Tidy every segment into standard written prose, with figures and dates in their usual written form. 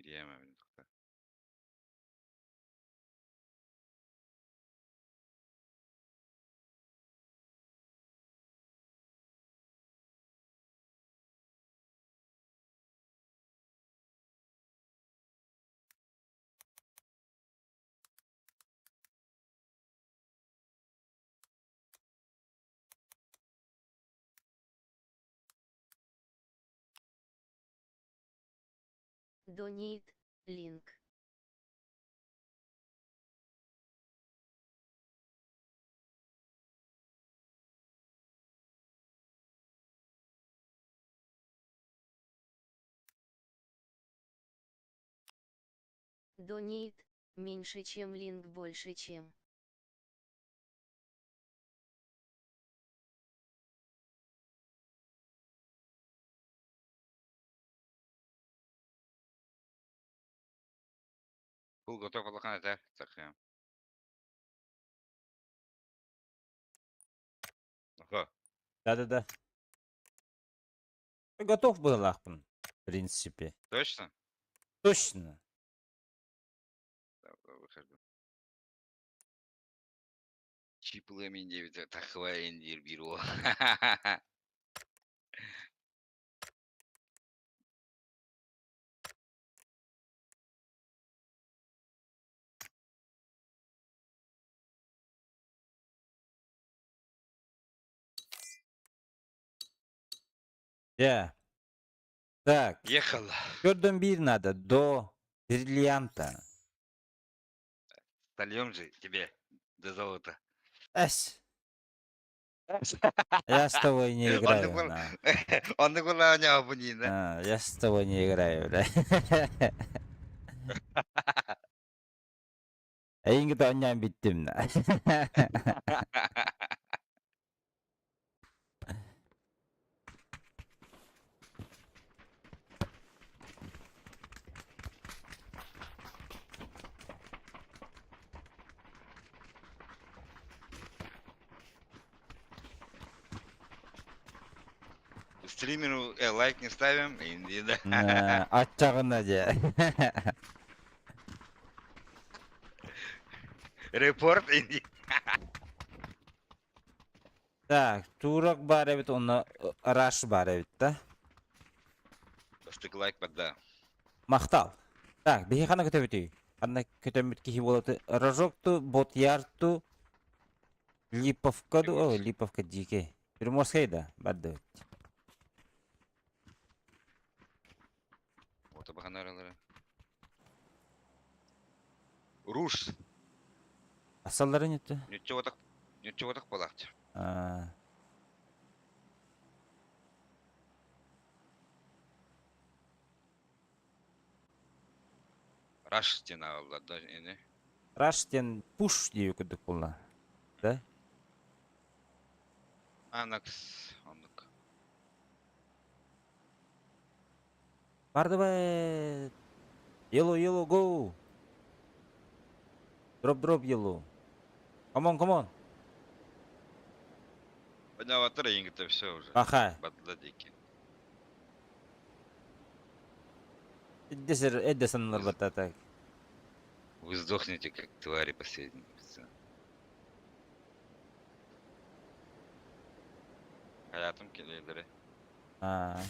Кириэм эбин тухта. Donate, link. Donate, меньше чем link больше чем. Бу готов улахан этэ сахыам. Охо. Да-да-да. Готов быһыылаахпын, в принципе. Точно? Точно. Да, выхожу. Чиплы мин диэбитэ тахыба индир биир уол. Yeah. Так. Ехала. Көрдөн биир надо до бриллианта. Сольем же тебе до золота. Эс. Я с тобой не играю. На. Оннук буолла А, я с тобой не играю, бля. Эйиҥ оонньоон бүттүм на. Стримеру лайк не ставим, инди да. Аччаҕына дьэ. Репорт инди. Так, турок баар эбит уонна раш баар эбит да. Бастакы лайк бада. Махтал. Так, биһи ханна көтөбүтүй? Ханна көтөммүт киһи буолаты? Рожокту, Ботярту, Липовка ду, о, Липовка дикий. Приморскай да, барды. Вот баханаралары. Руш. Асаллары нетті? Нюччуотах, нюччуотах буолаахчы. А, Раш диэн ааҕыллар да ини. Раш диэн пуш диэби курдук буолла. Да? Анакс оннук. Барды Yellow, yellow, go! Drop, drop, yellow. Come on, come on. Подняваттар эйиҥ все уже. Аха. Бардыла диэки. Эддесер, эддесаннар батта так. Вы сдохнете, как твари последние. Hayatım kelelere. А.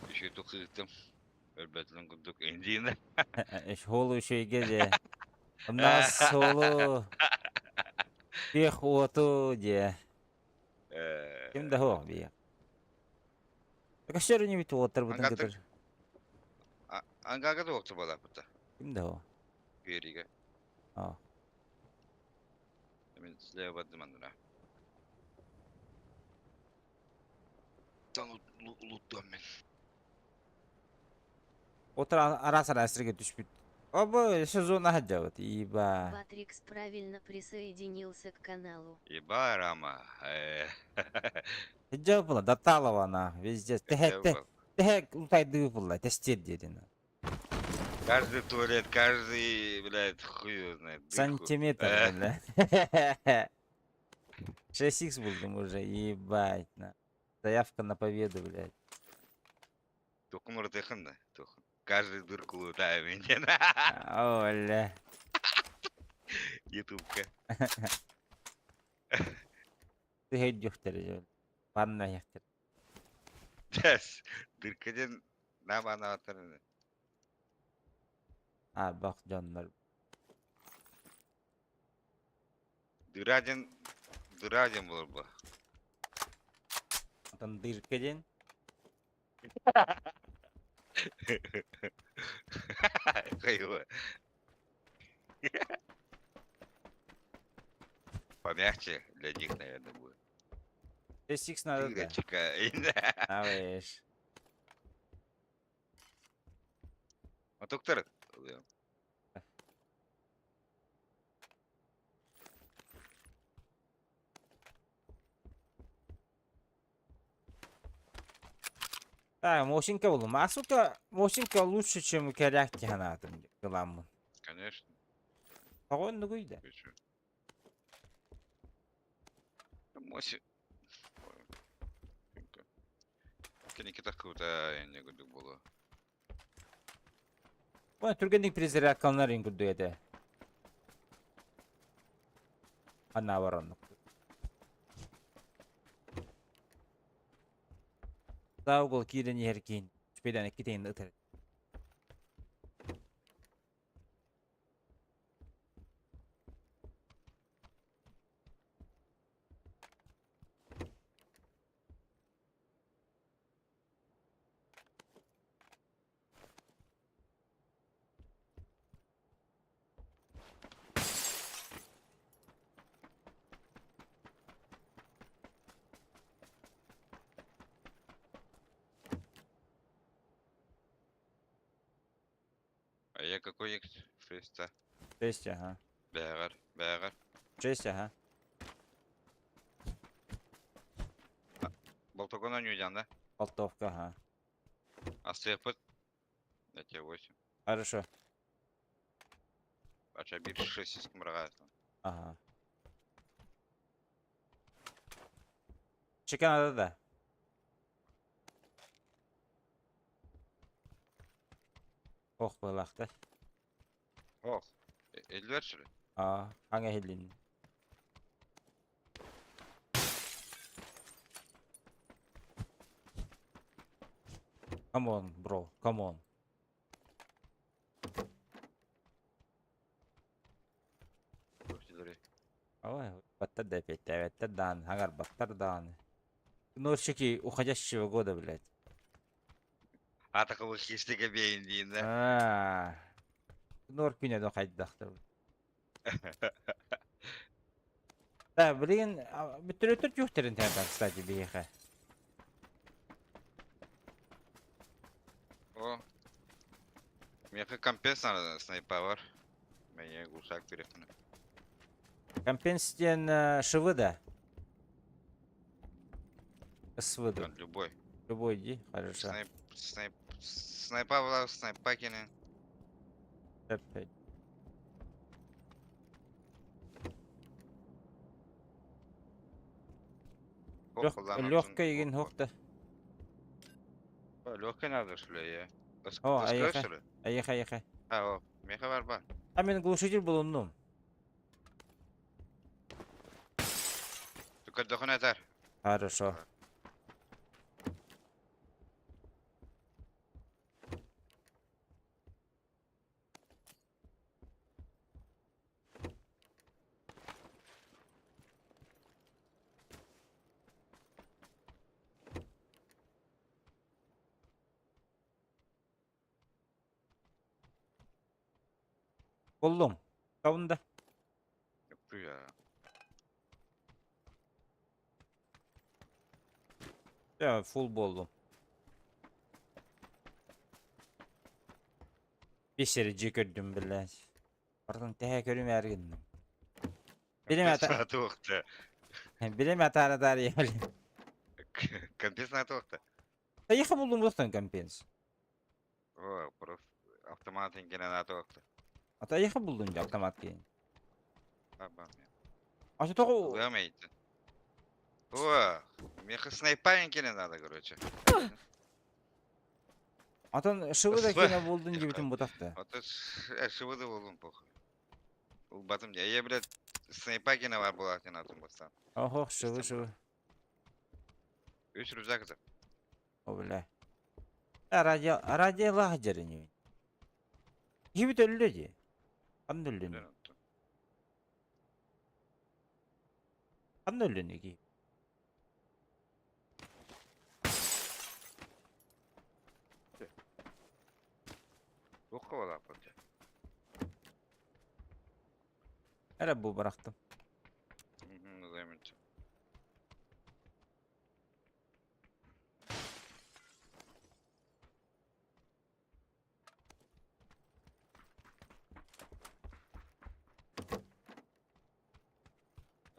Еще тухыытым. Өлбөтүн курдук индиина. Холу үшөйге де. Нас холу. Пех уоту де. Ким да хоох бия. Кашер не бит уоттар бутын кытыр. Ангага да оқты бала бұта. Ким да хоо. Бериге. А. Мен сіле бардым андыра. Тан луттуам мен. Отыр арас арасырге түшпүт. Оба сезон ахаджабыт. Иба. Патрикс правильно присоединился к каналу. Иба рама. Хиджаб була даталова на везде. Тэхэ тэхэ лутайды була тестер дедин. Каждый туалет, каждый, блядь, хуй его знает. дырку. Сантиметр, бля. 6х булдум уже, ебать. На. Заявка на победу, блядь. Тохун ырытыахын да, тохун. Каждую дырку лутаем диэн. Оо, эллэ. Ютубка. Тыһыйдьухтэр дьон. Ванна иһэхтэр. Тэс. Дырка диэн наабанаатар. Арбах дьоннор. Дыра диэн дыра диэн буолар буо. Онтон дырка диэн Хайва. Помягче для них, наверное, будет. SX надо да. Дырочка. Навеш. А доктор. Да, Мосинка буллум. А сука, Мосинка лучше, чем коряк ханаатым кыламмын. Конечно. Тоҕо оннугуй да? Ты чё? Моси. Кэнники таххыбыта инньэ курдук буолуо. Бу түргэнник перезарядкаланар ин курдук этэ. Ханна оннук. Саа угол киирэн иһэр киин. Үспэйдээн икки тэҥин ытар. А я какой X? Шесть, Шесть, ага. Бэҕэр, бэҕэр. Шесть, ага. Болтогон ойньуйдаан да? Болтовка, ага. Астыахпыт. Я 8. Хорошо. Ача биир шесть быраҕаатын. Ага. Чека надо да. Ох быһыылаахтар. Ох. Эллэр шүрэ. Аа, хаҥа иһиллин. Come on, bro, come on. Көрдүлэр. Ой, баттар да эпиэттээбэттэр даҕаны, хаҥарбаттар даҕаны. Носики уходящего года, блядь. Атакабы хистигэ биэйин диин да. Аа. Нор күнэ да хайдахтар. Да, блин, бүтүрөтөр тюхтерин тәтә, кстати, биһиэхэ. О. Миэхэ компенс надо снайпа Мэйэ гусак телефона. Компенс диэн ШВ да? СВ да. Любой. Любой иди, хорошо. Снайп, снайп, снайпа была, снайпа кине. Опять. Легкая игин хохта. Легкая надо, что ли, я? О, айыха. Айыха, айыха. А, о, меха бар бар. А мен глушитель булуннум. Только этар. Хорошо. Буллум. Каунда. Я. Я фул буоллум. Бисердьи көрдүм блядь. Бартын тэһэ көрүмээр гынным. Билим ата Туохта. билим атаара таарыйа Компенс на туохта. Тайыха буллум буттан компенс. О, просто автомат ингене на туохта. Атайыха буллум дьэ автомат киин. Аба. Ача тоҕо Ылыам эйти. О, меха снайпа ингене надо, короче. Отон ШВ да киэнэ буолдун диэбитим бутахта. Ото ШВ да буоллун похуй. Улбатым дии. Я, блядь, снайпа киэнэ бар буолаах диэн атын бастаан. Охох, ШВ, ШВ. Үс рюкзак за. О, бля. Радио, радио лах дьэрини. Киһибит өллө дии. Ханна өллүнүй? Ханна өллүнүй киһи? Туохха балааппыт дьэ? Эрэ бу бырахтым.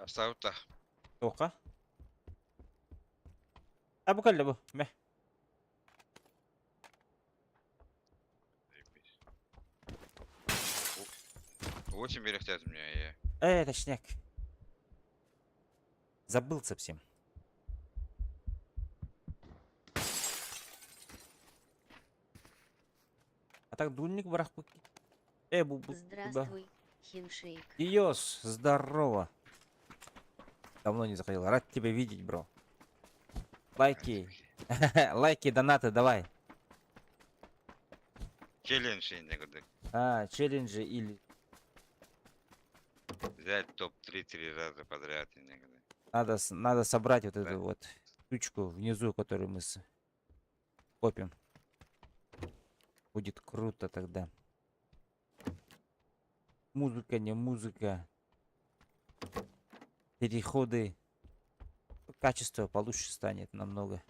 Оставь-то. Туохха? А бу кэллэ бу. Мэ. Очень берегтят меня я. Точняк. Забыл совсем. А так дульник бырахпыт. Бу, бу, куда? Здравствуй, Хиншейк. Иос, здорово. Давно не заходил. Рад тебя видеть, бро. Лайки. Лайки, донаты, давай. Челлендж не куда. А, челленджи или... Взять топ-3 три раза подряд и некуда. Надо собрать вот Да. эту вот штучку внизу, которую мы копим. Будет круто тогда. Музыка, не музыка. Переходы. Качество получше станет намного.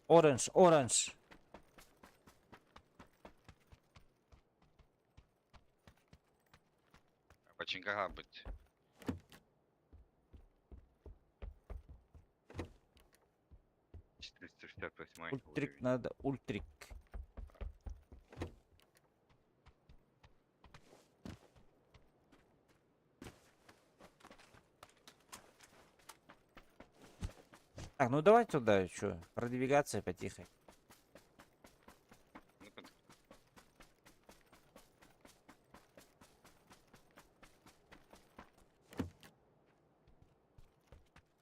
Оранж, оранж. Починка быть. 468 Ультрик уровень. надо, ультрик. Так, ну давай туда что, продвигаться потихо. Ну,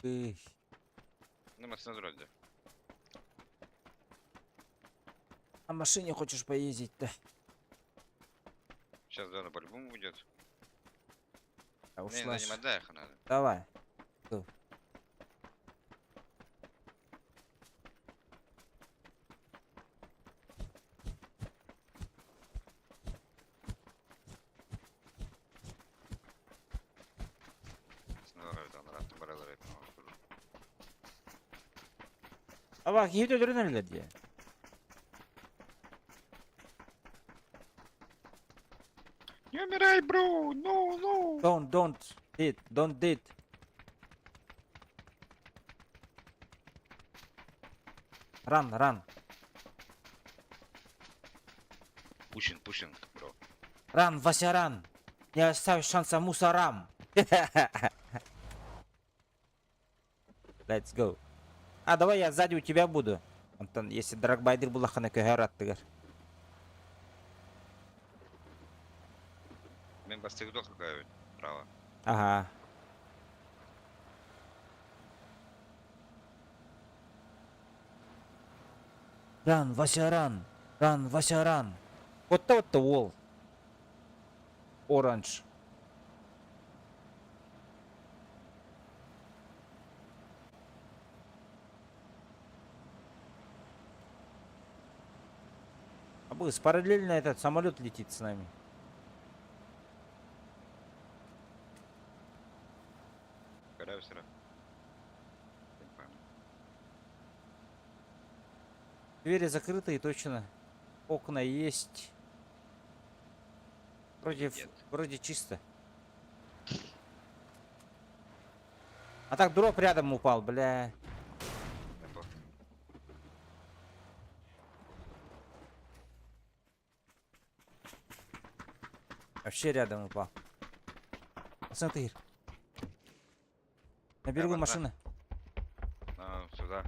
Эх. Ну, машина вроде. На машине хочешь поездить-то? Сейчас зона по-любому уйдет. А Не, ушла не ж. отдай их надо. Давай. Go. А киһи өлөрөн эрэллэр дии. Не умирай, бро! No, no! Don't, don't, did, don't did. Run, run. Pushing, pushing, bro. Run, Вася, run. Не оставь шанса мусорам. Let's go. А, давай я сзади у тебя буду. Антон, если драгбайдер буоллаххына көһөр аттыгар. Мен бастыгы какая право. Ага. Run, Вася, run. Run, Вася, run. Вот то вот то wall. Orange. А быс, параллельно этот самолет летит с нами. Когда все Двери закрытые точно. Окна есть. Вроде, Нет. вроде чисто. А так дроп рядом упал, бля. Вообще рядом упал. Смотри. На берегу машина. А, сюда.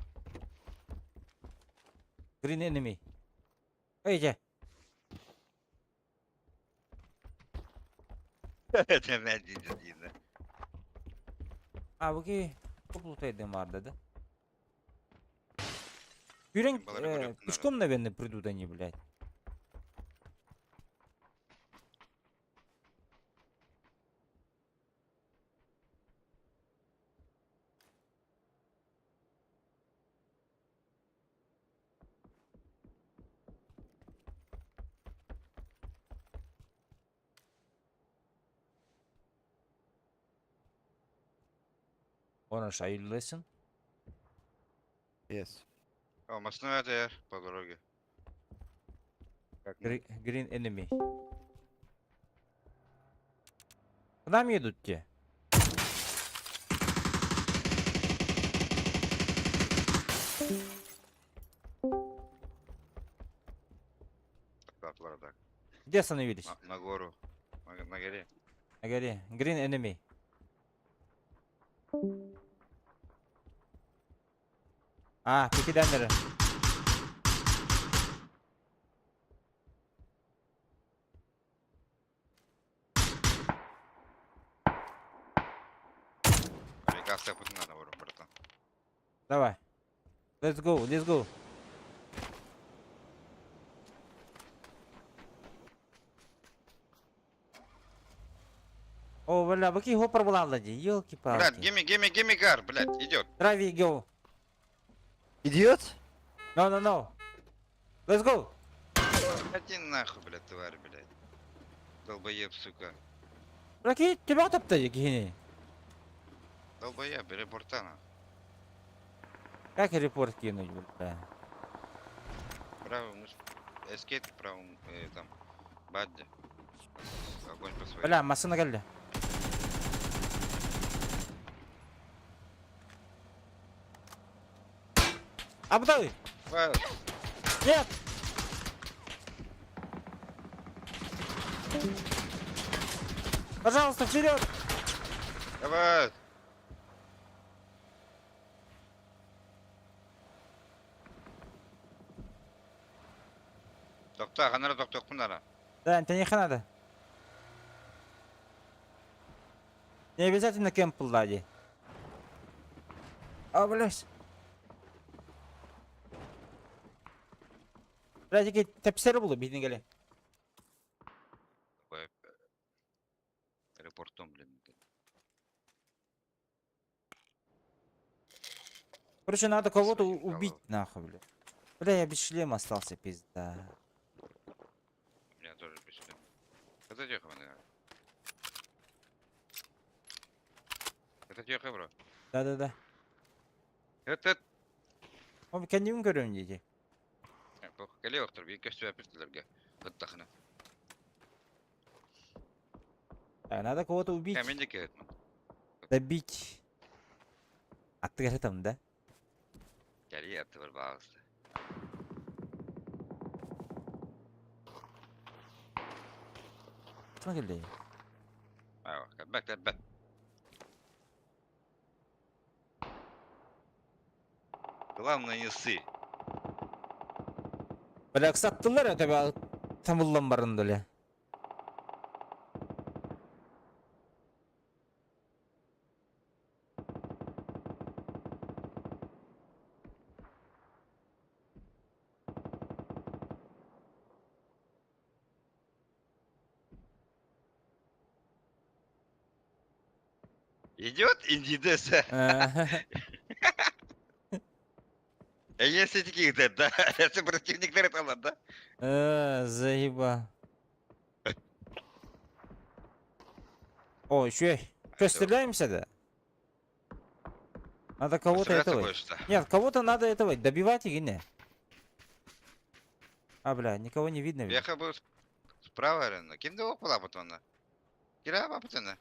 Green enemy. Эй, где? Это один. А, окей. Топлутайдым бар, да? Юрень, пешком, наверное, придут они, блядь. Orange, are you listen? Yes. О, машина это по дороге. Как Green enemy. К нам едут те. Так. Где остановились? На гору. На горе. На горе. Green enemy. А, пикиданеры. Надо, братан. Давай. Let's go, let's go. О, бля, баки его проболал, елки-палки. Блядь, gimme, gimme, gimme car, блядь, идет. Трави, go. Идиот? No, no, no. Let's go. Иди нахуй, блядь, тварь, блядь. Долбоеб, сука. Бля, тебя топта, гений. Долбоеб, репорта нахуй. Как репорт кинуть, бля? Правым, эскейт правым, там, бадди. Огонь по своим. Бля, машина галля. Абдалы! Нет! Пожалуйста, вперед! Давай! Тоқта, қанара тоқтоқ құнара. Да, это не надо. Не обязательно кемп лади. А, блядь. Блядь, эки тепсери булу биһин келе. Репортом, блин. Короче, надо кого-то убить, нахуй, блядь. Бля, я без шлема остался, пизда. У меня тоже без шлема. Это тихо, наверное. Это тихо, бро. Да-да-да. Это... Oğlum kendimi görüyorum diyecek. Кэлиэ охтор, биир көстүбэ пиртилерге. Ыттахына. Так, надо кого-то убить. Я мен де келетмин. Добить. А ты там, да? Кэлиэ аттыбар баҕаста. Смотри. Айва, кэлбэт, кэлбэт. Главное не ссы. Бля, sattılar ya tabi tamullan barın öyle. Идет индидес. Если таких, да, это противник алар, да? Заеба. О, еще. Что, стреляемся, да? Надо кого-то этого. Нет, кого-то надо этого добивать или не? А, бля, никого не видно. Я бы справа, рена. Кимде ол була бутонна? Кира бутонна.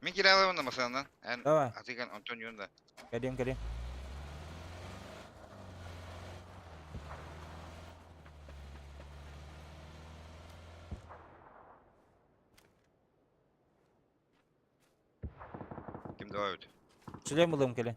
Мен кира алабын масанан. Давай. Атыган Антонион да. Кадем, кадем. Давай вот. Шлем ылым кэлин.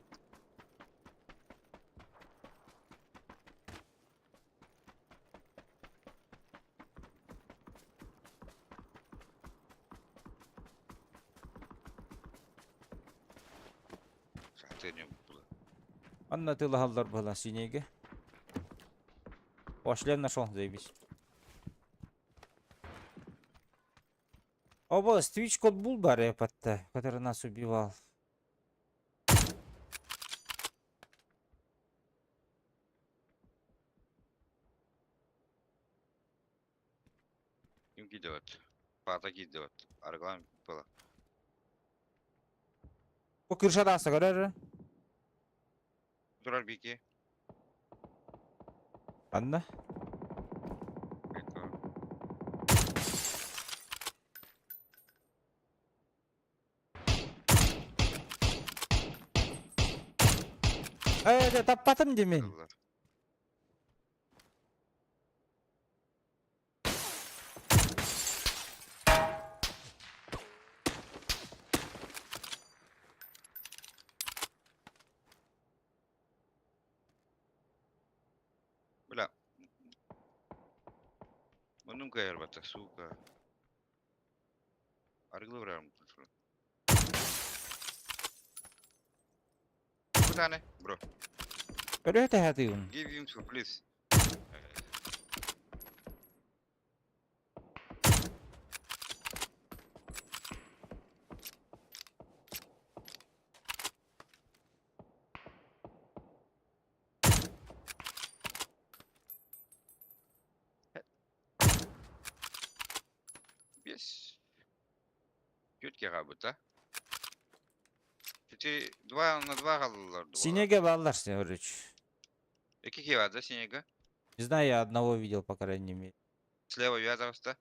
Сатыыр было. Анна тылаһаллар была синейге. О, шлем нашел, заебись. Оба, Твич код был бар патта, который нас убивал. Ким кидет? Пата кидет. Арглан было. Бу крышада аса көрөр. Турар бики. Анна. Это. Э, таппатым димин. Было. Бля. Муннум кайарбата, сука. Арыгылы барарым. Bu tane bro. Көрө тэһэтигин. Give him to please. Yes. Күт кабыта. 4 2 на 2 қалдылар. Синеге баллар, короче. Екі кей бар да синеге. Не знаю, я одного видел, по крайней мере. Слева вязался.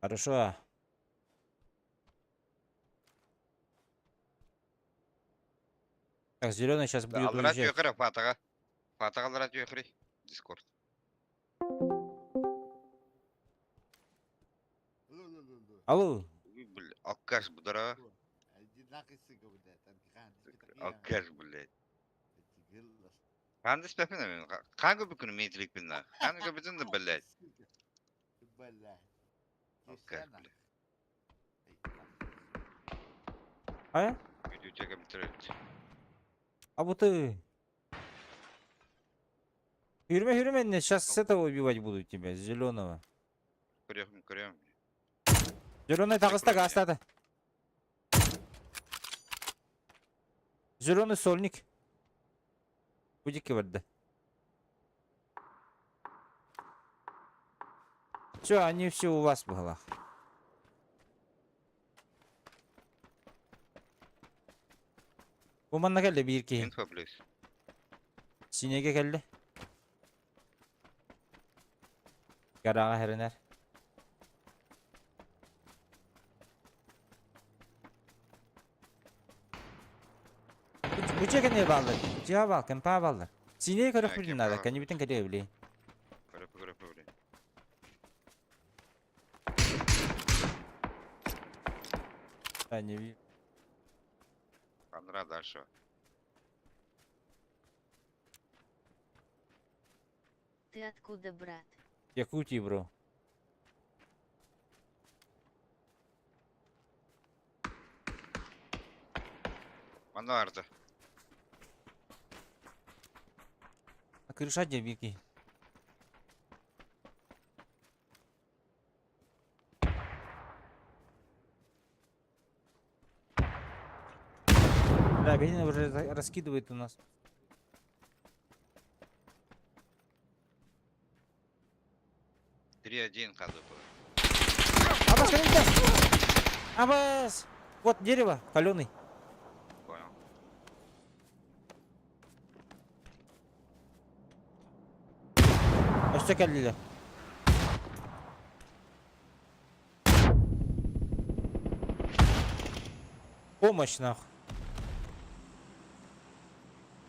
Хорошо. Так, зеленый сейчас будет Аллара уезжать. түйөкөрө Фатаға. Фатаға аллара түйөкөрө. Дискорд. Алло. Уй, бля, алкаш будара. Алкаш, блядь. Қанды спәпін мен. Қанғы бүкіні мен тілекпін на. Қанғы бүтін блядь. Алкаш, блядь. А? Видео бітіреді. А вот ты. Юрме, юрме, сейчас с этого убивать буду тебя, с зеленого. Көрем, көрем. Зеленый таҕыста гаастаата. Зеленый сольник. Будики барда. Все, они все у вас в головах. Бу манна кэллэ биир киһи. Инфо плюс. Синеге кэллэ. Гарага хэрэнэр. Бу чекене баллар. Жа бал, кемпа баллар. Синеге көрөх Ә, билин кемпа надо, бар. кэннибитин кэлиэ били. Көрөп, көрөп, блядь. Да, не ви. Андра дальше. Ты откуда, брат? Якутии, бро. Манна арда. А крыша где Вики? Да, Бенин уже раскидывает у нас. 3-1 қазір бұл. Абас, калинка! Абас! Вот дерево, каленый. Понял. Өссө кэллилэр. Помощь нахуй.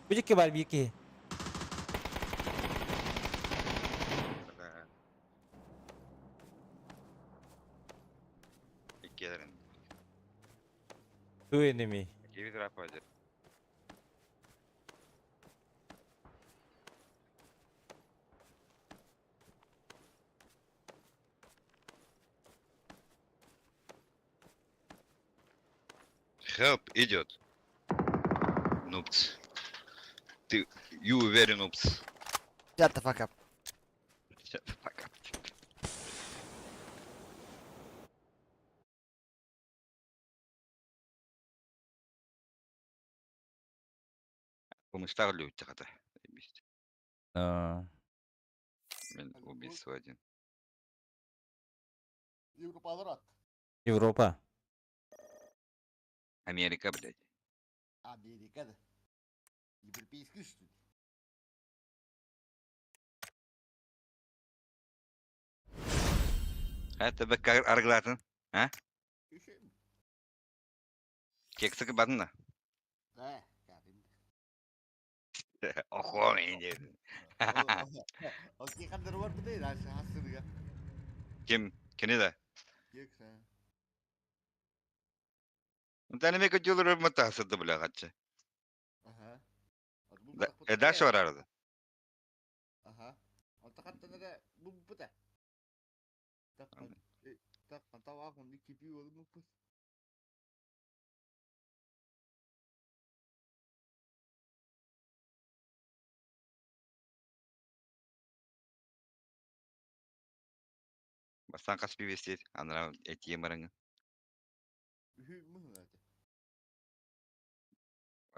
Бу бар биир киһи. Да. Иккиэлэрин. Two enemy. Киви трапа Help, idiot. Noobs. Ты, you very noobs. Shut the fuck up. Shut the fuck up. Помыштар люттер. Аа. Мен убийство один. Европалар ат. Европа. Америка, блядь. Америкада. Европейский что ли? Это бы арглатын. Еще. Кексик бадына. Да, кәдімгі. Охо, мен дедім. Ол кейхандар бар бұдай, раньше хасырға. Ким? Кини да? Кекс, а. Тәнеме көтүлөр мытасыды бля катчы. Аха. Дальше бар арада. Аха. Онтақаттан бұл бұта. Так, тавақ, онды кепи олы мүмкін. Бастан каспи вестет, анра этие марыңы. Үхі мұхын әті.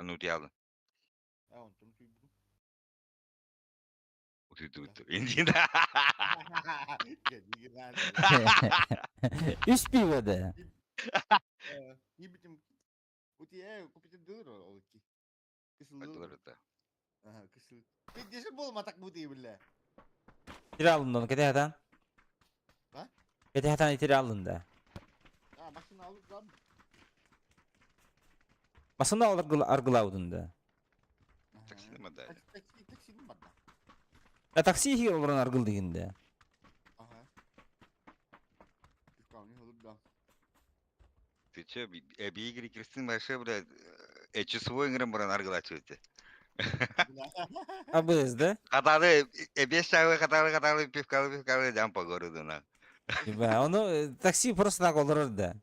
Ану диалы. А, онтон сүй бұ. Утуту. Индина. Үс пиво да. Не битим. Ути купитим дылыр ол ки. Кысылды. Ага, кысыл. Пендеші болма так бути бля. Итiri alındı onu кете хатан. А? Кете хатан итiri alındı. А, машина алып lan. Масына аргылаудын да. Такси мада. Такси, такси бар да. Я такси хи олорон аргыл дегенде. Ага. Дүкән алып да. Ты че, бигри Кристин большой, блядь, часовой инграм баран аргылачивайте. Абыз да? Каталы, беш чагы каталы каталы пивкалы пивкалы жам по городу на. Типа, оны такси просто так олорор да.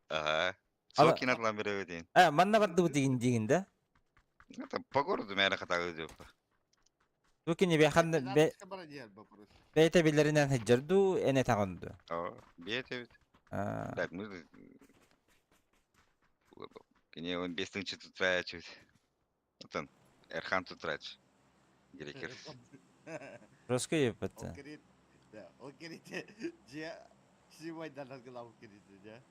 Ага. Ала- Соки натлан беребедин. А, манна барды бу деген деген да. Это по городу мэрэ каталы деп. Тукини бехан бе бейте билеринен хеджерду эне тагынду. О, бете. А, Так, мы Кене он бестің тут чуть. Вот он, Эрхан тут Грекер. Роско епетте. Ол Да, ол керете. Же симайдан аргылау керете, да.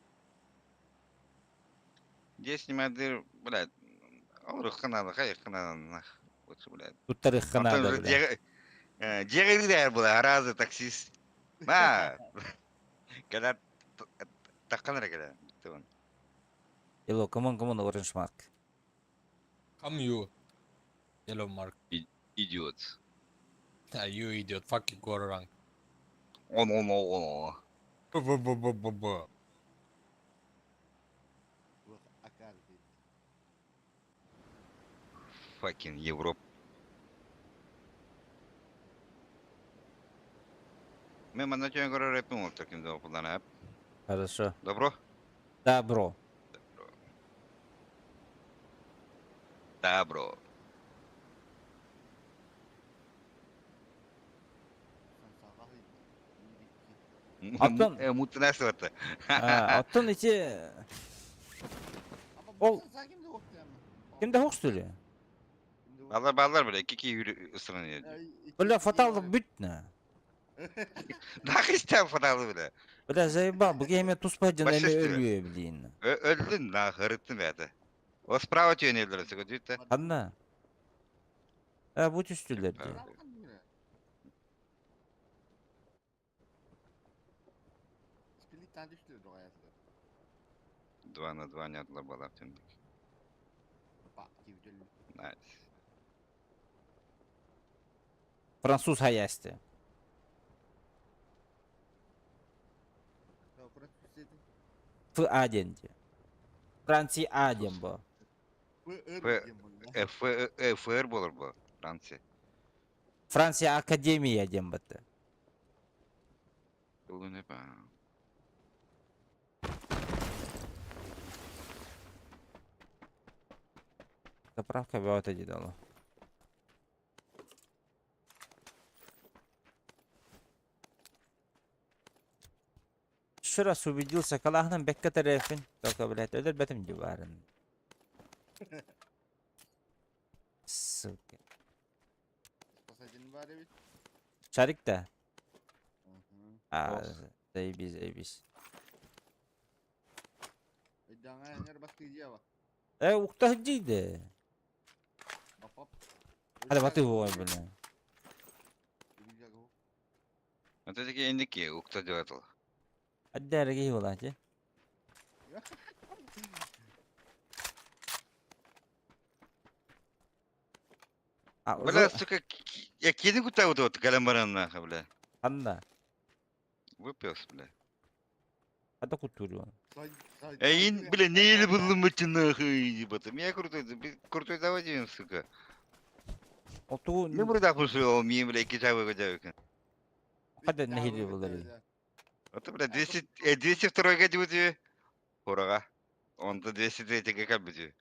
Здесь не дыр, блядь, ол рухана, хай хана нах. Вот блядь. Туттар хана да. Дегер была разы таксист. На. Когда таққан когда. Ело, come on, come on, Orange Mark. Come you, yellow mark. Идиот. Ah, you idiot, fucking go rank. Он, он, он, он. Б б б б б. Акар дейді. Fucking Европа. Мен мана тён көрөр рэпим ол таким да опылдан Хорошо. Добро? Добро. Добро. Аттан- Мутына сыватты. Оттон ити Ол- кимде хокс түле? Балар балар биле кики yürü ысырын Бля, фаталдык бүтнө. Нах истен фаталы биле. Бля, заебал, бу эме туспа жана эме Большинство. өлүө блин. Öldün на хырыттын бәті. О справа түйен елдер сөгі дүйті. Ханна. А, бу түстүлөр ди. Два на два не отлабалап тендик. Nice. Француз хаясты. Ф А диэн дии. Франция А диэн бу. Ф, Ф, ФР буолар бу, Франция. Франция Академия диэн бытты. Заправка бөҕөтө дии дало. Еще раз убедился, калаһынан бэккэ тэрэфин, только, блядь, өлөрбөтүм дии баарын. Сука. Спасатель бар эбит. Шарик да? Ага. А, заебись, заебись. Өйдөҥө эҥэр бастыйдьаба. Э, укта сылдьыйды. Апап. Hadi батый буолар, блин. Вот эти индики укта делал. Адда киһи буолааччы. А, Бля, сука, я кини кута вот вот калямбаран нахуй, бля. Ханна. Выпился, бля. Хата кутуруон. Эй, бля, не еле был мыть нахуй, ебать. Меня крутой, крутой давай, сука. Оту Не буду так ушел, мне, бля, китайвый годявик. Хада нэһили булар. Вот, бля, 200, 202 годю тебе. Хорага. Он-то 203 как бы.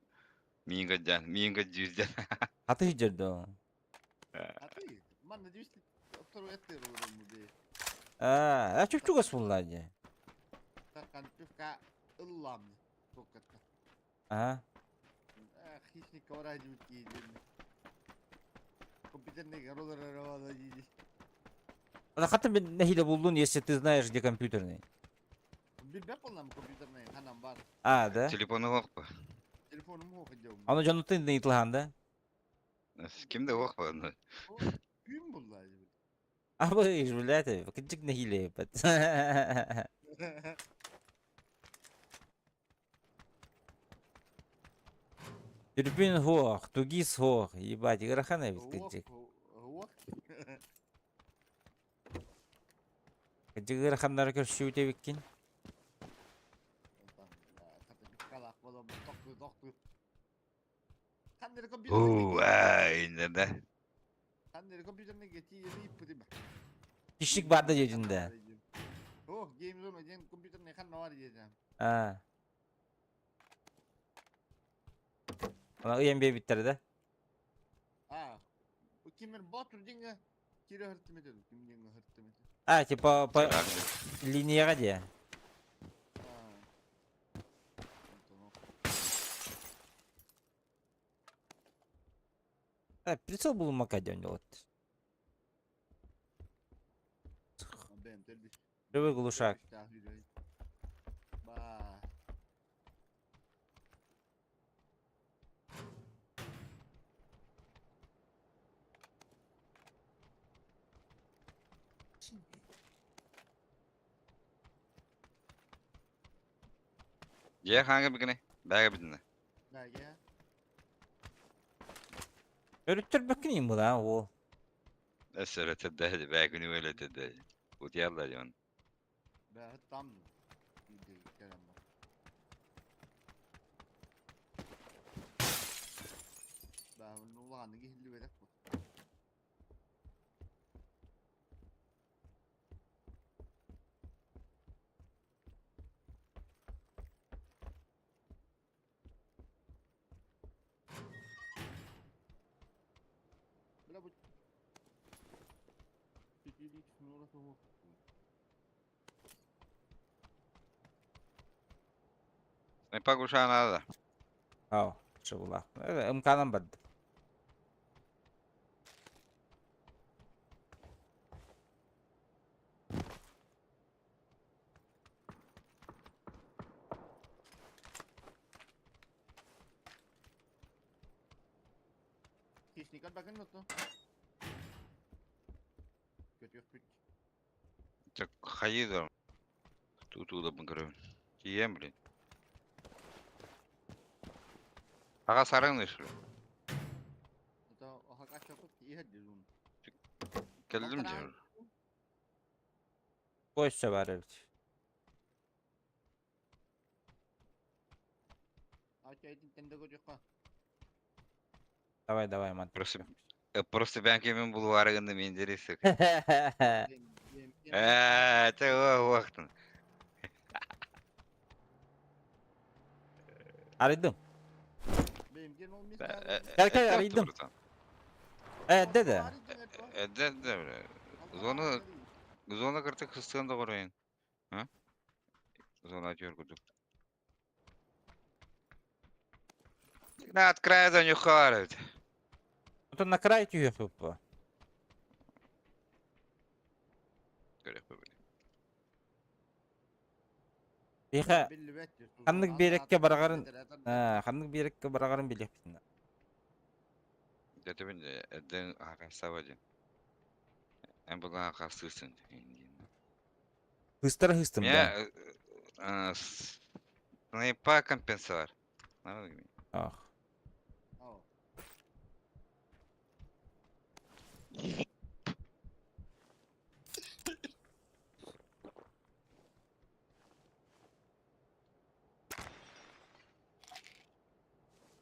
Мин годян, мин годюздян. Хаты хиджердо. Аты, манна 202 эттер урон бе. А, а чүчүгас буллар дии. Такан пивка ыллам. Токкатта. А, Хищник ковра дии. Компьютерный роллер дии. А хаты мен нэһиле булдун, если ты знаешь, где компьютерный. Билбэт болнам компьютерный ханам бар. А, да? Телефоны лох по. Телефоным хох идем. Аны жонутын ыйтылхан да? С кем да лох по. Күн булла. А вы ж, блядь, кыджик нэһиле. Түрбүн хуох, тугис хуох, ебать, ырахан эбит кыджик. Ох. Кыджик ыраханнары көрсүүтэ биккин. Уу, ай, да. Кишик бар да дедин О, Game Zone диэн компьютерный ханна бар диэтем. А. Ана ыйан бэбиттер да? А, кимер ботур диңге кире хыртымет ким диңге хыртымет. А, типа по линияга де. А. А, прицел был макаден делать. Живой глушак. Ба. Я ханга бигне. Бага бигне. Бага. Өрүттөр бөккүн им да ол. Эсere тедде бага күнү эле тедде. Утялла жон. Ба там. Керем. Ба улааны киһилли берек бу. Бля бу. Снайпа надо. Ау, чыбыла. Ымканан барды. Хищник bakın nasıl? Kötü yok Так хайдам. Тут туда бангры. Кием, блин. Аға сарың что ли? Келдим же. Койса бар эбит. Давай, давай, ман. Просто просто бәнкемен бұл арығынды мен дересік. Те уақытын. Арыйдым. Кел, кел, арыйдым. Э, деде. Эдде, бля. Зона зона кыртык хыстыгын да корайын. А? Зона атıyor кудук. На от края за нюхарит. Отон на край түйе хыппа. Биха ханнык биэрекке барагарын, ханнык биэрекке барагарын билиэхпитин. Дәтебин эдден ағаса один. Эм була ағасысын. Хыстара хыстым да. Меня снайпа компенсар. Ах.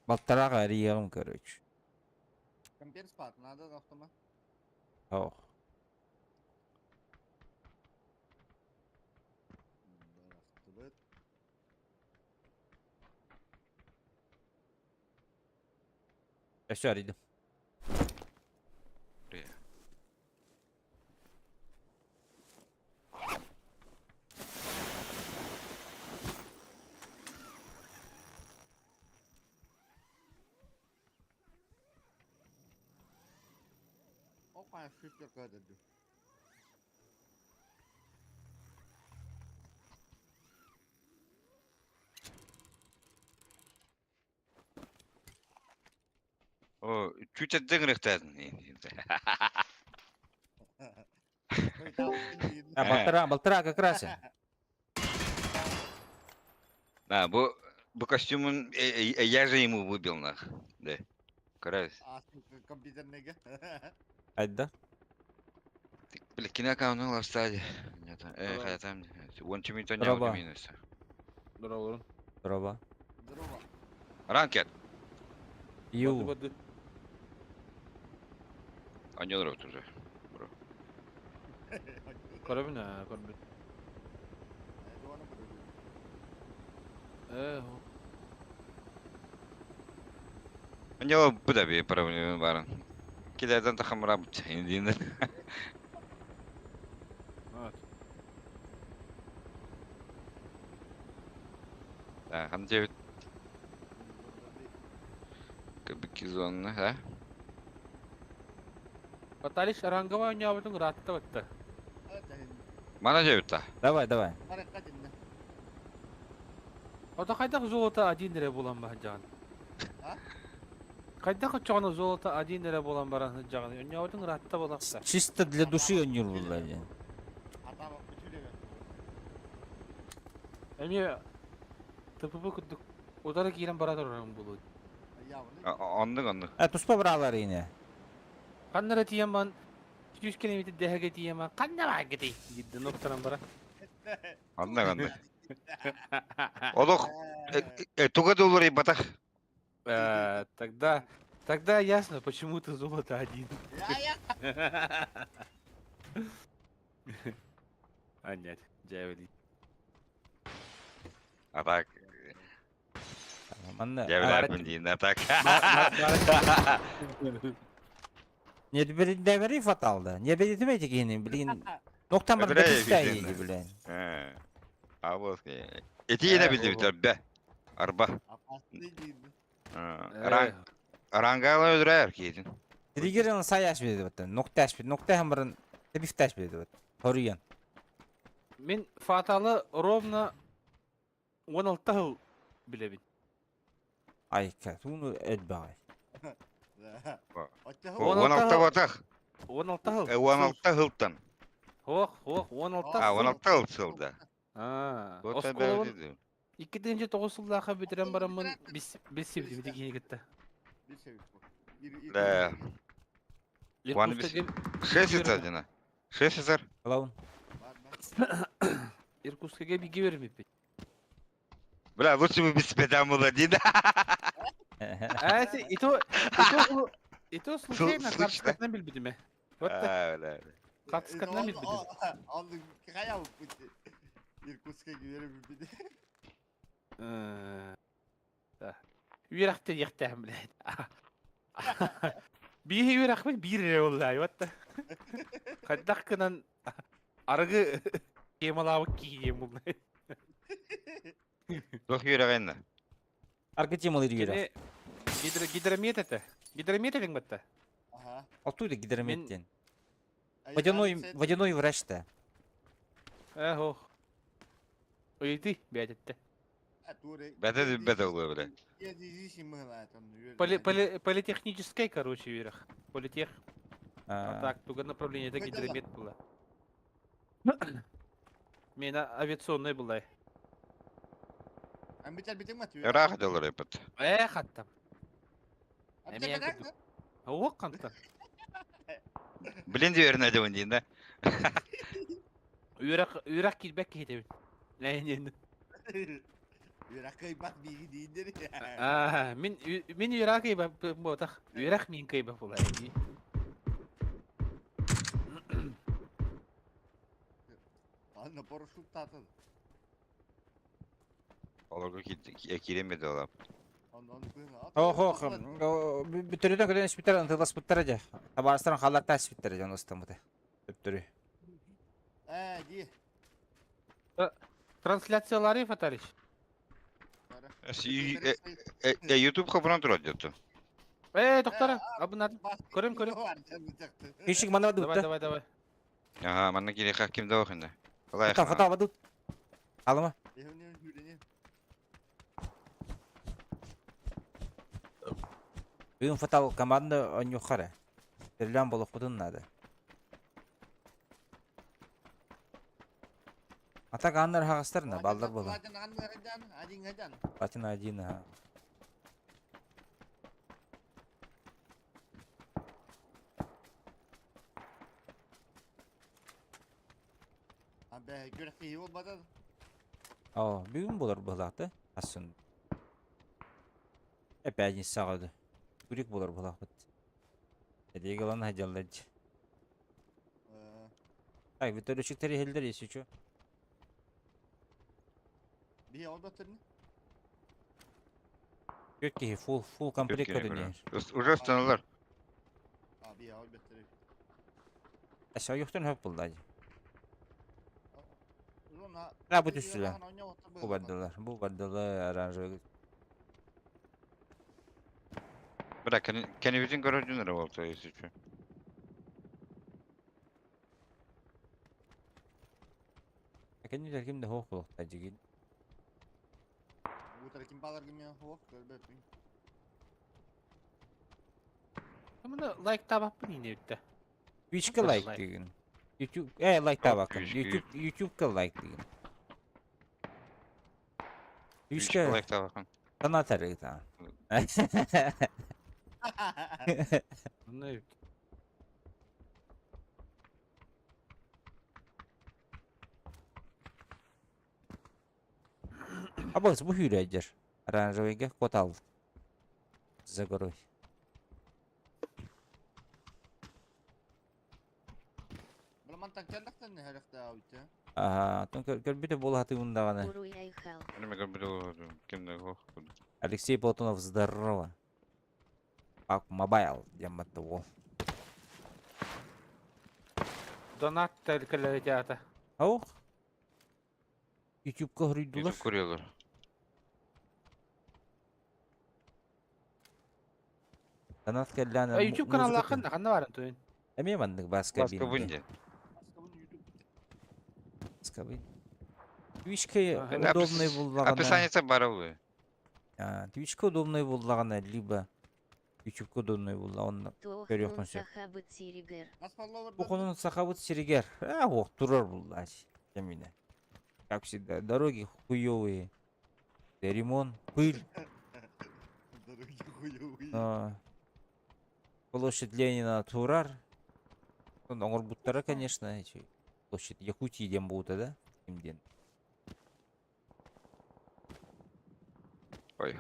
Балтарага арыйыгым, короче. Ох. Все, арыйдым. О, чуть эдден рехтәдин. А, балтара, балтара как раз. А, бу костюмын я же ему выбил нах. Да. Карась. Айда. Бля, кино ну ластади. Нет, хотя там, вон чемито не Здорово. минус. Здорово. Здорово. Ранкет. Ю. Воды, А не нравится уже. Көрөбүн, көрбүн. Аньо буда би проблема баран. Килерден тахамра бут. Вот. Да, хан девять кабики зоны, да? Баталиш ранговая у него потом ратта вот. Мана девять та. Давай, давай. Ото кайдах золото один эре булан баһаджаган. Кайдах чоно золото один эре булан баран хаджаган. У него потом ратта болакта. Чисто для души он не был. Эми ТПП кудук удара киирен бара турар булу. Оннук оннук. А, туспа бралар ине. Каннара тиеман 100 километр дэһэгэ тиеман канна багыты. Гидде ноктаран бара. Оннук оннук. Олох туга доллар батах. Тогда ясно, почему ты золото один. А нет, дьяволи. А так, Манна. я блин, а так. Не бери фаталда. Не бери демейте кихини, блин. Ноктан бар Öbürü бепистай bildiğin. блин. А вот. Эти yine bildi бе. Арба. Ранг рангалы öldürer кейдин. Триггерин саяш берди вот. Нокта аш нокта хамбарын бифташ берди вот. Хоруян. Мен фаталы ровно 16 жыл билебин. Айка, туну эдбай. 16 батах. 16 жыл. 16 хылтан. Ох, ох, 16 А, 16 хыл сылда. А, Вот осколабын, 2009 сыллаахха бүтэрэн бараммын билсибитим ити киһини кытта. Да. One Шесть один. Шесть сэр. Клоун. Иркутскайга бииргэ үөрэммиппит. Бля, лучше бы без тебя был один. А, и то, и то, и то случайно карточкатынан билбитим э. Вот карточкатынан билбитим. Алды кая бу Иркутскайга үөрэммиппит. Үөрэхтэн иэхтээн блядь. Биир үөрэхпит биир эрэ буолла, вот. Хайдах гынан арыгы темалаабыт киһи диэн булла. Туох үөрэҕин? Аргы темалыыр үөрэх. Гидромет это. Гидромет этиҥ батта. Ага. Оттуй гидромет диэн. Водяной, водяной врач-то. Э, ох. Ыйытый, бэйэтиттэ. Бэтэ бэтэ буолуо бля. Политехнический, короче, үөрэх. Политех. А так, туга направление это гидромет было. Мен авиационный была. Ыраах дылар эпит. Э, хаттам. Ох, кантан. Блин, дверь надеван дейін да? Үөрэх үөрэх киирбэт киһитэбин. Лэйнин. Үөрэх кыайбат бииги дииндер. Аа, мин мин үөрэх кыайбат буотах. Үөрэх мин кыайбат буолар. Анна парашют татын. Олорго кииремеди олап. Ох, ох, бүтөрүтөн көтөн испиттер, антыласпыттара дьэ. Табаарыстарын халлаттаа испиттэрэ дьон ыстаммыта. Төптөрү. Ээ, ди. Трансляциялары, Фатарич? Ютуб хабынан турар дьэ. Э, доктора, абынат. Көрөм, көрөм. Күйшік мана Давай, бадут. давай, давай. Ага, манна кириэхэ ким да охында. Фатал, фатал бадут. Алыма. Бүгүн фатал команда онньухара. Төрлөөн болохпутун надо. А так аннар хаҕастарна, баллар буолан. Платина один, ага. О, бүгүн буолар быһылаахта. Асын. Опять саҕады. Күрүк буолар быһылаахпыт. Эдиги ылан сылдьаллар дии. Ай, бүтөрүчүктэр иһэллэр если чё. Түөрт киһи full full комплект көрүнэр. Уже станалар. Эсэ ойуктан хөп булла дии. А, бу түстүлэр. Бу бардылар. Бу бардылар оранжевый. Бля, кенебитин көрөр дьоннор буолта если чё. Кэннилэр ким да хоох буолуохтаа дьигин. Мына лайк табаппын ине бүтті. Twitch'ка лайк дигин. YouTube лайк табакын. YouTube YouTube'ка лайк дигин. Twitch'ка лайк табакын. Санатар ыта. Мына Абыс бу хүрәдер. Оранжевыйга котал. За горой. Ага, тон көрбүтэ буолаһатыгын даҕаны. Уруй Айхал. Алексей Платонов, здорово. Пак Мобайл, диэн батта уол. Донат тэлкэлээтэ. Ох. Ютубка хоруйдулар. Ютуб көрүөлөр. Донат кэллээн YouTube каналлааххын ханна барын туйун? Эмиэ маннык Баска Баска бунди. Баска бин. Твичка удобный буллаҕына. Описаниеся барабы. Твичка удобный буллаҕына, либо Ютубка удобный булла, онно көрүөххүн сөп. Сахабыт сиригэр. Бу сахабыт сиригэр. А, ох, турар булла. Кэмине. Как всегда, дороги хуёвые. Ремонт, пыль. Дороги хуёвые. А, Площадь Ленина турар. Оҥорбуттара, конечно, эти площадь Якутии диэн буолта да? Ким диэн. Ой.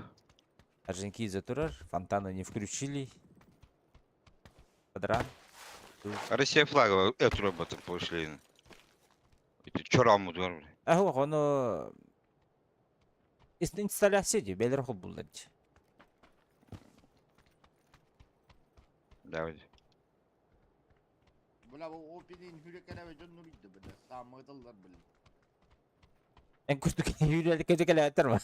Орджоникидзе турар, фонтаны не включили. Квадрат. Россия флага эту работу пошли. Ити чорамы дуар. Аһы ону инсталляция дии, бэлэр холбуллар дии. Давай. Бля, бу опинин хүрекелебе дьон нуруйду, бля, саамыгыталлар, бля. Эн курдук үүрэлик көтөкөлөөтөр ма?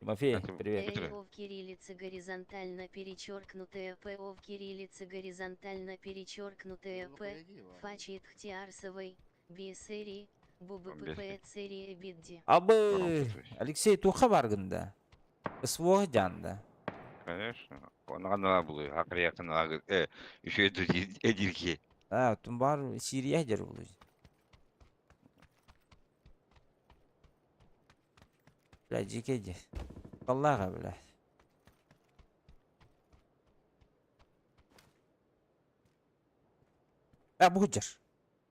Тимофей, Это- привет. Это- Эй, о в кириллице горизонтально перечеркнутая П, О в кириллице горизонтально перечеркнутая П, Фачит Хтиарсовой, Би серии, Бубы Бесси. ПП серия Бидди. Абы, Алексей туха баргында. СВО жанда. Конечно. Онаған булы. Акыр якын агы. Э, еще эдирки. А, тун бар Сирия дер булу. Бля, жикеди. Аллаға, бля. А, бу жар.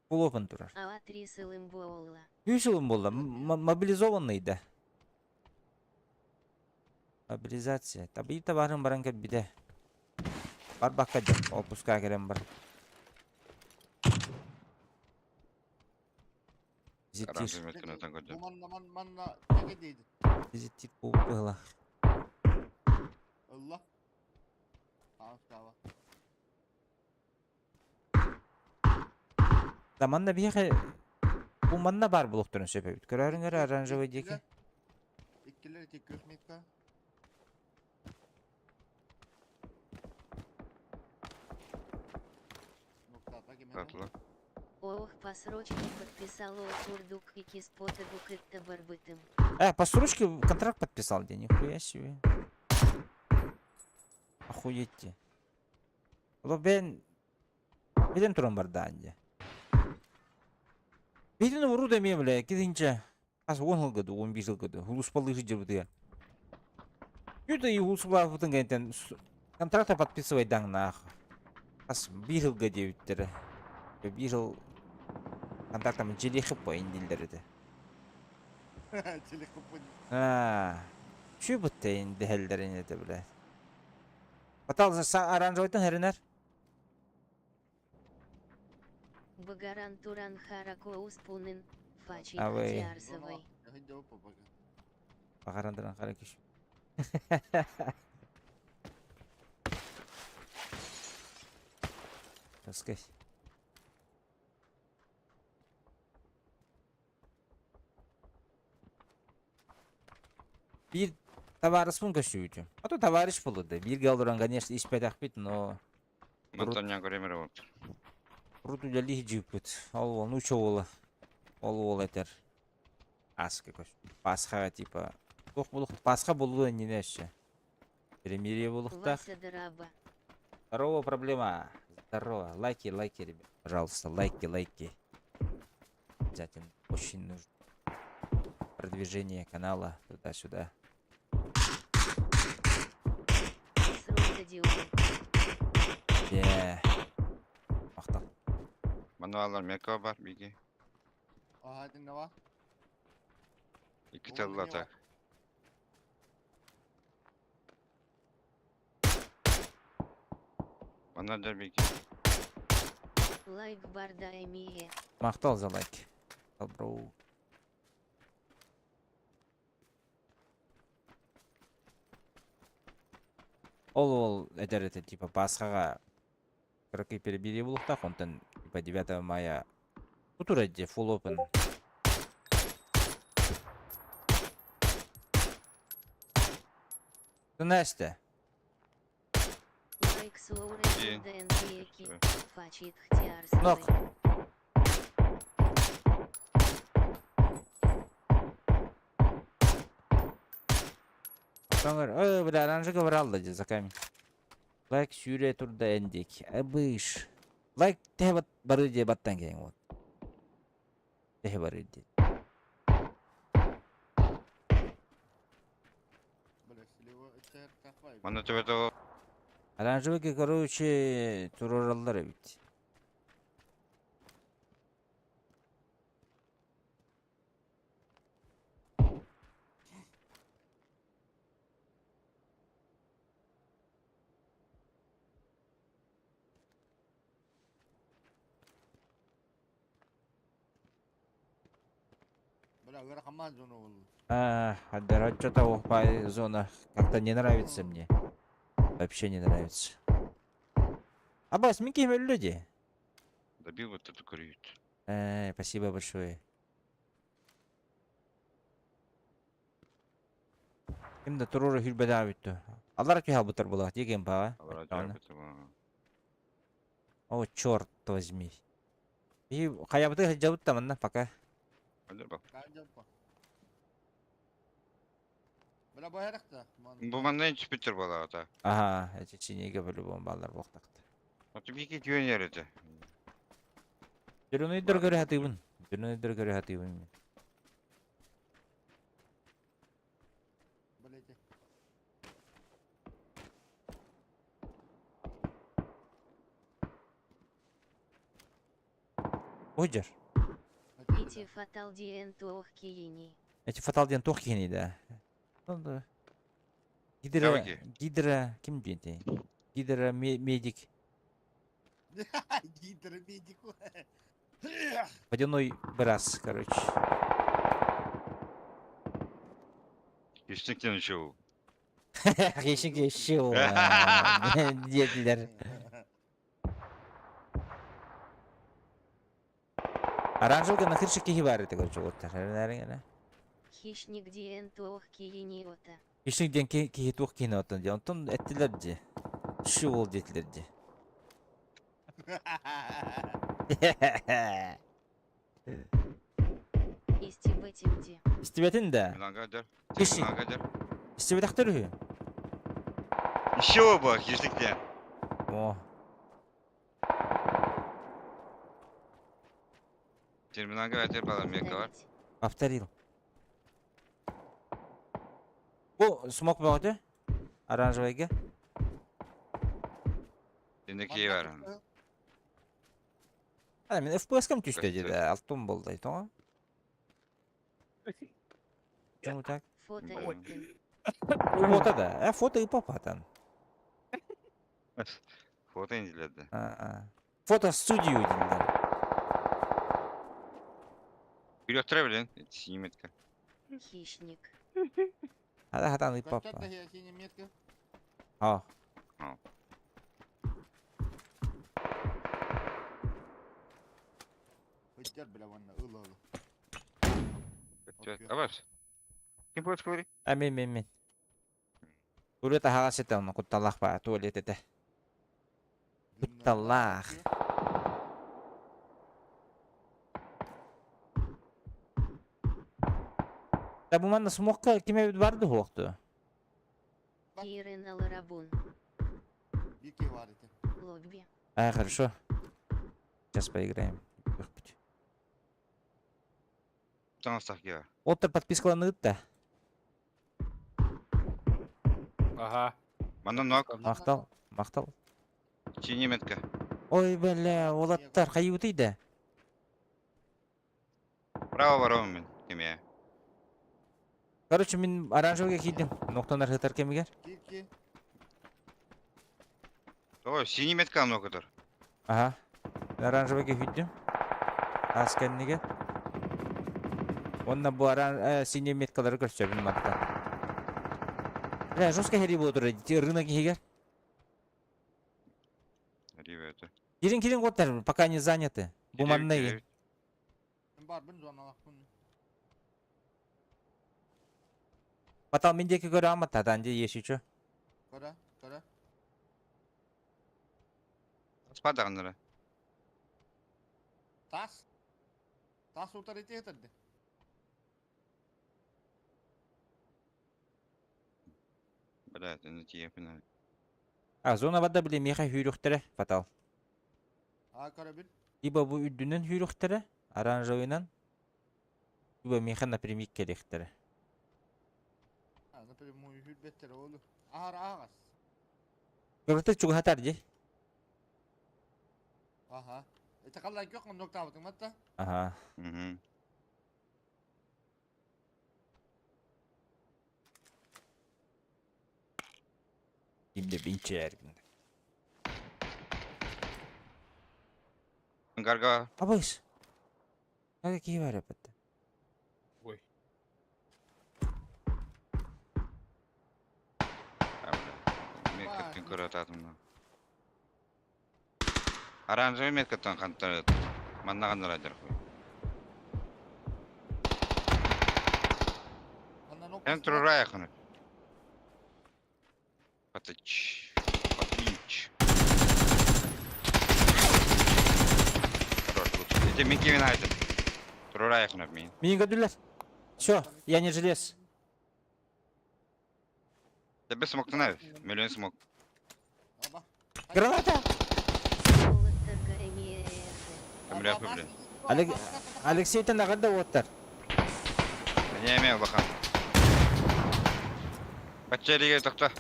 Бул опен турар. Ава три сылым буолла. Үс жыл болды, мобилизованный да. Мобилизация. Табы табарын баран кәббиде. Бар бакка жок, отпуска келем бар. Визитир, Манна, ман, манна, теге дейdi. визитир буып быһыла. Allah. Tamam, Да манна биһиэхэ бу манна бар булуктарын сөпөбүт. Көрөрүң эрэ оранжевый диэки. Иккилер эти көхметка. Tatlı. Ох, по срочке подписал о курдук и киспотагук это барбытым. Э, по срочке контракт подписал, да нихуя себе. Охуеть те. Ло бен... Билен туран бар да анде. Билен уру да мен, бля, кидинче. Ас 10 жыл году, 15 жыл году. Улус полыжы жер Юда и улус була гентен контракта подписывай даң нах. Ас 1 жылга девиттер. 1 жыл контрактам желехип по индилдерди. Телефон. А, Чү бутта инди хеллерин это, бля. Батал за оранжевыйтын херинер. Багаран Туран Харакоуспунын, Фачит А вы- Хтиарсовой. Багарандыран каракиш. Таскай. Bir товарищ көсүүтү. А то товарищ болду. Бир галдыран, конечно, испетах бит, но Мантонян көремер вот. Руту жали жиппит. Ол ол нучо ола. Ол ол этер. Аска көс. Пасхага типа. Тох булук Пасха болду не неше. Перемирие булуктах. Вася Дараба. Здорово, проблема. Здорово. Лайки, лайки, ребят. Пожалуйста, лайки, лайки. Обязательно. Очень нужно. Продвижение канала туда-сюда. Срок Е. Мактал. Мануалар мека бар биги. Ага, ne var? İki Oğlum, tane ne atak. Bana da биги. Лайк барда эмие. Мактал за лайк. Бро. Ол ол этер это типа Пасхаға кыракый перебире булуктах, онтон типа 9 мая Кутура full open. Настя. Лайк Суора Где? ДНДки. Что? Фачит Хтиарсовой. Нок. Тоңор, ой, бля, оранжы говорал да за камень. Лайк сюре турда эндик. Абыш. Лайк те бат бары де баттан кен вот. Те бары де. Манна төбөтө Оранжевый, короче, турораллар эбит. Бля, ыарахан зона буолла. А, что-то зона как-то не нравится мне. Вообще не нравится. Аббас, мин киһим өллө дии. Добил вот эту крют. Спасибо большое. Ким да турура хүрбэдаа бүттү. Аллар түһэ албыттар буолаах дии кемпаҕа. О, черт возьми. И хайабыты сылдьабыт да манна пока. Бля, бу Бу манна түспүттэр буолаата. Ага, эти синеге по-любому баллар буолтахта. Аты бики түйөн эти. Дөрөнөйдөр көрө хатыыбын. Дөрөнөйдөр көрө хатыыбын. Блять. Ojар. Ити фатал диэн туох киһиний. Эти фатал диэн туох киһиний да. Гидра, гидра, ким диэн Гидра медик. Гидра медик. Водяной брас, короче. Хищник еще. Хищник еще. Диэтилэр. Оранжевка на крыше киһи бар это, короче, вот так. Хищник диэн туох киһиний ота. Хищник диэн киһи туох киһини оттон дии. Онтон эттилэр дии. Ши ол диэтилэр дии. Истибэтим дии. Истибэтин да. Хищник. Истибэтэхтэр үһү. Еще оба, хищник диэн. О. Терминалга өтер бала мека бар. Повторил. Бу смок бөҕөтө. Оранжевыйга. Сендеки бар. А, мен FPS-кам түстэ дии да. Алтын болды тоҕо. Почему так? Фото ыыттым. Фото да. Фото и папатан. Фото инделеді. Фото студию дииллэр. Вперед блин, синий метка. Хищник. Хата хатан и папа. Синяя метка. А. Өттер, бля, ванна, ылы ылы. Абас. Ким будет говорить? А мен мен мен. Туалет аһаҕас этэ онно кутталлаах баа туалет этэ. Кутталлаах. Да бу манна смокка ким эбит барды хуохту. Киирэн аларабун. Бики бар эти. Лобби. А, хорошо. Сейчас поиграем. Таҥастах киһи. Оттор подпискаланыыт да. Ага. Манна нок. Махтал. Махтал. Синий метка. Ой, бля, уолаттар хайыбытый да. Право барабын мен. Кеме. Короче, мин оранжевыйга киирдим. Ноктон архытар кэмигэр. Кики. Ой, синий метка нокотор. Ага. Оранжевыйга киирдим. Ас кэннигэр. Онно бу аран синий меткалары көрсөбүн мантан. Бля, жестко хери буолар рынок иһигэр. Ребята. Кирин кирин готтар, пока не заняты. Бу манна Кире- Бар, бин зоналахпын. Потом мин диэки көрө аммат тадан ди еще. Кара, кара. Спадағыныры. Тас. Тас утар эти этэрди. Бля, это не тиепина. А, зона бада биле меха хүрүхтэрэ, фатал. А, кара бин. Либо бу үрдүнэн хүрүхтэрэ, оранжевыйнан. Либо меха напрямик келехтэрэ. А, напрямую хүрбеттер олу. Аһар аһаҕас. Кыргыттар чугаһатар дии. Аха. Это қалай көх оннуктаабытыҥ матта? Аха. Мгм. Ким да бинчээргин. Гарга. Абыс. Кага киһи бар эппэтте. Ой. Меткаттан көрө ататым. Оранжевый меткаттан хантан манна ханнара хуй. Эн турурай ханы. Патыч. Патыч. Хорош, лучше. Эти мин кимин айтым. Турурай ханы мин. Мин көдүлэр. Все, я не жилец. Тебе смог на миллион смог. Граната! Уолаттарга эмиэ Бля, бля. Олег... Алексейтен аҕарда уоттар. Не имею бахан. Бачча тохто.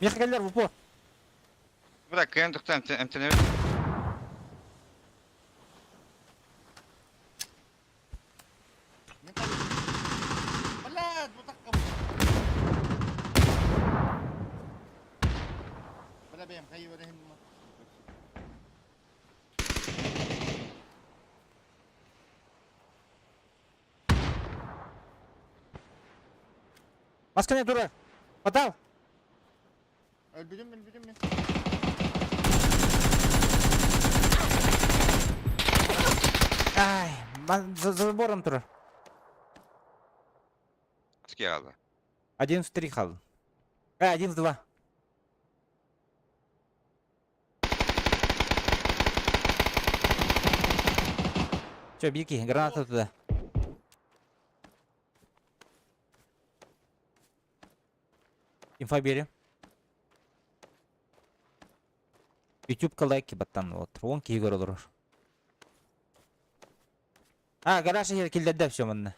Миэхэ кэллэр в упор. Бля, кыйан тохто эмтенебит. Блядь, вот так Бля, бэм, хайы өрөһүн Масканы тура. Подал. Өлбүтүм, өлбүтүм мен. Ай, за забором тура. Скиала. Один в три хал. Один в два. Че, беги, граната туда. Инфа бери. Ютубка лайки баттан вот. Вон киһи олорор. А, гараж киллерде все манна.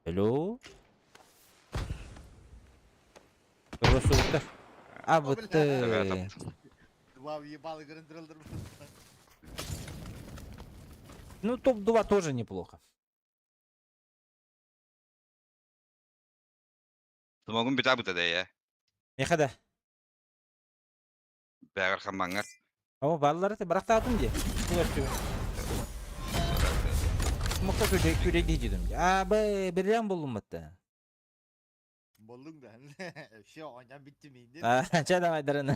Hello? Росуктар. А, вот... Два въебалы грендрелдер. Ну, топ-2 тоже неплохо. Смогун бita бута да я. Мехада. Бәгәр хамаңар. О, баллар это барахтаатым де. Мукта күрә күрә дидим. А, бе, бирен булдум битте. Болдуң да. Все, оня битти мин. А, ча давай дарын.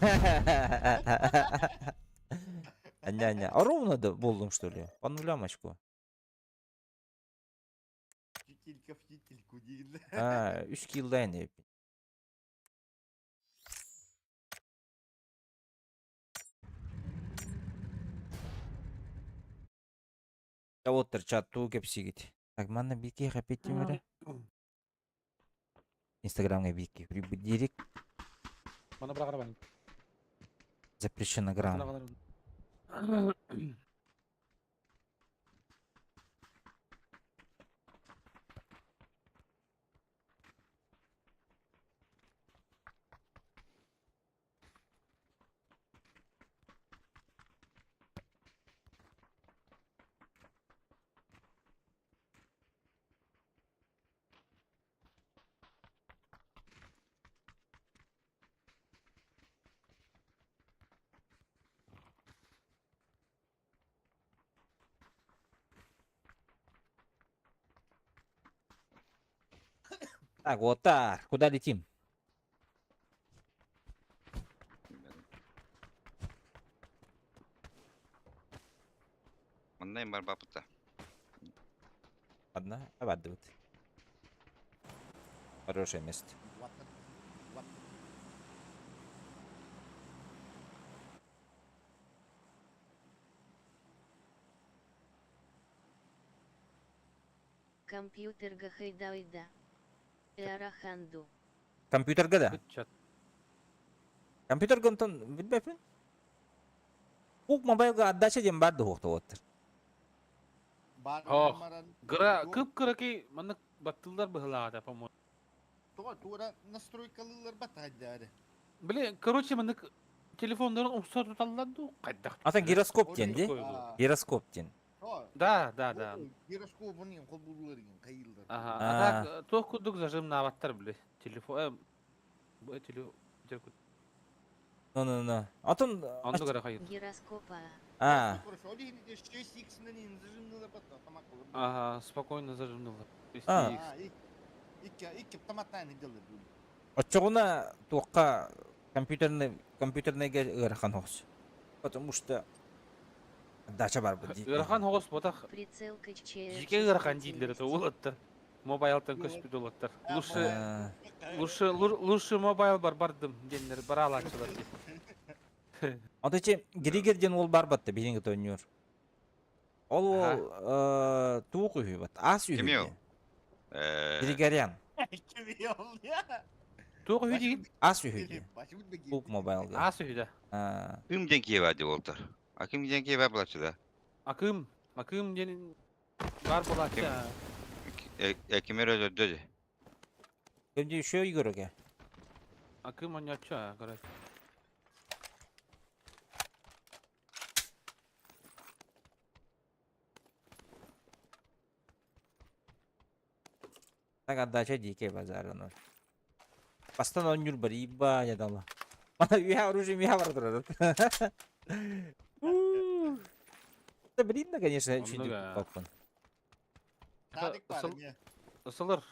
Аня, аня. А ровно да болдум, что ли? По нулям очко. Фитилька, фитильку дейін. А, 3 килл не. Оттыр чат туу кепсигит. Так, манна бики хапетимере. Инстаграмга бики. Директ Мана быраҕар бан. запрещена грамм. Так, вот так. Куда летим? Манна бар бапыта. Одна, обрадует. Хорошее место. Компьютер гахайдайда. Эраханду. Компьютер года. Чат. Компьютер гонтон билбеппин. Ук мобайлга отдача диэн баар дуһуохта уоттар. Баар Ох. баран Гыра кып-кыракый маннык баттыыллар быһылаата, по-моему. Тоҕо туора настройкалыылар батаайдаары. Били, короче, маннык телефоннарын умса туталлар дуу, хайдах? Ата гироскоп диэн ди. А, Гироскоп диэн. то, Да, да, да. Гироскобун иһин холбуулар иһин хайыылар. Ага, А. а так туох курдук зажимнаабаттар, били. Телефон, бу телефон, Ну ну ну. Атын оннук эрэ хайыр. Гироскопа. а Хорошо, ол иһин 6x-нэн иһин зажимныылар батта автомат болар. Ага, спокойно зажимнулар. А. А, икки икки автоматтан иһин Оччоҕуна туохха компьютерный компьютерныйга ыарахан оҕус. Потому что дача бар бу дии. Ыарахан оҕус ботах. Прицелка ЧР. Жике ыарахан дииллэр это уолаттар. Мобайлтан көспүт уолаттар. Лучше А, лучше лучше мобайл бар бардым диэннэр бараалааччылар дии. Онто че Григер диэн уол бар батта биһиги тонньуур. Ол уол туох үһү бат ас үһү. Кими ол? диэн. Григорян Туох үһү диигин? ас үһү диэн. Кук мобайлга. Аас үһү да. А, Ким диэн киэбэ дии уолтар. А ким диэн киэбэ булаччы да? Акым, Акым диэн бар буолааччы. Ким эрэ өлөрдө дии. Ким еще игорге? Акым онньооччу, короче. Так отдача дикая базара Бастан онньур бар ибба ядала. Мана үйә оружие мия бар турар. Да блин, да, конечно, Оннук, чуть а. поппун. Шарик бар эмиэ. Ысылыр.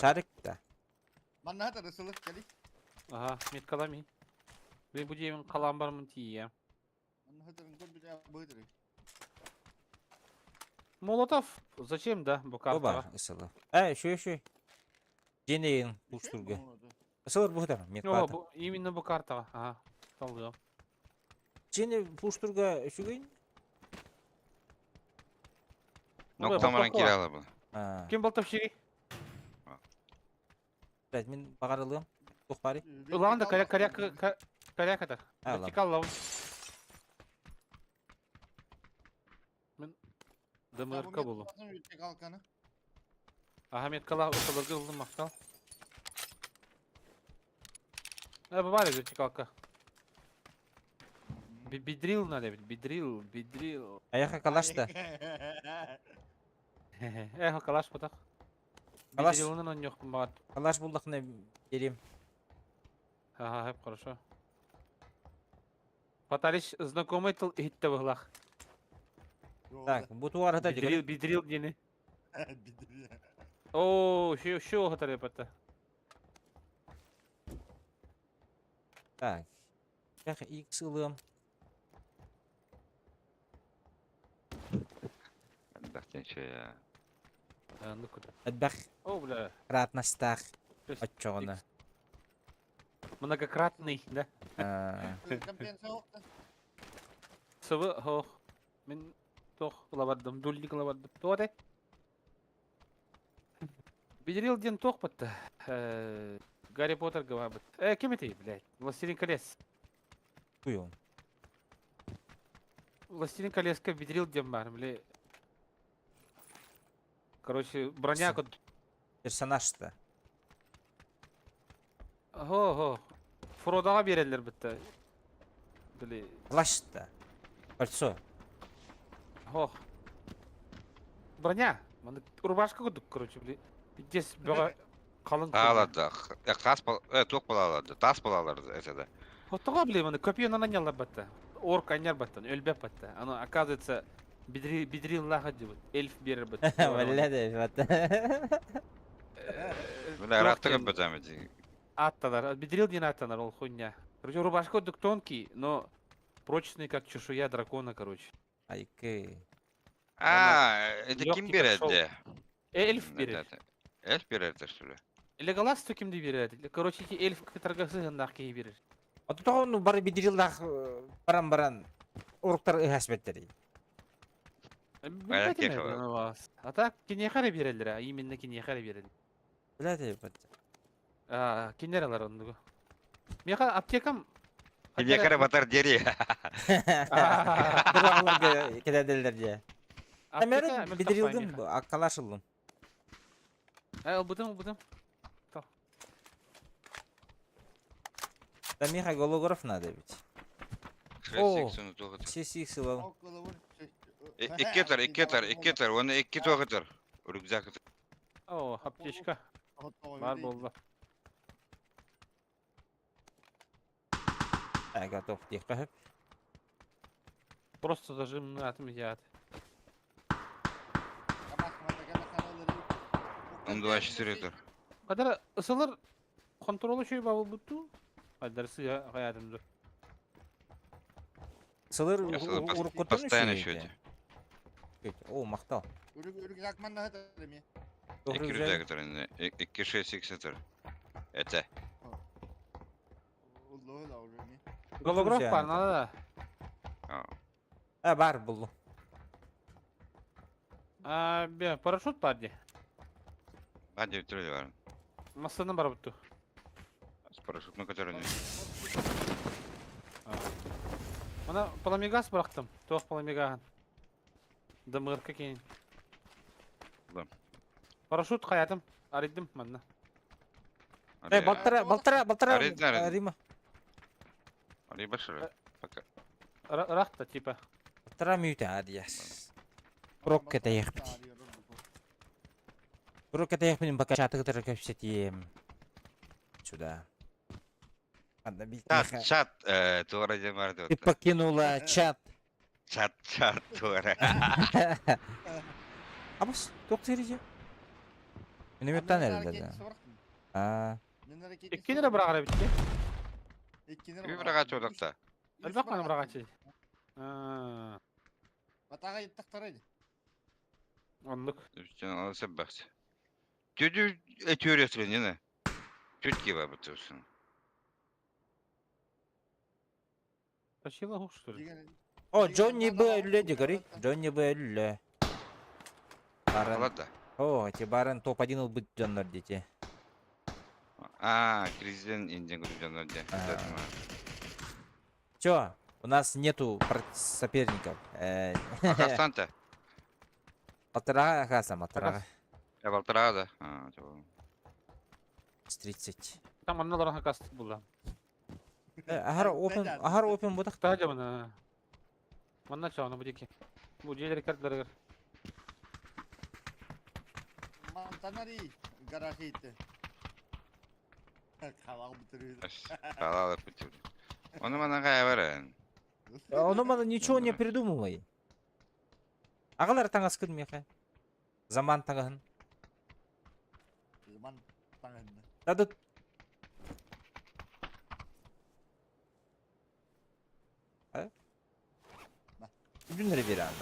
Шарик да. Манна хатар ысылыр кели. Ага, меткалами. Мен бу диэбин халаан бармын тиийэ. Манна хатарын көрбүтэ быһытыры. Молотов, зачем, да, бу Бу картаҕа? бар ысылы. Э, шү шү. Женейин пуштурга. Ысылыр бу хатар, О, метката. бу, именно бу картаҕа. Ага, талыам. Жене пуштурга шүгейин? Ноктамаран болтовка кире алабын. А, Ким болтовщиги? блядь, мин багарылым. Тух бари. Улаан да коряк коряк коряк это. А, ладно. Вертикал лаун. Мен ДМРК болу. Вертикалканы. Ага, меткала ысылыргы ылдым мактал. Э, бывали вертикалка. Бидрил надо ведь, бидрил, бидрил. Аяха калашта. Эхо, калаш потах. Калаш. Бидрилынан он yok багат. Калаш булдакны берем. Ага, хеп, хорошо. Потариш знакомый тыл ихитте быһлах. Так, бу туар хата Бидрил, бидрил диэни. Бидрил. О, еще еще хатар эпатта. Так. Эх, X ылым. Элбэхтэн шөйэ. Ну куда? Элбэх О, бля. кратностаах То есть оччоҕуна. Многократный, да? А, Сыбы, ох. Мин тох лабардым, дульник лабардым. Торе. Бидрил ден тох бытты. Гарри Поттер говорит. Кем это, блядь? Властелин колец. Куйон. Властелин колецка бидрил ден бар, бля. Короче, броня кот. Персонаж-то. Хо-хо. Фродаға берелер бітті. Бля. Плащ-то. Кольцо. Ох. Броня. Маны рубашка кудук, короче, бля. Пиздец, бөҕө қалың. Ааларды, хас туох балаларды, тас балаларды это Хотоға, бля, маны копье нанялар батта. Орк аньяр баттан, өлбеп батта. Оно, оказывается, бидрил бидрил лаха дебит. Эльф берер бат. Бля, да, вот. Бля, раттыгы бөтәме ди. Аттанар, бидрил дин аттанар, ол хуйня. Короче, рубашка кудук тонкий, но прочный, как чешуя дракона, короче. Айкы. А, это ким Легкий, как шелк. береді? Эльф берер. Эльф береді, что ли? Леголас кимди берер. Короче, эти эльф торгасы гындақ кей берер. А тут ну бары бидрилдах баран-баран уруктар ыхас беттери. Билбэтим кехова. эбит вас. А так кинехаре берелер, а именно кинехаре берелер. Бля, да, вот. А, кинер алар ондугу. Меха аптекам Кинекары батар дери. Дураларга кедеделер же. Аптека Эмэрин мөлтөх бидирилдим, баай миэхэ. аккалаш ыллым. Э, ылбытым, ылбытым. Да миэхэ голограф надо ведь. 6 О, икс оны туох этэр. 6 икс ылалым. Икки этэр, икки этэр, икки этэр, уонна икки туох этэр. Рюкзак этэр. О, аптечка. Бар буолла. А, готов. Диэххэ сөп. Просто зажим атым яат. М24 этэр. Кадара ысылар контролу шөй бабыл бутту. Айдар сыya хаятым dur. Сылыр Я сылыр уруккутун постоянно үчүгэй үчүгэй. этэ. О, махтал. Рюкзак манна этэр эми. Икки рюкзак этэр, икки 6 икс этэр. Это. Голограф бар, надо да. А, бар буллу. А, бе, парашют бар ди. Бар деп түрі бар. Массаны бар бутту. С парашютной которой. Мана паламигаз бырахтым. Туох паламигаһын. Дымырка кейин. Да. Парашют хаятым. Арыйдым манна. Э, балтара, балтара, балтара. Арыйдын, арыйдын. Рима. Али башыры. Пока. Рахта типа. Балтара мүйті, адияс. Рок это ехпит. Рок это ехпит, пока чаты кәпсетием. Сюда. Ладно, бить Чат, чат, э, туара демар Ты покинула чат. Чат, чат, туара. Абыс, тоқ терезе. Минометтан әлі да. А, Иккини эрэ быраҕар эбит Кими быраҕа чуодакта? Элбэх маны быраҕааччы. Аа, Батаға еттақтар оннук. Үстен аласа бақсы. Түйді өтөресілі нені? Түтке бар бұтырсын. Тащила хук, что ли? О, Джонни Б үлле дегори. Джонни Б үлле. Баран. Алады. О, эти баран топ-1 ылбыт дьоннор дети. А, кризистен инден көріп жанар де. Чё? У нас нету соперников. Акастанта. Балтараға хаса, балтараға. Э, балтараға да. А, чего. С 30. Там онно олорон хакас була. Ахар опен, ахар опен будақ. Та жамана. Манна чаана бу дики. Бу дьиэлэр карталарыгар. Мантанари гараж итти. Халал бітіреді. Халал бітірді. Оны мана қая бар. Ону мана ничего не придумывай. Ағалар таңас күн меха. Заман таңаһын. Заман таңаһын. Да тут А? Күннер берәм.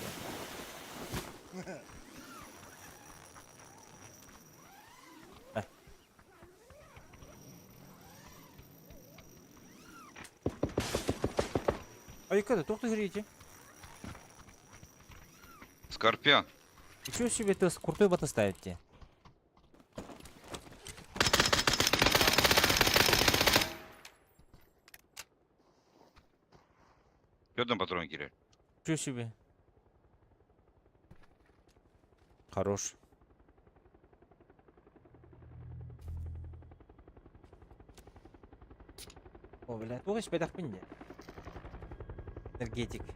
Ай, когда тоқты жүрейте? Скорпион. Ничего себе ты крутой бота ставите. Көдін патрон керек. Ничего себе. Хорош. О, бля, туғыш бәдақ бінде. Энергетик.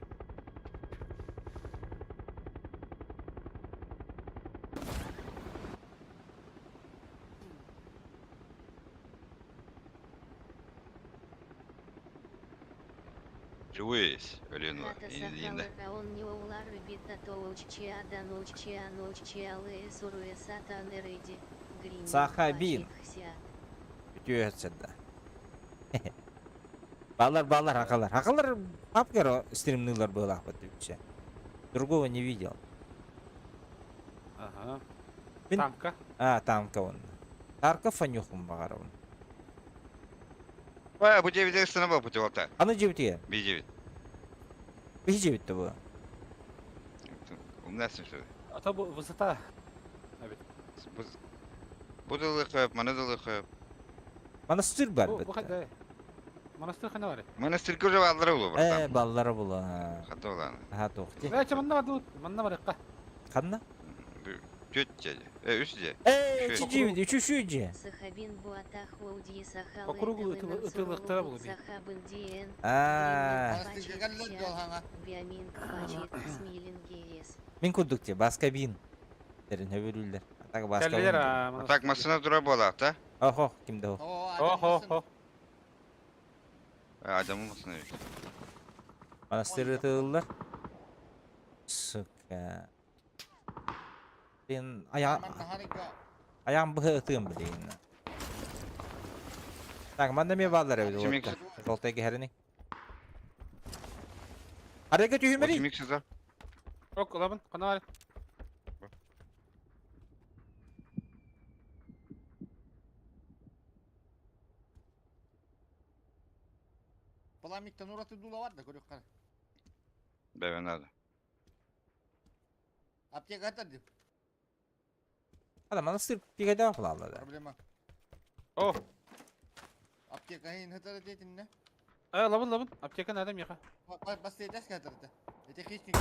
Чуешь, Өлен Хата сахала он не улар бита тоучча данучча ночча лесуруэ сатанереди. Грини. Сахабин. Үтіөтсі да. Балар, балар, ақалар. Ақалар папкер стримнылар была вот вообще. Другого не видел. Ага. Мин- Танка. А, танка он. Тарка фанюхум бағарабын. Ой, бу 9 сына был пути волта. Аны жебітіге. Би 9. Бихи жебітті бұ. Умнасың что ли? А то бу высота. Бу дылы қойып, маны дылы қойып. Монастырь бар Бу бу бітті. хайда. Монастырь хана бар. Монастырь уже балдыры болу Э, братан. баллары бұлы. Хаты боланы. Аха, тоқти. Э, че манна бар тут? Манна бар якка. Ханна? Түөрт дьиэ. Э, үс дьиэ. Э, Үчүгэй. үчү дьиэбит, үчү үчү дьиэ. Сахабин буатах уудьи сахалы Округу тылынан ытылыктара суруллубут буолуо. сахабын диэн Аа, Монастырьга кэллэр дуолхаҥа. Биамин кфачит смилингеес. мин курдук дьиэ, Баскабин. Тэрин хөбүрүүллэр. А так Кэллилэр Баскабин. аа. А так массыына тура буолаах да? Охо, ким да ол. О, Охо, хо. Адамы массыына эбит. Монастырь ытыллар. Сука. Блин, аяҕ аяҕым быһа ытыам билигин. Так, манна эмиэ бааллар эбит Чимик. уолаттар. Жолтай кэһэрини. Арыга түһүмэри. Чимик сызар. Ок, ылабын, хана бар. Паламиктан ураты дула бар да көрүк кара. Бэбэ надо. Аптека атар деп. Адам монастырь пигайда флалла да. Проблема. О, Аптека хин хатар дейтин не? э, ылабын, ылабын. Аптека надо меха. Бас етес хатар да. Это хищник.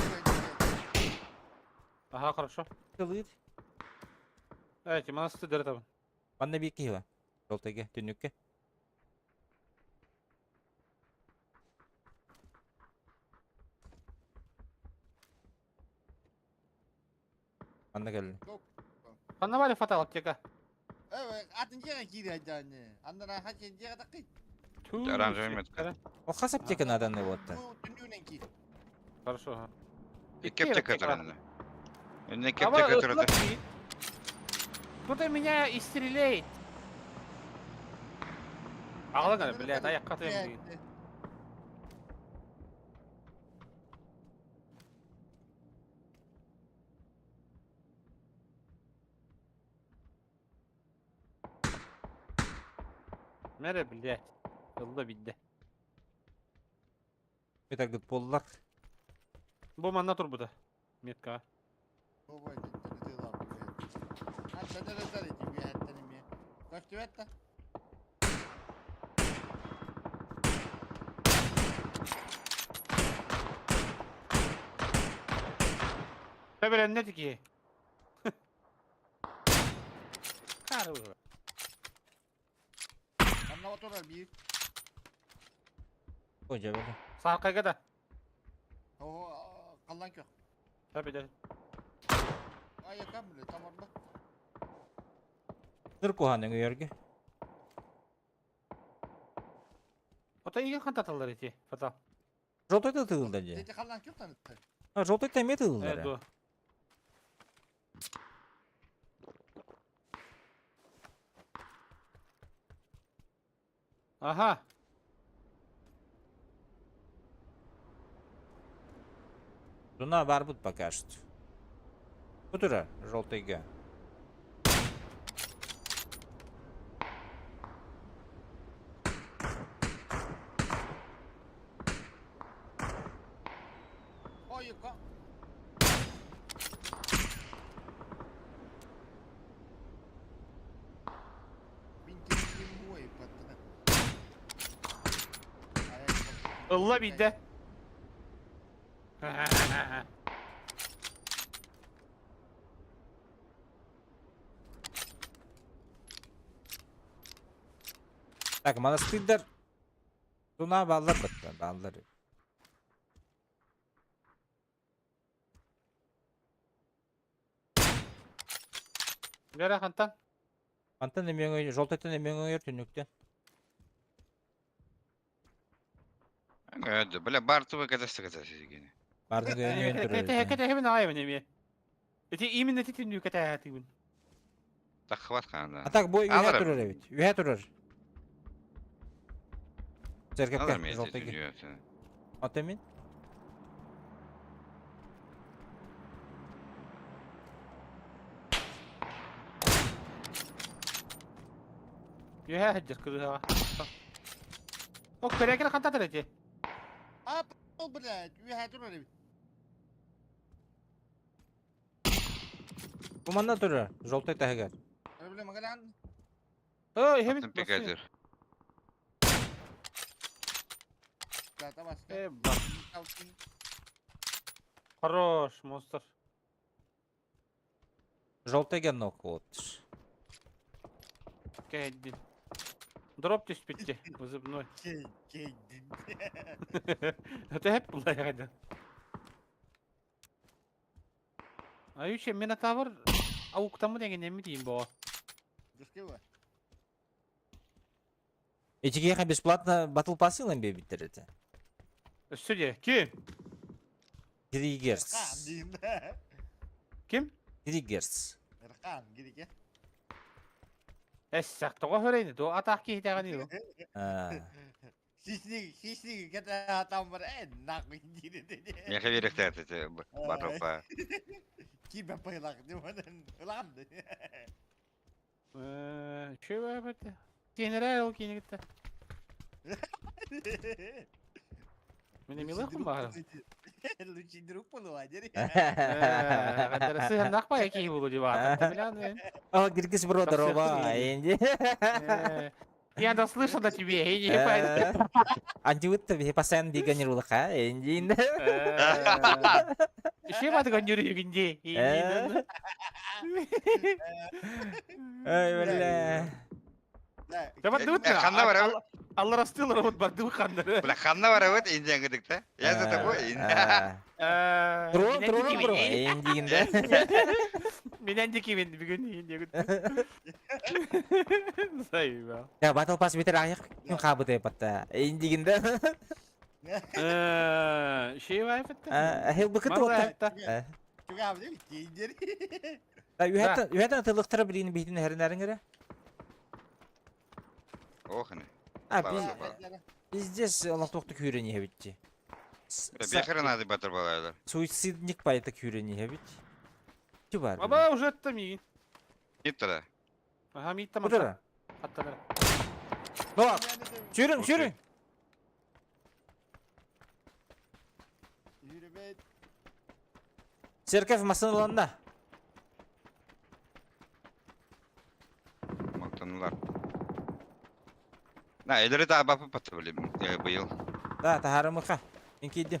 Ага, хорошо. Тылыр. Эти, монастырь дырытабын. Манна биир киһи бар. Жолтайга, түннүккэ. Манна кэллин. Ханна бар фатал аптека. Атын жеге кире айданы. Андан хачын жеге такый. Түү, Оранжевый метка. Ол хас аптека наданный буолта. Түннүнен ки. Хорошо. ага. Икки аптека туран. Инне икки А аптека вот, турады. смотри. Кто-то меня и стреляет. Ағылан әлі, блядь, аяққа тыйым деген. Мәре, блядь. Ылла бидде. Металгыт буоллар. Бу манна турбута. Метка. Бәбелен не тики? Кары bu. Bir. Hoca böyle. Сарқайға да. О, қалдан кök. Tabii de. Ay yakan bile tam orada. Ныр куһаның өйөргө. Ота иген хантаталар эти, фатал. Жолтайда тыгылда же. Дети қалдан кök танытты. А, жолтайда эме Э, тыгылдар. ду. Ага. Дуна бар бут пока что. Бу турар жолтайга. Ой, yakan. Bin kere patladı. Ылла бидде. Так, монастырьдар Дуна баллар бытта, баллар. Бері хантан. Мантан эмең жолтайтан эмең өйөр түнүктен. Э, бля, бар тубы катасы катасы дегени. Бардын өйөн Кете турар. кете хебин айбын эми. Эти именно ти түнү кете тибин. Так хват ханда. А так бой үһэ Алар. турар эбит. Үһэ турар. Алар Церковка мен жолтайга. Ата мен? Юхэ хаджар кырыга. О, көрәкер хантатар эти. А, блядь, үйе турар эбит. Бу манна турар. Жолтай таһыгар. Проблема галан. Ой, хебин. Пикадер. Ката баска. Э, ба. Хорош, монстр. Желтый генок вот. Кэйдин. Дроп түспүтти, вызывной. Кей, кейдин. Это hep булайгайда. Аюше Минотавр ауктамы деген эми дейм бо. Душкева. Эти киһиэхэ бесплатно батл пасс ылан биэрбиттэр этэ. Өссө де ким? 3 Герц. Эрхан дейм. Ким? 3 Герц. Эрхан гирике. Эссак тоҕо хөрейни до атаах киһитэҕин юу. А, Хищник, хищник, это там бар, нахуй дири. Меха верехтер эти батлпа. Кибе пылак, ылам. Чего это? Генерал кинигитте. Мени милахым бар. Лучший друг полуладери. Гадарасы нахпа яки булу диба. Билян. О, Гиргиз бро, здорово. Энди. Я дослышал на тебе, и не пойду. Антиутта бихи постоянно биганер улаха, Энди. Еще маты гонюрю гинди. Ой, бля. Бардыбыт Ханна барабыт. Алла растылар вот бардыбы ханнары. Бля, ханна барабыт индиан гыдыкта. Я за тобой. Трон, трон, бро. Энди, да. Менен дикимин бүгүн инди. Заебал. Я батл пас битер аяк күн кабыты патта. Энди, да. Шей вайфетте. Хел быкыт отта. Үһәтен үһәтен тылыктыра билин битин хәрнәрен гәрә. Охны. А, пиздец, Аллах тоқты күйрені хебитти. Бехер надо батыр балайлар. Суицидник пайта күйрені хебит. Ти бар. Баба уже это ми. Нет тогда. Ага, ми там. Кудара. Аттанар. Ну, сүйрің, сүйрің. Церковь масыналанна. Мактанулар. На, элери да бапы паты билим, быйыл. Да, тахарымыха. Мен кийдим.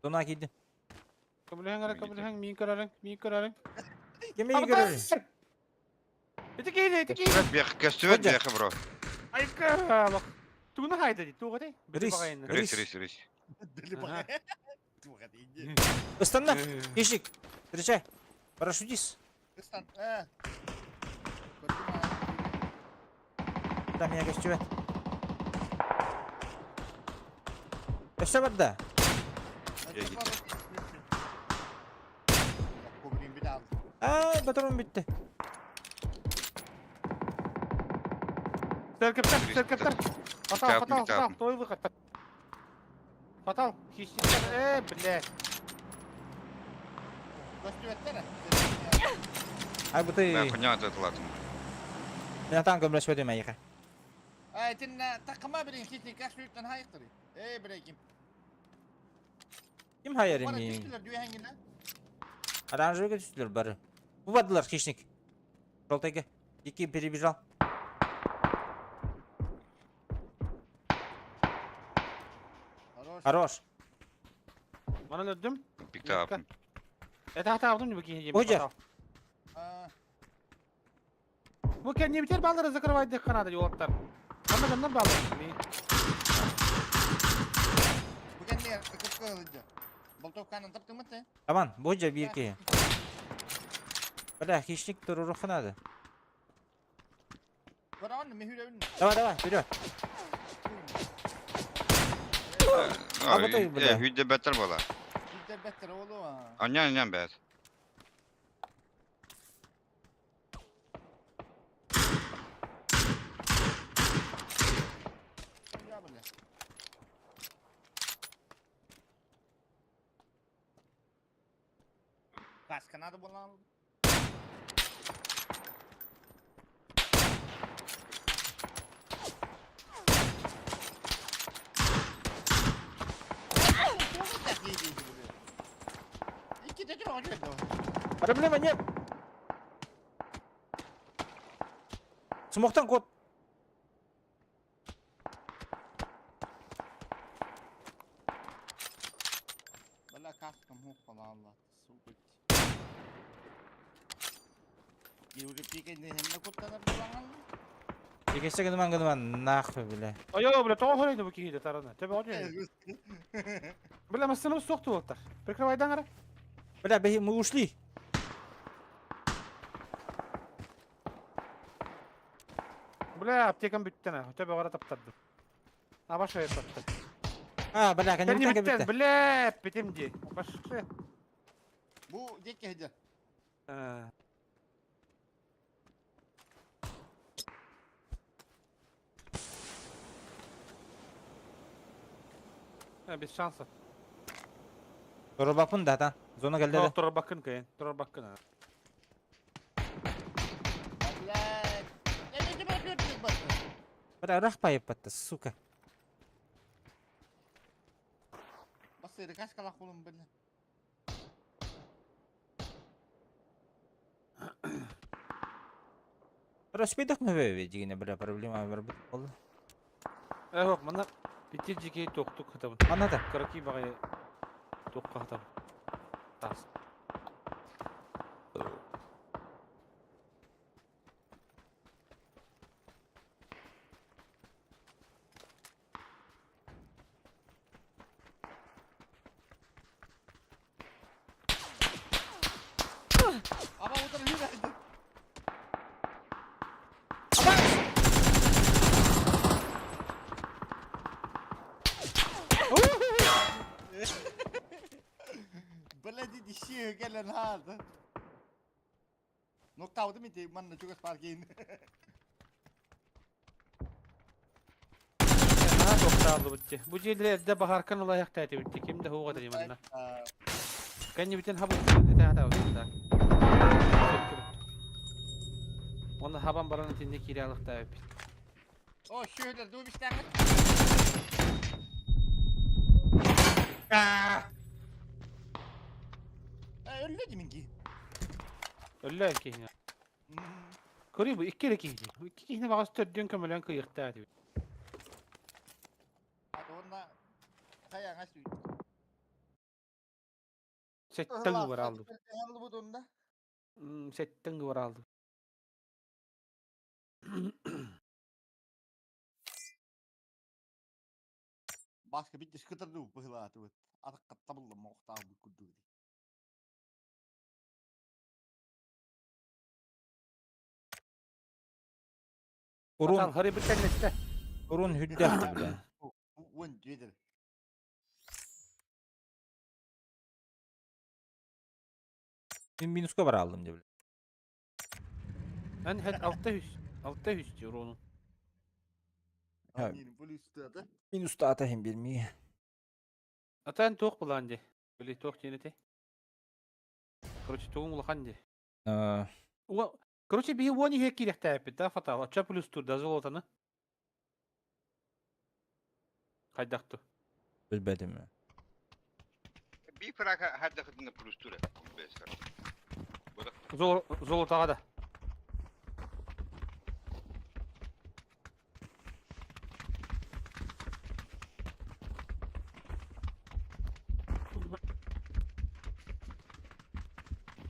Туна кийдим. Кабылһаң ара, кабылһаң, мин көрөрүң, мин көрөрүң. Кеме көрөрүң? Ити кейде, ити кейде. Бех, көстүбөт бехе бро. Айка, бак. Тугуна хайда ди, туга ди. Рис. Рис, рис, рис. Ыстанна. Хищник. Встречай. Парашютист. Там меня көстүбөт. Өссө барда. Ай, батырым битти. Церковьтар, церковьтар. Фатал, фатал, фатал, твой выход. Фатал, хищниктер, бля. Ай, бу ты. Да, хуйня этот ладно. Мен танк өмрәшпәдем әйхә. Ай, тин тақыма бірин хищник каш сүйіктен хайықтыры. Эй, біреким. Ким хайыр мин? Оранжевый түстүлөр бары. Бу бардылар хищник. Желтыйга. Дикий перебежал. Хорош. Мана өддүм. Пикта Это хата алдым не бекин. Ожа. Бу кенни битер баллары закрывать дек канада юлаттар. Анда гыннар баллар. Бу кенни кыпкылды. Болтовканы таптың ты? Таман, бу жа бирки. Бля, хищник туруру ханады. Давай, давай, вперед. А вот и, бля. Хүдде бәттер бола. Хүдде бәттер олу. Анян, анян бәт. Каска надо было. Проблема нет. Смохтан кот. Бля, каскам хух Allah, сука. Европейка куттанар булаңан. Икесе гынман гынман нахуй, бля. Айо, бля, тоҕо хоройду бу киһи тарана. Төбө отуй. Бля, массыына суох туолтар. Прикрывайдан ара. Бля, мы ушли. Бля, аптекам бүттен. Төбө ара таптарды. Аба шайып тапты. А, бля, Кәнни конечно, бүттен, бітті. бля, бітем де. Башы. Бу декке хеде. Без шансов. Турбапын да, та. Зона келді. Yok, Турар бакын кайын. Турар бакын. Блядь. Я не тебе ответ бат. Бля, рах пайып батты, сука. Басыры кашкалак болум бля. Распидок мы бе, дегене, бля, проблема бар болды. Yok, мана бити жеке тоқтук хатабын. Ана да. Караки багай тоққа хатабын. Тас. Aba otur yürü. Блядь, иши келен хады. Ноктауды ми те манна чугас паркин. Ана тоқталды бітті. Бу жерлерде бахаркан улаяқ тәті бітті. Кимде хуға дей манна. Кәнні бітен хабы бітен хата бітті. Оны хабан бараны тенде кире алық та бит. О, шöyle ду биштәңе. Öyle demin ki. Өллі кейіне. Көрей bu ikki kihini. İkki kihini бағасы төрден көмілен кыйықта деп. Онда каяңа сүй. Сеттен бар алды. Алды бу онда. Сеттен бар алды. Башка бит кытырды бу быһылааты бут. Атак каттабылды моктаа бу күдү. Урун, Хары бір тәннесті. урун хүлдәхті, бля. Уон жедер. Мен минуска бара алдым, деп. Мен хәт 600. 600 diyor onun. Ha. Полис да. Минуста атайын бермей. Атан тоқ булан де. Биле тоқ денете. Короче, тугун улахан де. Короче, би вони хек кирек тәпит, да, фатал. Ача плюс тур да золотаны. Кайдакту. Білбедім. Bir fraka her dakikada plus ture. Золотаға да.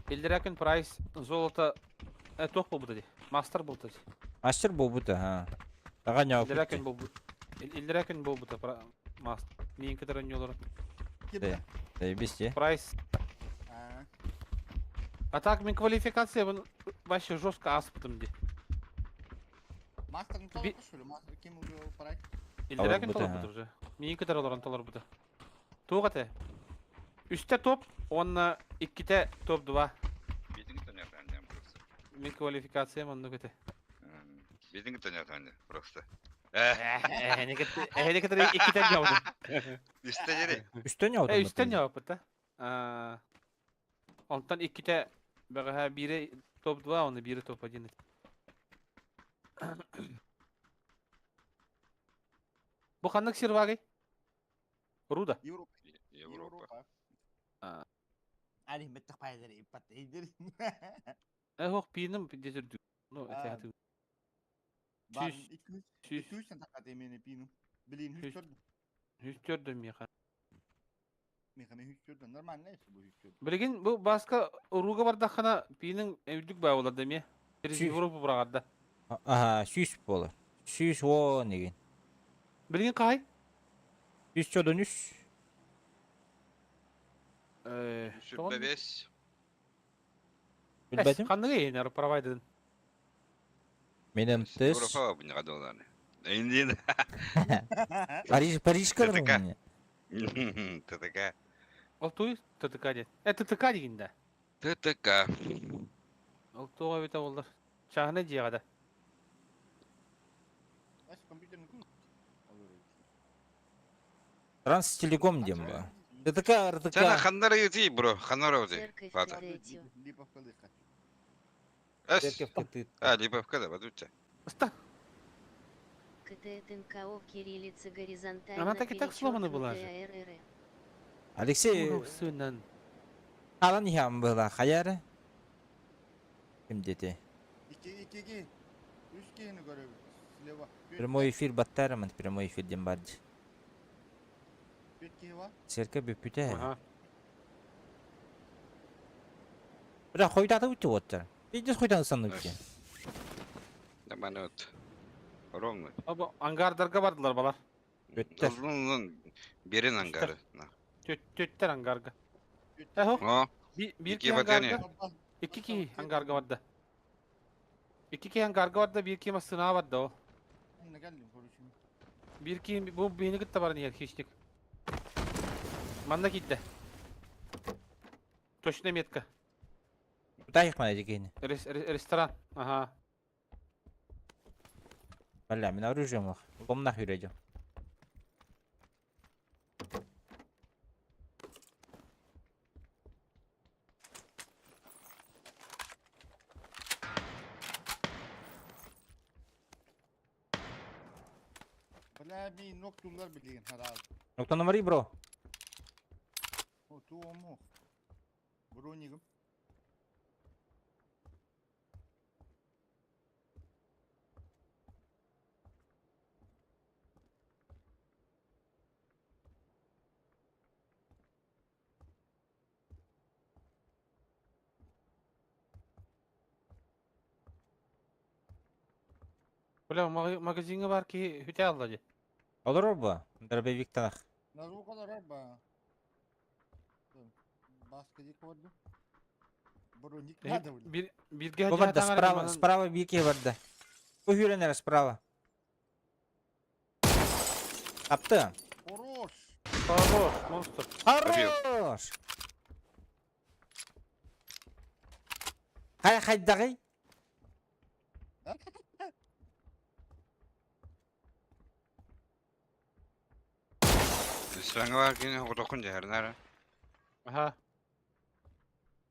Илдерәкин прайс золото тоқ болбуды ди. Мастер болду ди. Мастер болбуты, ха. Тага няу Илдерәкин болбу. Илдерәкин болбуты мастер. Мин кытырын yolları. Заебись, Прайс. А так мен квалификация бун вообще жестко аспытым ди. Мастер не толық что ли? Мастер кем уже прайс? Илдерәкин Алар толар уже. Мин кытыр оларын толар буты. Туға те. Үсте топ, онна икките топ 2. Bizim tanıyor просто. Мен квалификациям онны көте. Bizim tanıyor просто. Эне кытыр иккитен жауды. Üstte yeri. Үстен яудым. Үстен жауап та. Онтан икките бәгә бире топ 2, оны бире топ 1. Бу ханнык сервагы? Руда. Европа. Европа. Али меттах пайдер иппат идер. Хох пиним дезердү. Ну, это хаты. Бар Сүз. 200 Сүз. 200 такат эмени пину. Билин Сүз. 104. 104 меха. Меха 104 нормально бу 104. Билген бу баска руга бардахана пинин эвдүк баа болар деме. Через Европу быраҕарда. Аха, 100 буолар. 110 деген. Билигин хаһай? 113. 105. Билбэтим. Ханныгы иһинэр провайдерын? Мен МТС. Европа бу нега доллары. Индин. Париж, Парижка ТТК. ТТК. Ол туй ТТК диэн. Э ТТК дигин да. ТТК. Ол туох эбитэ буоллар. Чааһынай дьиэҕэ да. Транстелеком диэн ба. ТТК, РТК. Сана ханнара юти бро, ханнара ути. Церковь Фата. Третью. Эс. Церковь кытыт. А, Липовка да, бадуча. Ыста. КТТНКО кириллица горизонтально Она так и так сломана была же. перечеркнутая РР. Алексей, Сыынан. алан иһэм была хайары. Ким дети? İki, iki, iki. Üç kişini görüyoruz. Слева. Прямой эфир баттарымын, прямой эфир дем барды. Üç kişi var. Церковь бүпүтэ. Аха. Бля, хойдаты үтті оттар. Пиздец хойдан санны үтті. Наманы от. Ровно. Абы ангардарга бардылар балар. Өттер. Uzun uzun берин ангары. На. Төттер ангарга. Эхо. О, Bir İki ki батарея. ангарга. İki ki ангарга барда. İki ki ангарга барда, bir ki masına барда о. Ne geldim konuşayım. Bir ki bu beni кытта баран yer хищник. Манна китте. Точная метка. Тайық мана дегені. Ресторан. Ага. Бля, мен оружием лох. Лом нахуй рейдю. Бля, bir noktalar bilin herhalde. Nokta numara бро. O tu o mu? Бронигом. Бля, магазинга бар ки хүтә алды ди. Олар ба? Дробовик танах. Назу kadar araba. Баска дик vardı. Броник надо бля. Bir бирге Бу барда справа, справа бики барда. Бу хүренер справа. Апты. Хорош. Хорош, монстр. Хорош! Хай хайдагы? Üstüne var ki otokun jeherler. Ага.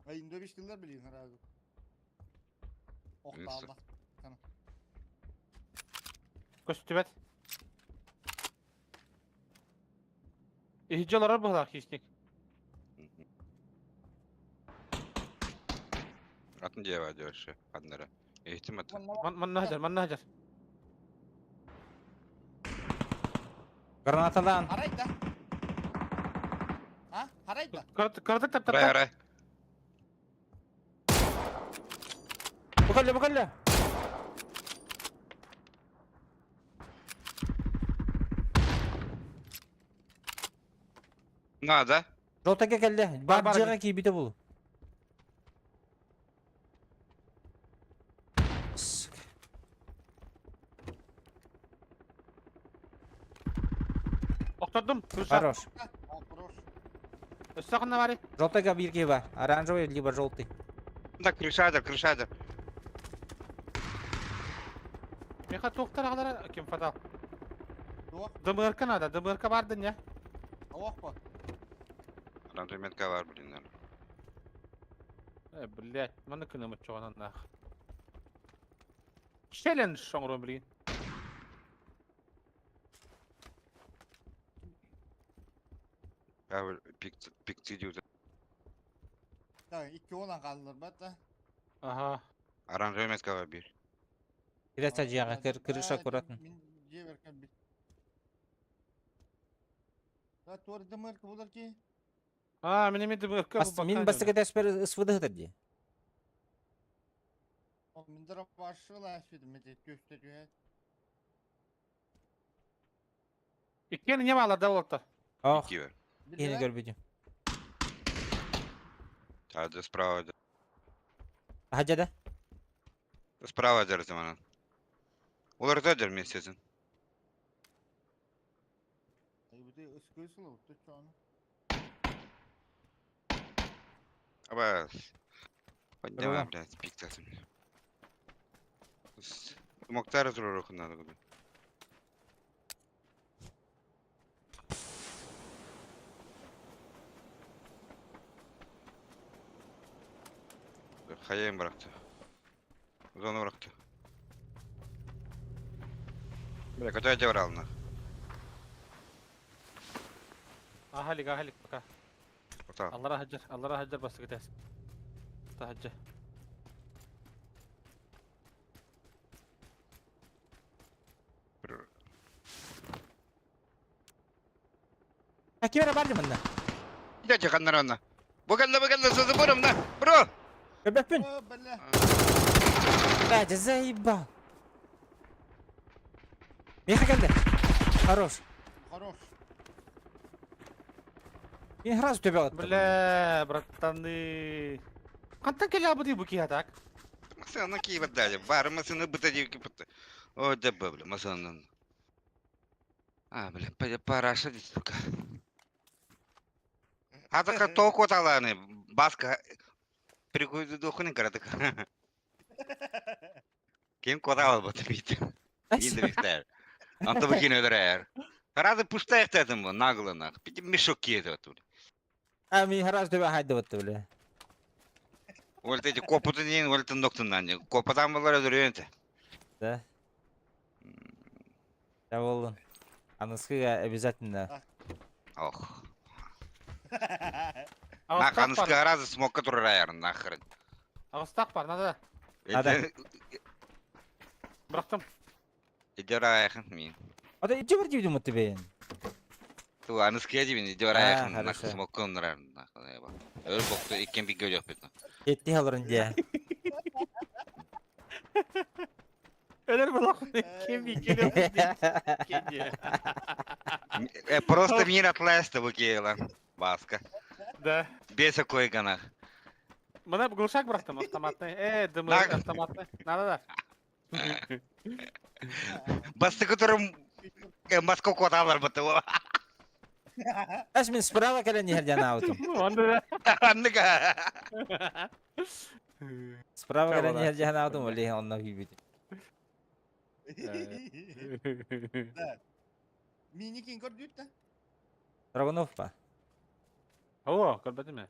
Ay 25 yıllar bilin herhalde. Oh Neyse. Allah. Көстүбәт. Ихҗалар булар хищник. Атын жева diyor ханнара. Ehtim atı. Ман нахҗар, ман нахҗар. Гранаталан. Harayda. Ha? Harayda. Кырдык тап Арай тап. арай. Букалля, букалля. Надо. Жолтака келді. Бар, Бар бар, жыға кейбіті бұл. Сука. Октадым. Күршә. Хорош. Ha, хорош. Өссәгында бар. Жолтака бирге бар. Оранжевый либо желтый. Да крышада, крышада. Меха токтар агалар кем фатал. Yok. ДМРК надо, ДМРК барды не? Yok bak. Оранжевый метка var блин. Э, блядь, маны кыным чоганан нах. Челлендж шоңрон блин. Пик пик diyor. Tamam iki olan kaldılar bak da. Ага. Оранжевый метка var bir. Кирәсә жыға кір крыша аккуратно. Да туар дымыркы булар ки. А, мине мен ДМРК Бас, мин бастыка тәспер СВД гыдыр ди. Мин дробашыла сүдүм эти түстэ түһэ. Иккиэн не баалар да олортор. Ох, Икки бар. киһини көрбүтүм. А, справа. Хаджа да? Справа держим она. Уларыта дер месяцин. Абас. Подняла, блядь, пиктасым. Моктар турар надо было. Хаяйын bıraktı. Зону bıraktı. Бля, куда я брал нах? Ахалик, ахалик пока. Вот Аллара хаджар, аллара хаджар бастык этес. Тахаджа. А ким эрэ бар дии манна? Дядя ханнарана. Буканна буканна сазабуром на. Бро! Көрбөппүн. Бля, заебал. Миэхэ кэллэ. Хорош. Хорош. Мин сразу төбө аттым. Бля, братаны. Хантан кэлэ абыды бу киһи так? Масана Киева дали. Бар масана бытадивки пыты. О, да бля, масана. А, бля, параша здесь, сука. А так толку таланы. Баска. Прикуйду духу не каратык. Ким кодал вот бит. Индивистер. Анта букин öдөрөр. Разы пустая этим нагло нах. Пити мешок киет вот. А мин сразу төбө хайды бытты, бля. Вот эти копуты не, вот это ноктун Копотам было öдөрүнтэ. Да. Да болдун. Аныскыга обязательно. Ох. Нах, аныскыга разы смог который райар нахрен. Ағыстақ бар, надо. Надо. Бырақтым. Иди райхан мин. А ты иди бар дибдим тебе. Ту аныскыга дибин иди райхан нах хорошо. смог коннар нах. Өр бокту иккен бик көрөк бит. Кетти алырын дия. Өлөр булақ. Кем бикелер. Просто мир атласта букела. Баска. Да. Бес койганах. Мына глушак бырақтым автоматный. Дымы автоматный. Надо да. Басты которым Москва коталар быты. Аш мин справа кэлэн иһэр аутум. Онда Анныга. Справа кэлэн иһэр аутум оле онно күйбүт. Да. Миникин көрдүт да. Драгунов па. О, көрбөтүм.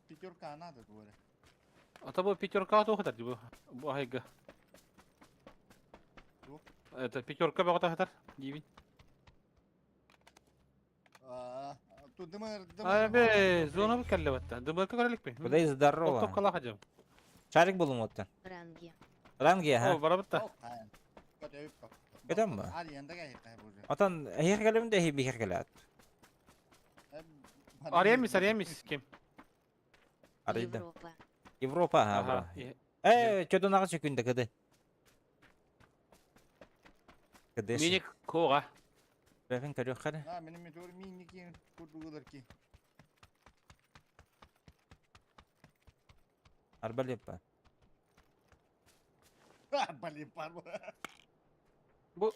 Пятерка надо говорю. А то бу пятерка туохатар бу. Бу айга. Это пятерка багатахатар. Дивин. Абе, зона бу келле батта. Дымырка көрелик пе. Куда здорово. Топ кала хажым. Шарик болум оттан. Ранги. Ранги, ага. О, бара батта. Көтөн ба? Отон эхир келем де бихер келет. Аремис, Аремис ким? Арыйда. Европа. Европа, ага. Э, чөдөн ага чөкүндө кыды. Кыды. Миник кога. Бәфин көрүк кара. А, менин метеор миники курдугулар ки. Арбалет па. Арбалет бар. Бу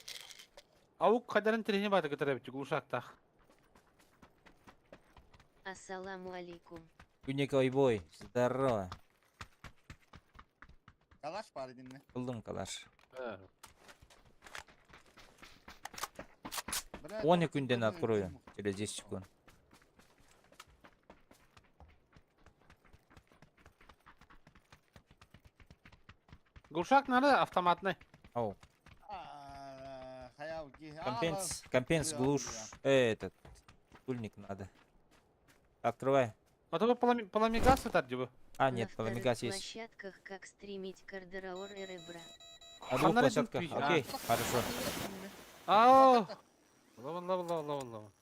Аук кадарын тирени бады кытара бит глушактах. Ассаламу алейкум. Күнеке ойбой. Здорово. Калаш бар идимне. Булдум калаш. Бля, 10 күнден открою. Через 10 секунд. Глушак надо автоматный. Ау. Хаял ки. Компенс, компенс глуш. Этот. Тульник надо. Открывай. А то пламегаз это где А, нет, На вторых пламегаз есть. площадках как стримить кардераор и ребра. На двух площадках. Окей, хорошо. Ау. Лаван, лаван, лаван, лаван, лаван.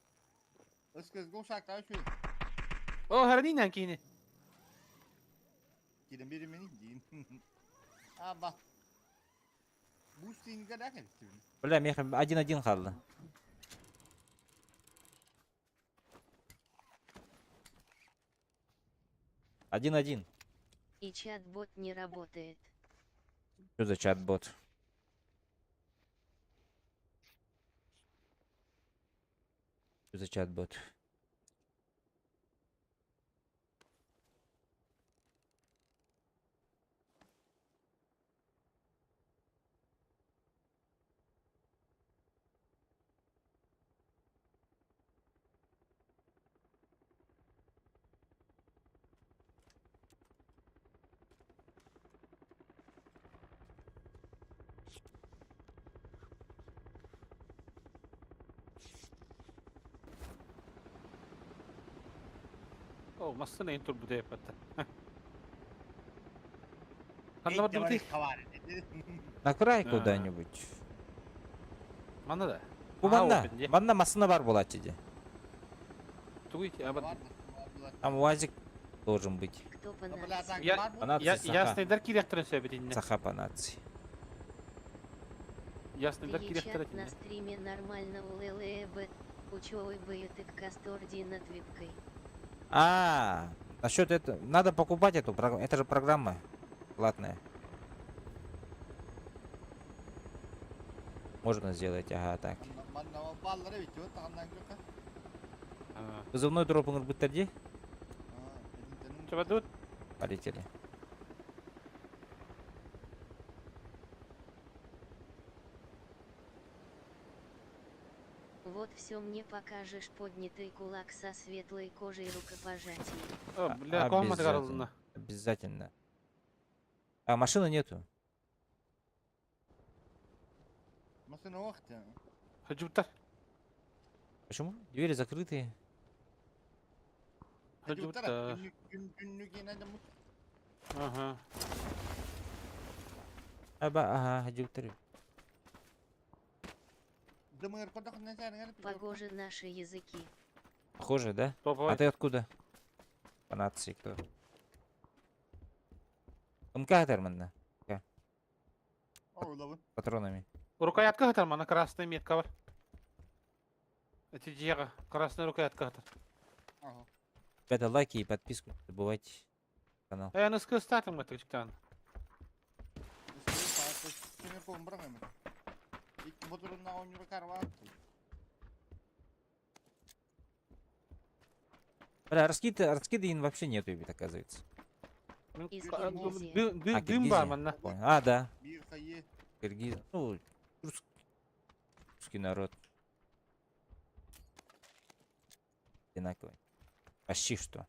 Өскөз глушак та үчү. О, хранение кини. Кирен бери мени дин. Аба. Бустинга да кэлтибин. Бля, меха один-один хаалла. Один-один. И чат-бот не работает. Что за чат-бот? Что за чат-бот? О, массыына иһин турбута эппэттэр. Ханна бардыбытый? На край А. куда-нибудь. Манна да. Бу манна. А, опен, Манна массыына бар буолааччы дии. Тугуй, а Там УАЗик должен быть. Кто по нации? Я- По нации саха. Ясныйдар кириэхтэрин сөп итиннэ. Саха по нации. Ясныйдар Ты кириэхтэрэ чат на итиннэ. стриме нормально улэлэб, учёй быйытык касторди над випкой. А, насчет этого. Надо покупать эту программу. Это же программа платная. Можно сделать, ага, так. Вызывной дроп будет где? Чабадут? Полетели. Вот все мне покажешь поднятый кулак со светлой кожей рукопожатий. О, бля, комната Обязательно. гарылына. Обязательно. А, машины нету. Хаджуптар. Почему? Двери закрытые. Хаджуптар. Ага. Аба, ага, хаджуптар. Погожи наши языки. Похоже, да? Попой. А ты откуда? По нации кто? МК терминна. Патронами. Рукоятка хатар мана красная метка бар. Эти дьяга, красная рукоятка хатар. Ребята, лайки и подписку не забывайте. Канал. Э, ну скыстатым это чиктан. Бля, раскиды им вообще нету, ребят, оказывается. Из Дым, Киргизии. дым, А, дым бар Киргизия. манна. Понял. А, да. Киргиз. Ну, русский народ. Одинаковый. Почти что.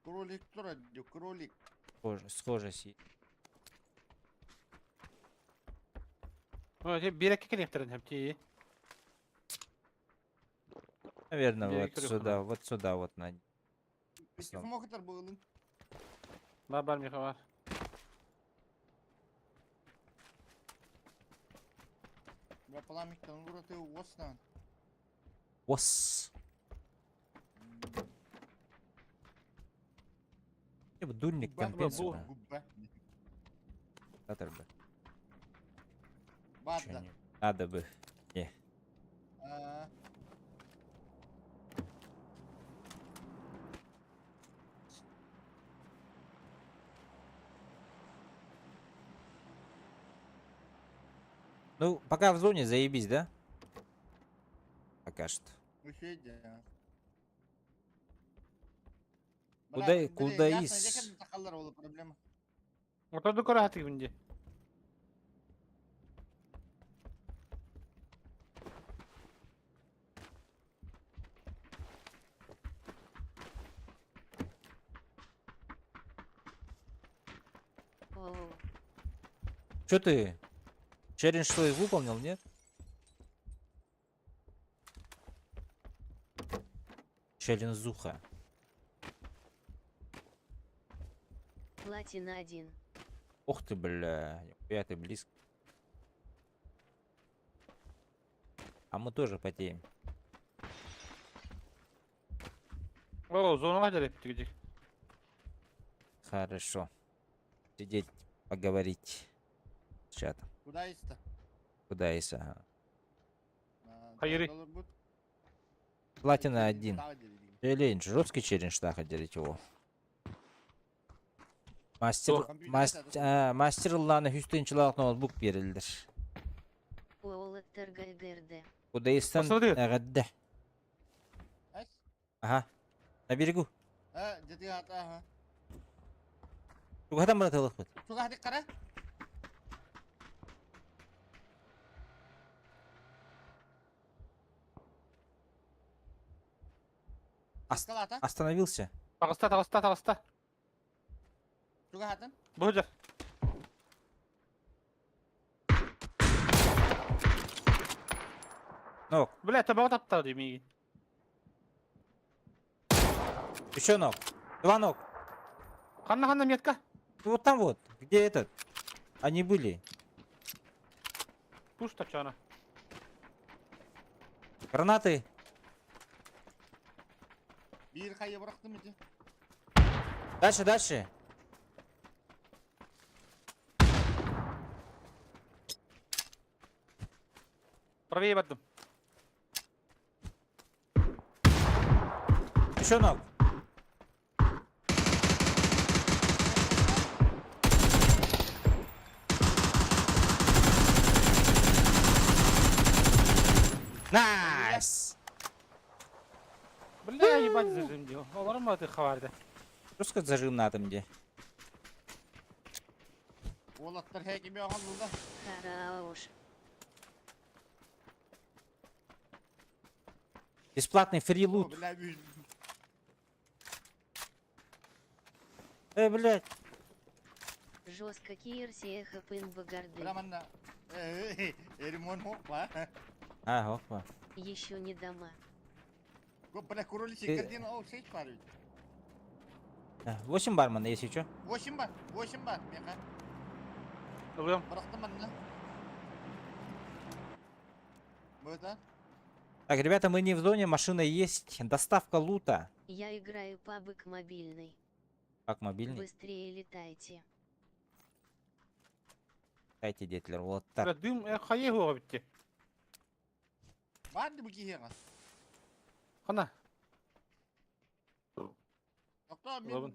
Кролик кролик. Схоже, схожесть. О, те берекке келектерин хепти. Наверное, вот Берекке сюда, вот сюда, вот на. Бар бар меха бар. Ос. Дульник компенсу. Надо бы. Надо бы. Не. Ну, пока в зоне заебись, да? Пока что. Куда, куда из? Отоду көрө хатыгын Чё ты? Челлендж свой выполнил, нет? Челленджуха. Платина 1. Ох ты, бля. Нихуя ты близко. А мы тоже потеем. О, зона ладеры, тигдик. Хорошо. Сидеть. Поговорить с чатом. Куда иста? Куда есть, ага. Хайыры. Платина 1. Челлендж, жесткий челлендж, так, делить его. Мастер, мастер, мастер ыллааны үс тыһыынчалаах ноутбук биэрэллэр. Уолаттарга эҕэрдэ. Кудайыстан Посмотри. эҕэрдэ. Ага. На берегу. А, где ага. Тугатан братылықпыт. Туга кара? Аскалата. Остановился. Таҕыста, таҕыста, таҕыста. Туга хатын? Бу. Knock. Бля, табаҕа таптар дии миигин. Еще knock. Два knock. Ханна, ханна метка? Вот там вот. Где этот? Они были. Пуш тачана. Гранаты. Биир хайа бырахтым ити. Дальше, дальше. Правее бардым. Еще knock. Nice! Бля, ебать зажим дии. Олар ма ты хаварды. Просто зажим на там где. Уолаттар хэки оҕоллулар. Хорош. Бесплатный free loot. Бля, бля. Э, блядь. Жестко киирси эхо пын багарды. Бля, манна. Эримон хоппа. А, опа. Еще не дома. Бля, кроличий Ты- картина, о, шесть пар. 8 бармена, если что. 8 бар, 8 бар, меха. Ылыам. Бырахтым манна. Быта. Так, ребята, мы не в зоне, машина есть. Доставка лута. Я играю PUBG мобильный. Как мобильный? Быстрее летайте. Дайте, детлер, вот так. Бля, дым, хайа хуа битти. Бар бу киһиэхэ. Ханна. Тоқтоо мин Лабын.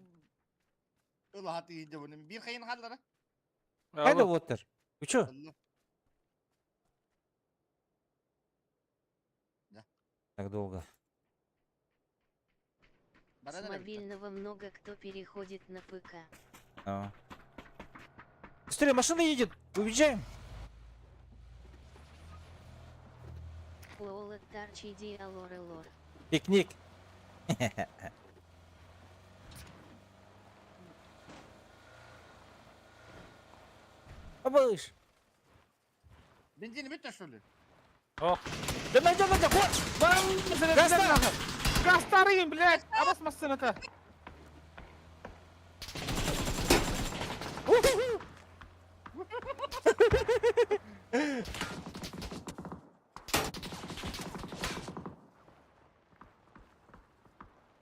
ылаһаты идэбин. Биир хайын хааллара. Хайда вот. Вы чё? Алла. Так долго. С Баран эрэ мобильного много кто переходит на ПК. А. Быстрее, машина едет! Уезжаем! Уолаттар чиди алор лор. Пикник. Абыш! Бензин бүттэ что ли? Ох. Да найдем, найдем! Вот! Гастар! Гастарым, блядь! Абас массыната. У-ху-ху!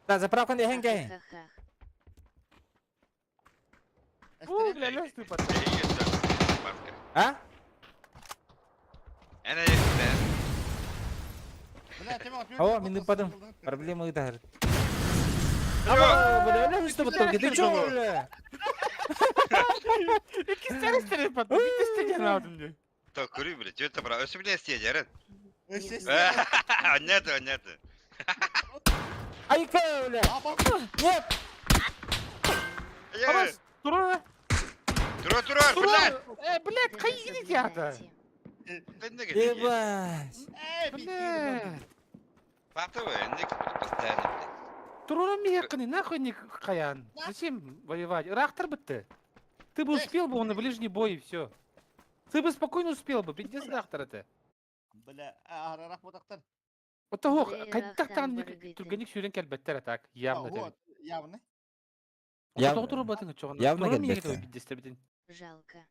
Да, заправка не хенге. Ха-ха-ха. Фу, бля, лёс ты под. А? Эн эйхэ. Бля, тебе О, мин ыппатым. Проблемы да. А, бля, бля, что потом? Ты чё, бля? Икки стере под. Битте стере надым дии. То курю, блядь, что это брат? Өсү блядь, съедет. Не Нет, нет. Айка, бля! Нет! Абас, тура. Тура, тура, блядь. Э, блядь, хайы театр. Ебать! Блядь. Патовый, ник постоянно, блядь. Турура мияканы, нахуй не хаян. Зачем воевать? Рахтар бы ты. Ты бы успел бы, он на ближний бой и все. Ты бы спокойно успел бы, пиздец Рахтар это. Бля, арарах ботактар. Вот того, Бля, кайдах Рахтар там баргыты. түргенник сүүрэн кэлбэттэр так, явно. Вот, явно. Явно. Турур батын чоҕун. Явно Турура мияканы кэлбэттэр. пиздец битин. Жалко.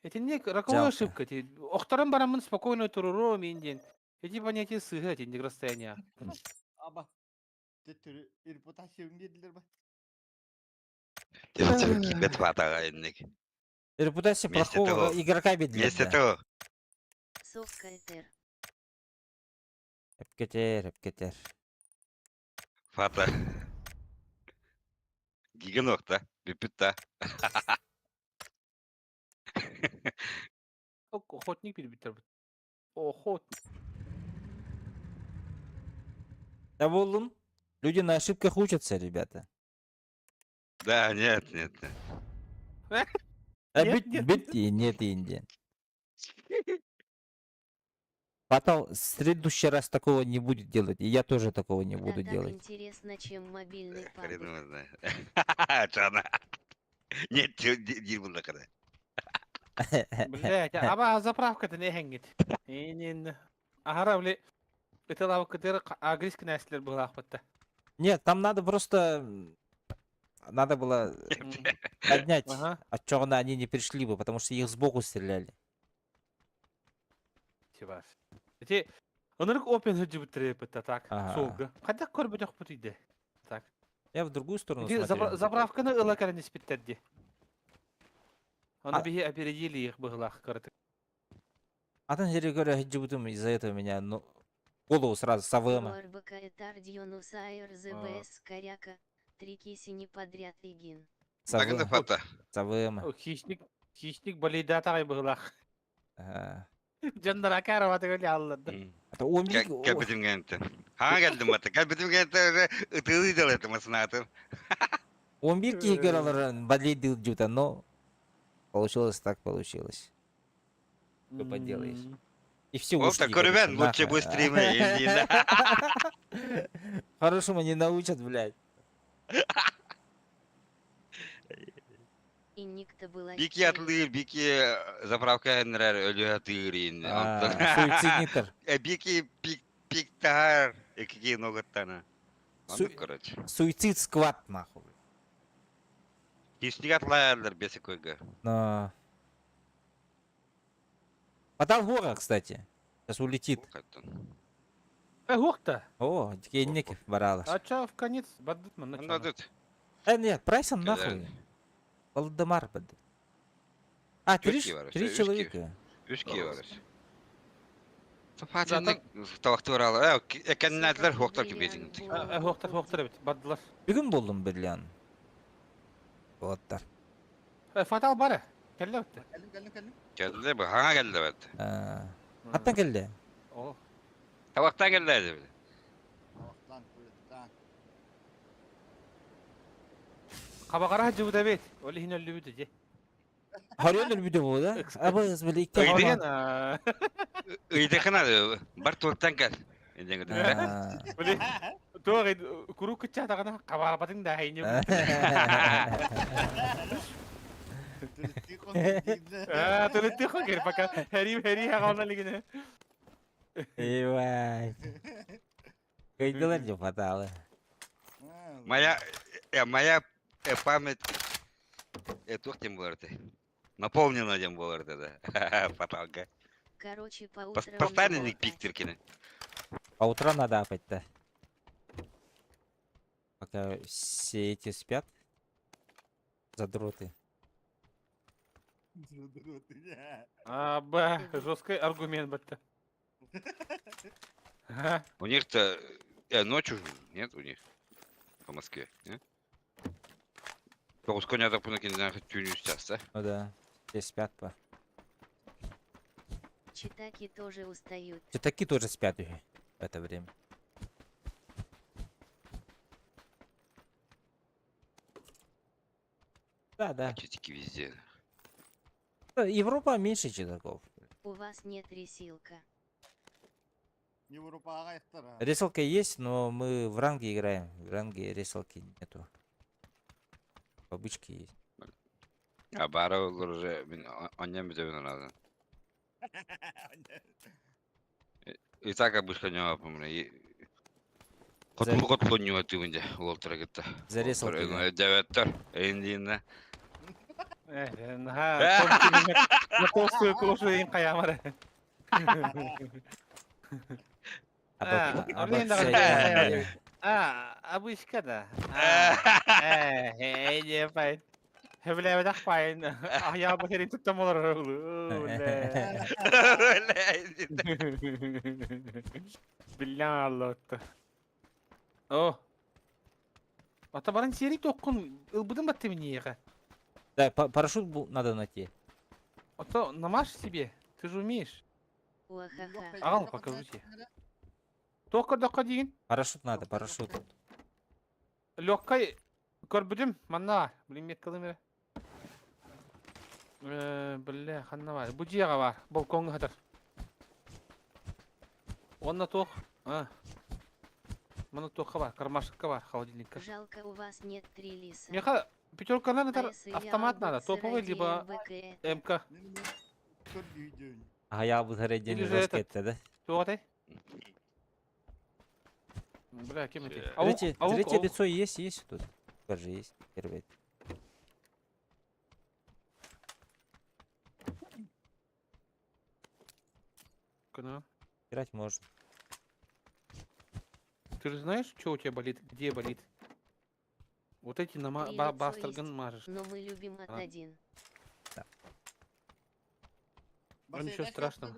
Это не роковая Жалко. ошибка. Ти охторон барамын спокойно туруро минден. Эти понятия сыгы, эти не расстояния. Аба. Төттөрү репутация диэдилэр ба. Тебе кибет патага ник. Репутация Вместо плохого того. игрока бедлер, Вместо да. того. Совкайтер. Эпкетер, эпкетер. Фата. Гиганок-то. Бүппүт-та. Охотник билбиттер бу. Охотник. Да боллун. Люди на ошибках учатся, ребята. Да, нет, нет, нет. А Нет, бит, нет. бит и нет Индия. Потом в следующий раз такого не будет делать. И я тоже такого не Да буду так делать. интересно, чем мобильный Хрен пабг. его знает. Чана. Нет, не буду когда. Блять, аба заправка-то не хенгит. Инин. Ахара, бля. Это лава кытыр агрис князьлер была охота. Нет, там надо просто... Надо было поднять. Ага. От чего они не пришли бы, потому что их сбоку стреляли. Чуваш. Эти Онырык опен хыджыбыт это так. Ага. Солга. Хотя көрбөт охпут иде. Так. Я в другую сторону Эти смотрел. заправканы ыла кәрен испиттерди. Оны А- биһи опередили их быһылаах көрөтүк. Атын жерге көрө хиджибутум из-за этого меня ну, голову сразу с АВМа. РБК Этардионус АРЗБС Коряка. Три кисени подряд Игин. С Так это АВМ. фата. С АВМа. О, Хищник, хищник болейда тагай быһылаах. Ага. Жандар акарова төгөл аллады. Это он Кел битим генте. Ха geldim бата. Кел битим генте ытылы делает масынатын. Он бир киһи болейдил жута, но получилось так получилось. Что поделаешь. И все Ол ушли, та короче, көрүбен лучше нахуй. бу стримы. Хорошему не научат, блядь. И никто была Бики атлы, бики заправка нрер өлү тыырин. А, Суицидниктер. Бики пик пик таар экиги ноготтана. Су- Короче. Суицид сквад, нахуй. Хищник атлаялар бесе койга. Но... Потал Гора, кстати. Сейчас улетит. Э, хух-то. О, Кенников баралар. А чё, в конец баддыт ман Анда тут. Нет, Прайсон нахуй. Валдемар. бад. А, три, Тюрки бар, три үч человека. Үч кие бар. Фатинник тавакты баралар. Э, экеннәдләр хоктар кибетин. Хуохтар, хуохтар бит, баддылар. Бүгін болдум Берлиан. Вот так. Э, Фатал бары. Келле битти. Кэллим, кэллим, кэллим. Келди бу, хаңа келди бит. Аттан келди. О, Тавактан келди бит. Тавактан, куйыттан. Кабагара жыбыда бит. Оли хин өллү бит же. Харыйын өлбүдө бу да? Абыз били икки Өйдө. хама. А, Ыйдыкына бар туктан кел. Эндең А. Били туох куру кыча тагына кабарбатын да хайны. Түрүттүү кон- А, төлөттү хо кер пока. Хери хери хагана лигине. Ебать. Кыйдылар же фаталы. А, Моя моя память тух тем булар ты. Наполнена тем булар ты, да. Фаталга. Короче, по утрам Постоянно на ник пиктеркини. По утра надо апать, да. Пока все эти спят. Задроты. Задроты, А, б, жесткий аргумент битти. Ага. У них-то ночью нет у них по Москве, нет? Тоғыз коня так пунакин тюню сейчас, да? Ну да. Все спят по. Читаки тоже устают. Читаки тоже спят уже в это время. Да, да. Читики везде. Европа меньше читаков. У вас нет ресилка. Европаға аяқтар, а. Ресалка есть, но мы в ранге играем. В ранге ресалки нету. Обычки есть. А бары olur уже мен аннем бите мен разы. И так обычно не помню. Котлу котлу не өтүгүндө олтура кетти. За ресалки, да. Деветтер, эндине. Э, ха, на толстую кожу им каямары. А, А, а блин, вообще, давай, да. А, обычка да. А, э, не пойд. Хэвлээбэтэх паайын аһыйаабы хэрин туттан олорор бля. Биллэн аллотта. О. Ата баран сиэри токкун ылбытын батты миниэхэ. Да, парашют надо найти. Ото намажь себе, ты же умеешь. Уахаха. Ағал, покажу тебе. Тоққа доққа деген. Парашют надо, парашют. Легкой көрбүтүм манна блин меткалым эрэ. Э, бля, ханна бар. Бу дьиэҕэ бар, балкоҥҥа сытар. Уонна туох? А. Мана туохха бар, кармашекка бар, холодильникка. Жалко у вас нет трилиса. Меха пятерканан ытар А автомат надо, топовый либо МК. А я буду Или диэн же жестко этот. это, да? Туох этэй? Бля, кем это? Аук, Третье, аук, третье аук. лицо есть, есть тут. Даже есть. Первое. Ну, Играть можно. Ты же знаешь, что у тебя болит, где болит? Вот эти на Три лицо бастерган есть. мажешь. Но мы любим от А. один. Ну, ничего страшного.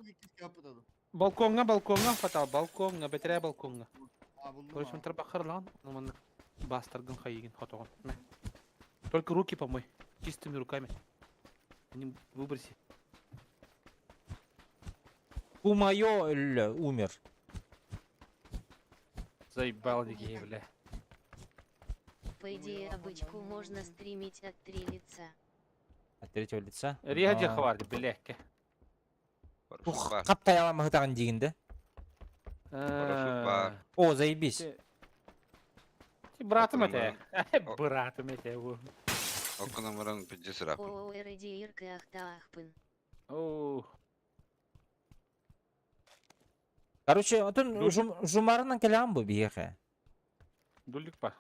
Балконга, балконга хватал, балконга, бэтерэ балконга. Короче, он тарбахарлан, ну маннык бастерган хайыгин хотоҕун. Мэ. Только руки помой, чистыми руками. Не выброси. Умайо умер. Заебал дикие, бля. По идее, обычку можно стримить от три лица. От третьего лица. Реади Но- хватит, бляхка. Ух, қаптаяла махытаған дегенде. Парашют бар. О, заебись. Ти братым Окунам это. Братым это. Окунамаран пиздец рап. Ооо, РДИРК ахтаахпын. О, Короче, отон Дулик. жумарынан келем бу биһиэхэ. дулик па.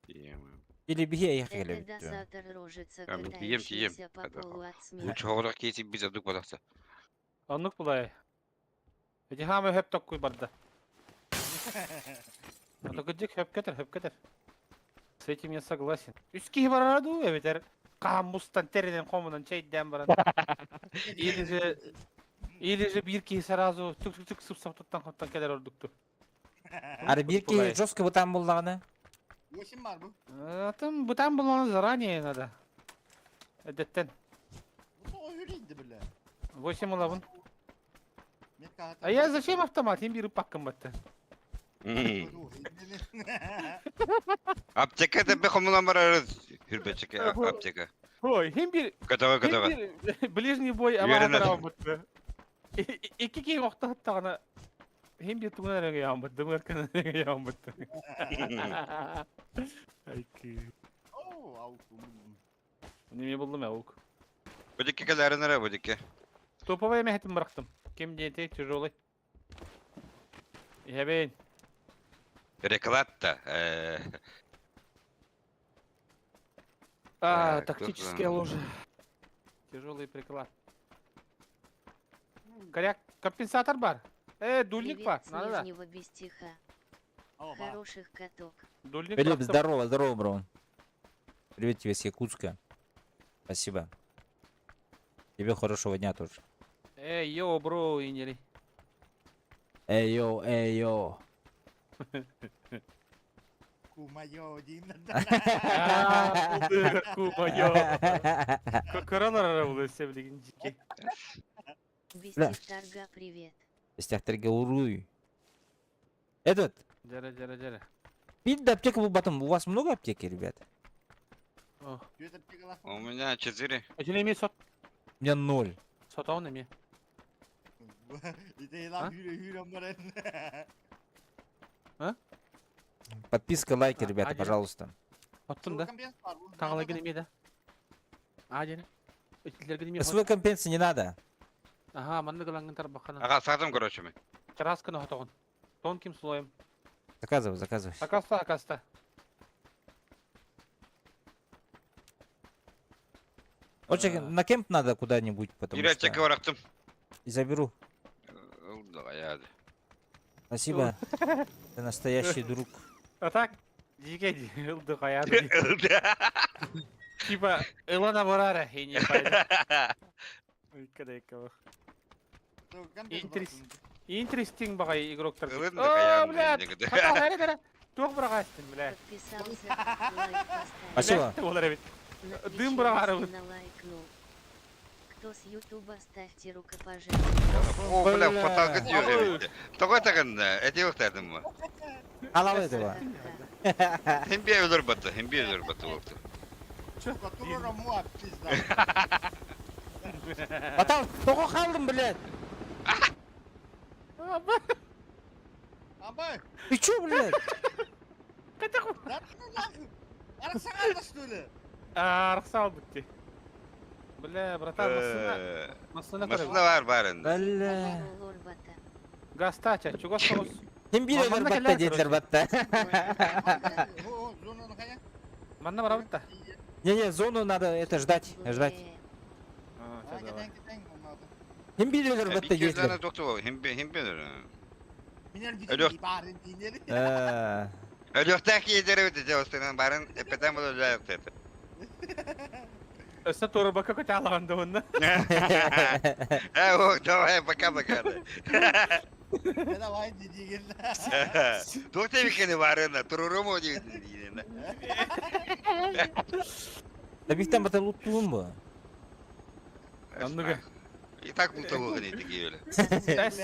Или биһиэ эйхэ Это келебит. досатор рожица, А, мен тием, тием. катающийся по Когда- полу от смеха. Лучше хоғырақ кейсіп біз адук балақса. Оннук булай. Эти хамы хөп токкуй барда. А то гдик хөп кетер, хөп кетер. С этим я согласен. Үски бараду, эбетер. Камустан теренен комунан чайден баран. Или же или же бир сразу түк-түк-түк сып-сап туттан хоттан келер ордукту. Ары бир киһи жестко бытаан буллаҕына. Восемь бар бу. Там бытаан булланы заранее надо. Эдеттен. Бу үрейді бля. 8 улабын. А я зачем автомат? Им бир паккам батты. Аптека деп хомунан барарыз. Хүрбечеке аптека. Ой, хим бир Готово, готово. Ближний бой Уверен, абаатара бутты. Икки киһи охтоһуттаҕына хим бир тугун эрэ яан бутты, мыркын эрэ яан бутты. Айкы. Неме булдум аук. Будикке келерин эре будикке. Топовый эмэхэтин бырахтым. Ким диэти тяжелый. Иһэбин. Рекладта. А, Так, тут, тактическое а. ложе. Тяжелый приклад. Коряк, компенсатор бар. Дульник бар, Привет с надо да. Нижнего Бестиха. Хороших каток. Дульник Филипп, бырахтым. здорово, здорово, бро. Привет тебе с Якутска. Спасибо. Тебе хорошего дня тоже. Эй, йоу, бро, инери. Эй, йоу, эй, йоу. Кумайо диин. Кумайо. Коронара була себилигин жики. Бестихтарга привет. Бестяхтерге уруй. Этот, Жара, жара, жара. пить да аптека был потом. У вас много аптеки, ребят? О. У меня 4. Этин эми сот У меня ноль. сотоон эми. А? Подписка, лайки, А, ребята, один. пожалуйста. Оттун да. Таңалагын эми да. А, жана. Этилерген эми. СВ компенсии не надо. Ага, манны гылаңын тарбакана. Ага, садым, короче, мен. Красканы хотогон. Тонким слоем. Заказывай, заказывай. Акаста, акаста. Очень А. на кемп надо куда-нибудь, потому Бир аптека что... барактым. И заберу. Давай, Спасибо. Ты настоящий друг. А так, жике ылды каяды. Типа, ылан абарара, и не пойду. Интересting баҕайы игроктар. Ылын да О, кайаан блядь! дэннигит. Хата, эрэ, эрэ. Туох быраҕаастын, бля. Подписался, лайк поставил. Спасибо. Буолар эбит. На Дым Твиче быраҕаарыбын. Васина лайкнул. Кто с Ютуба, ставьте рукопожатие. О, бля, Бля. фотогы диyor эбит. Тоҕо тагынна, эти yo'qтардым mı? Алабай этого. Hem bir ölür batı, hem bir ölür batı oldu. Батал, тоҕо хааллым, блядь? Абай! Ты чё, блядь? Что ли? Арықсал бітті. Бля, братан, массына, массына Masına var barında. Бля. Лорбата. Гастача, чугас соғыс. Ким биир өлөр Манна батта кэлэр, диэтилэр батта. Манна бара бітті. Не-не, зону надо это ждать, ждать. Ким биир өлөр батта Bir диэтилэр. tane doktor var, hem bir hem bir ölür. Э, Ölüyortaki yedere öte cevaplarının barın epeten bu da yok dedi. Өсі торы бака көте алағанды онна. He o давай пока пока. Давай, диди Doktor bir kere barında tururum o diyor. Да биктен бата луттуун бу. Анныгы. И так муталугын эти öyle. Эс,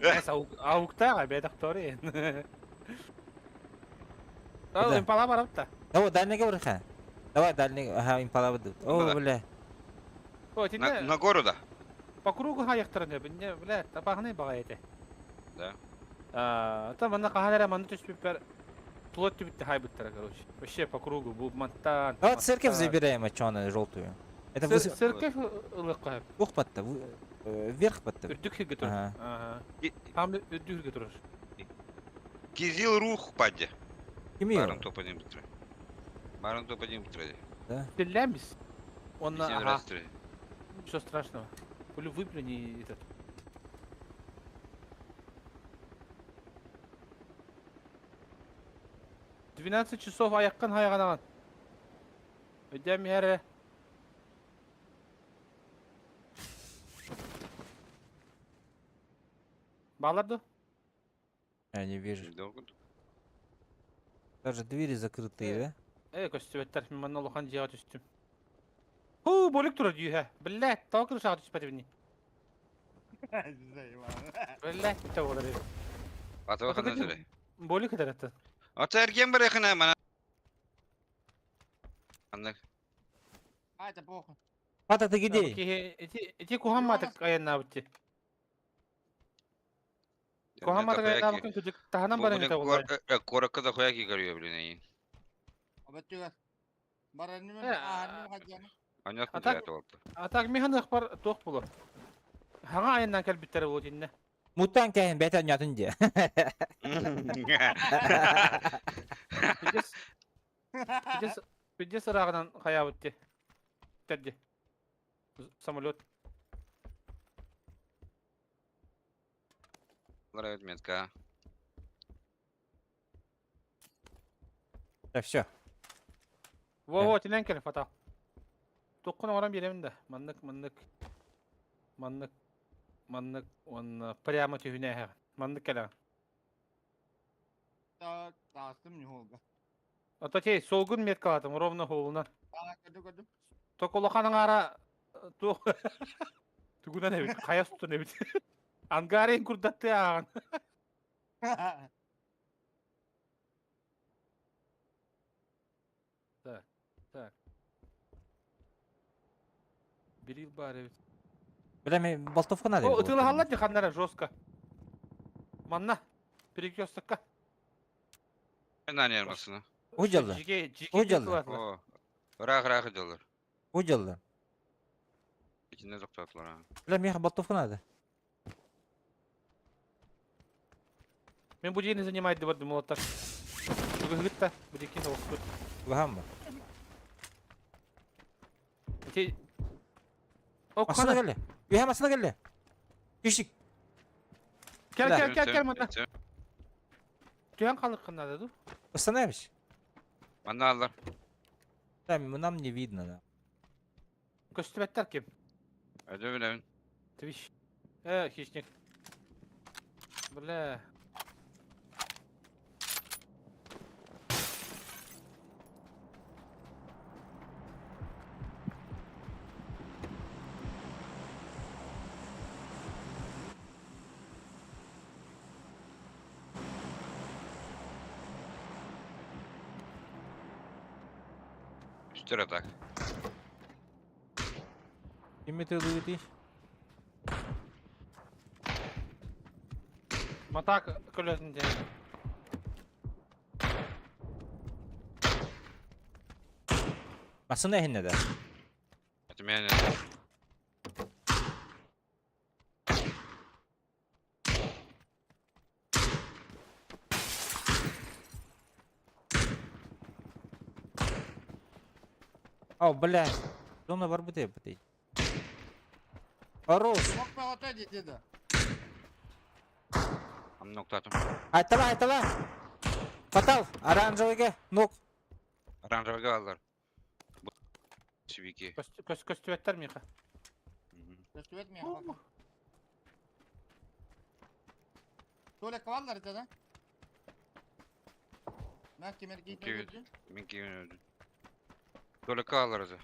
эс ауктаға бәдақ торы. Ал, Да. импала бара бітті. Давай дальнийге барыха. Давай дальний, ага, импала буду. О, Да. бля. О, На, тинде на гору да. по кругу хаяқтырын не, бля, тапағыны баға ете. Да. А, там манна қаханара манна түспіп Плот түбітті хай бұттара, короче. Вообще по кругу, бу мантан. Давай церковь забираем, а чё она желтую? Это выс... Церковь ылыққа. Ух батта, вверх батта. Үрдік хирге тұр. Ага. Ага. И- Там үрдік хирге тұр. Кизил рух паде. Ким её? Барın topa diyeyim bitir. Барın topa diyeyim bitir. Стреляемся. Он, Ага. ага, ничего страшного. Пулю выплюни и этот. 12 часов аяққан хайғанаған. Өдем әрі. Баларды? Я не вижу. Даже двери закрытые, да? Э, көстүбэттэр, мен манна улахан дьиэҕэ түстүм. Хуу, бөлүк турар дьиэ. Блядь, тоҕо крышаҕа түспэтибини. Блядь, это болар edi. Ата Ата bakın кытын- öyle. Бөлүк этэр аттан. Ата erken bırakın hemen. Anlık. А, это плохо. Пата, ты где? Эти кухамматык аяннаабытти. Кухамматык аяннаабыкын күдүк таһынан баран это болар. Коракка да хуяки görüyor блин. Анят А так- А так механик бар туох болор. Хаҥа аяннаан кэлбиттэрэ буолуо итиннэ. Мутан кэһин бэйэтэ ньатын дии. Пиздец. Пиздец. Пиздец ырааҕынан хайаабытти. Тэрди. Самолет. Evet метка. Так, все. Во-во, тинэн кэлин фата. Туккун оҥорон биэрэбин да. Маннык, маннык. Маннык. Маннык. Он прямо түһүнэ Маннык кэлэҕин. Ото тей солгун меткалатым ровно холуна. Только улахан аҥаара туох тугунан эбит, хайа устун эбит. Ангарин курдатты ааҕан. Так, так. Берил бар эбит. Бля, мне болтовка надо. О, было. ытыылаһаллар дии ханнара жестко. Манна. Перекрестокка. Nane yarmasını. Удьялла. Жиге, жиге Удьялла. О. Rak rak ediyorlar. Удьялла. İçinde toplattılar ha. Бля, мне болтовка надо. Мен бу дьиэни занимает деп бардым молоттар. Бүгүн бу дикин оҕуспут. Вахамма. Ити О, Масына хана. кэллэ. Үһэ масына кэллэ. Кишик. Кел, Да. кел, кел, кел манна. Түһэн халык надо ду. Остановись. Manna allar. Там нам не видно. Да. Көстүбэттэр ким? Öyle bilemem. Твич. Хищник. Бля. Üstür atak. Ким это луитый? Матак көлөтүн диэн. Масына эхинне да. Этимээн. О, бля. Зона бар бутэ бутэ. Хорош. Мок па ота деді. Am noktатым. Айтала, айтала. Фатал, оранжевыйга, нок. Оранжевыйга алар. Бу Сибики. Көстүбэттэр миэхэ. Көстүбэт миэхэ. Туалет каваллар это, да? На кемер Кевин. кейт. Мен кийин öldü. Туалетке алар өзі.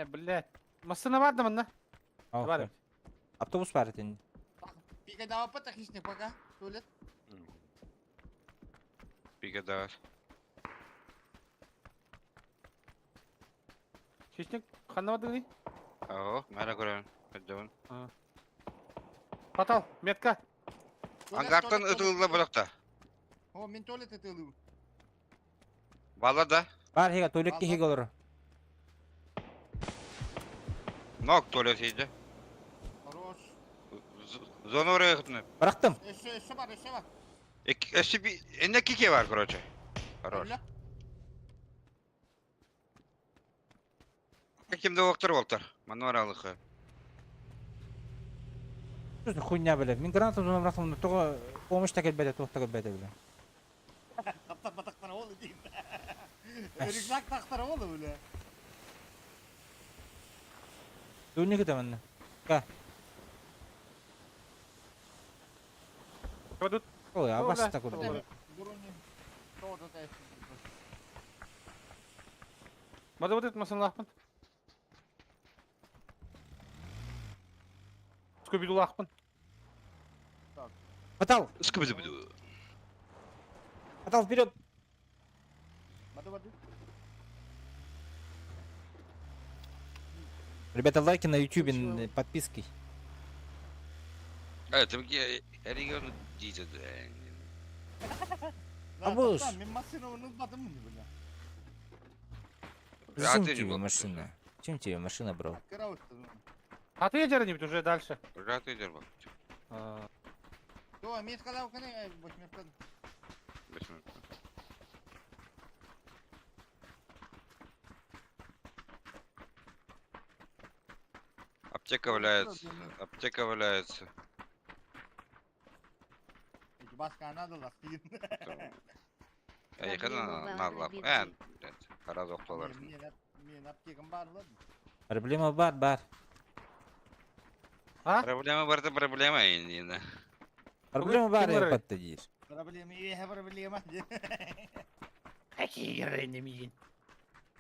Блядь. Массына бар да манна. Бар. Автобус бар этин. Пика дава пата хищник пока. Туалет. Пиге да бар. Хищник ханна бардыгыный? Ао, мара көрөм. Өдөн. Фатал, метка. Ангартан ытылла булакта. О, мен туалет ытылым. Бала да. Бар хига, туалетке хига олор. Нок туалет ийди. Хорош. Зона oraya kıtını. Барахтым. Еще, еще бар, еще бар. Эси би эне кике бар, короче. Хорош. Бля. Кимде октор болтар. Мануар алыхы. Что хуйня, бля. Мин гранату зона барахтым, но только помощь так бәдә, тух так бәдә, бля. Таптар батақтар олы деймін. Рюкзак тақтар олы, бля. Дуйны кыта манна. Ка. Падут. Ой, О, абас бля. так Ой. Брони. Что вот это? Бады вот этот массына лахпын. Скубиду лахпын. Фатал, Скубиду. фатал вперед. Бады, бады. Ребята, лайки на ютубе, Ничего. подписки. Evet, tabii ki her gün diyeceğiz. А будешь? Мен машина unutmadım mı бля? Зачем Рад тебе был. машина? Чем тебе машина, бро? Караут. А ты едешь уже дальше. Rahat eder bak. А, То, мен сказал, кene, boş мен Beş minut. Аптека валяется. Аптека валяется. Баска надо ластин. Ya yakın Проблема на бар Allah. бит. En Kara doktorlar. Мен мен аптекам бар ладно. Проблема бар, бар. А? Проблема бар да проблема енді. Проблема бар, ким я бар? подтадишь. Проблема, е, проблема. Какие миин?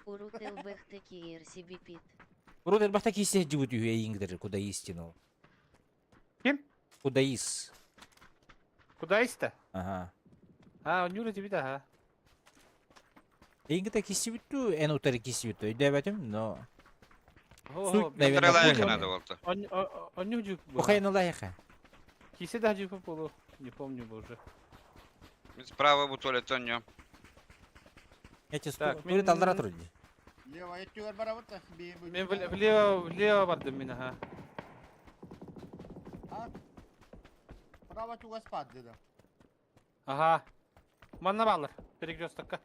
Урут ЛБХТКР Сибипит. Урод элбахта кисе жибут үйе куда истину. Ким? Куда ис. Куда есть-то? Ага. А, у него тебе, да. Эйингдер киси бүттү, эн утары киси бүттү. Өйдөбөтүм, но О, суть, наверное, Лайық понял. надо болды. Он не жив был. Охайна лайха. Кисе да жив был. Не помню уже. Мен справа bu tuvalete oynuyorum. Эти Так, туалет алдыра турду. Лево, я бар вот Мен влево, влево бардым мен, ага. Право чуга спад деді. Ага. Манна баллар. Перекрестокка.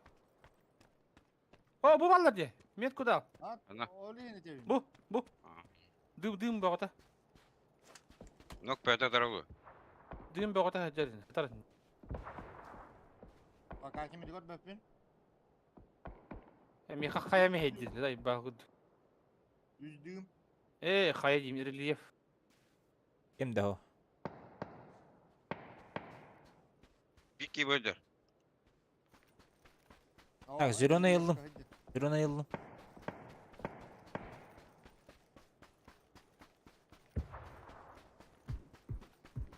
О, бу баллар де. Мет куда? А? Ана. Олин тебе. Бу, бу. А. Дым, дым бағыта. Нок пәті дорогу. Дым бағыта жерин. Тарын. Пока кем көрбөппүн. Миэхэ хайа мэһэйдиир, дай баагыд. Үздүм. Э, хайа диим, рельеф. Ким да о? Бики бөдөр. Так, зеленый ыллым. Зеленый ыллым.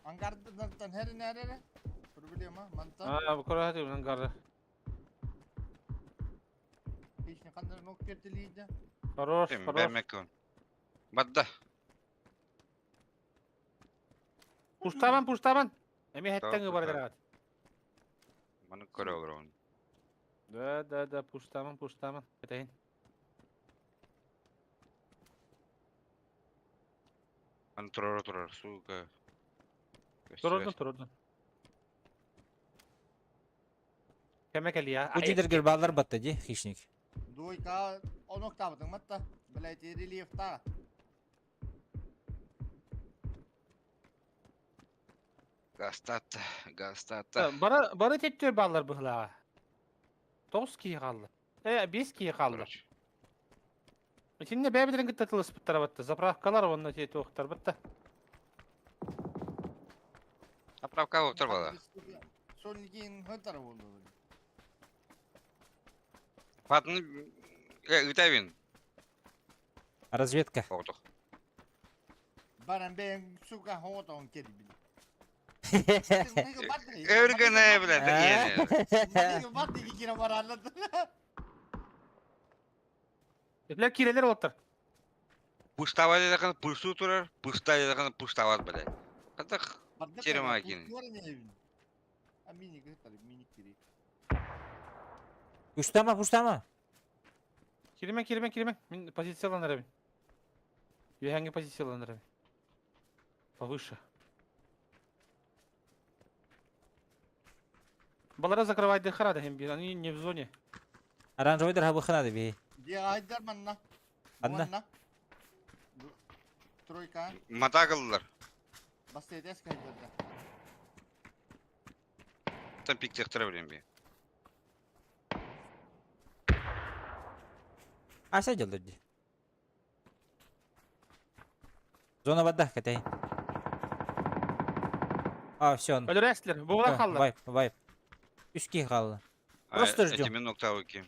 Ангардан her nerede? Problema, manta. А, бу көрө хатыр ангары. Hiç ne kadar nok kerteliydi. Хорош, Ким хорош. бэмэкон. Бадда. Пуштабан, пуштабан. Эми Tamam, хеттен бар пуштабан. дырагат. Маны көрө олорон. Да, да, да, пуштаман, пуштаман. Этейин. Маны турар турар, сука. Турурдун, турурдун. Кеме кели я. Бу дьиэлэргэр бааллар батта дии, хищник. Двойка онок табытың матта. Блять, рельефта. Гастатта, гастатта. Бары бары теттер баллар быһлаға. 9 кии қалды. Э, 5 кии қалды. Короче. Итинне бәбедерин кытта тылыспыттара батта. Заправкалар онна те тоқтар батта. Заправка октор бала. Сонигин хантар болду. Фатын үтәбин. Разведка. Оғдық. Баран бен сука хотон келби. Өргене блядь, ене. Эплер кирелер олаттар. Пуштава дедакан пушту турар, пушта дедакан пуштават блядь. Катак Терема кини. Пуштама, пуштама. Киремен, киремен, киремен. Мин позицияланыр эбин. Үйәңге позицияланыр эбин. Повыше. Балара закрывать дыхара да бир, они не в зоне. Оранжевый хабыхына би. Анна. Тройка. мата кылдылар. Бастетес кайдырда. Там пиктектер билем би. Аса дьоллор дии. Зона бадда кэтэй. А, все. Өлөрәслер, була қалды. Вайп, вайп. Үс киһи хаалла. Просто ждем. Эти ноктавыки.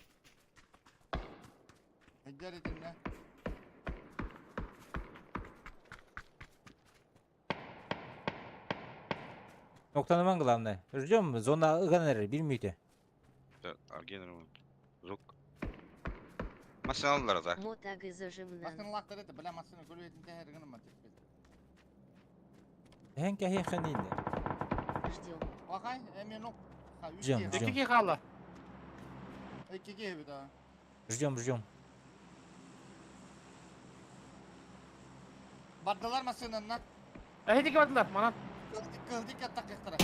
Хәҗәр итемне. Ноктаныман главное. Ждем, зона ыган эрэр, бир мүнөтэ. Аргенер Звук. Машина алдылар да. Мотагы зажимнан. Масын лактыр ите, бля масын көлөтүн тәһәр гына ма теппе. Хэн кэһи ханин. Ждем. Бакай, эми нок. Ждем, ждем. Екіге қалды. Экиге бит а. Ждем, ждем. Бардылар масынынан. Әйдеке бардылар, манан. Кылдык аттак яктыра.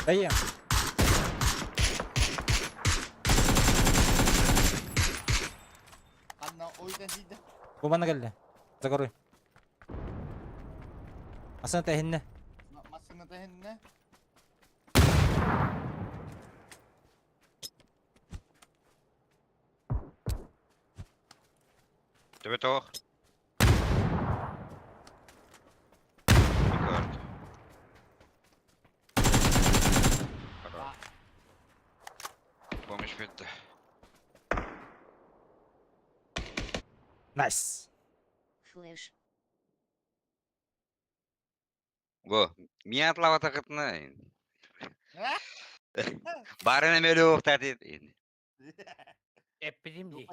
Даем. Анна ойдан диде. Бу манна кэллэ. За горой. Асана тэһиннэ. Масына тәһинне. Төбе тоқ. Көрд. Помощь бетті. Найс. Флэш. Бу, мен атлап атақытына. Барына мөлі оқтар деді. Эппедим ди.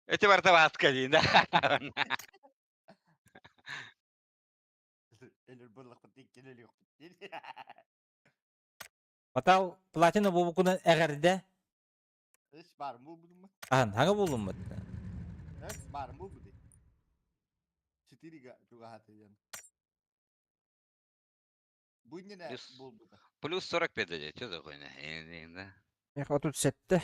Эти барта батка дейін. Батал платина бу кунан эҕэрдэ. Эш бар бу бу. Ахан, хаҥа буллум Эш бар бу бу. 4 га туга хаты ян. Бу не Плюс. бул бу. Плюс 45 деді. Что за хуйня? Меха тут сетте.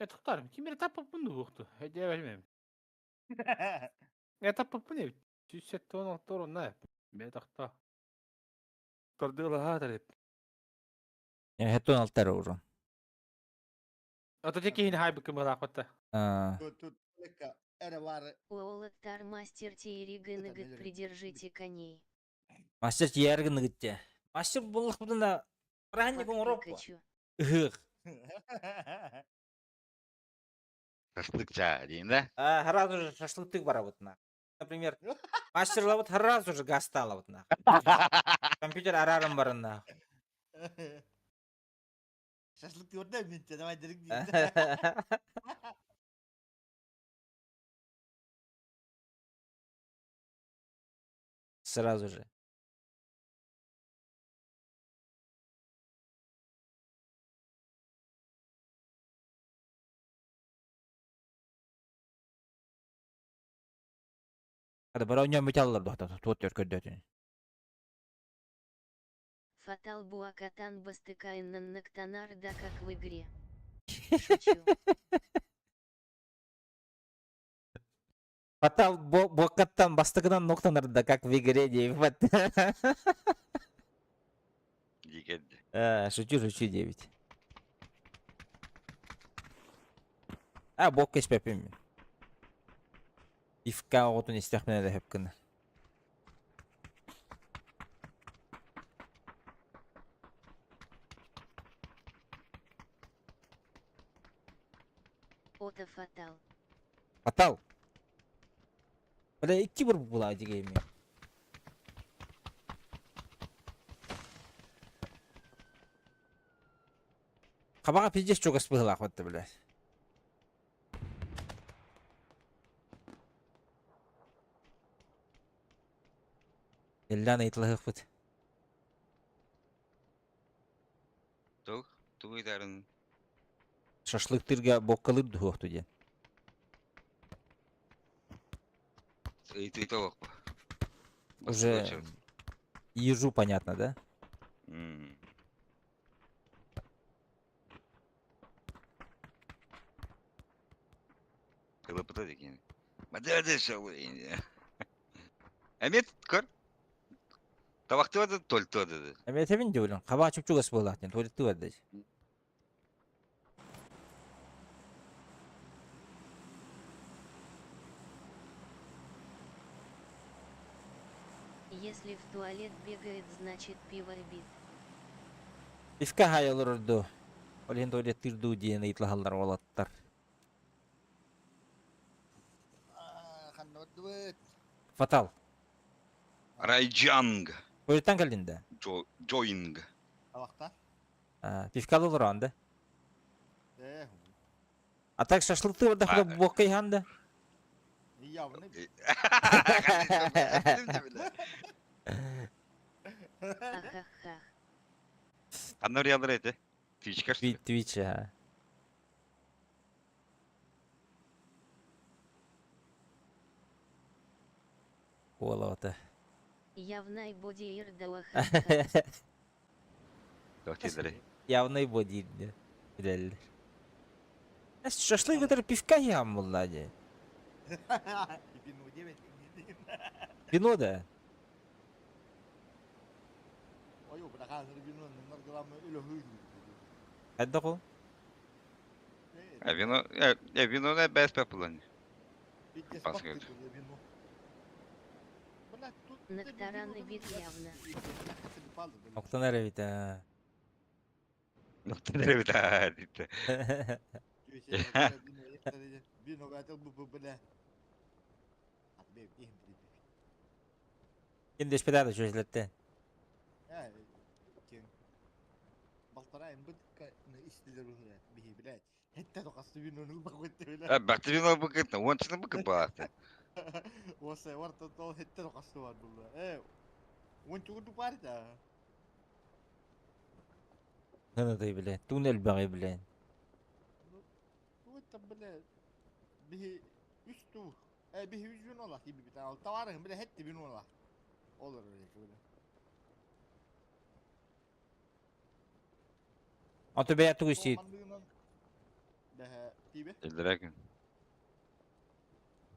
Э, тоқтарым. Ким бері таппаппын дуохту. Эдебелмем. Э, таппаппын эбит. 176 орунна. Бе тохто. Тордыла тарып. Хеттон алтар урун. Ото текиһин хайбы кымылаакпатта. Тут тут лекка эре бар. Уолаттар мастер Тиеригыныгыт придержите коней. Мастер тияргыныгытте. Мастер буллах будына праздник Фак оҥоруох Пикачу. Ыһыах. Шашлыкча дейін да? А, сразу же шашлыктык барабыт на. Например, мастер лабыт сразу же гасталабыт на. Компьютер арарым барына. Шашлык диyor мен давай дирик дейт. Сразу же. Hadi bara oynayalım bir alırlar da tuot yor kördötün. Фатал Буакатан Бастыкайнан Нактанар да как в игре. Шучу. Фатал Буакаттан бастыгынан ноктанар да как в игре дейм. Дикедді. Шучу, шучу девять. А, бок кеспепим. Ифка отун истехмене де хепкин. Ото Фатал. Фатал. Бля, икки бір була дегейми. Қабаға пиздец чогас быһылаах батта, бля. Эллан ыйтылыһыхпыт. Туг, тугуйдарын. Шашлыктырга боккалыр дуһуохту диэн. Ыйтыйта олох. Уже ежу понятно, да? Кылыпыта деген. Мадады шауы. Әмет, көр. Табақты толты деді. Эми этебин диулун. Қабаға чупчугас быһылаах диэн туалетты барда. Если в туалет бегает, значит пиво бит. Ифка хайалар орду. Ол иһин туалеттыр дуу диэн ыйытылаһаллар уолаттар. Ханна дуэт. Фатал. Райджанг. Туалеттан кэллин да? Джоинг. Табакта. Пивкалы олорон да? Э, А так шашлыкты барда А, бокка иһан да? явно. Ахахах. Аннар ялыр эти. Твичка что ли? Твич, ага. Уолавата. Явный бодиир да ахахах. Тохтилери. Явный бодир. Билеллер. Шашлык өтөр пивка иһан булла дии. Вино 9. Вино да? Ой, брахан вино наргламы үлө Хайда кол? А вино, э, вино не без пепелани. Пасгад. Нактараны бит явно. Октанар эбит а. Ноктанар эбит а, дейт. Вино бәтел бу бля. Ким дешпедада чөжлетте. Балтарайын бит истилер бихи блядь. Хетте токасты винону бакытты бля. А, бакты вино быкыт, ончыны быкыт бааты. Оса варта тол хетте токасты бар булла. Э, он чугу парта. Хынытай бля. Туннель багы бля. Вот там бля. Бихи үсту. Э, бихи үч вино ла тиби бит. Ал таварын бля хетте вино ла. Олар öyle бля. Ото бэйэ тугу истиит. Бэһэ тиибэ. Иллэрээ күн.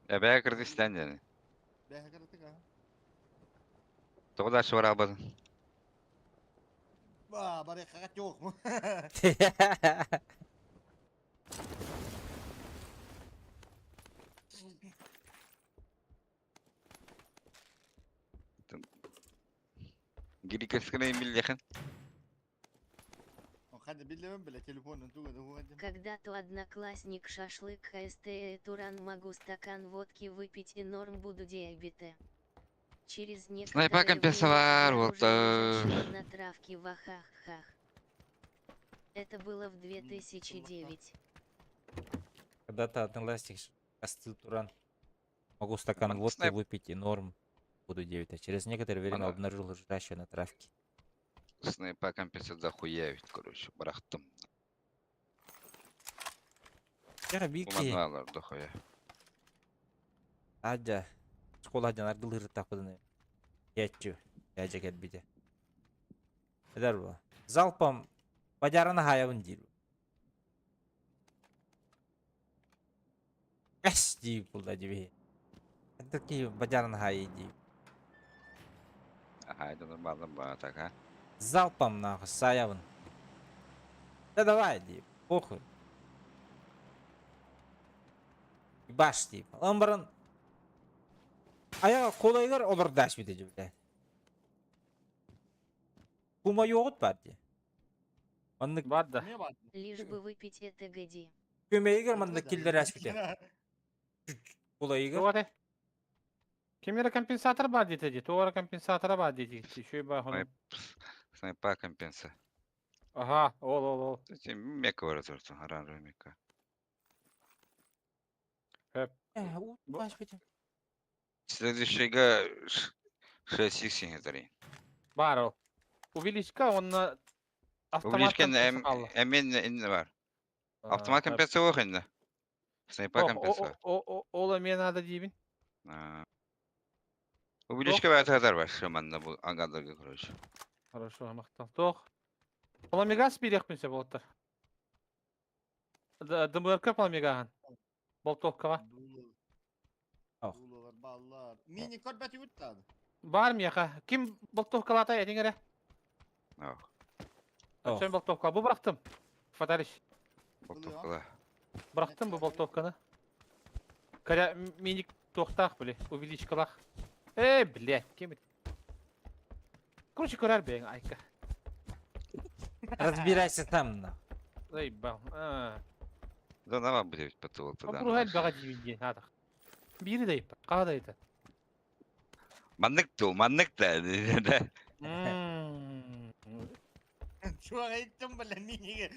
Эбээ Кыргызстан диэни. Бэһэ кыратык аа. Тоҕо да суораабатын. Ба, барыахха жоқ. Гирикескene миллехин. Когда-то одноклассник шашлык ХСТ Туран могу стакан водки выпить и норм буду диабете. Через некоторое Снайпа время компенсовар, я вот, уже лежачего на травке в ахахах. Это было в 2009. Когда-то одноклассник остыл Туран. Могу стакан водки выпить и норм буду 9. А через некоторое время Ана. обнаружил лежащего на травке. Снайпа компенсация дохуя ведь, короче, барахтым. Я бики. Уманалар дохуя. Адя. Школа адя наргылыр тақпыдыны. Ячу. Яча кәлбите. Эдер бу. Залпом бадярына хаябын дейр. Эс дейіп бұлда дебе. Такие бадярына хайы дейіп. Ага, это нормально, ба, так, а. Залпом нахуй саябын. Да давай дейіп. Похуй. Баш дейіп. Ымбырын аяға қолайгар олар даш бите жібіле. Кума yoğurt бар де. Маннык Бар да. Лишь бы выпить это годи. көмейгер маннык киллер аш бите. Қолайгар. Туора. Кемера компенсатор бар дейді де. Туора компенсатора бар дейді. Еще и бар. Снайпа компенса. Ага, ол, ол, ол. Эти мека варатурту, аран мека. Баш бите. Следующий га 6 икс Бар ол. Увеличка, он на автомат Увеличка эмен инне бар. Автомат компенсация yok инде. Снайпа компенсация. Ол мен надо дейбин. Увеличка бар kadar бар шыманда бу ангандарга короче. Хорошо, мақтал. Тоқ. Пламегас берек болаттар. ДМРК пламегаған. Болтовкаға. Дулалар, баллар. Мини көрбәті өттады. Бар мияқа. Ким болтовкалата әдеңері? Ох, Ох. Сен болтовка. Бу бырақтым. Фатариш. болтовкала. Бырақтым бу болтовканы. Кәрі миник тоқтақ, біле. Увеличкалақ. Эй, блядь, кем это? Короче, көрәр бәң, айка. Разбирайся там на. Эй, бал. Да нава будет потол тогда. Бұрғал баға дейін, адақ. Бири да ипа, қада еді. Маннык ту, маннык да. Да. Чуақ айттым біле миниге.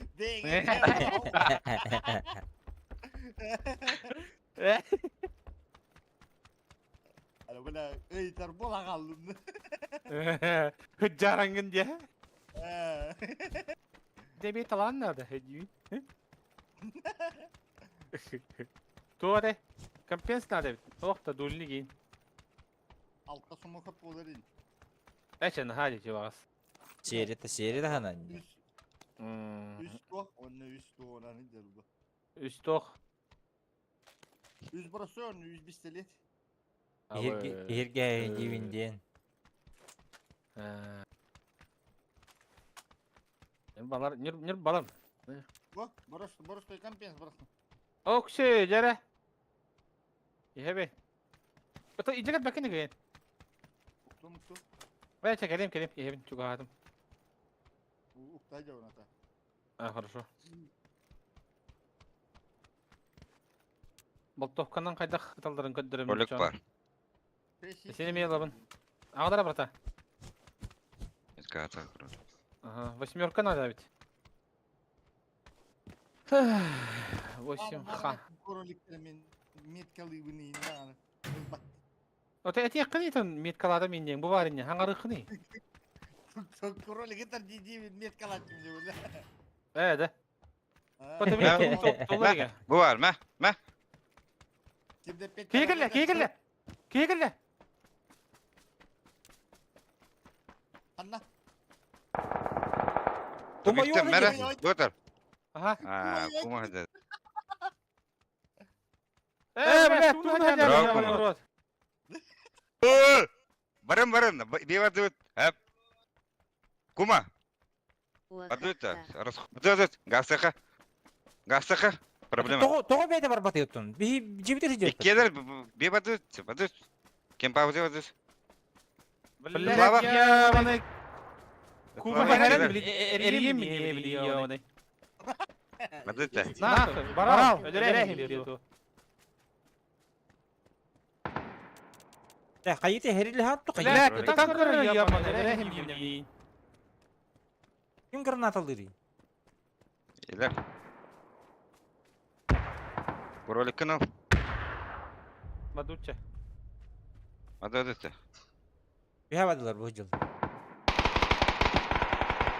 Ана бля, ыйтар бола қалдым. Жараңын де. Деби талан надо, дейін. Туаре, компенс надо. Охта дульни кейін. Алтта сума көп болар ин. Әчен, хади чевағас. Сери та сери да хана. Үс, үс тоқ, онны үс тоқ, онаны дер bu. Үс тоқ. Үс burası önü, үс пистолет. Ерге дивинден. Балар, нир, нир балам. Бу, burası, burası компенс, burası. Оксе, жаре. Ехебе. Бата иджегет бакын ген. Укту, мукту. Бәче келем келем, ехебин чугадым. Укта жауната. А, хорошо. Болтовканан кайдах талдарын көддөрөм. Ролик бар. Сени мен алабын. Ағдара брата. Метка короче. Ага, восьмерка надо ведь. Восемь ха. Короликтер мен меткалыбын ин Ота эти кыны меткалады менден бу бар ине хаңары кыны. Кролик это диди меткалат деп. Э, да. Ота бир толларга. Бу бар, мә, мә. Кегеле, кегеле. Кегеле. Анна. Кума Мәрә, yoğurt. Дотар. Ага. А, кума да. Бля, туна Браво, рот. Барын барын, бивадут. Кума, подуйта. Расход. Гасаха. Гасаха. Проблема. Тоҕо тоҕо бэйэтэ барбатый оттон? Биһи дьиэбитигэр сылдьыбыппыт. Иккиэлэр бивадут, бадут. Кем пауза Блядь, Слава. ебаный. Кума Слава, хәрән иккиэлэр. эрийем мин ебаный. Бадуйта. Нахуй, барал, өлөрәһим диэту. Э, хайыты хэрили хатту хайыты. Блядь, так көрөр ебаный, өлөрәһим диэн. Ким граната алырый? Илер. Кроликын ал. Бадучча. Бадуйта. Биһа бадылар бу жыл.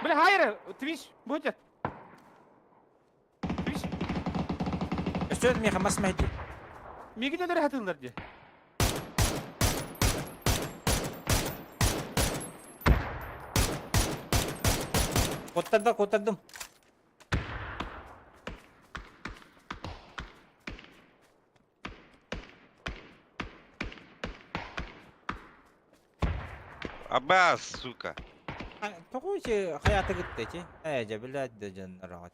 Бля, хайыр, Твич, будет. Твич, Өстөт меха мас мәһди. мигин өлөрө хатылар ди. Коттарда коттардым. Абас, сука. Тоҕо чи хайаты гытты чи? Э, же блядь, да жан рахат.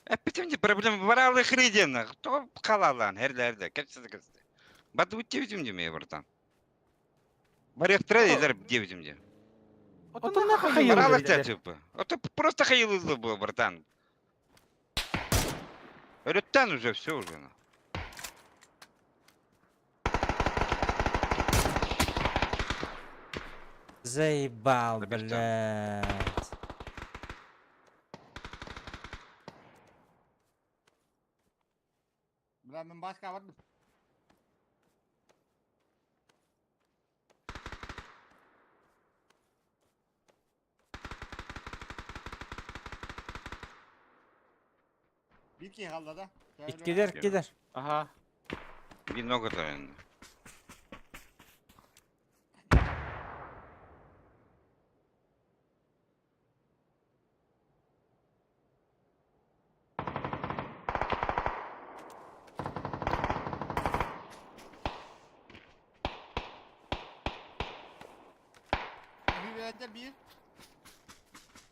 Эппитим проблема баралы хриден. Кто халалан, херлерде, кепсиз кепсиз. Бадуйте видим деме, братан. Баректра илер девитим де. Отон нахуй хайыр. Баралы типа. Это просто хаилы был, братан. Реттан уже все уже. на. Заебал, Забежал. блядь. Бля, мен башка бардым. Bir ki kaldı da. Иккилер, иккилер. Ага. Bir nokta yani. Bir verdi bir.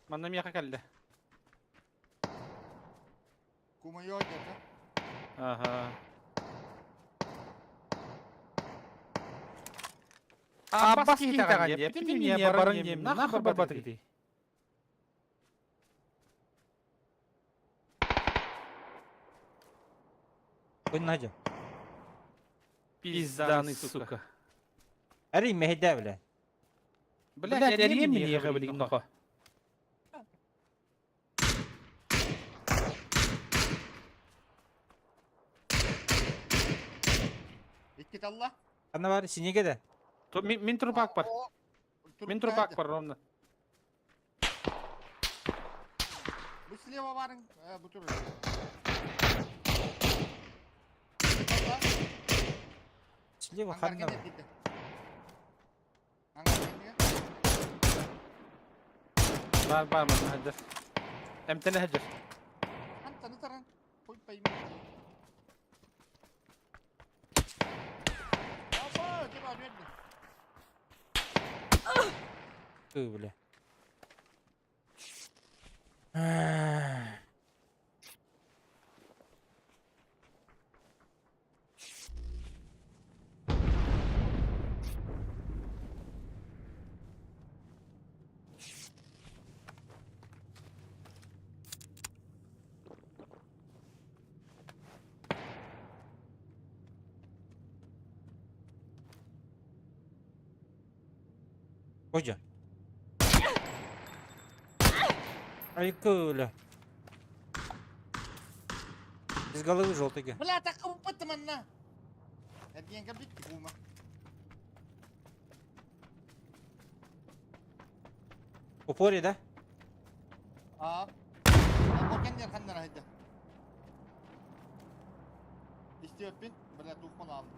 Манна мияха кэллэ. Kuma yok dedi. Ага. Аббас киһитаҕан диэ, бүтүн баран диэм, нахуй барбатык дии. Кун хажа. Пизданый, сука. Ари мехда, бля. Блядь, эрийем мин иэхэ билигин нохо. İki talla. Ана бар, синеге да. Мин трупак бар. Мин трупак бар ровно. Bu слева varın. Bu tur. İki talla. Слева Hangar ханна. gene gitti. Hangar gene. Бар бар манна хаджар. Эмтене хаджар. Антаны таран. Koy payım. Baba, kim var verdi? Ту, бля. Hoca. Айкуля. Из головы желтый. Бля, так упытманна. Ergen bitti kuma. Упоре, да? Aa. Korkan der kanlar hadi. İstiyor bin. Бля, тухман aldım.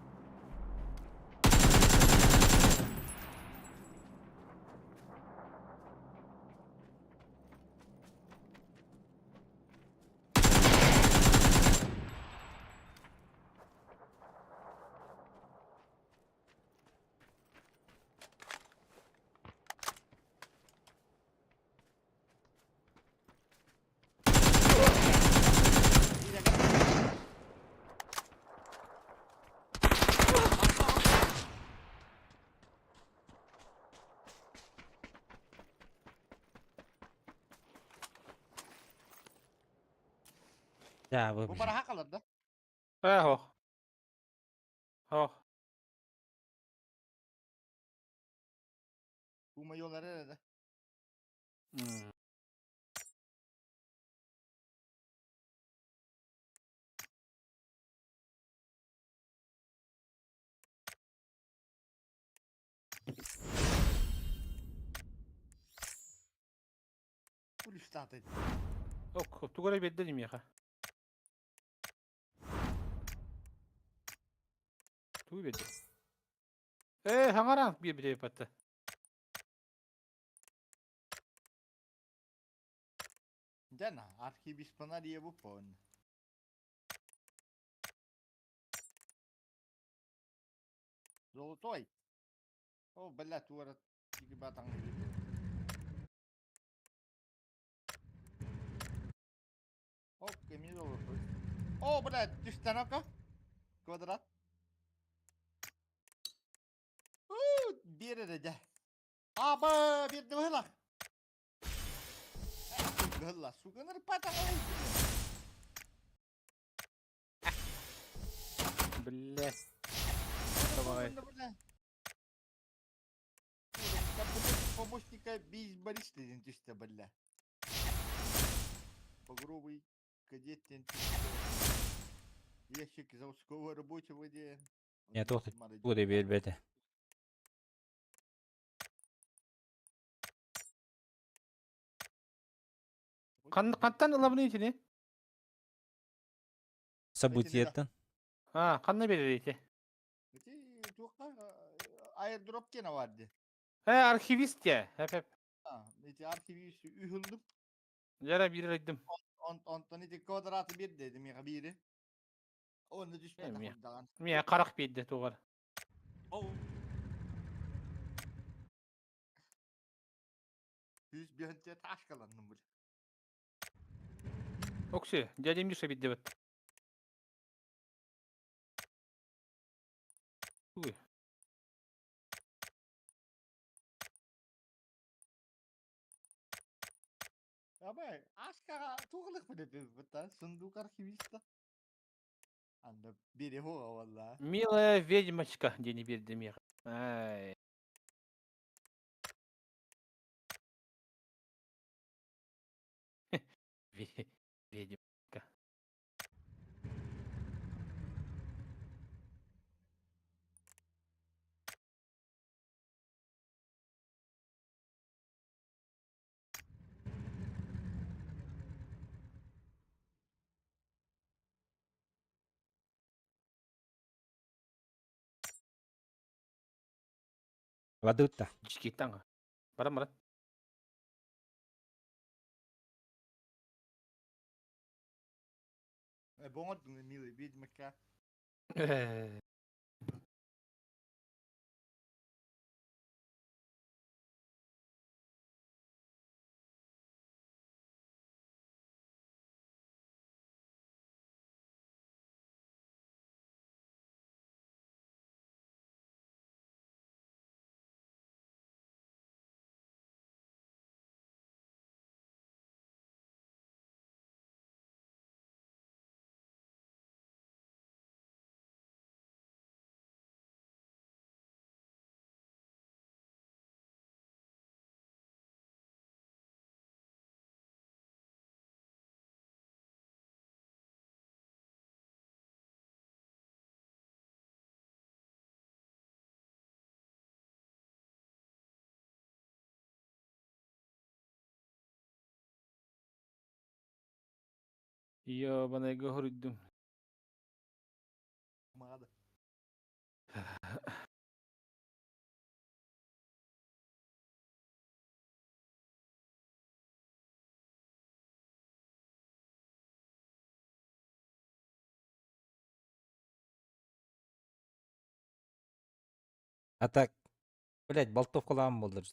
Дьаабы Бу блин. бараха қалар да? Э, хох. Хох. Бума yolları nerede? Bu üstad et. Ок, тугу эрэ биэрдэ миэхэ. Тугу биэрдэ? Ээ, хаҥараан биэрбитэ батта. Дена, архивиспана diye bu pon. Золотой. О, блядь, туара тики батаң О, кеми золотой. О, блядь, түстән Квадрат. Биэр эрэ Аба, биэрдэ быһылах. Гылла, суганыр патаң Бля. Давай. Помощника бейсболиста ден түсті, бля. Багровый кадет ден түсті. Ящик заводского рабочего де. Не, тоқта, Тугу да биэрбэтэ. Хантан ылабын итини? Событиеттан. А, ханна берер ити? Аирдроп кена барды. Э, архивист я. Хеп хеп. Эти архивист үхүлдüm. Жара бир айдым. Онтон ити квадраты бир дедим мига бири. Оны түшпөтө Эми. хурдаган. Мия карак биэрдэ тугар. Жүз биринче ташкаландым бул. Окси, дядя Миша биэрдэ бат. Уй. Аба, ашкага тугылык биле бит сундук архивиста. Анда бири хога валла. Милая ведьмочка, дени биэрдэ миэхэ. Ай. Ведьмочка. Вадутта. Чикитанга. Баран баран. Боңот милый ведьмака. Э, Ёбаный говорю. Мага. А так, блядь, болтовкалаан буоллар.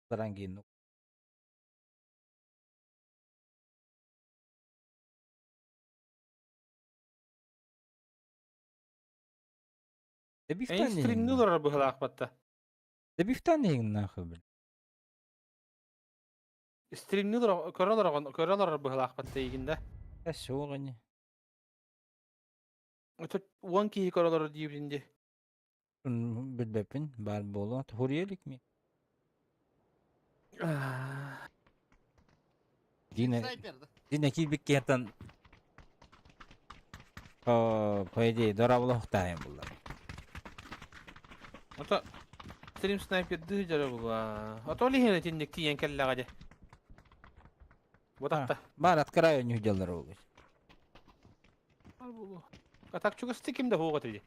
Баран кийин. Да Эн бифтан стримнулар быһылаах батта. Да бифтан нахуй, блядь. Стримнулар көрөлөр көрөлөр быһылаах батта игинде. Да суоҕа ини. Это 10 киһи көрөлөр диибин ди. Билбэппин баар буолуо. Хуруйа илик ми? Дина Снайпер да. Дина киирбит киһиттэн по идее дорабылахтаайын буллар. Ото стрим снайпердыы дьара була. Ото ол иһин итинник тиийэн кэллэҕэ дии. Бутахта. Баар открою ньүдьэллэр ол. А так чугасты ким да хуоҕа этэ дии.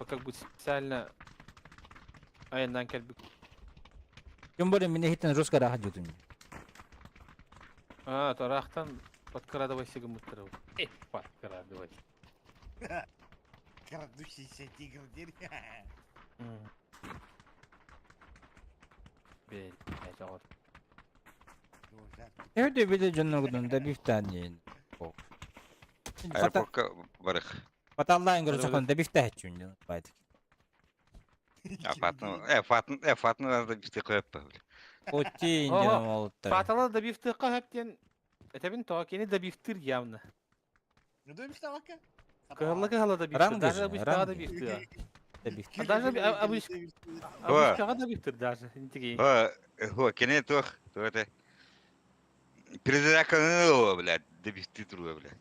Как бы специально айаннаан кэлбит. Тем более меня хитен жестко раха дьутун. А, тарахтан подкрадывайся гыммыттара. Э, подкрадывайся. Крадущийся тигр диэн. Блядь, оҕо. Өйдө биле дьонноргутун да бифтаан. Аэропортка барых. Баталлаан көрө да бифтааччун байтык. А фатны, фатны, фатны да бифте көп. Отти Ого, инден олуттар. Фатала добивтыахха сөп диэн этэбин тоҕо кини добивтыр явно. Ну да бифтавака. Кыһалла кыһалла добивтыр. Ранги Даже же, обычкаҕа ранги. добивтыа. Да А даже Ва. обычкаҕа добивтыр даже. Интигей. Ха, хо, кене тох, то это. Призраканы, блядь, добивты труа, блядь.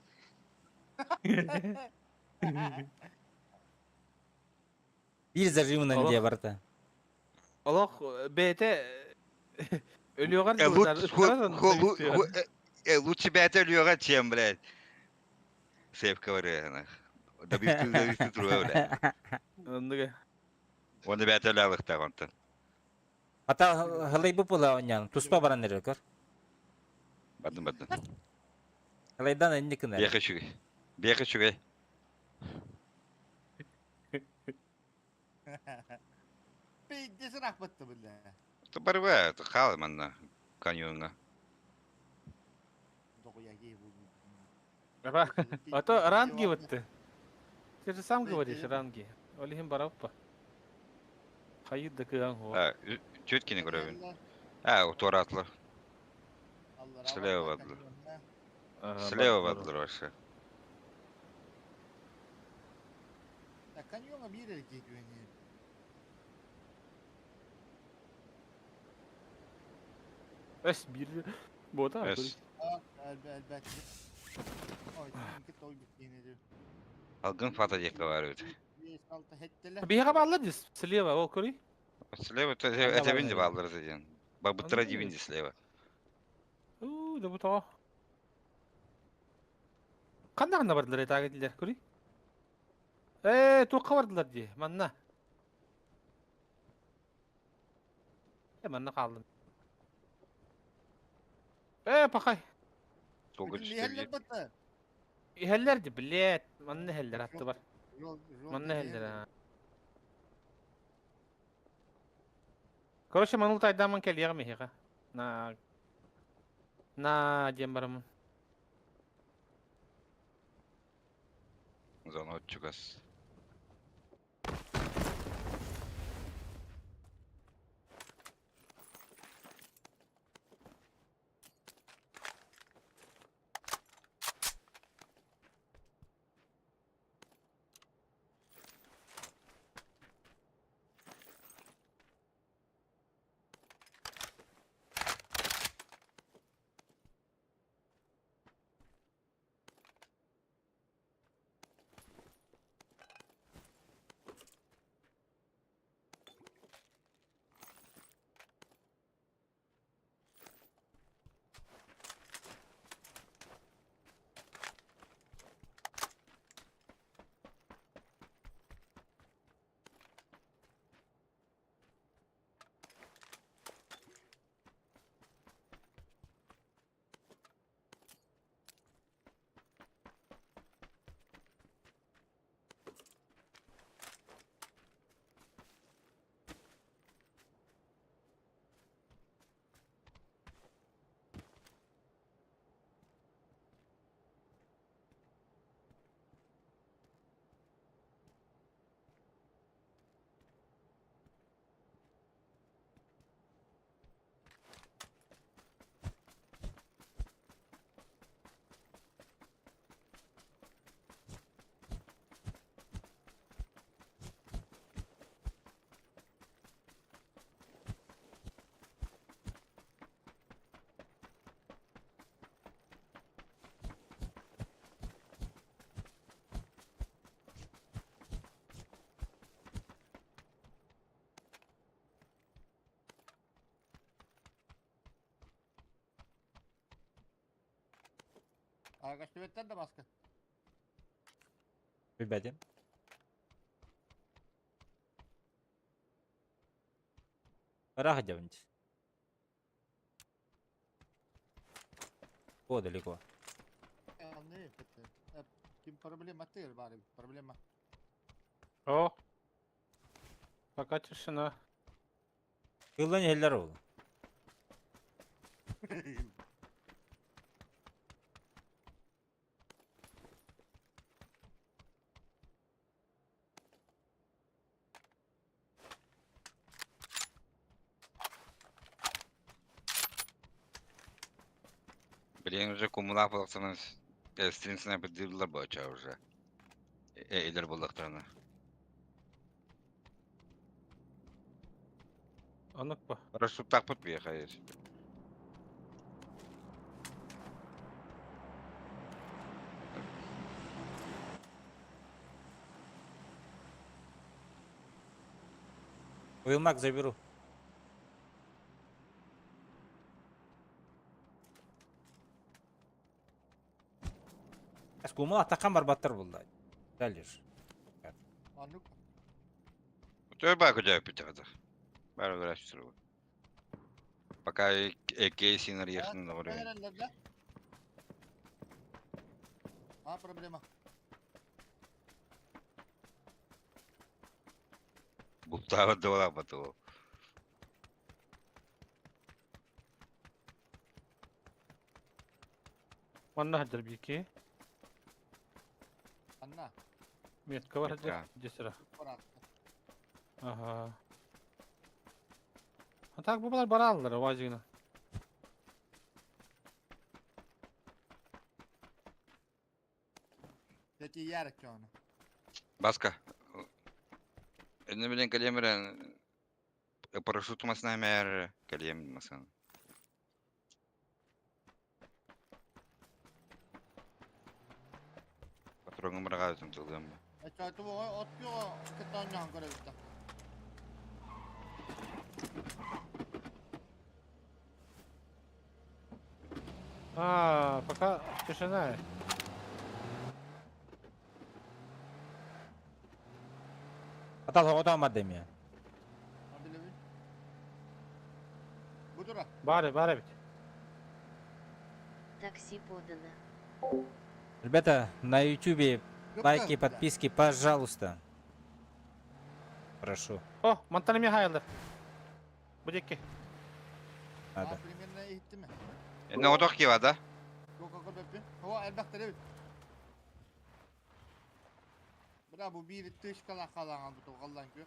Бир зажимынан Олох. дие барта. Олох бэйэтэ өлүөҕэр Э, дылы лучше, даже добивтыа. лучше бәтә лёга, чем, блядь. Сейф говорю, добивты, добивты труа, блядь. Оннуга. Оны бәтә лялык онтон. Ата халай бу була онян. Туспа баран эрер көр. Батын, батын. Халайдан энни кынар. Беха чүгей. Беха чүгей. Пейдесі рахматты бля. То барва, то халы манна каньонга. А то ранги вот ты. Ты же сам говоришь ранги. Ол иһин бараппа. Хайыр да кыан хуо. А, чөткini көрөбүн. А, туаратлар. Слева бардылар. Слева бардылар вообще. Каньонга бир эркек үөнү. Өс бир. Бота. Өс. Элбэт. Ой, той биткени. Алгын фата дек говорят. Биһиэхэ бааллар дис. Слева, ол көрүй. Слева, то это винди баллар заден. Бабытра Аны дивинди слева. Уу, да бу тоҕо. Ханна бардылар этаага дилер, көрүй. Ээ, туохха бардылар дии, манна. Э, манна хааллым. Ээ, пахай. Сколько Лиһэллэр бата. Иһэллэр ди, блядь. Манна иһэллэр атты бар. Манна иһэллэр, а. Короче, маныл тайдаман кэлиэҕим эһиэхэ. На... На диэн барамын. Зона чугас. Көстүбэттэр да маска. Билбэтим. Ыраах дьабын. О, далеко. Ким проблема тыл бар проблема. О! Пока тишина. Кыллан иһэллэр ол. Блин, уже кумулаах буолахтарына стрим снайпердыыллар буоча уже. Эйлер буоллахтарына. Оннук ба. Рассуптаахпыт биэхэ. Уилмак заберу. Кумул атакан барбаттар булда. Дальше. Оннук. Той баа көдөөпүт хата. Бары врач Пока кейсинер ехнын говорю. А, проблема. Бултаабат да буолаабат ол. Манна хаддар бики. Анна. Метка бар Метка. хаддар. Десера. Барат. Ага. А так бу балар бараллар вазигна. Дети ярык оны. Баска. Энне билен калемерен парашют масына мэр калем масын. Патроны мырға тылдым. Эчайту от пио кытан көрөбүттэ. А, пока тишина. Атал оҕото мадемия. Билеби. Будура. Бары, бары бит. Такси подано. Ребята, на ютубе лайки, подписки, пожалуйста. Прошу. О, мантан Михайлов. Будеки. Надо. Примерно иттimi? Энне отох кива да? Yok көрбөппүн. О, элбэхтер эбит. Бра бу бир тышкала калан бу тугаллан кө.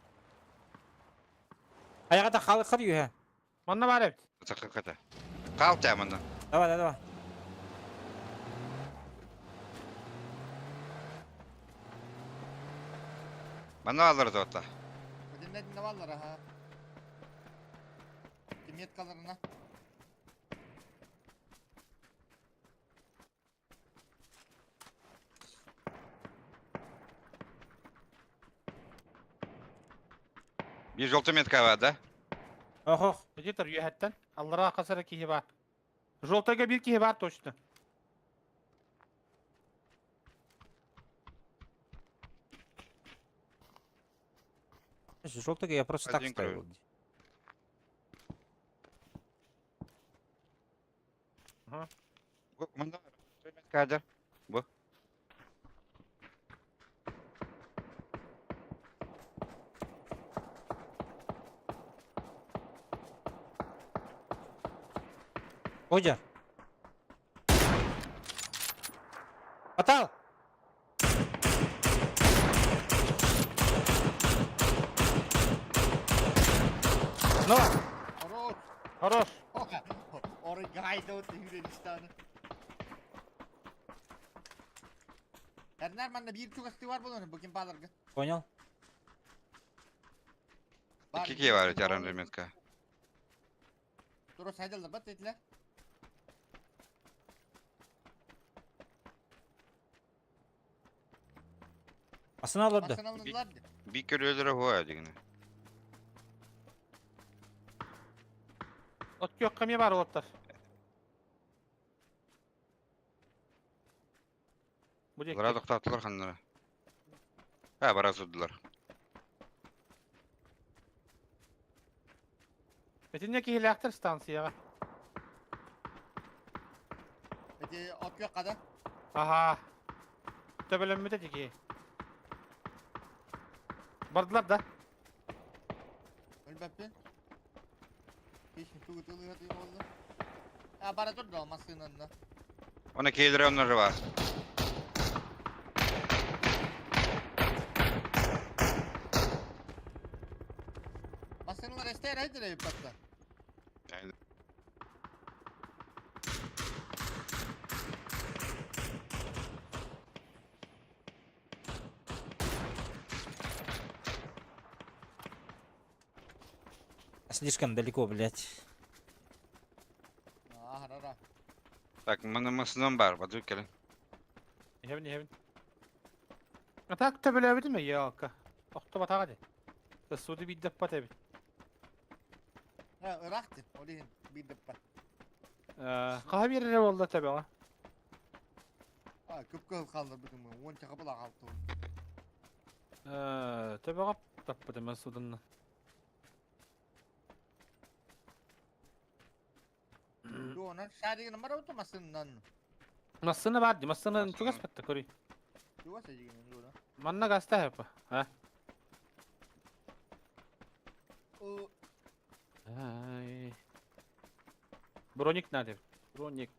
Аяғата халық қыр юхе. Манна бары бит. Саққата. Қал тямына. Давай, давай, давай. Мана алыр зота. Ödünler ne varlar ha? Kimiyet kalırına. Bir жолты метка бар да? Ох, ох. Где-то юхаттан. Аллара касара кихи бар. Желтойга бир кихи бар точно. Желтый я просто так Один ставил. Мында метка да. Бу. Ожар. Атал! Ну, Хорош. Хорош. Oraya gayda o yürüyüştahını. Erner bende bir çok asti var bunun bugün bağlarga. понял. İki ki var оранжевый метка. Тура сайдалар бат ettiler. Асына алырды. Masana alındılar. Bir көрөлөрө хуа дегене. От yok ками бар олоттар. Бу диэки. Лара тохтоотулар ханнара. Ha бара сырдылар. Итиннэ киһилээхтэр станцияҕа. Эти от күөх да? Аһаа. Төбөлөммүтэ дики. Бардылар да. Өлбөппүн. Кишин тугу тылыга тыйым oldu. А бара турда массыынанна. Оны кейлер оннары бар. Массыыналар эстер айдыр эйпатта. Слишком далеко, блядь. Ахарара. Так, маны масынан бар, баду келин. Иһэбин, иһэбин. А так төбөлөөбүтүм ээ, ялка. Охто батаҕа дии. Суду биирдэппат эбит. Ha ырахты. Ол иһин биирдэппат. Хаһа биэрэрэ буолла төбөҕө? А көп кыһыл хаалларбытым. Уон чаха була хаалты. Төбөҕө таппытым мен судунна. Дуонан шаригин бар ауто массыынанан. Массыына баар дии, массыына Массыына. чугас батта көрүй. Чугас эжигин дуона. Манна гаста хэппа. А? Ай. Броник надо. Броник.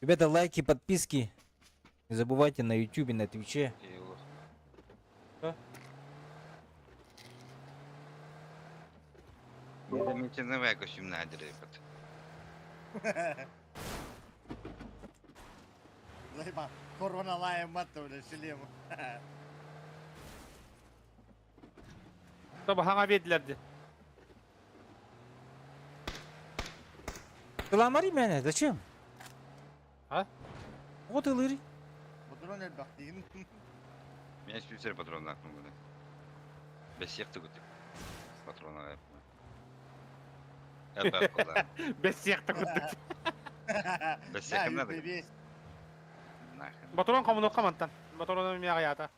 Ребята, лайки, подписки. Не забывайте на ютубе, на твиче. Что? Мен костюм надыр эпат. Лайма, корона лаем матта, бля, шлем. Таба хаҥа биэрдилэр дии. Ты ломари меня, зачем? А? Вот и лыри. Патрон элбэх диин. Мен сүсер патрон акмын буны. Бес яқты күтіп. Патрон ағайып. Элбэх була. Бэс сиэхтэ курдук. Бес На, яқын надо. юбе Нахрен. Батурон хомунуохха мантан. Батурон эмиэ аҕыйаата.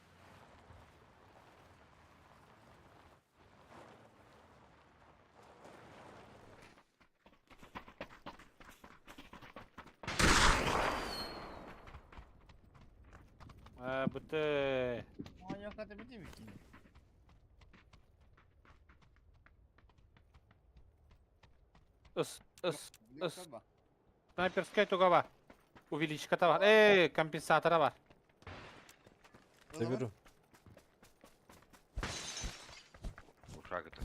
Э, быты. Оñоқата бити бикин. Ыс, ыс, ыс. Снайперская туга бар. Увеличката бар. Эй, компенсатора бар. Заберу. Ушак это.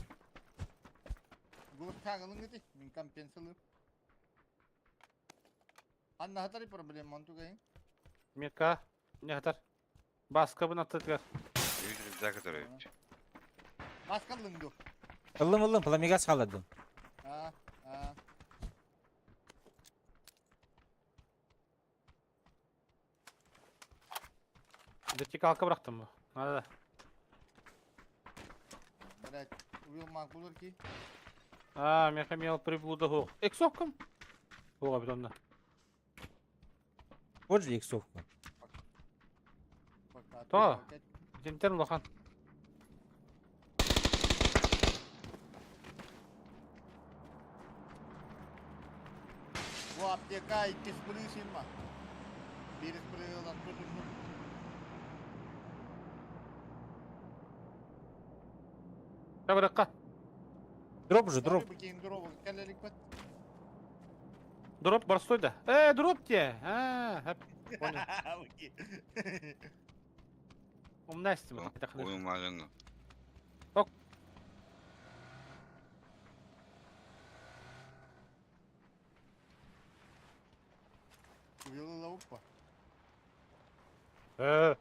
Гур тагылың ити, мин компенсалы. Анна хатари проблема онтугайын. Мека. Не хатар. Баска бын аттытыгар. Рюкзак который. Маскалың ду. Ыллым, ыллым, пламегаз халадым. А, а. Вертикалка бырахтым бу. Надо. Блять, уйыл мак булыр ки. А, меха мел приблуда хух. Эксовкам? Хуга битонна. Вот же иксовка. Пока. То. Дентер улахан. Бу аптека икки спрысин ма. Бир спрылан тутунну. Табыракка. Дроп же, дроп. Бу дроп келелик бат. Дроп барстой да. Э, дроп те. А, хап. Понял. Окей. Умнасти мы. Уймагын. Ок. Уйыл лауппа. Э.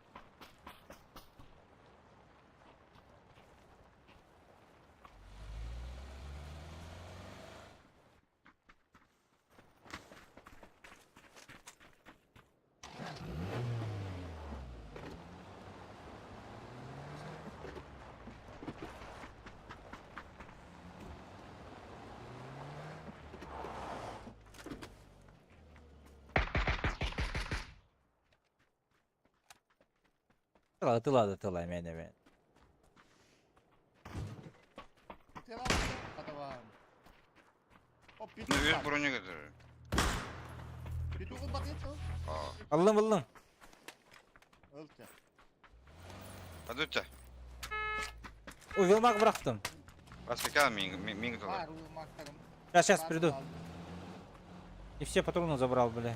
Тыла тыла да тыла мен эме. Ну, үс броня götürür. Аллым аллым. Hadi Ой, велмак bıraktım. Баска мин мин туда. Сейчас, сейчас приду. И все патроны забрал, бля.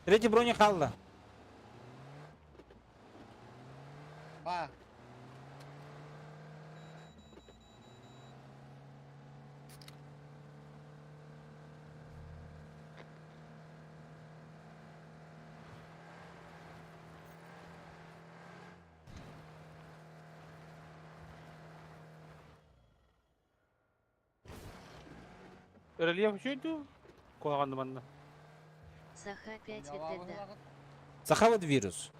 Третий броник халла. Ба. Рельеф үчүйдү. Куһаҕан манна. Саха 5 это да. Сахават вирус.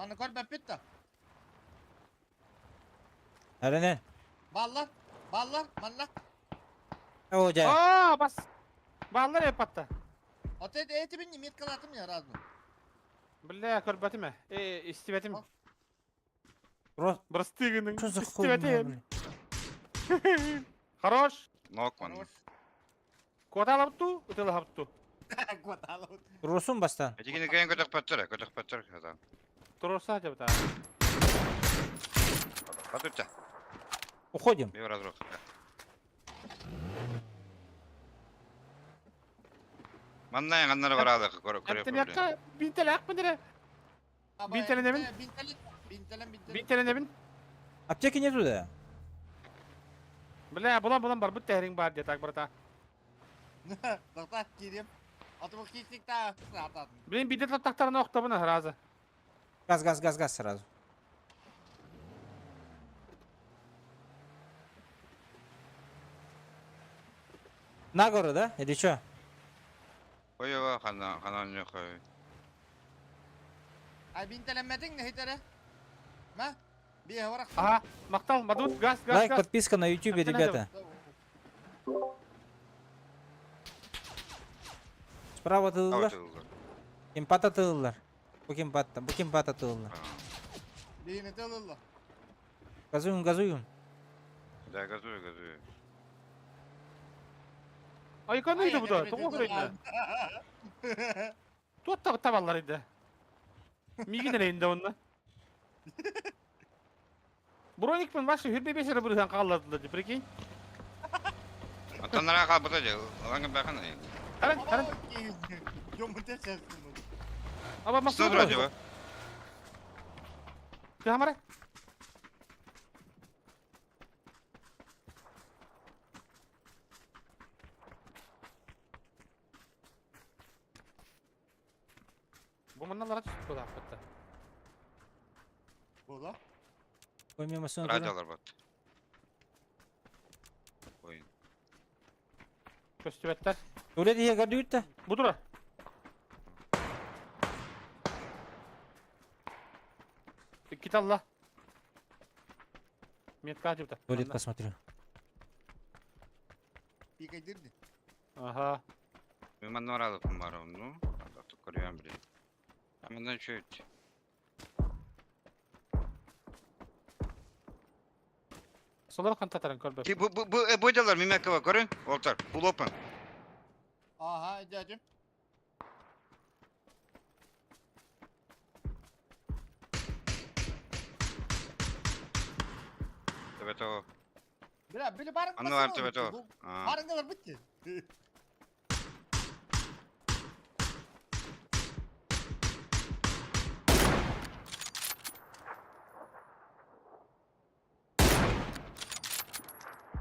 Маны көрбөппүт да. Әрене. Баллар, баллар, манна. О, жа. Аа, бас. Бааллар эпатта. Ото эти бин меткалатым я разно. Бля, көрбөтүм э. Э, истибетим. Просто Бырастыгының. что за хуйня, Истибетим. бля? Хорош. Нок ман. Куоталапту, ытылапту. Русун бастан. Этигини кыйын көтөх паттыр, көтөх паттыр. Туруса деп та. Батырча. Уходим. Bir разрыв. Манна янганнары барады, көрө көрө. Эптем якка бинтеле ак бинтеле. Бинтеленебин. Бинтелен, бинтелен, бинтелен. Бинтеленебин. Аптеки нету да? Бля, булан булан бар бут тәһриң бар дия так брата. Тоқта, кирем. Аты бұл киктик та ататын. Блин, бинте тактарына октабына разы. Газ, газ, газ, газ сразу. На гору, да? Или чё? Ой, хана хана не хой. Ай бинтеленмедиң не хитере? Ма? Би хаварак. Ага, мактал, мадут, газ, газ, Лайк, газ. подписка на ютубе, ребята. Справа тылылар. Кемпата тылылар. Бу кемпатта, бу кемпата тылылар. Бейini тылылла. Газуем, газуем. Да, газую, газую. Ай, каныйды бу да, тоҕо көрөйдө. Туотта табаллар иде. Мигин элейинде онна. Броникпен башы хүрбе бешере бирдан калладылар, прикинь. Антоннара калбыта же, алаңы бакан. Каран, каран. Жомунта чассын. Аба Что вроде бы? Камера. Бу манналара түшүп куда аппатта. Бола. Ой, мимо Радиолар бат. Ой. Көстүбеттер. Туалет ие гордуют-то? Бу тура. Кит алла. Метка жибта. Туалет посмотрю. Пикайдырды. Ага. Мен маннара бар ну. Атты көрөм бир. Амандан чөйт. Солар кантатарын көрбөп. Ки бу бу бу бойдалар мемекова көрүн. Олтар, бул open. Ага, дядя. Evet o. Бля, били барың. Анны бар төбөт о. Барыңалар битти.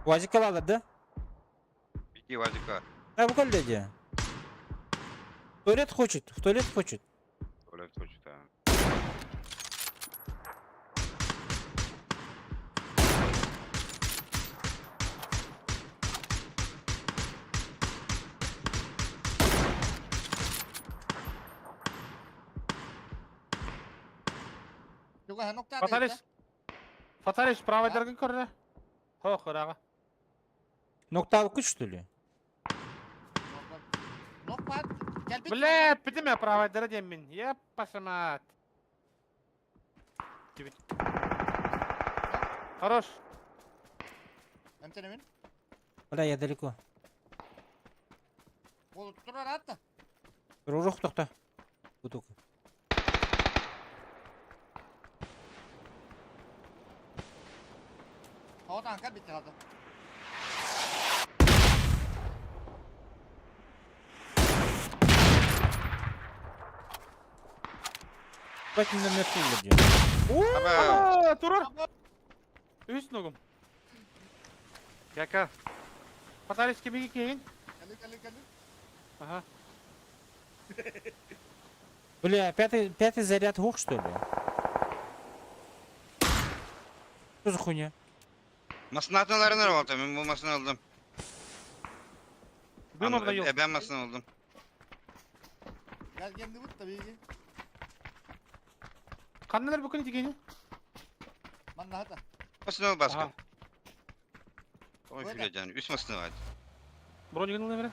Вазик алады, да? Бики вазика. А, бу коллеги. Туалет хочет, в туалет хочет. Туалет хочет, а. Фаталиш. Фаталиш, правый дергин көрүнө. Хо, көрага. Ноктал күч, что ли? Нок пат. Бля, питиме правайдара диэммин. Еп, пашамат. Тибит. Хорош. Эмтенемин. Бля, я далеко. Ол турар атта. Ружок тохто. Кутук. Havadan kal bitti hadi. Бать на мертвый где. Аба. Аа, турар. Үс ногум. Кака. Патарис кимиги кейин? Кали кали кали. Ага. Бля, пятый заряд гух, что ли? Что за хуйня? Masını aldım. Ben bu masını aldım. Дым обдаю. Ben masını aldım. Gel kendi but tabii ki. Канналар бүкүн дигени? Man hata. Masını al baskı. Ага. Ой, филе Üst masını al. Бронигин ылы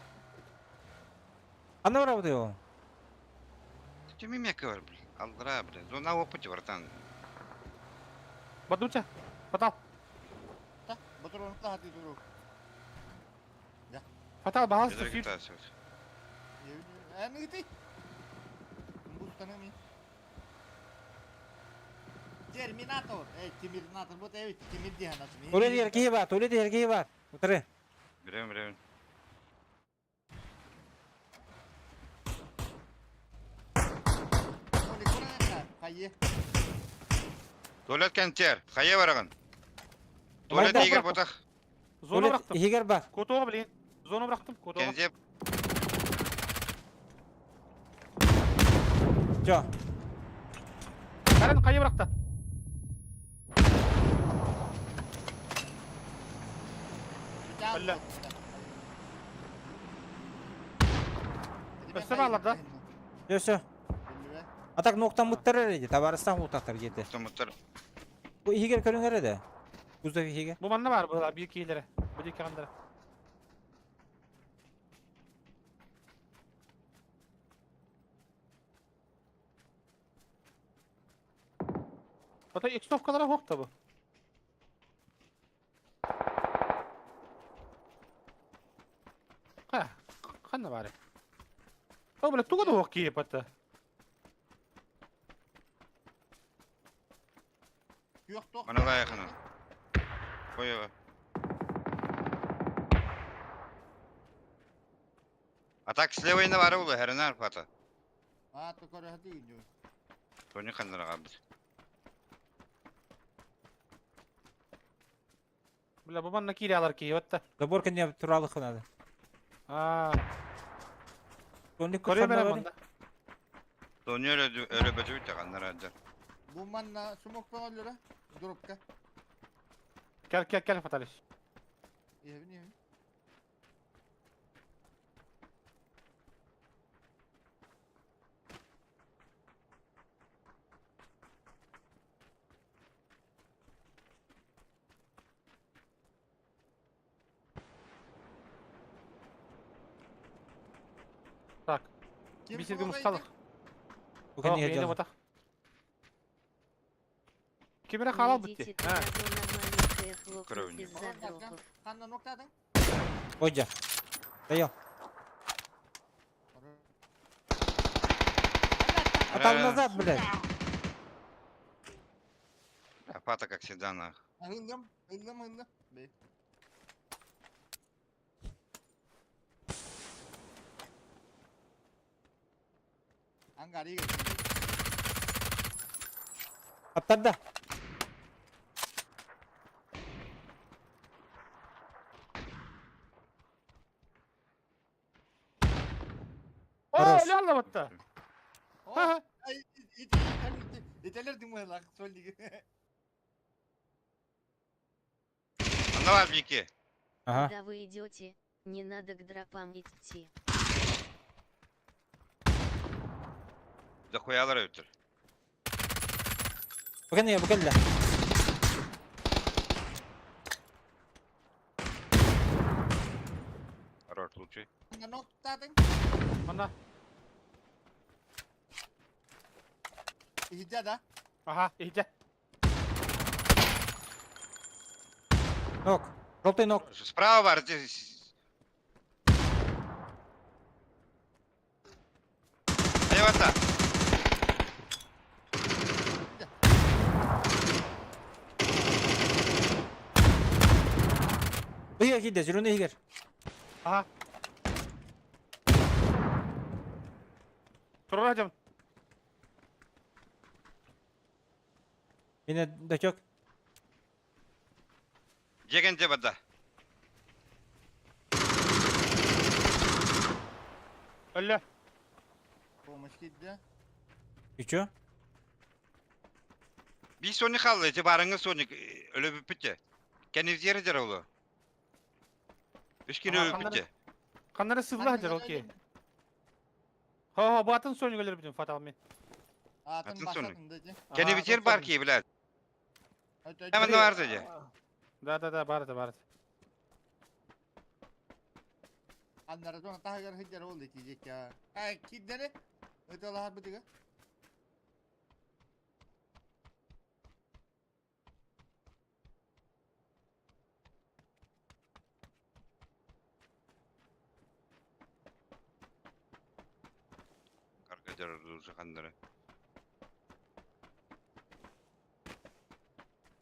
Она правда его. Tüm мека var бля. Алдыра бля. Зона опыте братан. Бадуча. Фатал. Ta. Batur onu da hadi dur. Фатал баланс сүйр. En gitti. Bu tanımı. Terminator. Ey Terminator bu evet Timir diye anasını. Туалет еркеге бар, туалет еркеге бар. Отыры. Берем, берем. Хайе. Туалет кентер. Хая бараган. Туалет Майда егер ботах. Зона бырактым. Егер бар. Котоға билин. Зона бырактым. Котоға. Кензе Чё? Каран кайы быракты. Бля. Өссө балар да. Все, все. А так ноктан муттар эди, табарыстан утактар кетти. Муттар. Бу егер көрүңөр эди. Кузов егер. Бу манна бар бу бир кийлери. Бу дики кандары. Ата иксовкалара хокта бу. Ка, канна бары. О, бля, туга да хок кие пата. Мана лайхана. Қойға. А так слева и навара улы, херенар пата. А, то көрө хати gündü. Тони қандыра қабыз. Бля, бу манна кире алар кие отта. Заборка не туралы надо. А, Тони көрө берем онда. Тони өрі бөті бітті қандыра аджар. Bu manna sumok pağallara. Dropka. Кел, кел, кел, Фаталиш. Evin evin. Так, Kim бисерге smoke мусталык. Бу кene Ени ботак. Кимере халал битти. Идите А, туда, зона маленькая хлопнет Кровь не из-за дропов. Kanna noktadan. Ойжа. Дайо. А там назад, блядь. Бля, Пата, как всегда, нах. Hındım, hındım, hındım. Be. Angarayı geçti. Аттарда. О, Хорош. ля батта. Oh, ay, it, it, iteler dimwe lak soldi. Анда бар бики. Ага. Куда вы идете, не надо к дропам идти. Да хуялар өтір. Бу кene бу кene. Хорош, лучший. Kanna noktadan. Манна. Иһдя да? Ага, иһдя. Нок. Желтый нок. Справа бар. Здесь. Эвата. Ыйа киирдэ, зеленый иһигэр. Ага. Турар дьон. Мине дачок. Дьиэ дьэ барда. Өллө. Помощь киирдэ. И чё? Bir Sonic kaldı. Эти барыңы Sonic өлө бүппүтэ. Кеневзер дер олу. Үш кини Ага, өлө бүппүтэ. Ханнары сывла дьэр, окей. Хо, хо, бу атын Соник өлөр бүтүн фатал мен. Атын Атын Sonic. басатын да. Кеневзер бар ки, блядь. Hemen var dedi. Да, да, да, бар да, бар. Аннара зона таһыгар сылдьар ол дии я. Э, киирдэни? Ыталаһар бытыга. Карга дер уже хандары.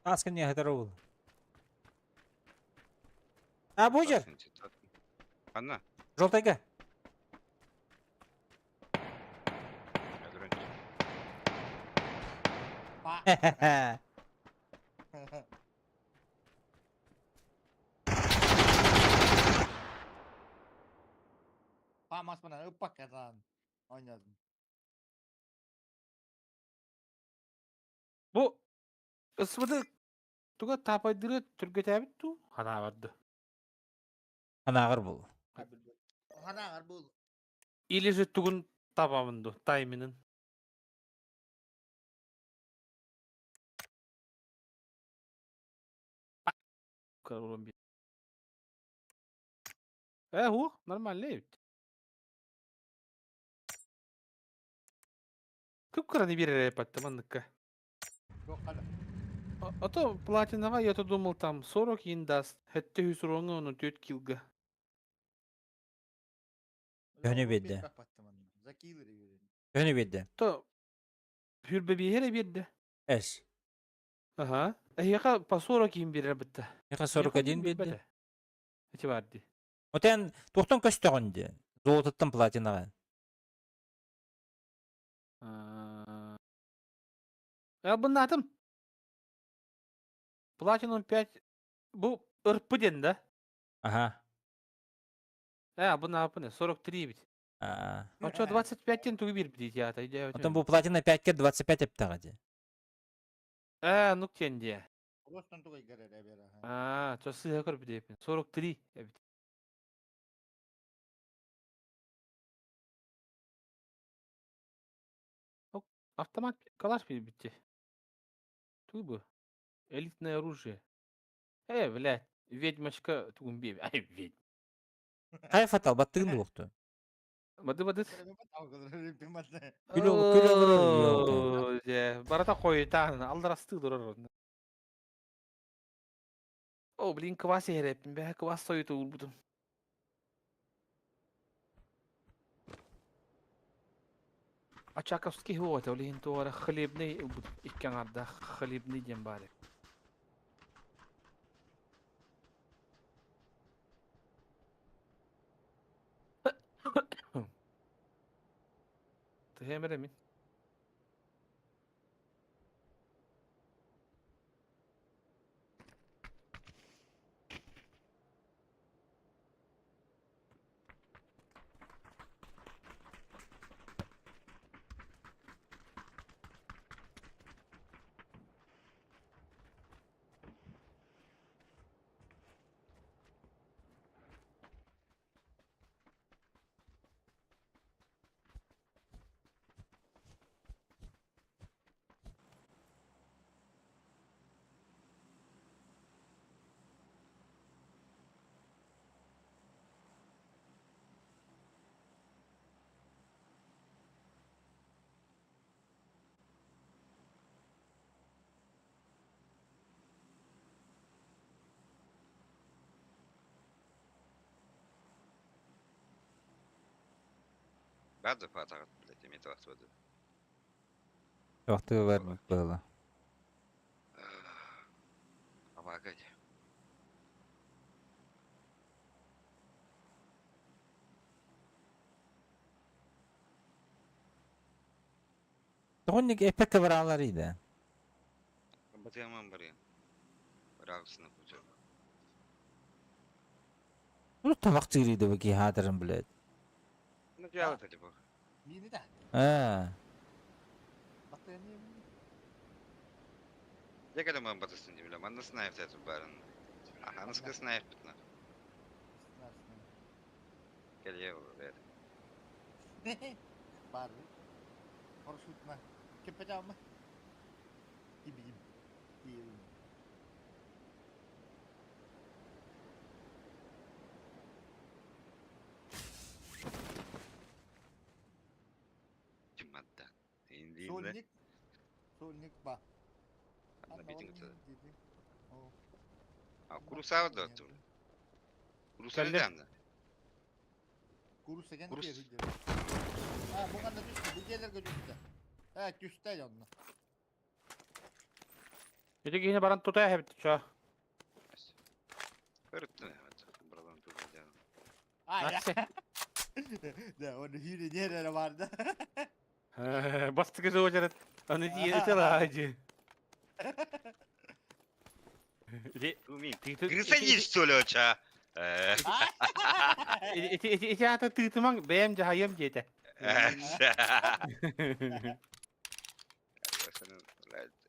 Аскын не хатар ол. А, бу жер. Ханна. Желтайга. Па. Па маспана ыппаккатан. Ойнадым. Бу ысвыды туга тапайдыры түргетәбит ту хана барды. Анағыр бұл. Ханагар бул. Или же тугун табамынду, тайминин. Э, ху, нормально ведь. Көп кыраны берер эпатты манныкка. Жоқ қана. А то платиновая, я-то думал там 40 ин даст. Хетте хүсүрөңө оны 4 килга. Көне бедде. Закилери берен. Көне бедде. То хүрбе бихере берди. Эс. Ага. Яка по 40 ин берер битте. Яка 41 бедде. Эти барды. Отен тоқтон көстөгөн де. Золототтан платинаға. Я буннатым. Платинум 5 бу ырпы ден да. Ага. Э, бу 43 бит. А. А чё 25 тен тугу бир бит я та идея. Отон бу платина 5-ке 25 эптаға де. Э, ну кенде. Ростон тугай керер эбер. А, чё сыга көр бит 43 эбит. Автомат калаш битти. Тугу бу. Элитное оружие. Э, блядь, ведьмочка тугун бе. Ай, ведьм. Кай фатал баттыгын букту. Бады бады. Күл күл. Барата койтан, алдарасты дурар. О, блин, квас ереппин, бә квас сойуту урбутум. Очаковский вот, олин туара хлебный иккен арда хлебный дем бари. Тхемере мин. Барды фатаҕыт, блядь, эмиэ тахсыбыт. Вахтыы бар было. Абаакай. Тоҕонник эппекке бараалар иде. Батыаман барыам. Ыраахсына кучу. Ну табак чыырыйды бу киһи хаатырын блядь. Ну дьаалата типа. Миини да. Аа. Батыаны. Дьэ кэлэн батысын дии, бля, манна снайп барын. Аныскы снайп битна. Кэлиэ бэт. Бар. Парашютна. Кепетама. Тибим. Тибим. Чемодан. Индиинде. Сольник. Сольник ба. Анна битин кытта. О. А курусава да тур. Курусава Кэллэ. да. Курус деген Курус. киһи. А, бу ханна түстэ, бу дьиэлэргэ түстэ. Э, түстэ онно. Ити киһини баран тута эһэбит чо. Көрүттүн эбит. Братан тут дьаан. А, я. Настя. Да, он хири нерere vardı. Бастыкы жоо Аны дии ити. Ити Тумин. тыты Крыса есть что ли, оча? Э. Ити ити ити ата тыытымаң бэйэм жаһайым диэтэ.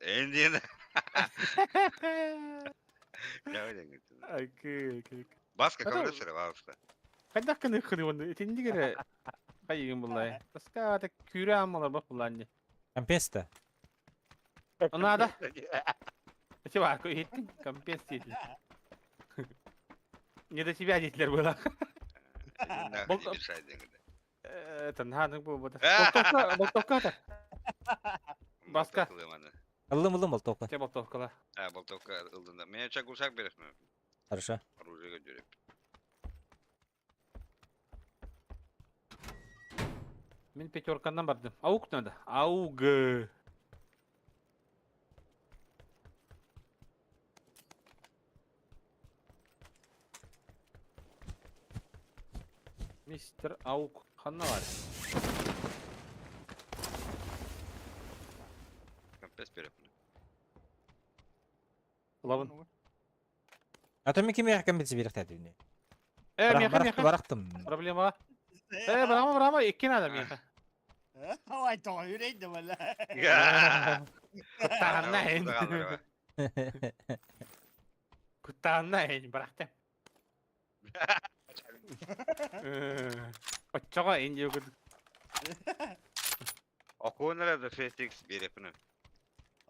Индиин. Акы акы. Баска Это- каврысыры, баска. Хайдах кыны кыны онны итиннигере хайыгын буллай. Баска ата күрэ аммалар бак булланни. Компенста. Она да. Ити бар ко иттин компенс диэтил. Не до тебя диэтилер было. Не мешай, деньги. Это надо было бы. Болтовка, болтовка ата. Баска. Ылым ылым болтовка. Те болтовкала. А, болтовка ылдында. Меня чак ушак берешь, мен. Хорошо. Оружие жүреп. Мин пятеркандан бардым. Аук надо. Ауг. Мистер Аук ханна бар. Компес береп. Лавын. А то мен кимге компенса берек тәтүне. Э, меха, меха. Барактым. Проблема. Э, браво, браво, икки надо меха. Ой, то yüreğim valla. Куттаанна эн. Куттаанна эн, барахтым. Оччоҕо эн диэкут. Окуунара да 6x береп.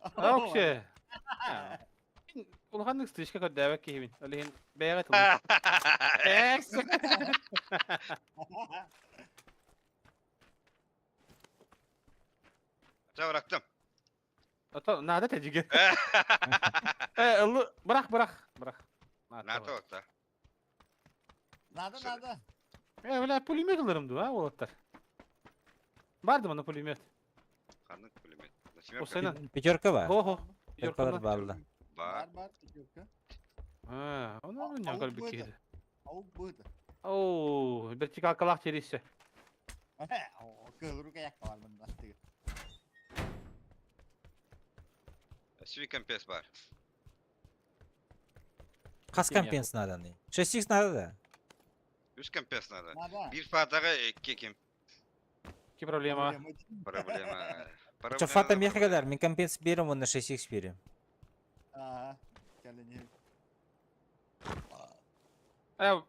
А, вообще. Улаханнык стрижка көрдөөбөк киһибин. Ол иһин бэйэҕэ тылын. Экс. Ча бырактым. Ото надо тежиге. Э, ылы, бырах, бырах, бырах. НАТО отта. Надо, надо. Э, бля, пулемет ылырым ду, а, уолаттар. Барды мана пулемет. Ханнык пулемет. На семерка. Осайнан. Пятерка бар. Хо-хо. Пятеркалар барлы. Бар. Бар бар. Пятерка. А, оны Аук не көрбүк быта. киһи. Аук быта. Оу, вертикалкалаах териссе. Кылрука якка var bunda. Сви компес бар. Кас компенс надо. 6x надо да. Үс компес надо. Надо. Бир фатага икки ким. Ки проблема? Проблема. Чо фата мехагалар, мен компенс берем, он на 6x берем. Ага. Кәле Э,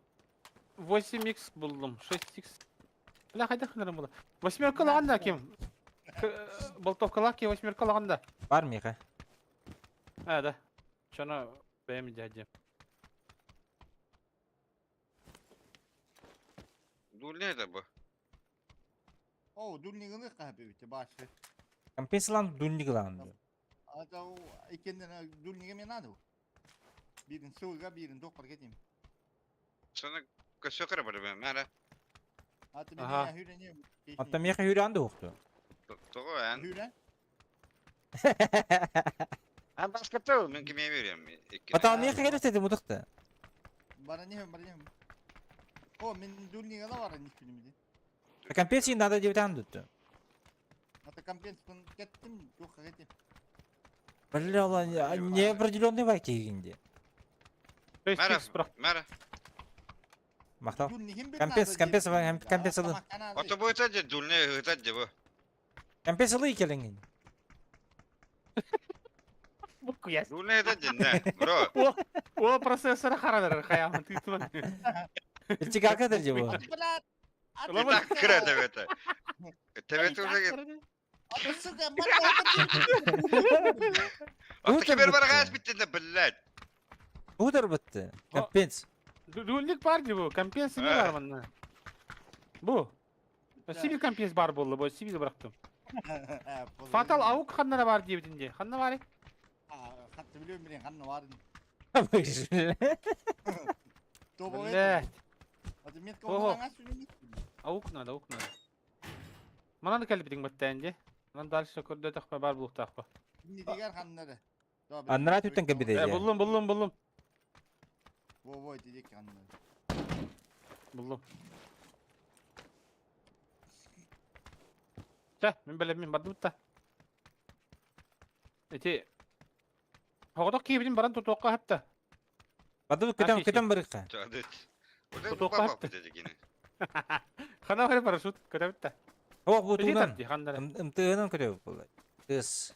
8x булдум, 6x. Бля, хайда хынырым була. Восьмерка лаганда ким? Болтовка лаки восьмерка лаганда. Бар меха. А, да. Чона бэм дядя. Дул не это бу? О, дульнигini kahpe bitti başı. Компенс лан дунник лан. Ата o ikenden dulnige men надо. Birin sıvıga birin doktor keteyim. Соны көсө кыра бар мен. Мара. Ага. Оттон миэхэ үүрэн да уохту. Тоҕо эн? Эн баската мен кимиэ берем. Батал миэхэ кэлэр этим утукта. Баран О, мен дульнига да бар нихпиним. Компенсии надо диэбитэн дутту. Ата компенсияны кеттим, туохха кеттим. Бля, неопределенный бай киһигин Мэра, мэра. Махтал. Компенс, компенс, компенс ылы. Ото бу это дульне ыта же бу. Компенс ылы келеңин. Букуяс. Дульне ыта же, не, бро. О, процессора харанар хаямын тыытыман. Ичи кака же бу. Так кыра тебете. Тебете уже. Сука, Ата кебер бар газ битте да, блядь. Удар бытты. Компенс. Дульник бар ди бу, компенс не бар манна. Бу. Сиби компенс бар болду, бу сиби бырактым. Фатал аук ханнара бар диэбитинде. Ханна бар? Хатты билем билен ханна бар. Блядь. Аук надо, аук надо. Манан кэлбитиҥ баттаан Манан дальше көрдө тахпа бар булуктаахпа. Дигер ханнары. Аннара түттен кэбиде. Буллум, буллум, буллум. Во, во, дидек ханнары. Буллум. Чэ, мин билем, мин бардым та. Эти Хоҕотох киибитин баран тутуохха хапта. Бады көтөн көтөн барыкка. Тутуохха Хана бары парашют көтөбүт О, бу туунан. МТН көтөбүт буолла. Тыс.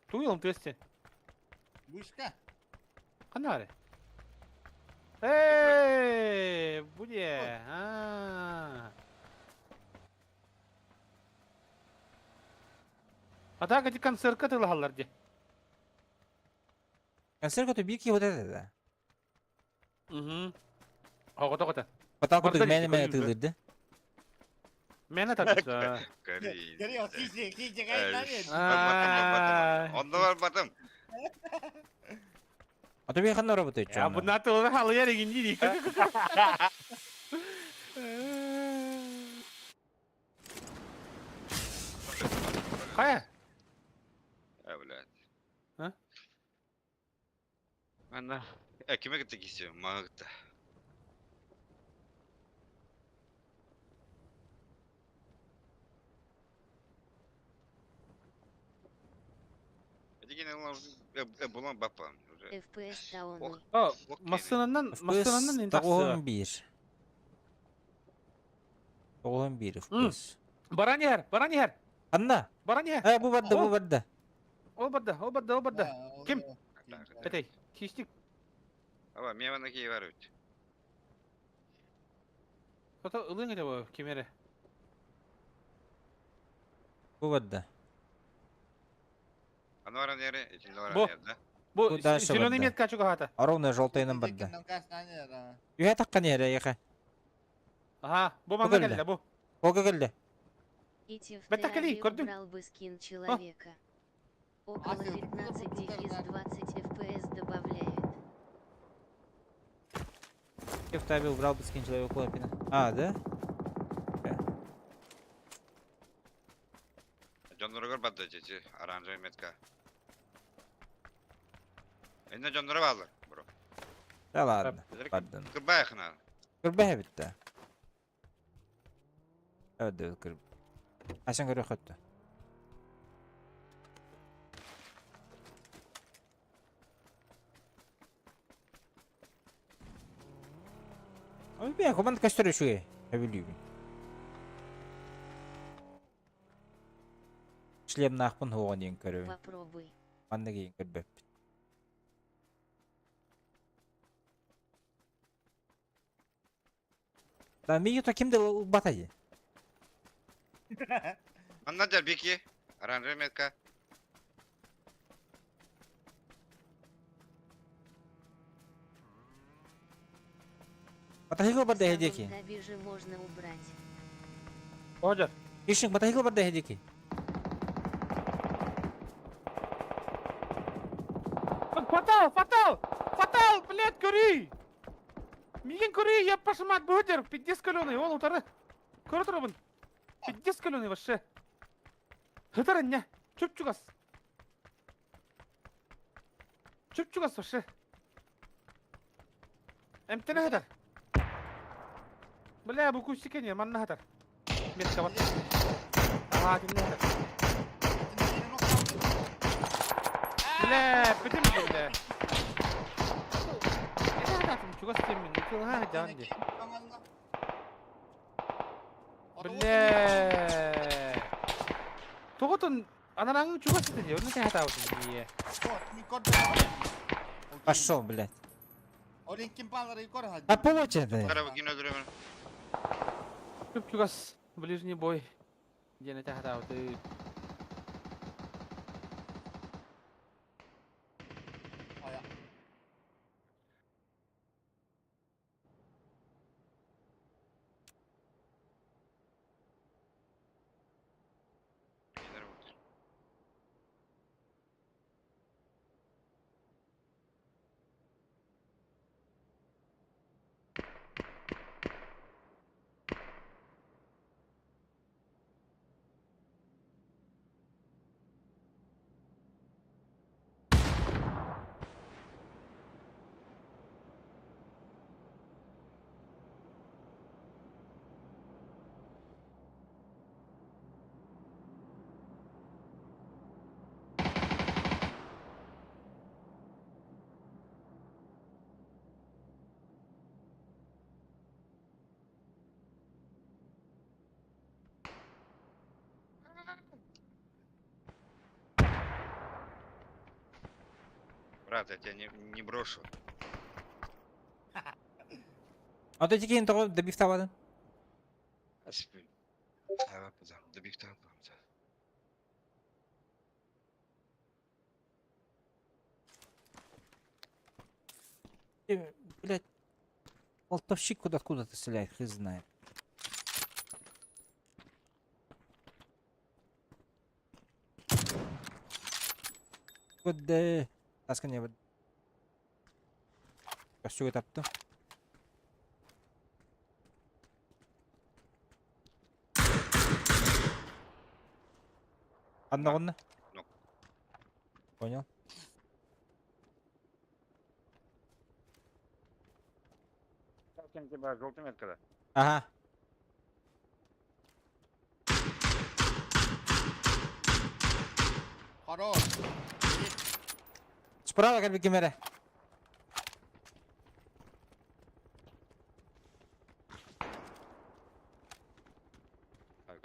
Туйылым тыасте. Вышка. Хана бары. Эй, буде. А. Атака ди концертка тылахаллар ди. Концерт көтө бир ки вот это да. Угу. Ого тоҕото. Батал көтө мэне мэне тылырды. Мэне татыса. Гори, кисе, кисе, Онда бар батым. А то ханна работает. Я буна тылы халыяр эгин ди. Кая? А, блядь. А? Анна, киме кытта кисе, мага кытта. Булан бапа. FPS тауны. О, массынаннан, массынаннан ин тахсы. 91. 91 FPS. Баран яр, баран яр. Анна. Баран яр. Э, бу барды, бу барды. Ол барды, ол барды, ол барды. Ким? Этэй, кистик. Аба, мен ана кей бар бит. Кото ылың эте бу кимере. Бу барды. Ана баран яре, ичинде баран яр, да? Бу зеленый метка чугахата. Ровно желтыйнан барды. Үйә таккан яре, яха. Ага, бу манна келде, бу. Ога келде. Идти в Таби убрал бы скин человека. Около 15-20 FPS добавляет. В Таби убрал бы скин человека Лапина. А, да? Жонноргор барды чечи, оранжевый метка. Энне жоннору балы, бро. Да ладно, пардон. Кырбай хна. Кырбай битте. Evet, evet, кырб. Асан көрө хөттө. Ой, бе, команда кастыры шуе. Әбілүйбін. Шлем нақпын хоған ең көрі. Попробуй. Манна кейін көрбөп. Да, миги то кимде батайы? Анна жар бики, оранжевый метка. Батайгыл барды В самом хедеки. Таби же можно убрать. Ожар. Ишин батайгыл барды хедеки. Фатал, фатал! Фатал, блядь, көрүй! Миген көрүй, я пошмат бөдер, пиздец каленый, он утары. Көрө турабын. Пиздец көлөнүй вообще. Хытар энне. Чүп-чугас. Чүп-чугас вообще. Эмтene хытар. Бля, бу кустик не, манна хытар. Метка бар. Ага, кинне хытар. Бля, бүтүм бля. Чугас теммин, ытылها жан ди. Бля. Тоҕотун анараҥ чугас сытын дии, онно тэһэтаабытын дии. Пошел, блядь. А получи это. Чуп чугас ближний бой. Диэн тэһэтаабыты. Брат, я тебя не брошу. А то тикин того добив тавадан. Добив тавадан. Блять. Болтовщик куда откуда-то стреляет, хз знает. Куда? Таска не вот. Костюгу таптым. Одна онна. Понял. Тебя желтый метка, да? Ага. Хорош. Справа как бы камера.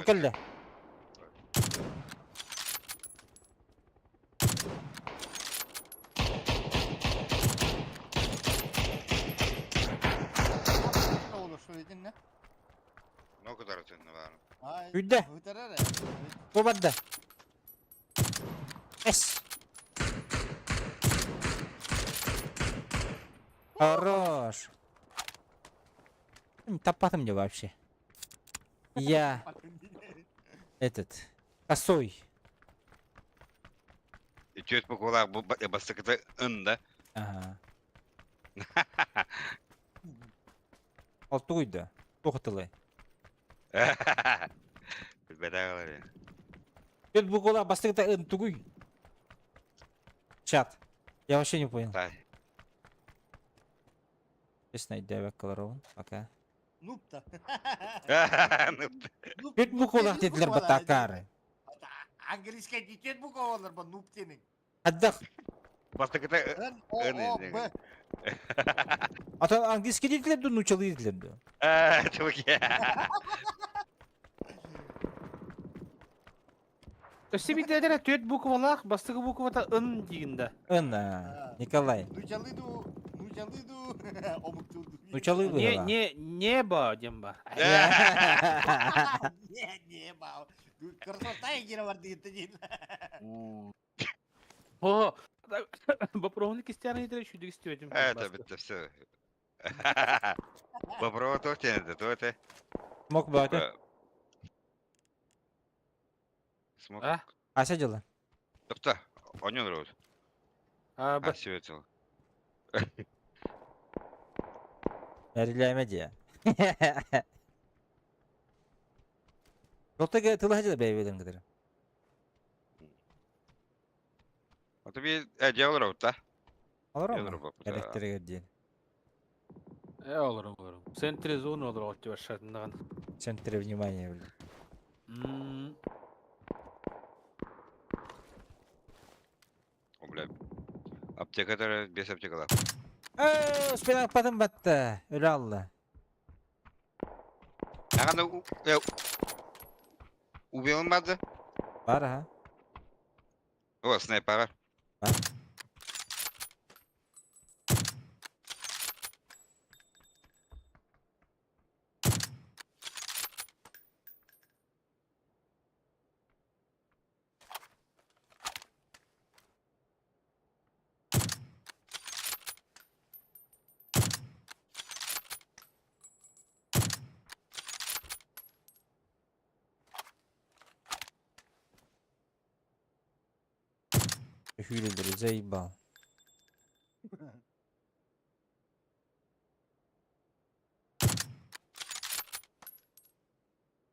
Кэллэ. Үүдэ. Бу барда. Эс. Хорош. Таппатым мне вообще. Я этот косой. Үтүөт буквалаах бу бастакыта ын да. Ага. Ол тугуйда? Туох тылы? Билбэтэх Үтүөт буквалаах бастакыта ын тугуй? Чат. Я вообще не понял. Тай. Честно, өйдөөбөккө олоробун пока. Нупта. Үтүөт буквалаах диэтилэр батаакаары. Английская дитет буквалар ба нуп тенин. Хайдах? Бастакыта Н О О Б. Ата английский диэтилэр дуу, нуучалыы диэтилэр дуу? Өссө биирдэрэ түөрт буквалаах, бастакы буквата ын диигин да. Ын, Николай. Нучалы ду, нучалы ду, омуктуу ду. Нучалы Не, быһыылаах. не, небо диэн ба. Не, не, ба. Красота егер бар диэн диэн. О, боппуруоһуну кистээн ыйытар үчүгдүк истибэтим. Это это все. Боброва то тенде, то это. Смок баата. Смок. А? Ася дьыла. Топта, оньон роуд. А, А, все это. Эрилээмэ диэ. Жолтага тылы хажы бэйбеден кытары. Ото би дьэ олоробут да. Олорор Дьэ ма? олоробут. Да. Электригер диэн. Э олором олором. Центре зоны олорор отчебашатыннаган. Центре внимания, блин. О, бля. Аптека без аптекалар. Э, успен аппатын батта. Өлө алла. Ага, ну, убил барды. Бар ha. О, снайпер бар. Бар. Hűlülleri заебал.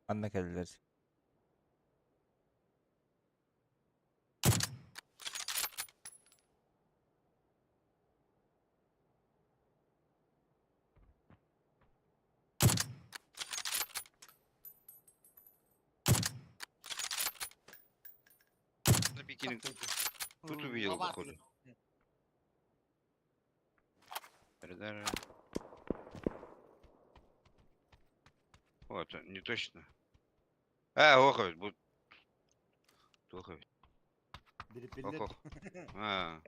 Анна кэллэр. Бикини Тут увидел, походу. Радар. Вот, не точно. А, ох, будет. Ох, Бирипиллер. ох. А.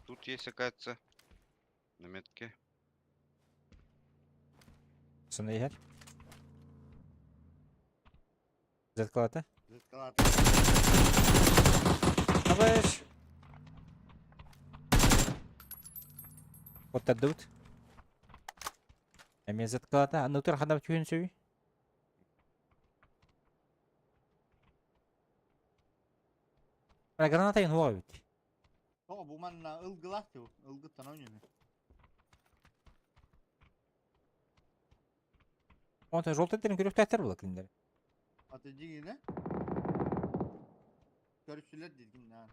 Тут есть, оказывается, на метке. Сына иһэр. Заткалата. Зыткалата. Абыш. Оттардыбыт. Эме заткалата. Аннутар ханап түйін сөй. Ана граната ин хуа бит. Тоҕо бу манна ылгылаах туу. Ылгыттан ойнуну. Онтон жолтеттерин көрүктәктер була кинилер. Аты дьиҥинэ. Көрүсүлэр дииргин наан.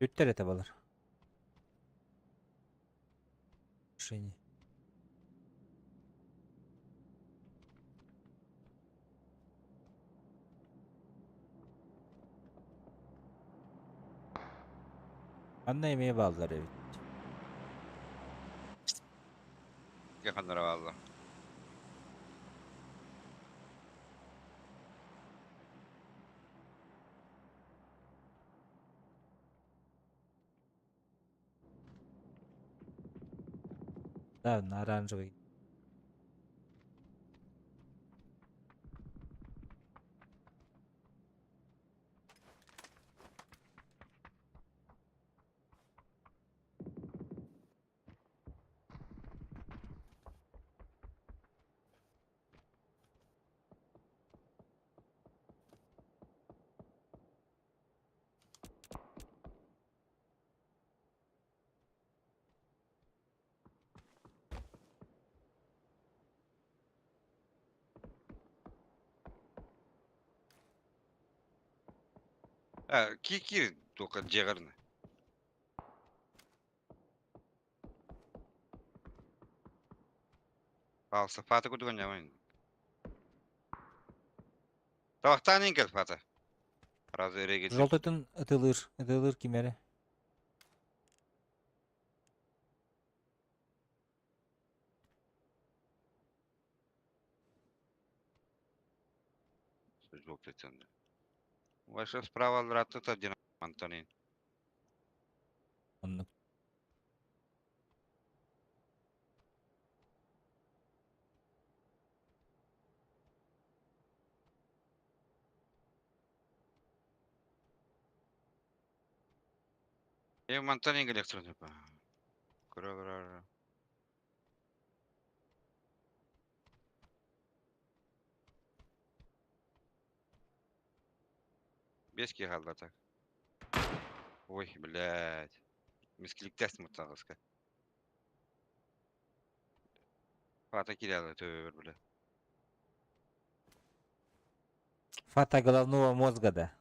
Үттер эте балар. Шине. Анна эмиэ бааллар эбит. Yakınlara valla. Да, на оранжевый. А, ки только дьиэҕэр. Палса фата кудуган ямайн. Тавахтан инкел фата. Разы регет. Жолтотун ытылыр, ытылыр кимере. Жолтотун. Ваша справа алратта дина Антонин. Оннук. Е, мантан электрон па. Кыра кыра. Без киһи так. Ой, блядь. Мискликтес мутагыска. Фата кирялы төр, бля. Фата головного мозга, да.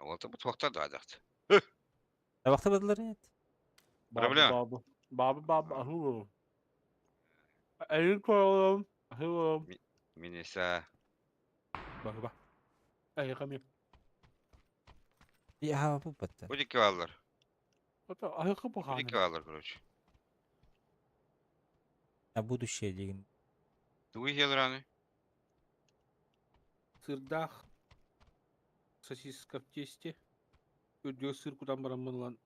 Ол бу туохта да адахт. Табахта бадылар нет? Проблема. Бабы, бабы, бабы, аху. Әйін қойылым, аху. Минеса. Бабы, ба. Әйін қамеп. Я бу батта. Бу дикки баллар. Ото ахы Бу дикки бұғаны. баллар, короче. На будущее деген. Тугу хелраны. Сырдах. Сосиска в тесте. Үрдігі сыр кудан барамын лан.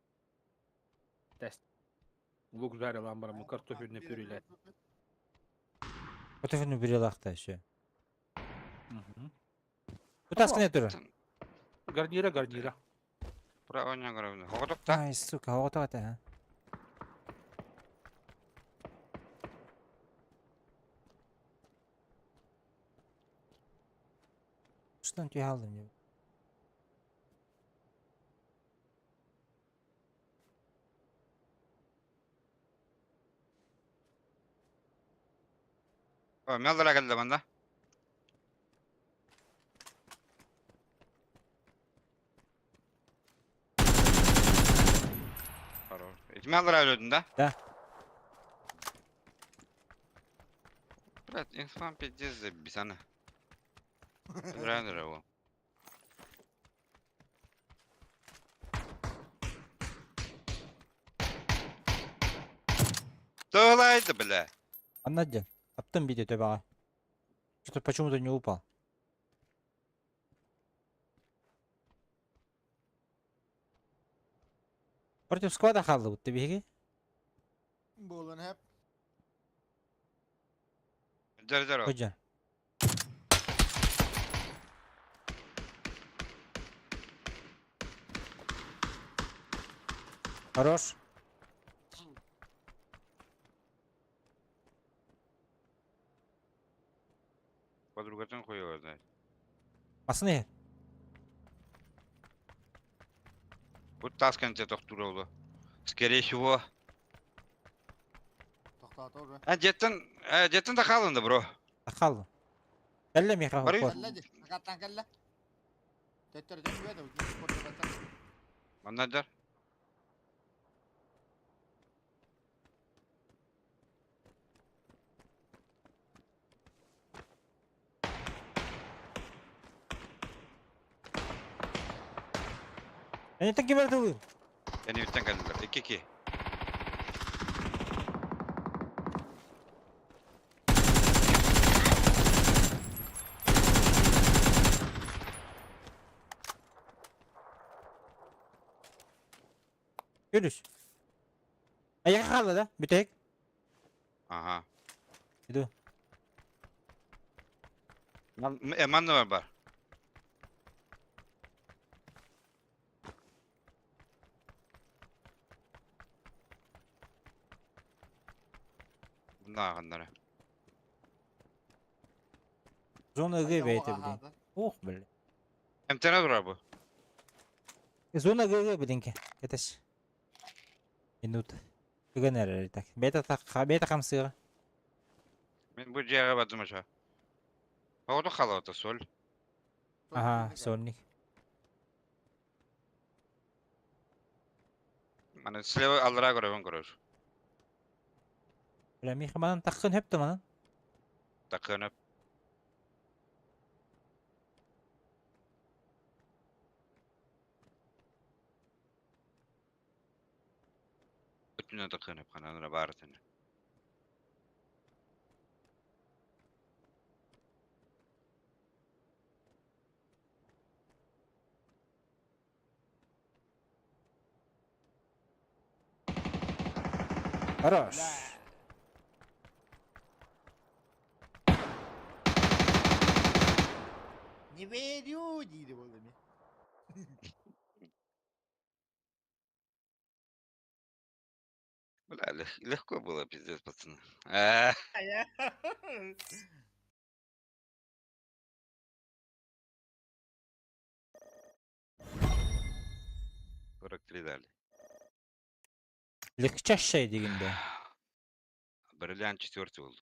Тест. Лук жарилан барамын, картофельный пюре. Картофельный пюре лахта еще. Мгм. Бу не тур. Гарнира, гарнира. Право не говорю. Хоготок та. Ай, сука, оғыта ата, а. Что түй алдым деп. Мелдара келді манда. Мелдара өлөдүн да? Да. Брат, инфам пиздец забисана. Рано его. Тоолайды, бля. Анна Аптым биде төбаға. Что-то почему-то не упал. Против склада қалды будто беги. Болан хеп. Дер дер. Ходжа. Хорош. Подругатын хуёво знает. Масыны. Бу таскан те тохтур oldu. Скорее всего. Тоқтата уже. А жеттен, жеттен да қалынды, бро. Қалды. Кәлле миха. Барый. Кәллә ди. Хакаттан кәллә. Төттөр төшүбә дә. Манна дер. Әне таки барды ул. Яни үттен келдилер. 2-2. Görüş. Аяқ қалды да, бүтек. Ага. Иду. Манна бар бар. Бunda ағандары. Зона Г бейте блин. Ох, блин. МТН турар бу. Зона ГГ блинке. Кетеш. Минут. Бүгін әрі так. Бета так, бета қамсыға. Мен бу жайға бардым аша. Оғды қалауды соль. Ага, сольник. Мана слева алдыра көрөбүн көрөр. Бля, миха манан таққын хөпті манан. Тақынып. Өтүнө тақынып қананына барытын. Хорош. Не верю диир буолла эмиэ. Бля, легко было, пиздец, пацаны. А, 43 дали. Легчайшая дегенде. Бриллиант четвертый был.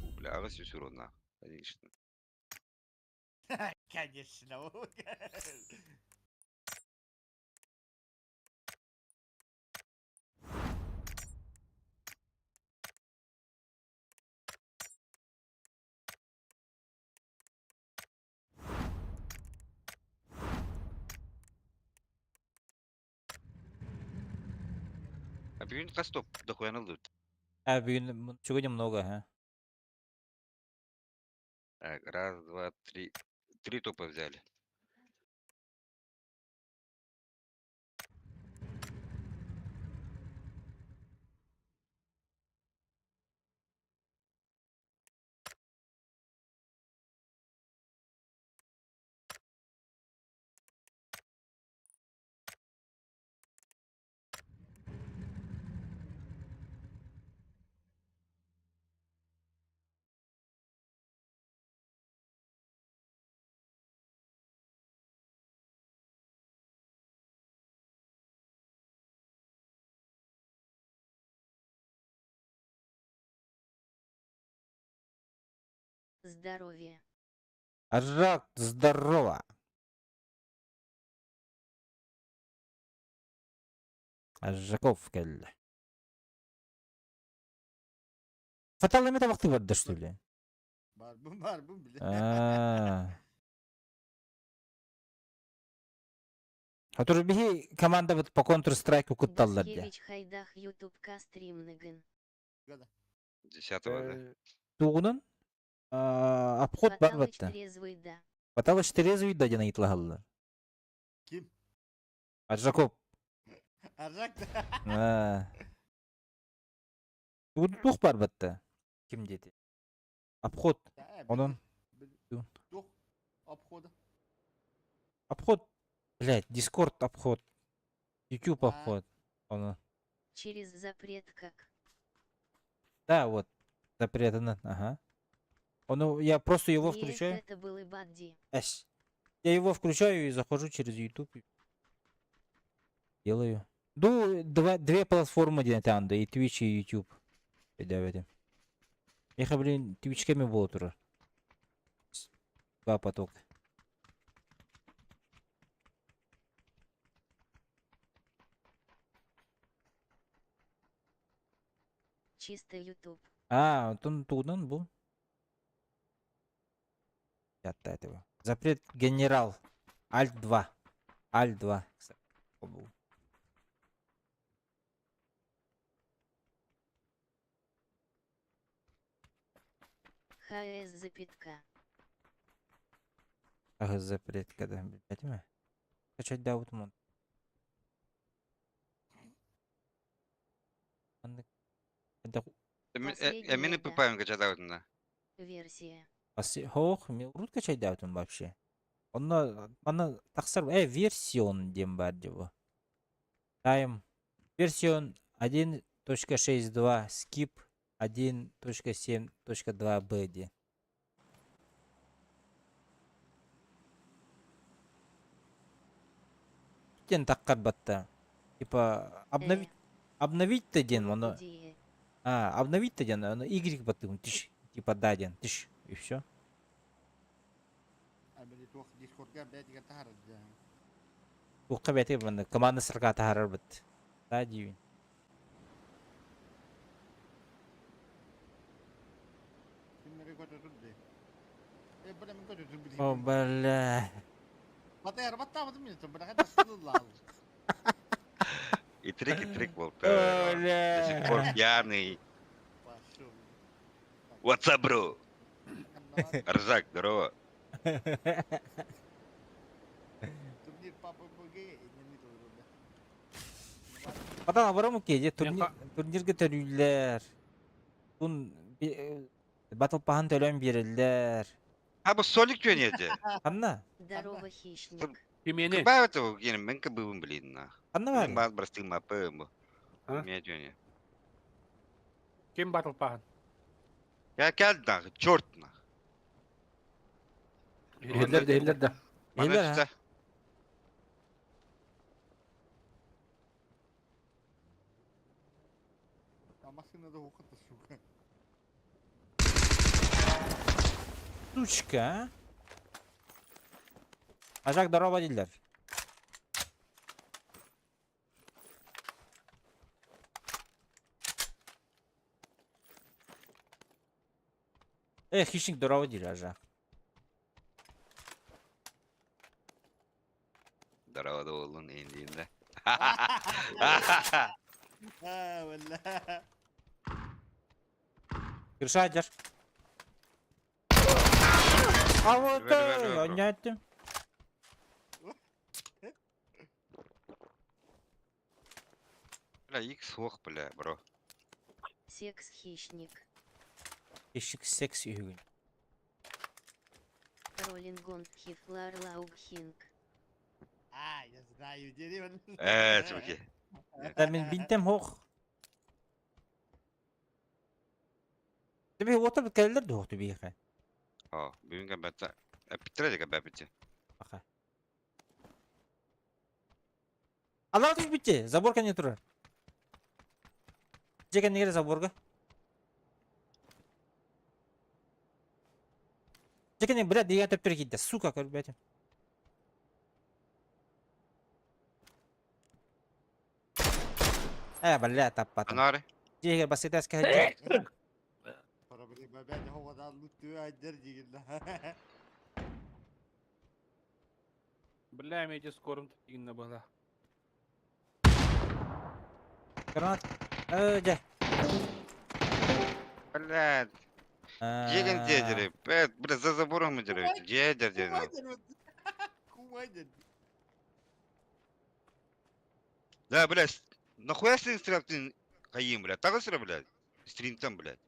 У, бля, аҕыс үс урона. Конечно. Конечно. А бүгүн хас топ дохуян ылдыбыт? А бүгүн сегодня много, а? Так, раз, два, три. Три топа взяли. Здоровья. Рак, здорово. Жаков кэллэ. Фатал эмэ табахты барда, что ли? Барбын, барбын, бля. А. Хотур биһи командабыт по Counter-Strike кутталлар дии. Бускевич хайдах ютубка стримныгын. Десятого, да? Тугунан обход Фаталыч барбатта. трезвый да. Фаталыч трезвый да диэн ыйыталаһаллар. Ким? Аржаков. Аржак. Аа. Туох барбатта? Ким диэти? Обход. Онон. Туох обхода. Обход. Блядь, Дискорд обход. YouTube обход. Оно. Через запрет как. Да, вот. Запретано. Ага. Он, я просто его Нет, включаю. это был и Бадди. Эш. Я его включаю и захожу через YouTube. Делаю. Ну, два, две платформы где там, да, и Twitch, и YouTube. Давайте. Я, блин, Twitchками было тоже. Два потока. Чисто YouTube. А, он тугунан был. Этого. Запрет генерал. Альт 2. Альт 2. Был. ХС запятка. Ага, запрет, когда, блядь, ме. Качать да вот мон. Эмини пыпаем качать да. Версия. Хох, урут качать да вообще. Онно манна тахсар version диэн баар дии Time version 1.6.2 skip 1.7.2 b диэн. Диэн таххар батта. Типа обновить обновить-то диэн ону а обновить-то диэн ону Y баттыгын тиш типа да диэн тиш и все. А били туох Дискордка бэйэтигэр таһаарар дии. Туохха бэйэтэ манна команда сырга таһаарар бит. Да диибин. Кимнэри көтө дии. Э, бля, мин көтө тур О, бля. Батайар баттаабытым мин, бля, хайдах сыллаал. И трик был. До сих пор пьяный. Пошел. What's up, bro? Аржак, здорово. Турнир папа БГ не бля. Потом оборому кеде турнир турнирге төрүүлэр. Тун Battle Pass'ын төлөөн биэрэллэр. А бу Солик түөнүөтэ. Ханна? Здорово, хищник. Кимиэни? Кыбаабыт ол геним мен кыбыбын билин нах. Ханна Мен баар? баар простым мапы бу. А? Мен түөнү. Ким батл паһын? Я кел нах, черт нах. Иһиллэр да, иһиллэр да. Мана Иһиллэр, түстэ. А машина да ухата, сука. Сучка, а? Ажак здорово дииллэр. Э, хищник здорово диир, Ажак. Здорово да боллун индиинде. А, бля. Кырша дьэр. А вот Бер, бер, бер, бер. оонньоотум. Бля, икс ох, бля, бро. Секс-хищник. Хищник секс үһүгүн. Роллингон Хифлар Лаугхинг. А, я знаю, дерево. Э, чуваки. Да мин бинтем хох. Тебе уота кэллэр дуо түбиэхэ. О, бүгүн кэбэтэ. Эпитре кэбэпити. Аха. Аллах түспүтче, забор кэннэ турар. Дьэ кэннигэр заборга. Дьэ кэннэ, бля, дигэ төптөр киирдэ, сука, көрбөтүм. Э, бля, таппатым. Анары. Дьиэгэр бассытас кэһэддэ. Проблема опять хоҕодаан луттуу айдар дигин. Бля, меди скорым тигинна была. Гранат. Э, дьэ. Бля, дьиэгин дьиэдери. Бля, за забором дьиэдери. Дьиэдер дьиэдер. Кумайдер. Да, бля, нахуя сен стрелктин кайым, бля. Тагы сыра, блядь. Стримтан, блядь.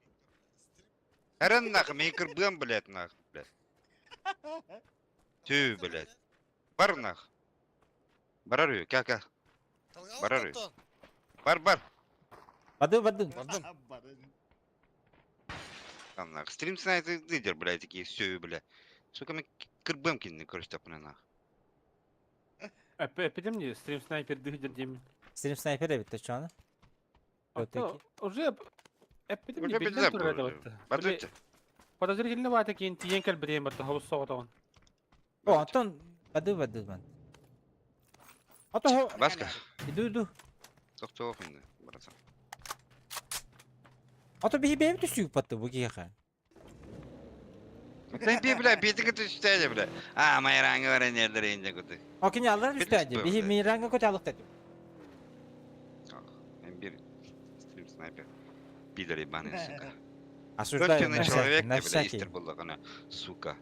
Эрен нах, мен кырбыам, блядь, нах, блядь. Түү, блядь. Бар нах. Барар үй, кә, кә. Барар үй. Бар, бар. Бады, бады. Бардым. Там нах. Стрим снайт лидер, блядь, такие все, бля. Сука, мен кырбыам кинни көрүстөп нах. Эпидем не стрим снайпер дыгдер деймин. Стрим снайпер эбит, чоны. Уже эпидем не Уже биллен билдем турар бу. это. Бардычы. Подозрительно вата кийин тиен кел бирейм барта хобус соҕотоҕун. О, Антон, бады, бады, бан. Ато, Баска. иду, иду. Токтоо инде, братан. Ато биһи бэйэм түсүүк батты бу киһиэхэ. Sen bir бля, бетиңе түстәде, бля. А, майраңы бар энелер инде куты. О, кини аллар түстээди. Билбэт Биһи бу, миранга көтө алыктады. Мен бир стрим снайпер. Пидор ебаный, сука. Осуждаю Конченый на человек, всякий, на ты, бля, всякий. истер буллагана, сука.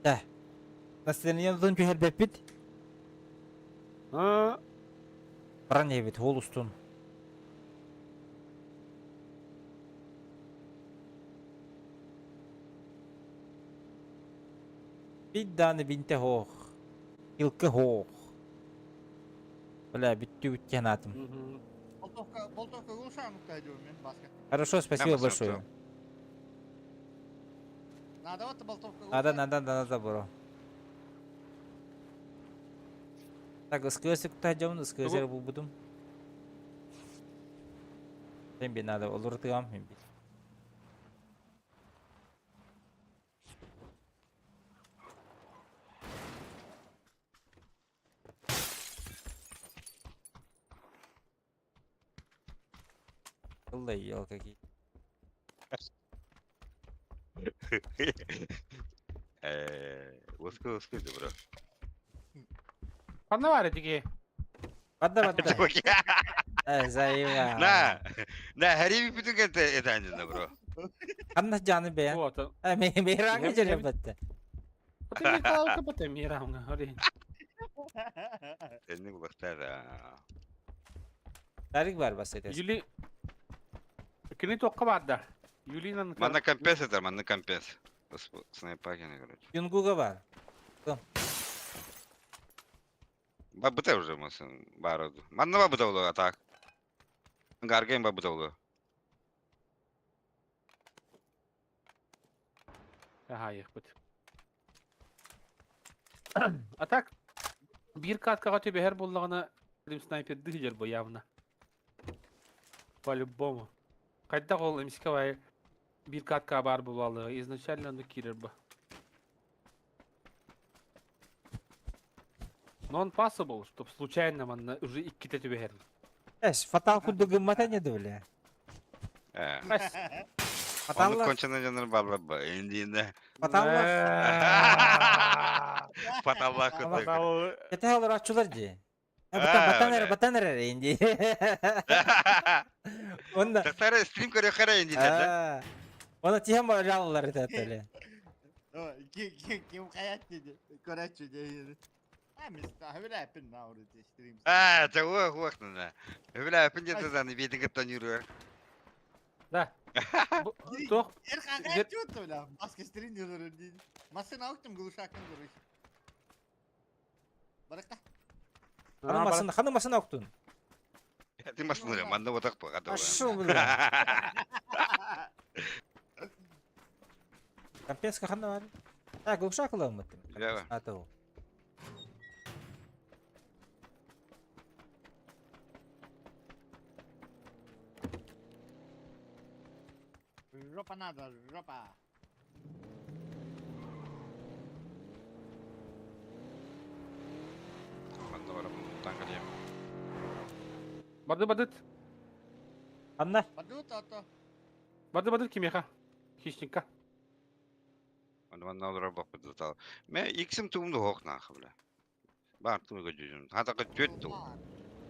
Да. Настроение дун түһэрбэппит. А, Баран эбит, хол устун. Бит дааны бинте хоох. Илкы хоох. Бля, бүттү бүттен атым. мгм. Болтовка, болтовка улшан кайдым мен баска. Хорошо, спасибо Прямо большое. Надо вот болтовка. Надо, надо, надо, бро. Так, СКС куда идем? СКС буду. Темби надо, олуртыгам хемби. Алла какие. Лыску, лыску, бро. Ханна бар этиги. Бадда, бадда. Э, заеба. На, на, хариби бүтүн кенте этанжында, бро. Ханна жаны бе. Вот. Э, ме мейранга жере батта. Ото ми калка бата мирамга, ори. Сенин кулактар. Тарик бар бас этес. Юли Кини туохха баарда? Юлина Манна компес это, манна компес. Снайпагина, короче. Юнгуга бар. Бабыта уже масын бары. Манна бабыта болу атак. Гарген бабыта болу. Аһаайыахпыт. А так, биир каткаҕа түбэһэр буоллаҕына, снайпердыы сылдьар бу явно. По-любому. Хайдах ол эмискэ баайы биир катка баар буолаллара изначально онно киирэр бу. Non possible, чтоб случайно манна уже иккитэ түбэһэр. Эс, фатал курдук гыммата не бля. Э. Оннук Фаталлар, кончена дьоннор бааллар ба. Индиинэ. фаталлар. Фаталлах курдук. Фатал. Кэтэһэ олорооччулар дии. Аа, Батан эрэ, бля. батан эрэ инди. Онно. Тахсара стрим көрүөххэ инди да. Оны тиһэн бараллар этэ Ким хаят dedi. Көрәччү dedi. Ha mista hübüle на стрим. Аа, чего хуахна. Бля, пиндец за не видит кытта нүрү. Да. Туох Эр хагат чуту бля. Маска стрим diyorlar dedi. Masını aldım глушакын görüş. Баракта. Ханы масын, ханы масын октун. Ты масын манна отак ба. Ашу, бля. Компенска ханы бар. Так, глушак ыламмыт. Бля. Ато. Жопа надо, жопа. Манна бар таңгалем. Барды бадыт. Анна, Бадут ато. Барды бадыт кимеха. Хищника. Манна манна олор бак бу Ме иксим туумду хок нах бля. Бар туму көжүм. Хата көт ту.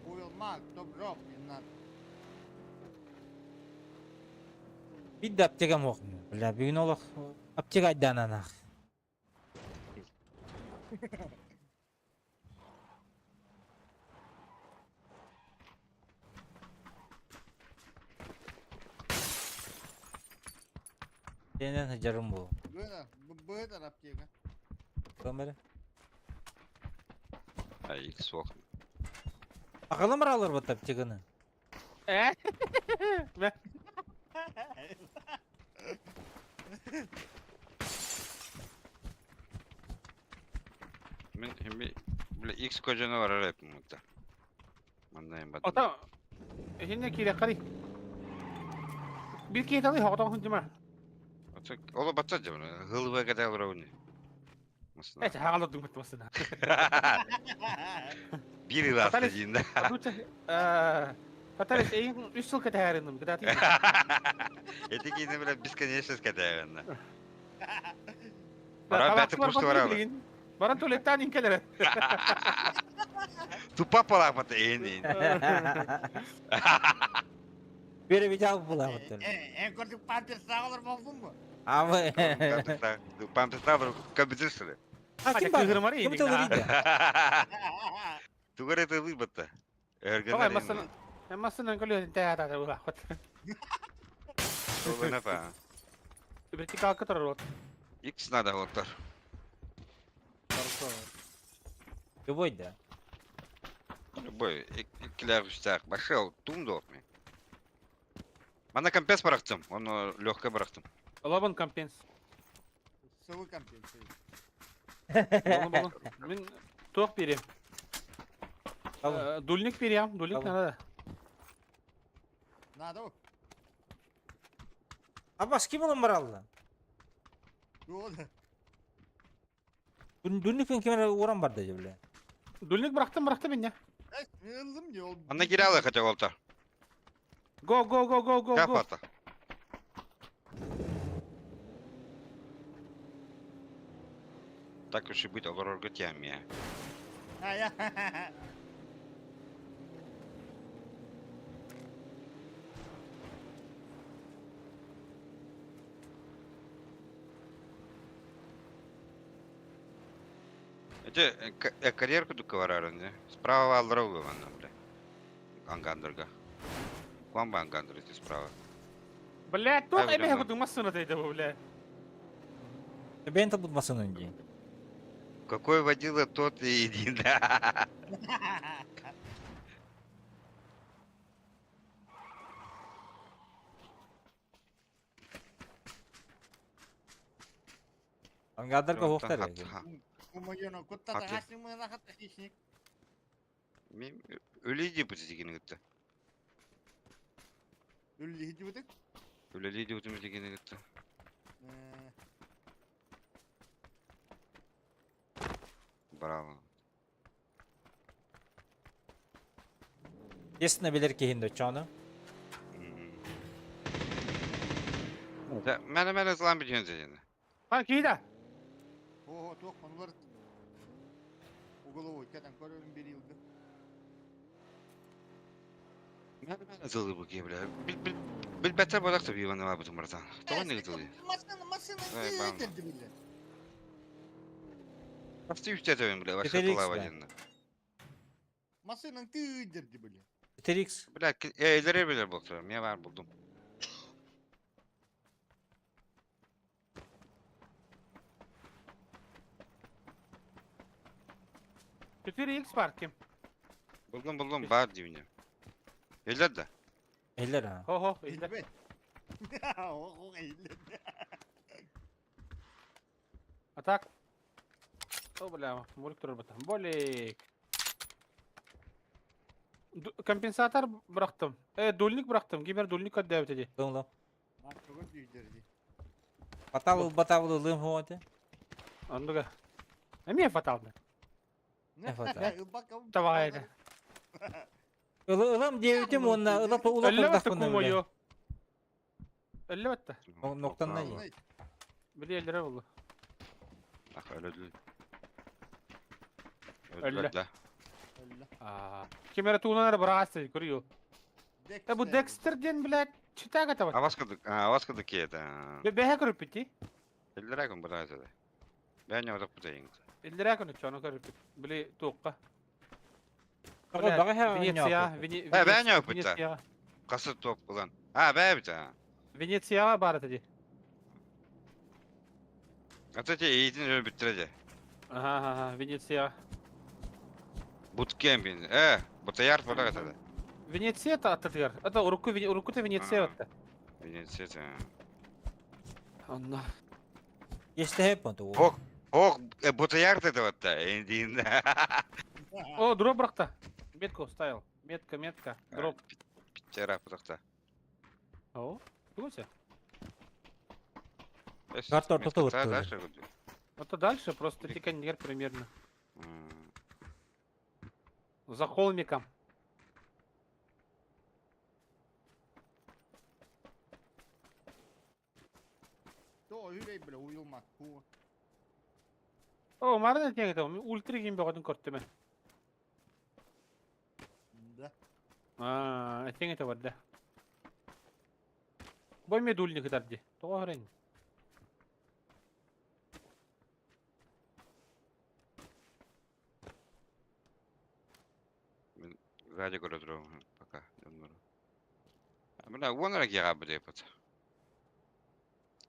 Уилмак, топ жоп, надо. бид аптека мох. Бля, бүгүн олох аптека айдананах. Сенен жарым бу. Быда, быда аптека. Камера. А икс ок. Акылым алыр бу аптеканы. Э? Мэ. Мен хими бля икс көжөнө бар эле мутта. Манна эм бат. Ата. Эхинне кире кари. Бир киһи талы хоҕотоҕун сылдьыма. Оло батса жабына. Хылбы кете олор Э, хагалар дүңмөт басына. Бир ыласта Фаталис. дейін да. Фаталис, эйин үс сыл кэтэһээриным, кытаатый. Эти кейini бля бесконечность кете Баран бәті пушты барабы. Баран туалеттан инкелер. Тупа палапата эйин эйин. Бере бит алып була бу. Эн көрдүк памперс сагалар болдун му? Абы. Памперс бар компьютер А ким бар? Кыгырмар Ким толыр Тугар это выбатта. Давай, масын. Масын көлө тә була. Вертикалка турар вот. Икс надо вот. Любой да. Любой. Икилер үстәк. Башел тум мен. Мана компенс барактым. Оны легко барактым. Лобан компенс. Сылы компенс. Болу болу. Мен туох берем. Дульник берем, дульник надо. Надо. Абас ким олон баралды? Жол. Дүнлүк пен ким уран бар да бля. Дульник бырактым, бырактым мен я. Ылдым жол. Анда кире алы хотя болта. Го, го, го, го, го, го. Капата. Так уж и быть, олор тяме. А я. Эти карьер кудук варарын, Справа алрау ванна, бля. Ангандырга. Куамба ангандыр эти справа. Блядь, туох эбэһэ кутуҥ массыына тайда бу, бля. Бэйэн талбыт массыынан дии. Какой водила, тот и иди, да. Ангардарга оһохтар эги. Мен өле бу дигени кытта. Үллиһи дибитик? Үлэлии дибитим дигени кытта. Браво. Честно билэр киһин да чону. Мene mene злам билген зене. А, киһи Ого, туох онулар уголовой кэтэн көрөрүн бир йылга. Мene mene зылы бу бля. Бил бил бил бетер бодак та биван ва бутум братан. Того не зылы. Машина, машина, Ай, бile. Асты үстәтәбен бля, башка 4X, тылава бля. дигән. Машинаң тыйдырды бile. 4x. Бля, элләре билер булса, мен бар булдым. 4x бар ким. Булдым, булдым, бар дивне. Элләр да. Эллер ha. Хо-хо, иһдэ. Элбет. Ого, элбет. А так? О, бля, молик турар бата. Болик. Компенсатор бырахтым. Дульник бырахтым. Кимер дульник көрдөөбүт эди. Дыңлы. Тугун тыйдырды. Батабыл батабыл ылым хоты. Ондуга. Эмиэ фаталды. Не фатал. Давай, да. Ылы ылым диэбитим уонна ылап улап Өллө ылдах батта кунна кумойо. Өллө батта. Ноктан най. Били эллере болду. Ах, өлөдү. Өллө. Өллө. Аа. Кимер туунан быраагасты көрү. Э бу Декстер ден блядь, читага таба. Авас кыдык, авас кыдык ки это. Бэһэ көрүппүт Элләр күн бара да. Бән явдык бу дигән. Эллере күнү чону көрүппүт. Били туукка. Бага ха Венеция, Э, бән явып бит. Венеция. Касы топ булган. А, бә бит. Венецияга бар эти. Ата те эйтин өлүп биттерде. Ага, ага, Венеция. Буткем бин. Э, бутаяр бара да. Венеция та аттыгар. Это уруку уруку Венеция А. атты. Венеция. Анна. Есте хеп онту. Ох, ох, бутаяр деді вот эндин. О, дроп быракта. Метку ставил. Метка, метка. Дроп. Питтера бутакта. О, тугуся. Карта ортото вот Это дальше просто тиканьер примерно. За холмиком. То үрей бile уйылма. Ху. О, марын этең это, ультра ким бөгөдүн көрттүм. Да. А, этең это бар да. Бой медульник тарди. Того хрен. Сзади көрө пока. Мына онара кега бу деп.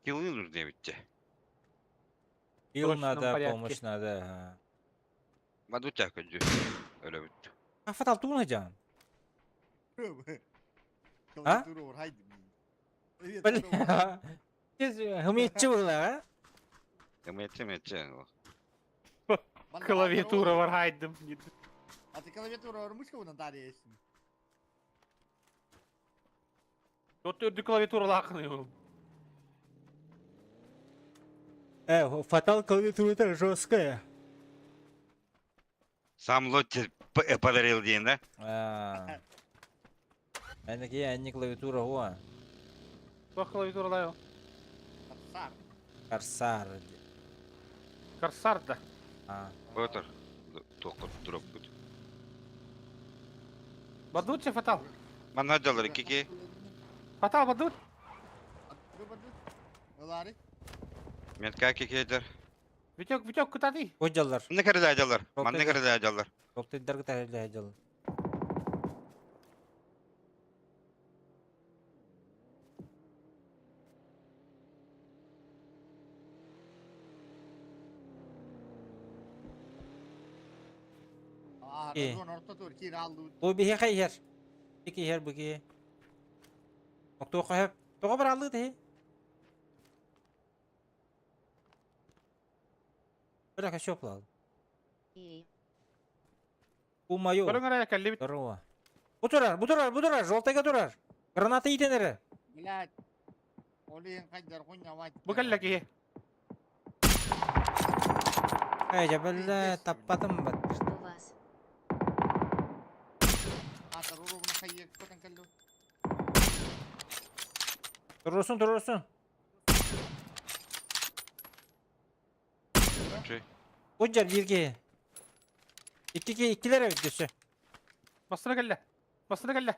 Килын дебитте. Ил Срочном надо, порядке. помощь надо. Мадутя көдү. Өлө бүттү. А фатал туна жан. А? Клавиатура хайды. Бля. Тез хыметчи була, а? Эметче метче. Клавиатура бар хайдым. А ты клавиатура бар мышка унан дарья Вот үрдү клавиатура лакыны ол. Фатал клавиатура жесткая. Сам Лотти подарил день, да? А. Әнеки әнни клавиатура хуа. Туох клавиатура лайо. Сар. Корсар. Корсар да. А. Отыр. Тоқыр дроп бүт. Бадут фатал. Мана жалар кеке. Фатал бадут. Ылары. Метка кекедер. Витек, Витек, кутати. Ходжалар. Манны кәрді жалар. Манны Тоқтайды. кәрді жалар. Тоқтайдар кытар жал. Э. Зона ортотугар киир ааллыбыт. Бу биһиэхэ иһэр. Ики иһэр бу киһи. Октуохха сөп. Тоҕо барааллыы тиһи? Бырака шоплал. Эй. Умаю. Көрүҥ эрэ кэллибит. Здорово. Бу турар, бу турар, бу турар, желтайга турар. Граната иитэн эрэ. Блядь. Ол иһин хайдар хуйня Бу кэллэ киһи. Эй, дьэ, таппатым бат. Что вас? Атар уругуна хайыак көтөн кэллэ. Турурсун, турурсун. Чүй. Удьар биир киһи. Икки киһи, иккилэр эбит өссө. Массыына кэллэ. Массыына кэллэ.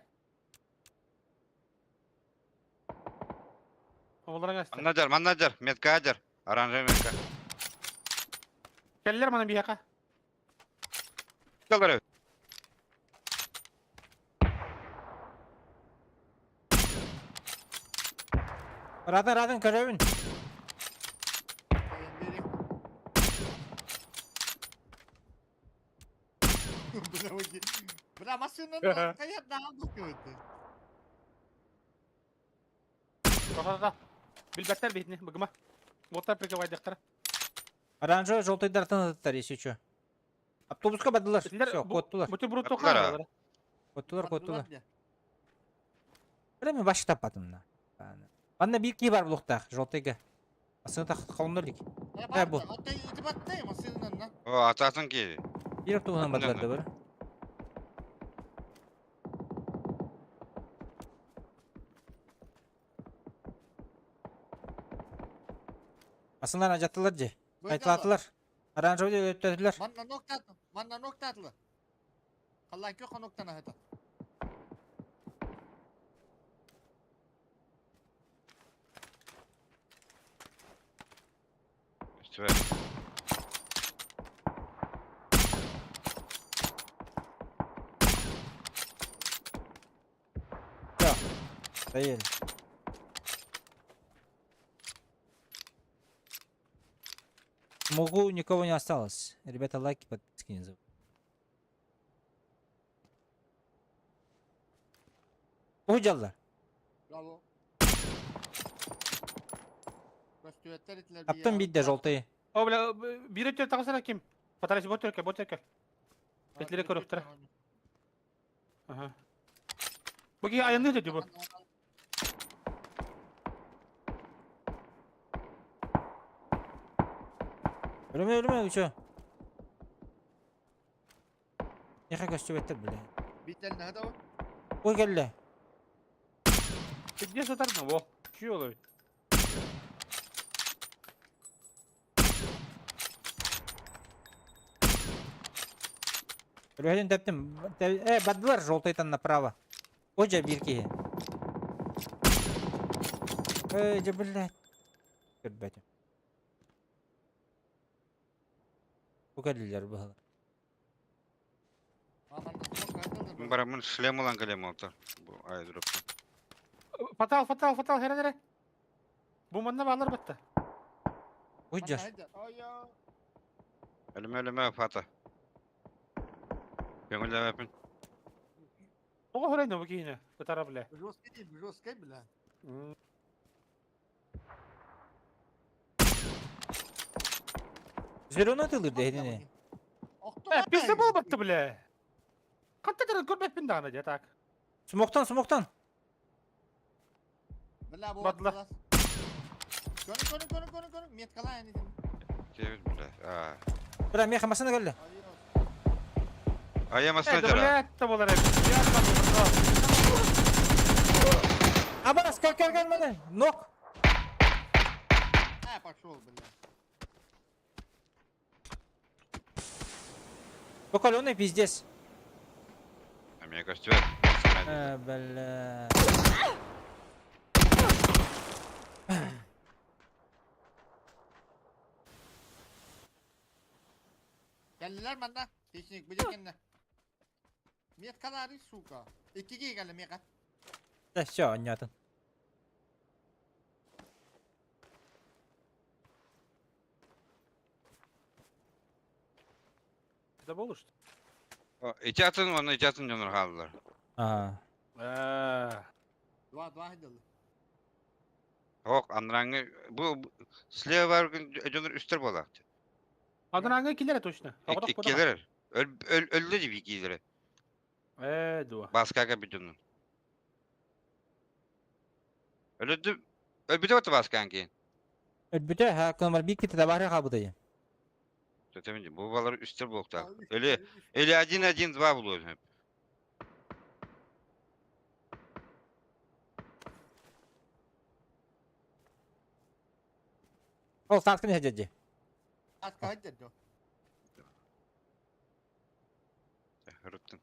Оҕолорун аста. Манна дьар, манна дьар, метка дьар. Оранжевый метка. Кэллэр мана биһиэхэ. Кэллэр эбит. Ратын, ратын көрөбүн. Бля, машинаны хайат даҕан көтө. Тоҕо Билбэттэр биһини быгыма. Уоттар прикрывайдыахтара. Оранжевый желтыйдартан ытыттар, если что. Автобуска бардылар. Итилер Все, бу- куоттулар. Бутерброд Бардылар, а? тоқалар. Куоттулар, куоттулар. Бля, мен баш таппатым на. Манна биир киһи бар булуохтаах, желтыйга. Массыына холоннор илик. Э, бу. Ата ити баттай машинанна. О, атасын ки. Биир автобуһунан бардылар да бар. Массыналар ажаттылар же. Айтылатылар. Оранжевый өттөтүлэр. Манна ноктат, манна ноктатлы. Халлан көх ноктана хата. Үстүбэ. Стояли. Могу, никого не осталось. Ребята, лайки, подписки не забудьте. Уһдьаллар. Браво. Көстүөттер итилер Таптым биирдэ желтые. О, бля, биир өттө тағысара ким? Патарась бот өркө, бот өркө. Бетлери көрөктөр. Аха. Бу киһи айанныыр деді бу. Өлүмэ, өлүмэ, үчө. Яха көстүбэттэр, бля. Биттен хата бу. Ой, кэллэ. Где сатарна? Во. Чүй олар. Өлөһүн тэптим. Э, бардылар желтыйтан направо. Ой, биир киһи. Эй, дьэ, блядь. Көрбөтүм. Бу кэллилэр быһыла. Барамын шлем ылан кэлем олтар. Бу айдроп. Фатал, фатал, фатал, хера хера. Бу манна баалар батта. Ой, дьар. Өлүмэ өлүмэ фата. Көҥүллээбэппин. Тоҕо хорайна бу киһини? Ытара бля. Жесткий, жесткий, бля. Зеленый тылыр дэһини. Э, пизде бол батта бля. Ханта кара көрбөппүн даҕаны дьэ так. Смоктан, смоктан. Бля, бу. Бадла. Көрүн, көрүн, көрүн, көрүн, көрүн. Меткалай ани. Девять, бля. А. Бля, меха машина кэллэ. А я Э, машина да дьара. бля, та болар эбит. Я баттым. Абас, кел, кел, кел, мане. Нок. А, пошел, бля. Покаленный пиздец. А меня көстүбэт. Э, бля. Кэллилэр манна. Хищник, бу кэннэ. Меткалары, сука. Иккиге кэллэ меха. Да, все, понятно. Это было что? Ити атын уонна ити атын дьоннор хааллылар. Аа. Аа. Два, два дылы. Ок, анраңы бу слева бар дьоннор үстер буолаахты. Адраңы килер точно. Иккилер. Өллө диби иккилери. Э, дуа. Баскага bir дьоннор. Өлөдү өлбүтэ бата баскан кейин. Өлбүтэ ха кымар бик ките табары кабыты. Төтөмүн бу балар үстер буолуктаах. Или или один один два булуо. Ол сааскын хәҗәҗи. Аска хәҗәҗи. Рыттын.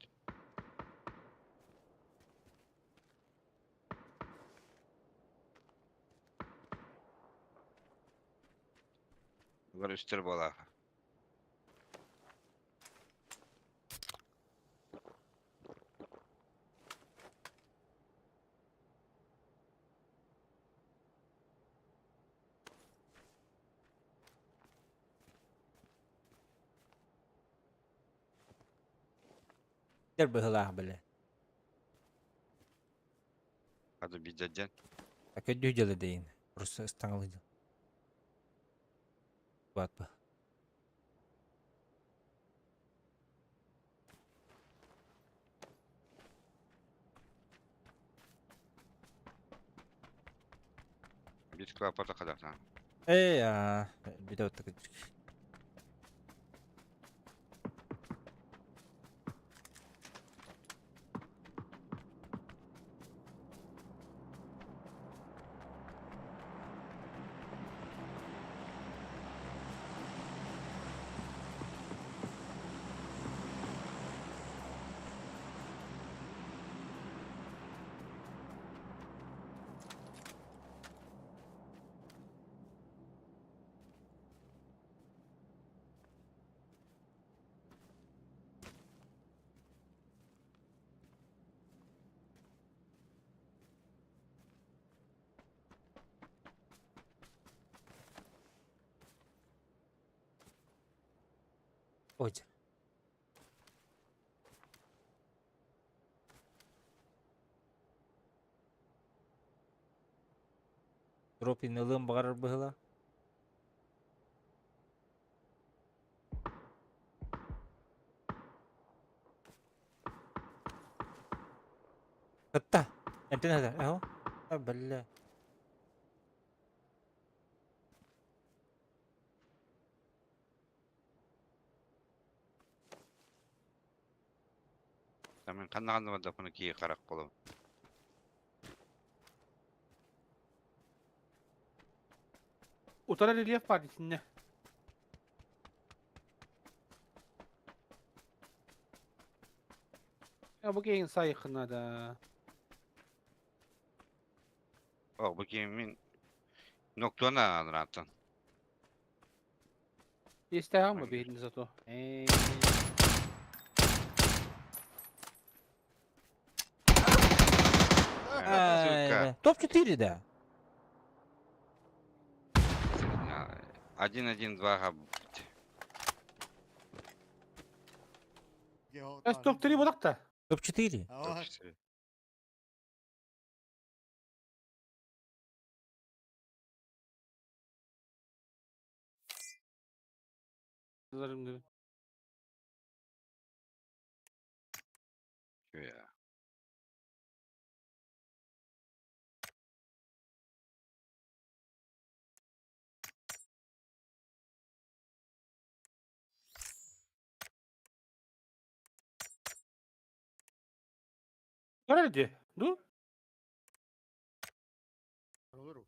Булар үстер буолаах. Дер быһылаах биле. Hadi bir дәден. Көдүү дьылы дейин. Просто ыстаңалы дьыл. Бат ба. Bir клапата кадактан. Эй, а, бит оттык. Ой. Дропин ылым багарар быһыла. Кытта. Энтен хәзер. Әһо. А, бәллә. Мен каннаган да буну кии карак болом. Утара рельеф бар итинне. Я бу кейин сайыхына да. О, бу кийин мен ноктуана анраттан. Истәһәң мы бейдин зато. Э. Сука. Топ-4 да. Один один два га. Эс топ-3 болак та. Топ-4. Ага. Ya. Nerede? Ду? Olur o.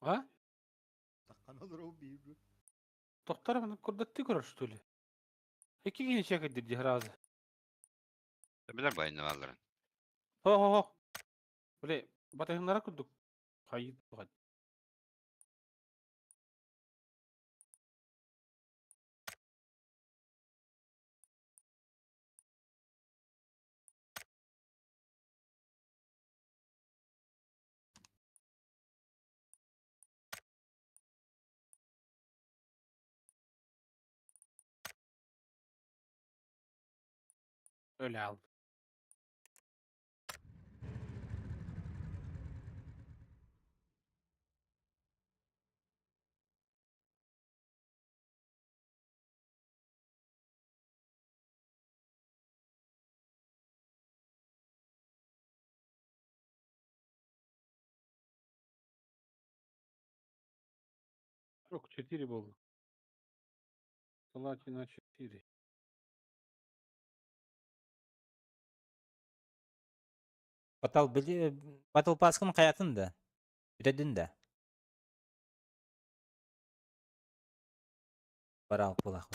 А? Таккан olur o bir. Токтар мына курдатты көрөр что ли? Эки кини чекедир дихразы. Билер байны аларын. Хо хо хо. Биле, батайыннара курдук. Хайы тугат. Öyle aldı. Срок 4 был. на 4. Батал били Батл Pass'кын хаятын да. Бүтөдүн да. Барал булах.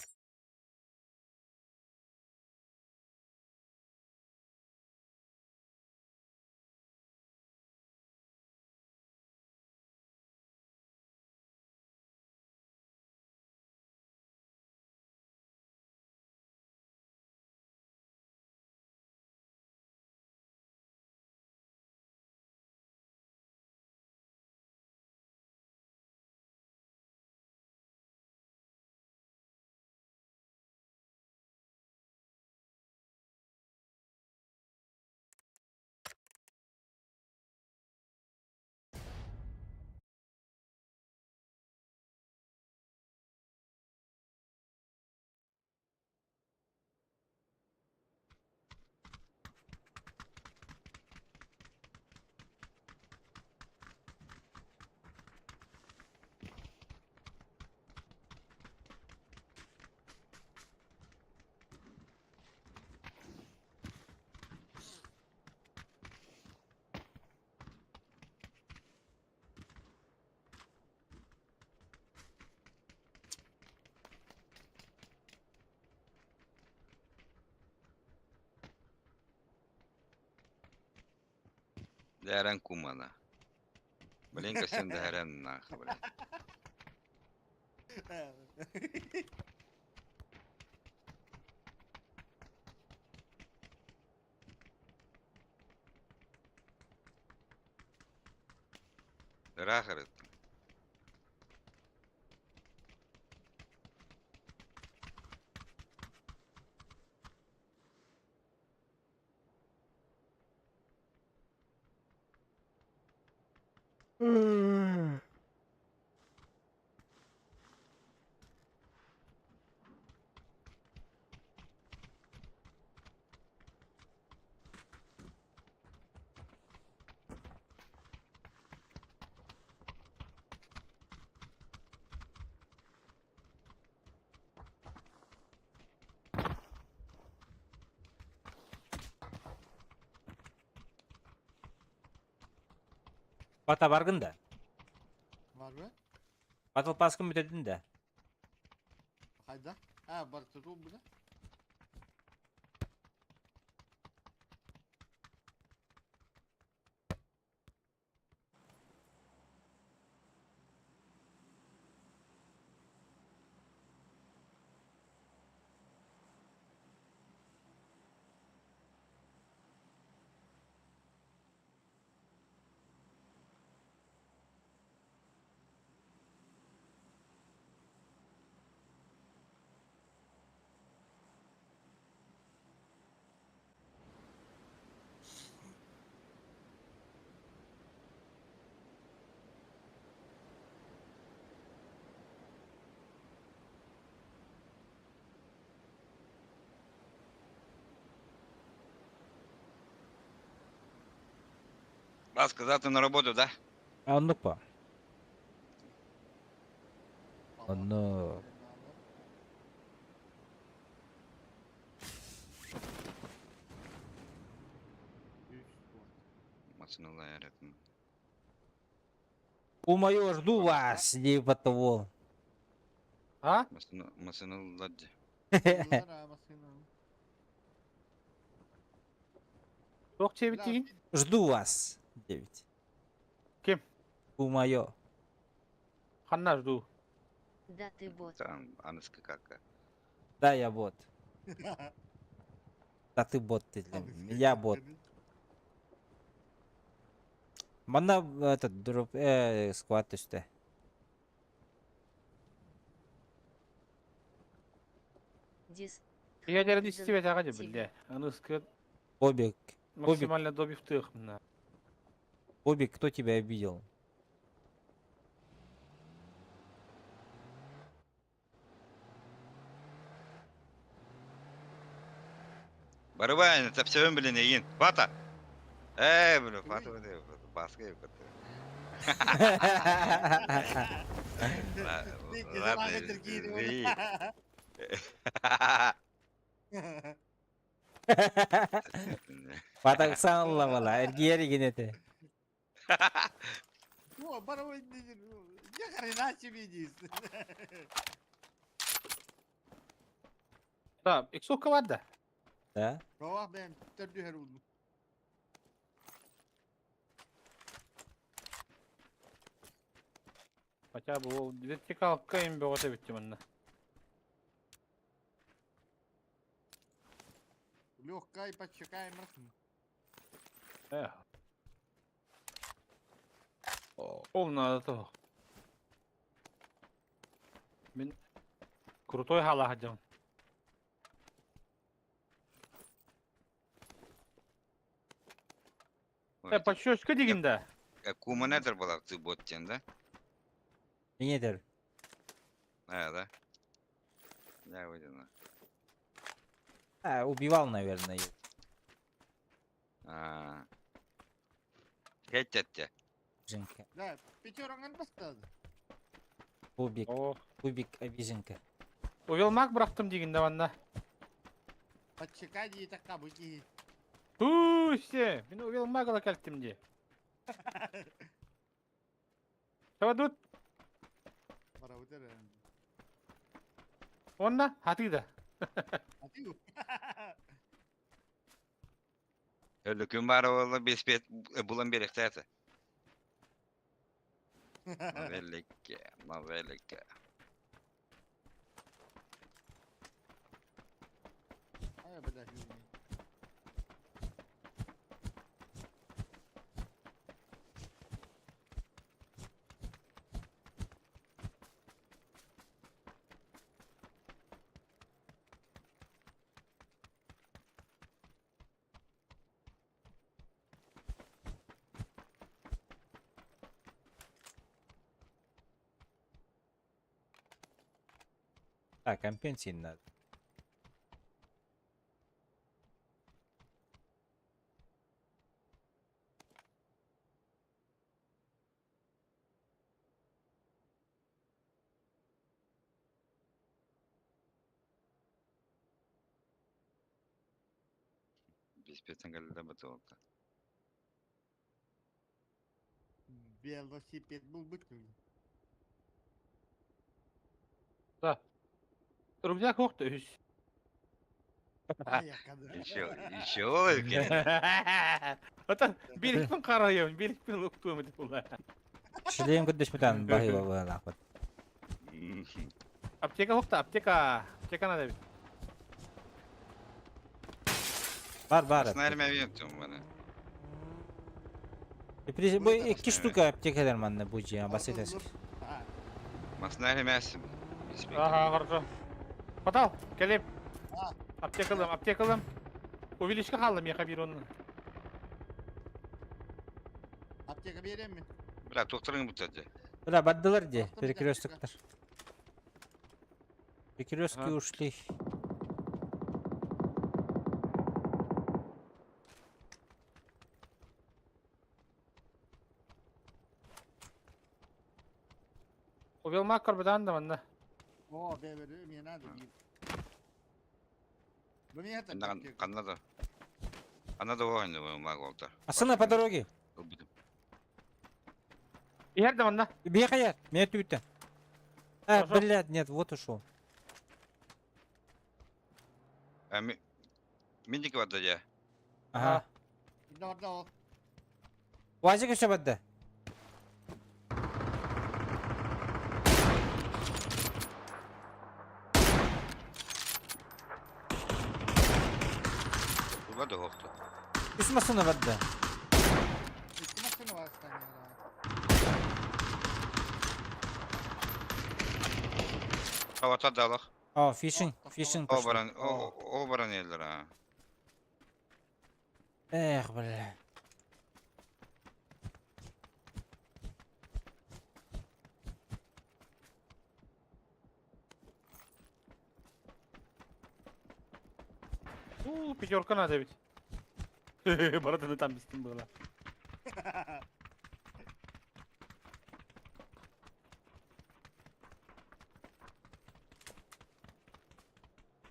Дәрән кумана. Блин, сен дәрән нахуй, блин. Рахарет. Бата баргын да. Var mı? Battle Pass'кын бүтөдүн да. Hayda. Ha bak tutun bu da. Ласка, завтра на работу, да? Оннук по. Оннук. Машиналар это. Умаю, жду вас, не того. А? Машиналар. Yok çevittiğin. Жду вас. 9. Кем? Умайо. Ханна жду. Да ты бот. Там, аныска кака. Да, я бот. Да ты бот, ты для меня. Я бот. Манна этот дроп сквад түсті. Дис. Ийэлэрин истибэтэҕэ дьэ биллэ. Аныскы Бобик, Бобик, максимально добивтыахмына. Бобик, кто тебя обидел? Барыбай, тапсыбын билин эйин. Фата! Э, бля, фата, баска Ладно, извини. Фата ылла эргиэр игин этэ. О, барабай, я хрена себе здесь. Да, иксокка бар да. Да? Ровах бэм, төрдү хэр улду. Хотя бы ол вертикалка им бөҕөтө бүттү манна. Легкай подчекай мрахм. Эх. Ол надо того. Мин крутой халаха дьон. Э, подщечка дигин да. Куманетер была ты боттен, да? Минетер. А, да? Я выйду. А, убивал, наверное, её. А. Хетте. Женька. Да, пятероңан бастады. Бобик, О, Бобик обиженка. увел маг бырахтым дигин да манна. Подчекай дии такка бу киһи. Тусе, мин увел магала кэлтим ди. Табадут, Барабытыр. онна хатыда. Атыы. Өлүкүн бар ола беспет булан берехтәте. Мавелике, мавелике. Ай, бля, юни. Так, компенсин надо. Беспетен галда батолта. Велосипед был бы. Да. Рюкзак хохты үс. Еще, еще өлкен. Ата биликпин карайым, биликпин луктуым деп була. Шлем көдөш бүтән баһы бала. Аптека хохта, аптека. Аптека надо. Бар бар. Снарме вентум мана. Бу iki штука аптекалар манна бу жия басетес. Маснарме мәсим. Ага, хорошо. Потал, келеп. Аптекалым, аптекалым. Увеличка халым, я хабир оны. Аптека берем ми? Бра, тохторың бутады. Бля, баддылар де, перекрёстоктар. Перекрестки Ага. ушли. Увел маг карбадан да манна. О, бе, мне надо. Бу мне это. Каннада. Каннада оғын маг олта. Асына по дороге. Ихер да манна. Бехаяр, меня тут. А, Хорошо. блядь, нет, вот ушел. А Миндик варда я. Ага. Да, да. Уазик еще бадда. Була да хохта. Үс масына бадда. Икки машина бар станя. Хавата далах. О, фишинг, Фишинг О точно. баран, о, о баран еллер а. Эх, бля. У, пятерка надо ведь. Братан, там без было.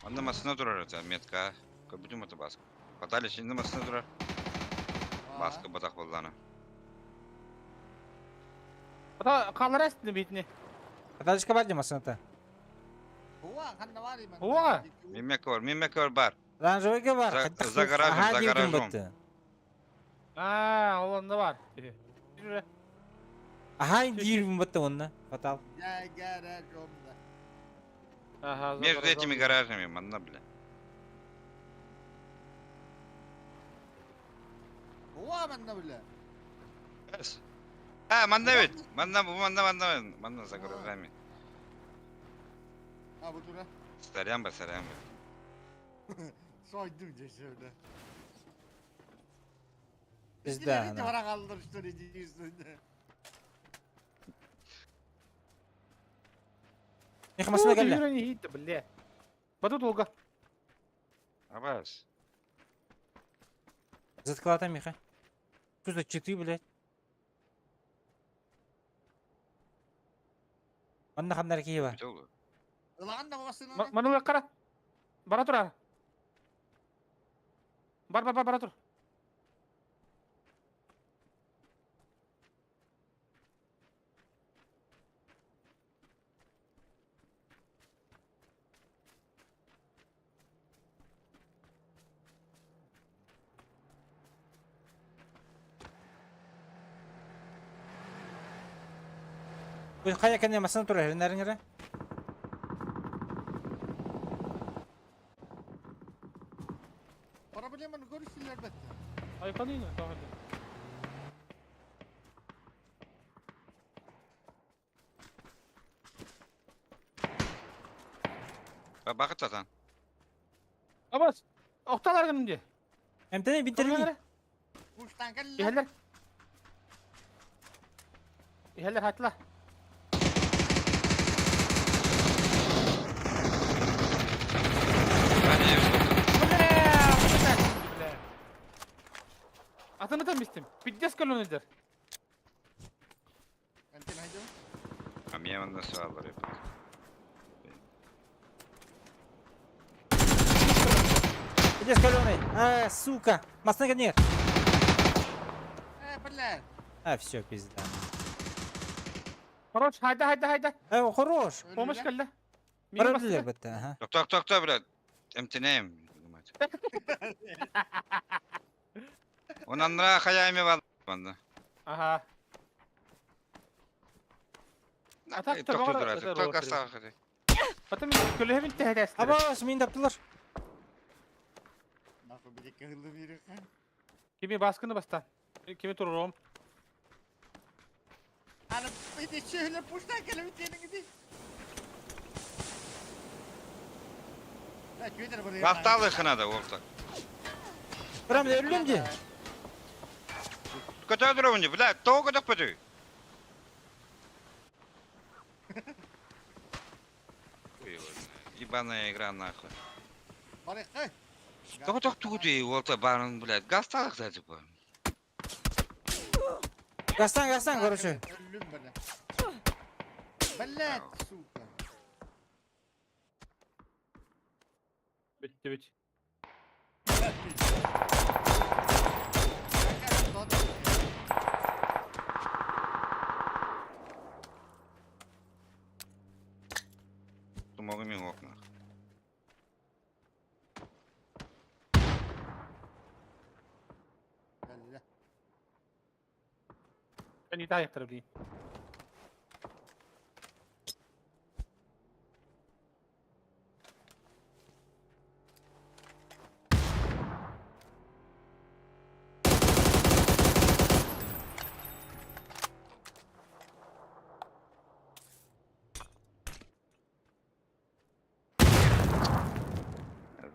Онно массына турар это метка. Көбүтүм аты баска. Батали şimdi массына турар. Баска батак болланы. Ата қалар әстіні бетіне. Аталышка бар демасына-то. Ова! Мимек бар, мимек бар бар. Оранжевыйга бар. За- Хаттах за гаражом, Ага, за диэбитим гаражом. бытты. А, ол онда бар. Жүре. Ага, диирбин бытты онна. Фатал. За гаражом да. Ага, за Между гаражом. этими гаражами, манна, бля. Ова манна бля. Эс. А, манна ведь. Манна, бу манна, манна, манна за гаражами. А бу тура. Сорян ба, сорян ба. Сойдум десе бля. Пизда, Не она. бара kaldır что ли дейсің. Миха масына У, келле. Юра не хит, бля. Бату долго. Абас. Заткалата Миха. Что за читы, блядь? Манна ханнар киева. Бүтө Ылаған да басына. Манула қара. Бара тұр ара. Бар, бар, бар, бара тұр. Бу кая кене масына турар хернәриңере. Проблеманы көрүсүлөр бетте. Айқаныйны, тағы. Бакыт атан. Абас, оқталар кімде? Эмтене битерли. Куштан келле. Ихәлләр. Ихәлләр хатла. Бля, бля. Атыны там бистим. Пиздец колонидер. Антен хайдым. А меня манна суаллар. Иди с каленой. А, сука. Масына кене. Э, бля. А, все, пизда. Хорош, хайда, хайда, хайда. Э, хорош. Помощь келді. Барабылер бітті, ага. Токто, токто, блядь. МТНМ. Онан хаями бар. Манна. Ага. А так Токто то турар. Токто астагы. Потом көлөһөбүн тэһэдэстер. Абас, мин таптылар. Нахуй бile кылды бир. Кими баскыны баста. Кими турурум. Аны бите чөйлөр пуштан келип тенин ди. Да, чөйдер бар. Гафталы ханада орта. Прям өлүм ди. Көтө дөрөүнү, блядь, тоо көтөк бөтү. Ебаная игра нахуй. Бар кай. Того ток тугуду орта барын, блядь, гафталык да типа. Гастан, гастан, короче. Өлүм бля. Блядь, сука. Битти бит. Тумогу мен ок нахуй. Бля. Мен итаа яктырып дейін.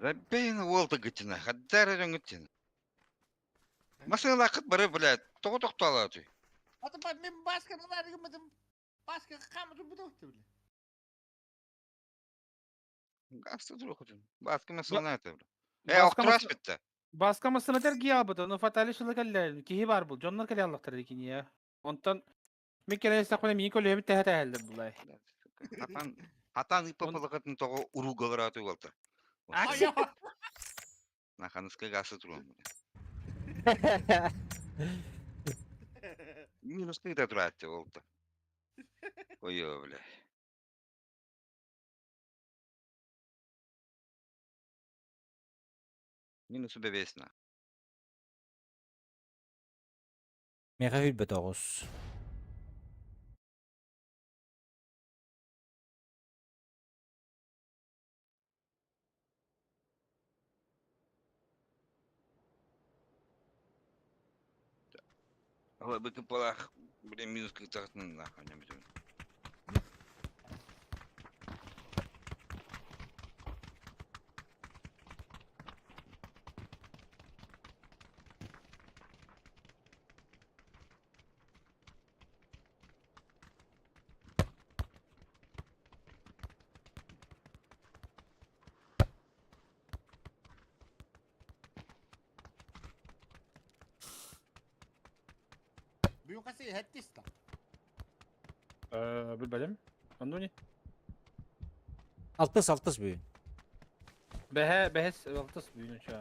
Забей на уолта гытина, хаддара дьоҥҥут Масыналааххыт бары, блядь, тоҕо тохтоолоотуй? Ата ба мен баска гыммытым баска хаамытым бутуохту бile. Гаста туруохутун. Баска масына это, бля. Э, охтурас битте. Баска масына тергии албыта, но фатали шылы кэллэ, киһи бар бул, дьоннор кэлэ аллахтар дикини Онтон мен кэлэн истэхпинэ миин көлүөбүт тэһэ тэһэллэр булай. Хатан хатан ыппапалакатын тоҕо уругаларааты уолта. Наханыска гасы туруом. Минус ты тураатты уолта. Ой, бля. Минус бэбэсна. Миэхэ сүүрбэтэ оҕус. Быкыпалаах, бля, минус кытахтын нахуй не бүтүн. Бүгүн хасы хэттиста. Билбэтим. Онну не? Алтыс алтыс бүгүн. Бэһэ бэһэс алтыс бүгүн ча.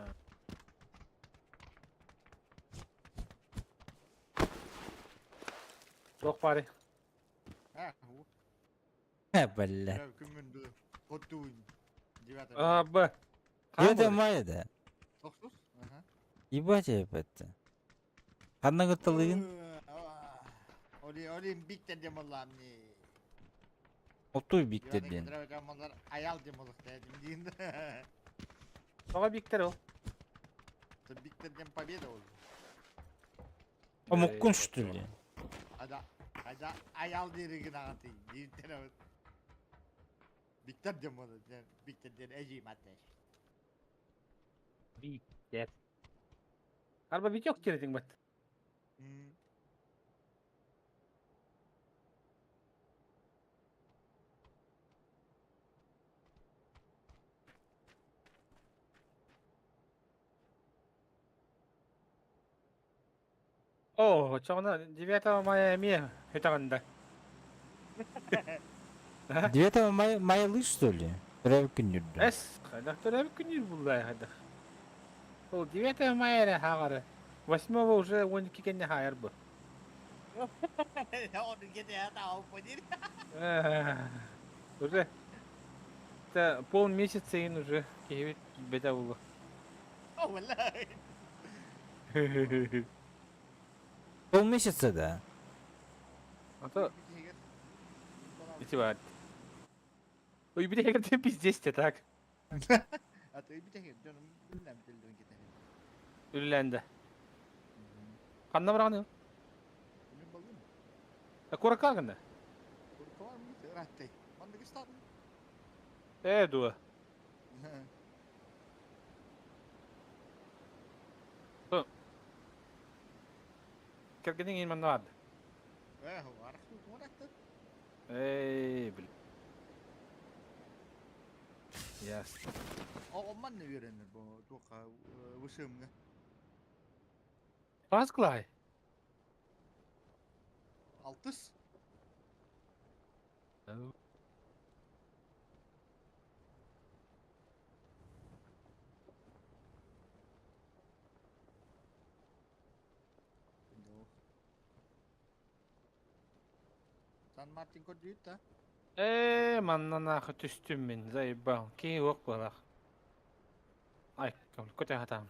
Туох баарый? А, Бля. Күммүн хоттуун. А, Б. Это мая да. Тохсус? Ага. Ебать это. Ханна гытталыгын? Оли оли биктер демолламни. Оттуй биктер диэн. Аял демоллахта дим. Тоҕо биктер ол? Биктер дем победа ол. Омуккун что ли? Ада ада аял диригин агаты. Диттер. Биктер демол. Биктер ден эжи матеш. Биктер. Арба битек теретиң бат. О, чоҕуна 9 мая эмиэ хүтэҕинда. 9 мая мая лыж что ли? Төрөөбүт күннүрдө. Эс, хайдах төрөөбүт күнүр буллай хайдах. Ол 9 мая эрэ хаҕары. 8 уже 12 кэннэ хаайар бу. Оны кете ата опонир. Уже это полмесяца ин уже киһибит бэтэ булу. О, валай. Полмесяца да. А то ити бар. Ой, бile ты пиздец те так. А то битеге жаным билмем телден кете. Үлләнде. Ханна бараны? Мен балым. Курака гына. Курка бар mı? Раттай. Мандык истадым. Э, дуа. Кергенең ин манна барды. Э, бар. Куратты. Эй, бил. Ясно. О, манны үйренер бу тука вышымга. Таас кылай. Алтыс. Сан Мартин көрдүйт да. Э, манна нахы түстүм мин, заебал. Ки ок балах. Ай, көтә хатам.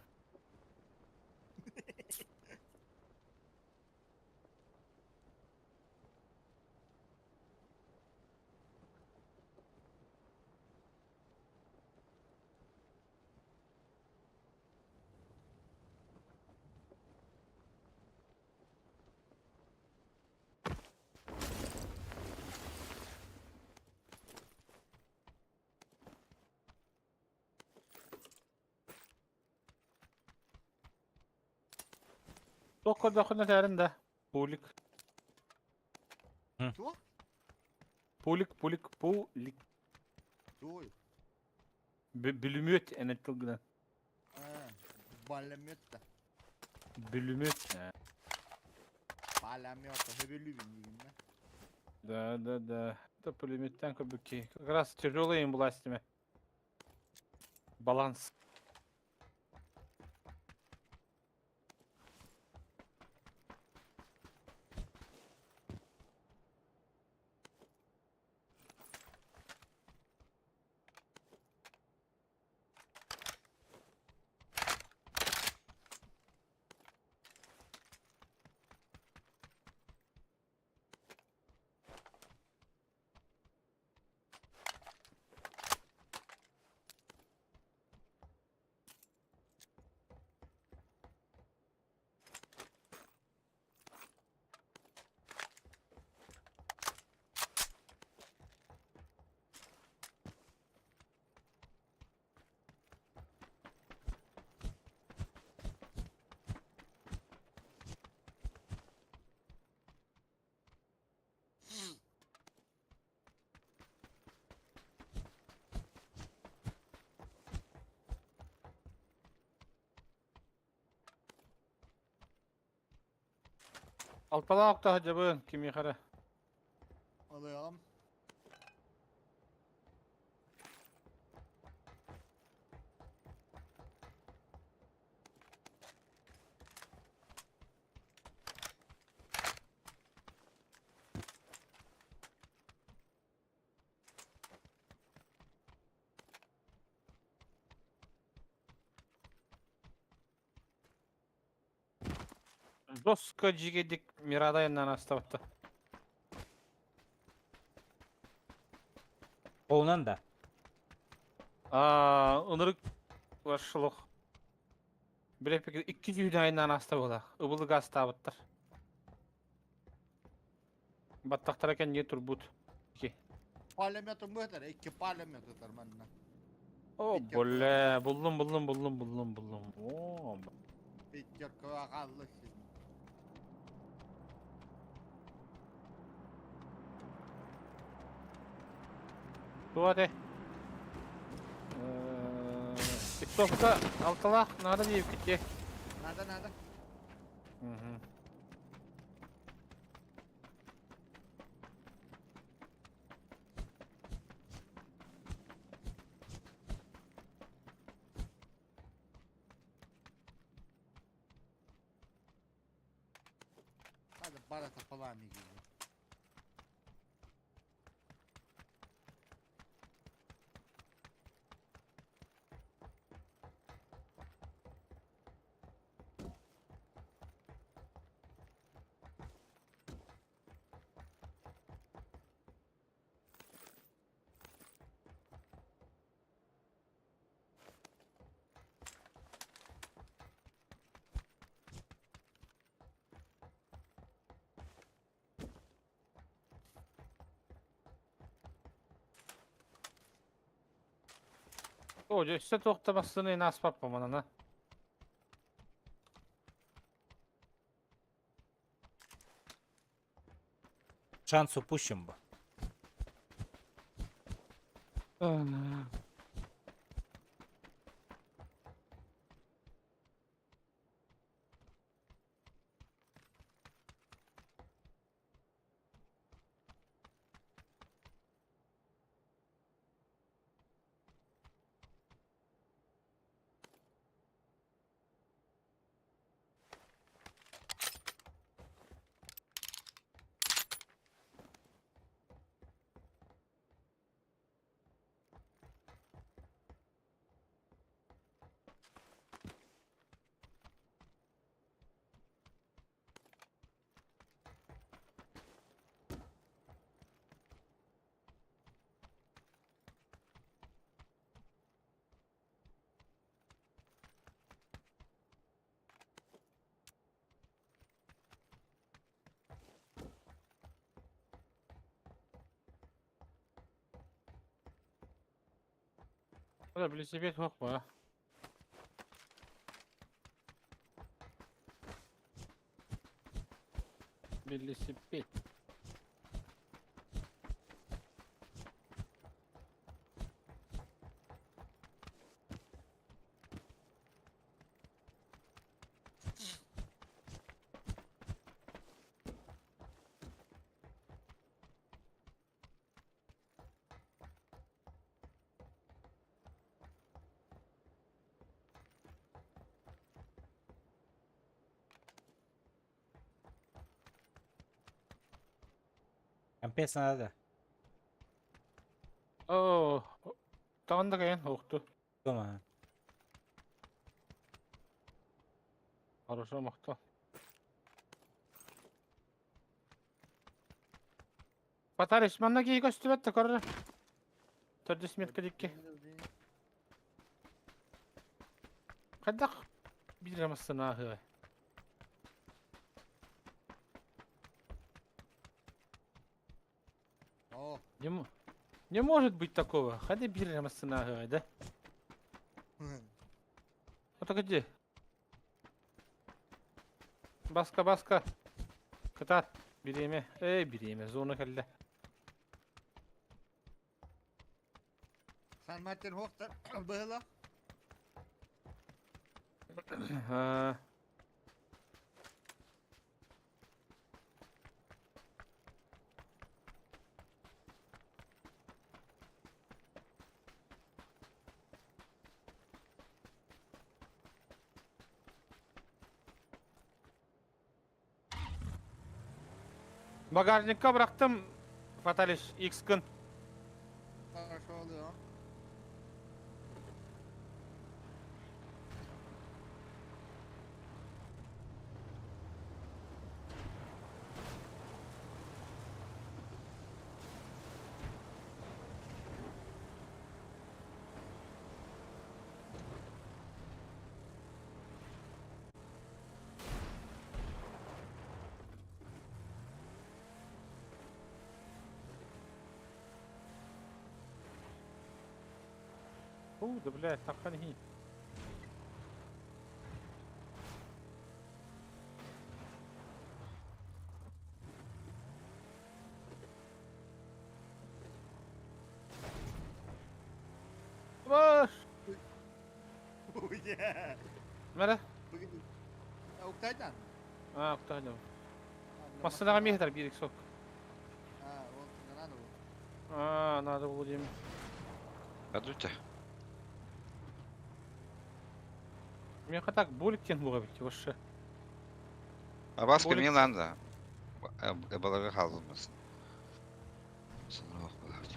Туох көрдөххүнэ этээрин да. Пулик. Туох? Пулик, пулик, пулик. Туой. Бүлүмүөт эн тылгынан. Баламет да. Бүлүмүөт. Баламет. Хөбөлүбүн дигин Да, да, да. Это пулеметтен көбүкки. Как раз тяжелый им властями. Баланс. Алталаах таһдьабын кимиэхэ эрэ. Алыам. Жестко жигедик Мирадайынан астабытта. Оунан да. Аа, ынырык вашлох. Билепик 200 айынан аста була. Ыбылык астабыттар. Баттахтара экен не турбут. Пулеметым өтер, iki пулемет өтер манна. О, бля, буллум, буллум, буллум, буллум, буллум. О, Пятерка қалды. Туа де. Тиктокта алталаах надо диэбит китте. Надо, надо. Мгм. Hadi barata falan gibi. О, өссө туохтамассыны наспаппа манана. Шанс упущен бы. Ода билисибет хуох ба. Велосипед. Компец надо. Оо, таҕан да кайан хоохту. Дома. Хорошо, махтал. Батарыш, манна киһи көстүбэт да көрөр. Төрдүс метка дикки. Хайдах биир массына аһыа. О. Не, не может быть такого. Хайда биир массына аһыа, да? Вот где? Баска, баска. Кытаат. Бириэмэ. Эй, бириэмэ. Зона кэллэ. Сан Мартин хуохтар быһыла. Багажникка бырахтым. Фаталиш X-кын. Хорошо oluyor. Фу, да блядь, тахан хи. Баш! Oh yeah. Мәрә? Бүгін Октайдан. А, Октайдан. Массынаға мехтар бирик сок. А, ол надо было. А, надо было дейм. Адуйте. Меха так буликтен буға бит, вообще. А баска Болик- мне надо. Балага халзымыз. Сынрах балагы.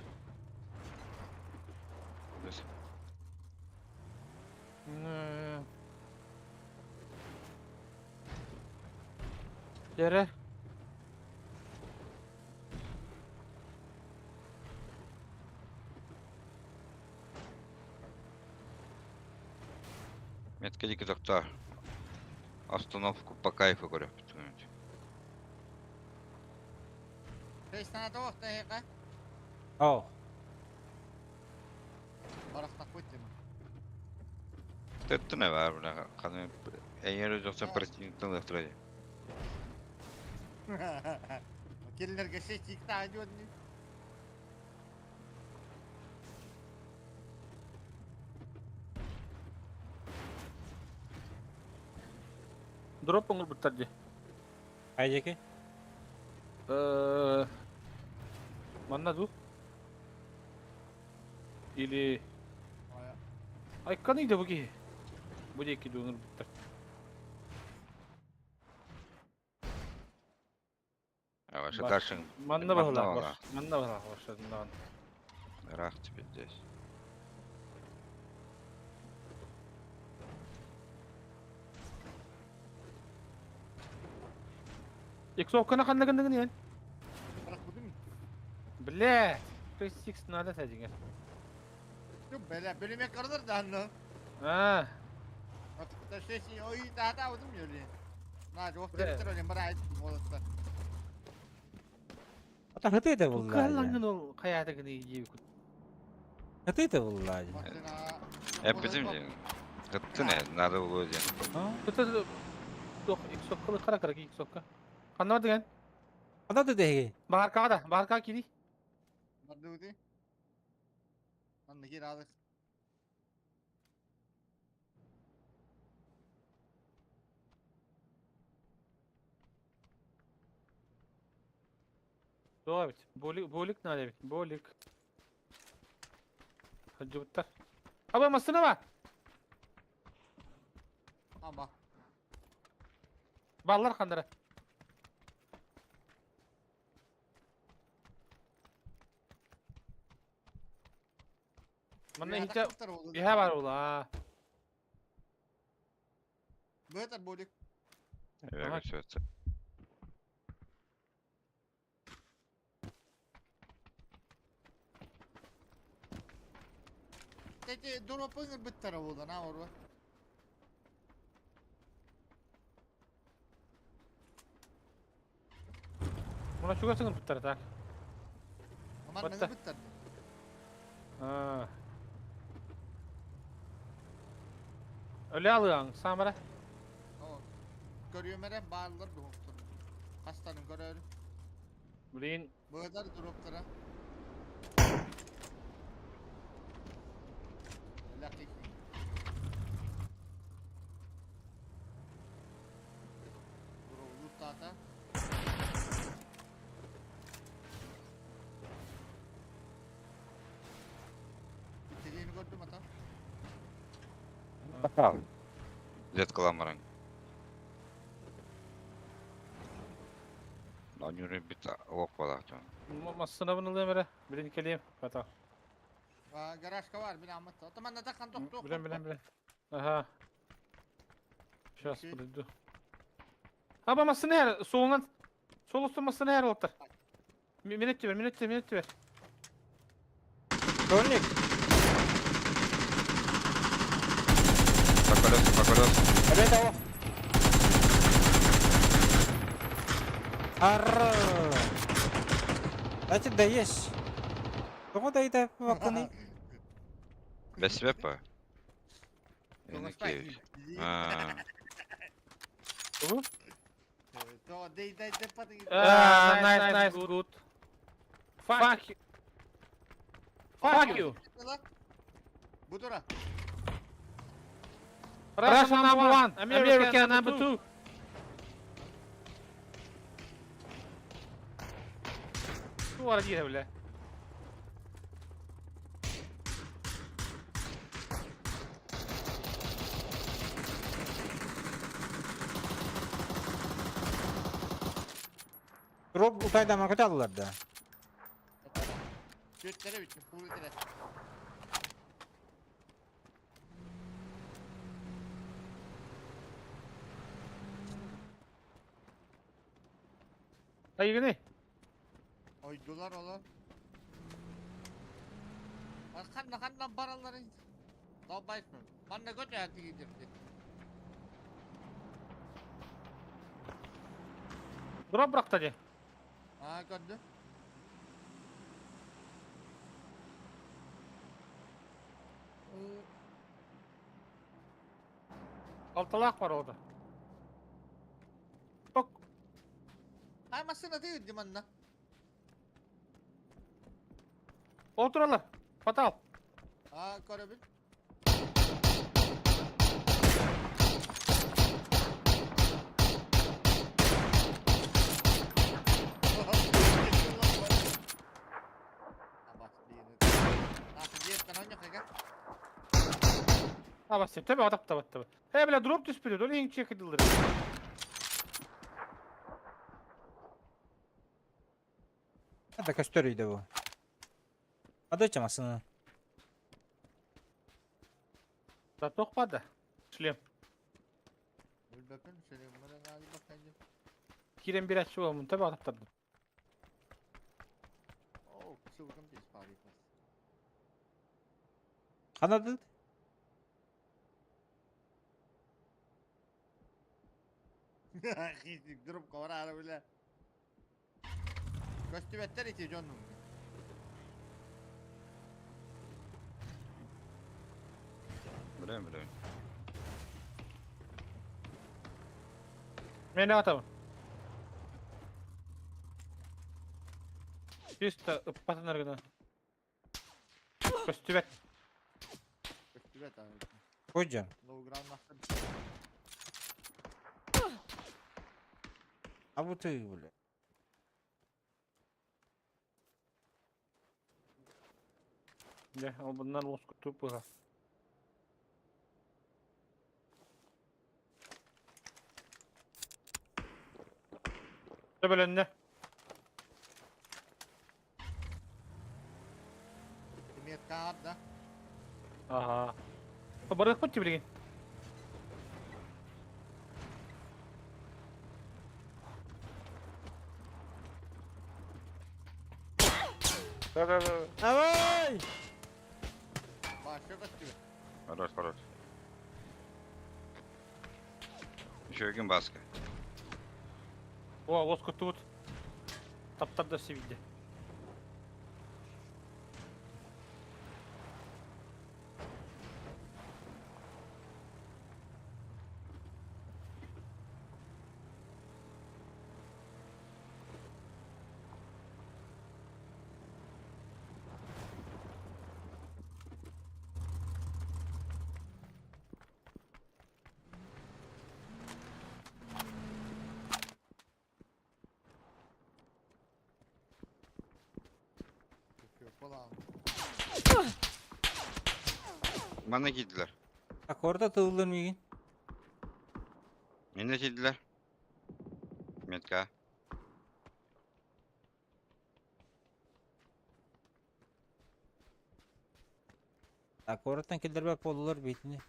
Біз. Дере. Метка дики тоқта. Остановку по кайфу көріп бүтүн. Рейс надо оқтайға. О, Барақтақ қойды. Тэттіне бар бұна. Қаны әйер жоқсан противниктің лақтырады. Келінерге шесть икта идет. Дроп оңыр бұттар де. Айжеки? Манна ду? Или... Айкканы иде буги. Бу деки дуңыр буттар. Ваша Баш. дальше Манна Манна бағыла, бағыла. Манна бағыла, ваша Рах тебе здесь. Иксовканы қандай гындыгын ен? Бірақ бұдым. Бля, 6 надо сәдіңе. Жоқ, бәле, бөлеме қырдыр да анны. А, Отықта шесть ой, та та удым өлі. На, жоқ Бля. деп тұр өлі, бір айттым олыста. Ата хыты булла. Тукаллаңын ол қаятыгын иеби күт. Хыты булла. Эппитим же. Гыттыне, надо было ден. Тута тох иксовкалы қара қара иксовка. Қандай деген? Хана да дэһиги? Бааркаҕа да, бааркаҕа киирий. Бардыбыты. Манна киир аалык. Туох эбит? Болик, болик надо эбит, болик. Сылдьыбыттар. Аба массыына ба? Ама. Баллар ханнара. Манна иһитэ иһэ бар була. Бөтер болик. Ага. Тети дропыңыр биттер буолан а орва. Муна чугасыңыр буттар так. Аман Батта. биттер. Аа. Өлө алыаң, самара. Көрүөмэрэ бааллар дуһуктар. Хастарын көрөр. Блин, Быдар дроптара. Лакки. Дроп тата. Bittiğini gördüm ata. Зет каламаран. Анюры бит лок балахтан. массына бұны ылыам эрэ. Блин, кэлиэм. Бата. Гаражка var bir ahmet. Ataman da takan tok tok. Билэн, билэн, билэн. Ага. Сейчас подойду. Аба массына эр, солунан. Сол үстүн массына эр олтар. Минет бер, минет минет бер. Дольник. По колесу, по колесу. Опять того. Арр. Значит, даешь. Кому дай вакуны? Без свепа. А, То дей дей дей паты. Nice, nice, good. Fuck you. Fuck you. Будура. Russia number one, America number two. Ту ара дире бля. Дроп утайда макаталылар да. Götlere bitmiş. Kuvvetlere. Айгыны. Oydular oğlum. Bak kanna kanna baraların. Dalbayt mı? Bana göt hayatı giydirdi. Дроп бырахта дии. Ha gördü. Алталаах бар orada. Бок. Ay masına değil manna. Oturalım. Fatal. Ha görebil. Абас төбө атап табат табат. Э бля дроп түспүдү, дол ең чекидилдер. Это костер үйде bu. Adı чамасыны. Да тохпады. Шлем. Өлбөпүн, шлем менен али бакайым. Кирен бир ачып болмун, төбө атап тардым. О, кысылгын тез пари. Канады? Хитик дроп ковара бile. Көстүбеттер ити жоннум. Билем, билем. Мен атамын. Чисто ыппатынар гына. Көстүбэт. Көстүбэт аны. Кожан. Лоугран махтан. А вот ты, бля. Дьэ, ол bundan лоскуту быһа. Төбөлөннө. Метка да. Ага. Барыахпыт билигин. Да-да-да. Давай! Başka көстүбэт. Хорош, хорош. Еще один баска. О, лоскутубут. Таптар да сибидде. Yok falan. Bana gittiler. Bak orada tığılır mı? Ne gittiler? Метка. Так, oradan келдербек болулар бейтini.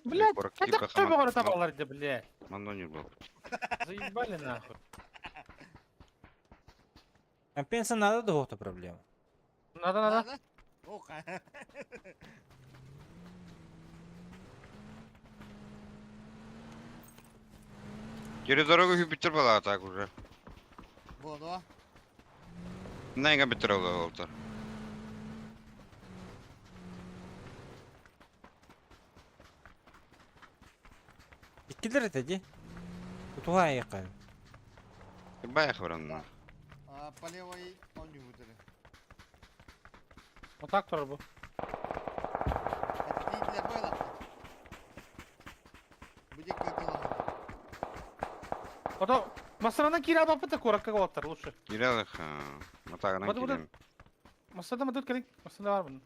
Блядь, Корок это типа кто хаман- богор табалар да, блядь. Мандон был. Заебали нахуй. Компенса надо да это проблема. Надо, надо. Ох. Через дорогу Юпитер была так уже. Буду. На компьютер был. Иккилер это ди. Кутуга якын. Бая хвран. А, по левой он не выдали. Вот так тоже был. Это для было. Будет как было. Потом, масарана кира бапыта коракка голаттар лучше. Киралых, матагынан Бады, бады. кирем. Масада мадут келин. Масада бар bunun.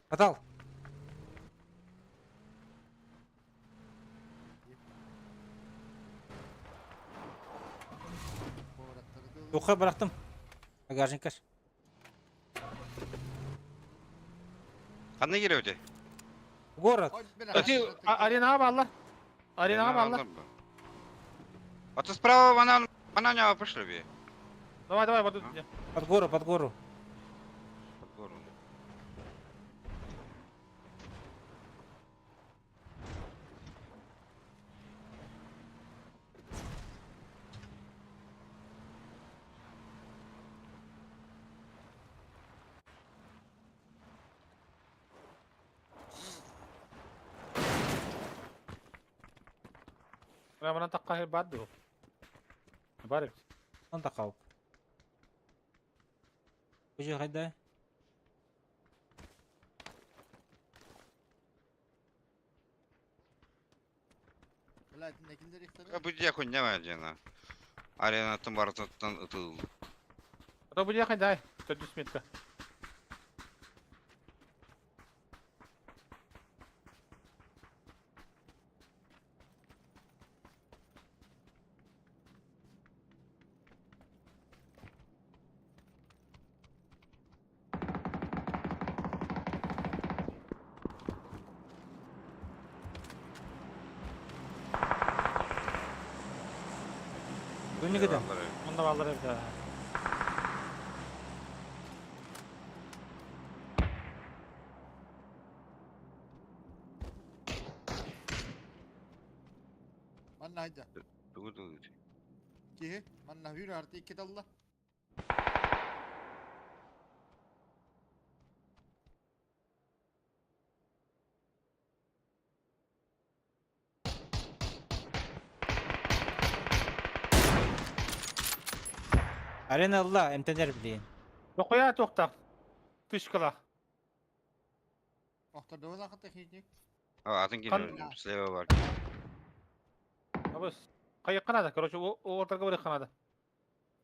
Атал. Туха bıraktım. Багажник каш. Қандай кире өте? Город. Аренаға баллар. Аренаға баллар. А то справа вона, вона не пошли бе. Давай, давай, вот тут. Под гору, под гору. Под гору. Прямо такка баду. Барып. Он такау. Кужу хайда. Блядь, не киндер ихтер. Бу дия хуйня бар дена. Аренатын барытыттан ытыл. А то бу дия хайда. 400 метра. Bu ne kadar? Onda ballar evde. Manna hayda. Тугу тугу. Ki manna hür artı iki dalla. Арена ылла, эмтэнэр билигин. Дохуя туохтаах. Тышкалаах. Охтордубут аха техник. А, атын Хан- киһи слева бар. Абыс. Хайыкка надо, короче, оҕотарга барыахха надо.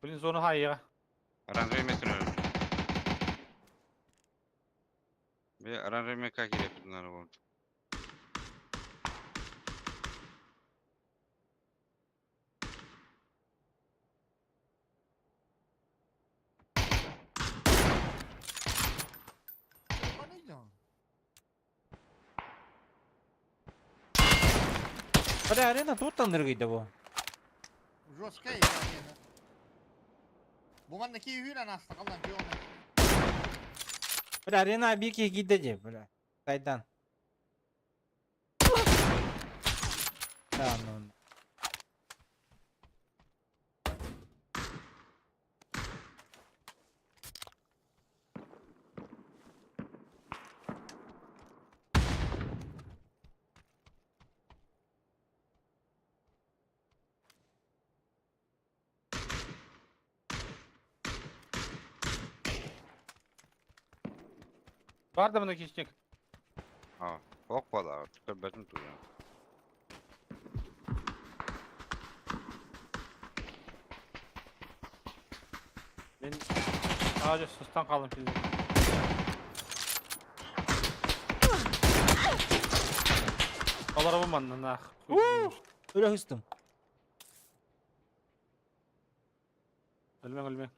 Блин, зона хайыга. Оранжевый метр. Бе оранжевый как керек надо болды. Бля, арена туттан ныргыйда бу. Жесткая арена. Бу манна ки үүрэн аста қалдан ки оны. Бля, арена бики киирдэ дии, бля. Тайдан. Да, ну. Бар да мына хищник. А, ок бала, көрбөтүм туя. Мен ağaca sustan kaldım şimdi. Олар бу нах. Өлө хыстым. Өлмең, өлмең.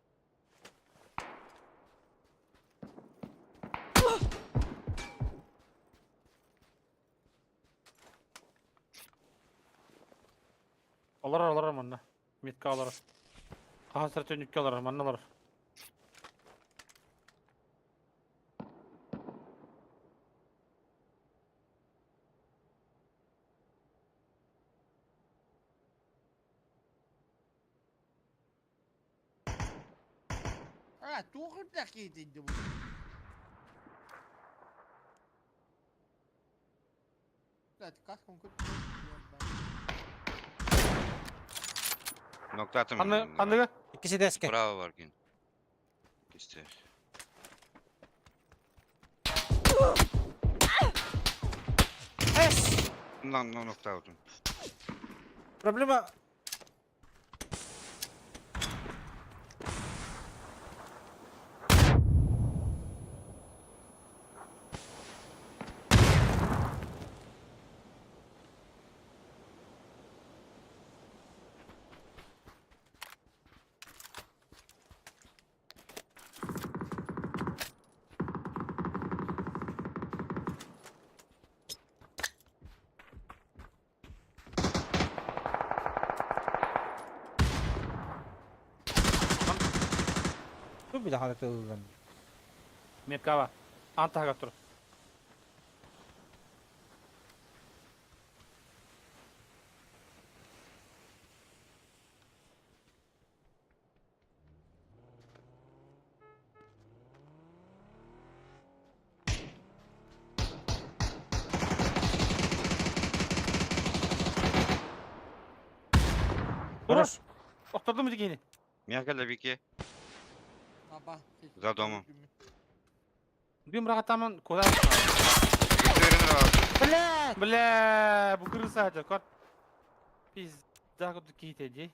Олар олар манна. Метка олар. Хасыр төнүккө олар, манна олар. А, туох кейтинди бу. Блядь, каском көт. Nokta atım. Канны канныга? Иккиси дэске. Bravo var gün. İşte. Эс! Lan no nokta atım. Проблема... Бу биле хата ыллан. Метка бар. Антага тур. Хорош. Охтордум дигени. Мякале бики. Аба. За домом. Бим рахатаман куда? Бля! Бля, бу крыса это кот. Пизда куда ките ди.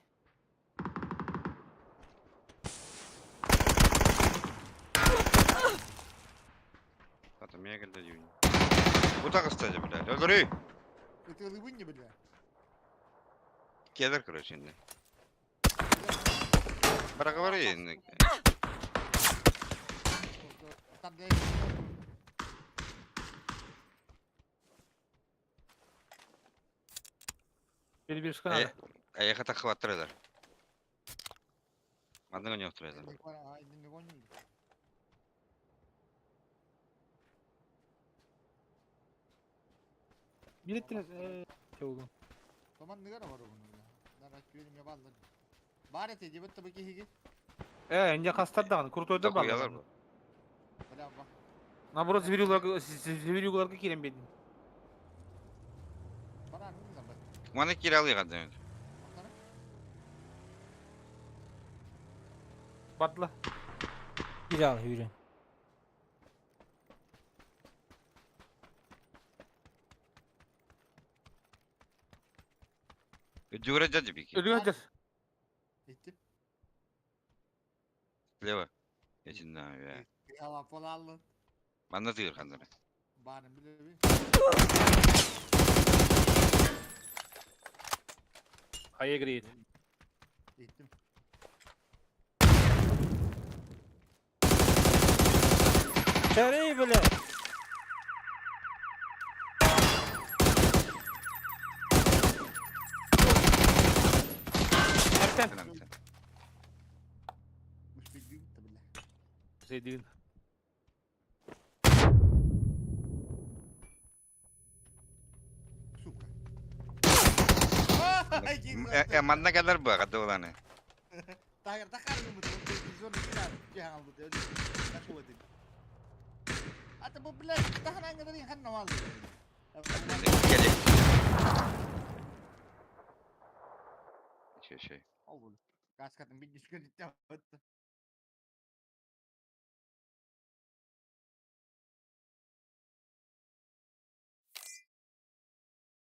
Ата мякале дүйүн. Bu da kıstaca бля. Öldürüyor. Ытылыбын не бля. Келер короче şimdi. Bırak var ya. şimdi. Там да. Бир бир шкана. Аяка такып аттыралар. Мандыңа не оттыралар. Билеттин э Томан нигара бар bunu бля. Дара күрүм ябаллар. Бар эте дебет табы кихиги. Э, инде кастар крутой да бар. Дохуялар бу. Бля ба. Наоборот, зверюларга зверюларга кирем бедин. Бара ну да ба. Маны киралыйга дэмет. Бардылар. Bir al yürü. Дюра дядя бики. Өлүгэр. Gittim. Слева. Я не знаю, я. Yalan falan aldın. Манна тыгыр хандары. Bana bile bir. I agree. Gittim. Çareyi bile. Erken. Muş bir gün tabi. Sevdiğin. Сука. Манна калар бу кадыланы. Тахар Ата бу блядь, тахар ханна вал. Кели. Şey şey. Ол. Каскатын bir düşkün gitti.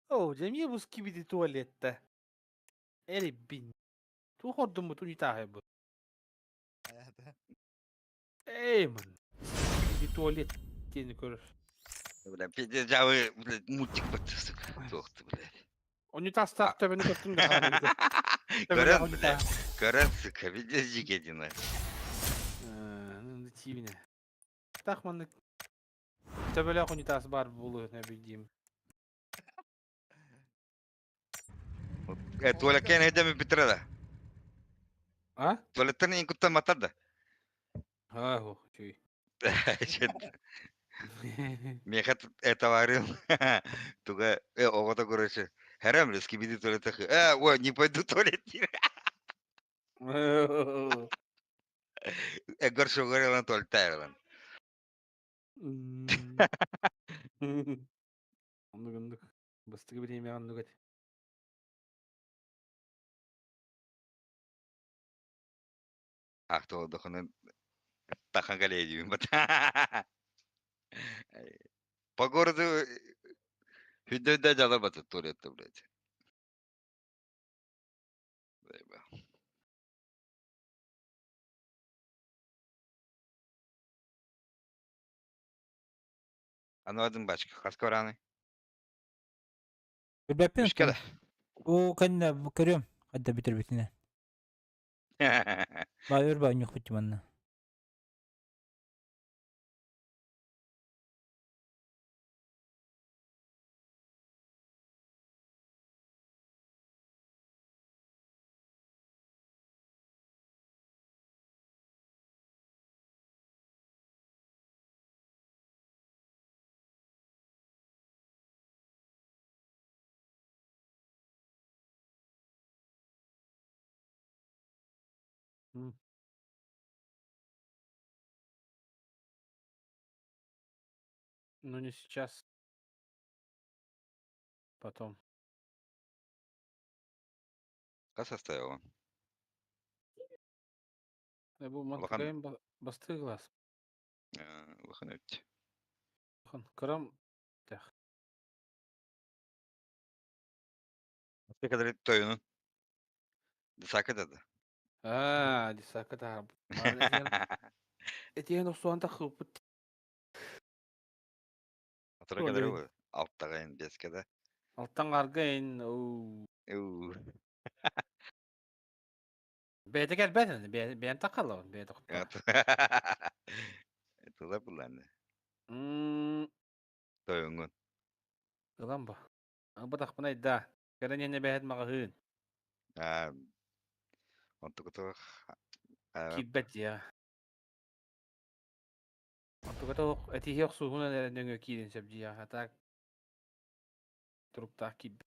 О, дьэ бу скибиди туалетта. Эри бин. Ту хордум бу туни тахай бу. Эй ман. Скибиди туалет диэни көрөр. Бля, пиздец, жабы, блядь, мультик бат, сука. Туохты, блядь. Унитазтаах төбөнү көттүм да. Көрөн, блядь. Көрөн, сука, пиздец жикетина. Тиибине. Тах маннык төбөлөөх унитаз бар буолуо нэ билдиим. Туалеккен эдеми битирада. А? Туалеттен инкуттан матарда. А, ох, чуй. Мехат это варил. Туга, ого короче. Харам скибиди туалет. А, ой, не пойду в туалет. Горшо горел на туалет тайрлан. Оннук оннук. Бастыгы бириэмэ оннук эт. Ах, то дохонен тахан галеди. По городу хүдэ жала бат туалет, блядь. Заебал. Аны один бачка, хаскораны. Билбэппин. Үшкәле. О, кэннэ көрүөм. Хадда бүтэр бүтүнэ. Ба өр ба нюх манна. Ну не сейчас. Потом. Кас оставил он. Бу Улахан. мантыгайым бастыгы глаз. Улахан өт. Хан, Кырам тэх. Kadar toyunun. Дысака дады. А, дисака та. Этиэн осуан та хыпыт. Атыра kadar bu. Alttagayın бескеде. Алтан аргайын. Оу. Уу. Бэйте кэлбэтин, бэйэн такаллабын, бэйэ тохтоо. Тула буланы. Тойунгун. Ылан ба. Бу тахпына да. Кэрэн бэйэт маҕаһыын. А. Онтукуту. Киирбэт я. Онтуката этиһи охсуһунан эрэ нөҥүө киирин сөп дьиэ. А так туруктаах киирбэт.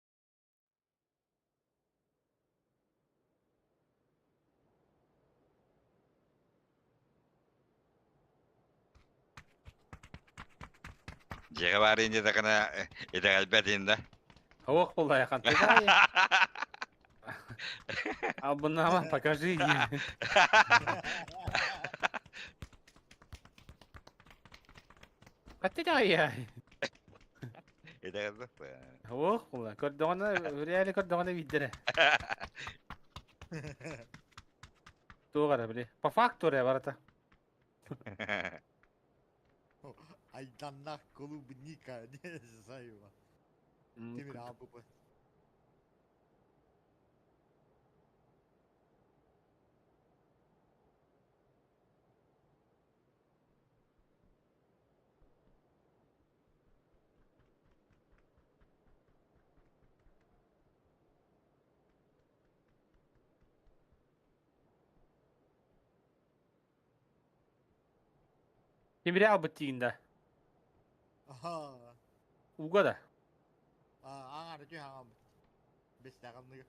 Жеге бар инде такана эде галбет инде. Хоох буолла яхан. Албыннама, покажи. Хатты я. Это Ох, кула. Көрдөҕүнэ, реально көрдөҕүнэ виддere. Туох эрэ били. По факту эрэ барыта. Айданнах клубника, не знаю. Тимир абы. Тимири албыт тиийин да. Аха. Уга да. Аңары түй аңам. Бес тағамны.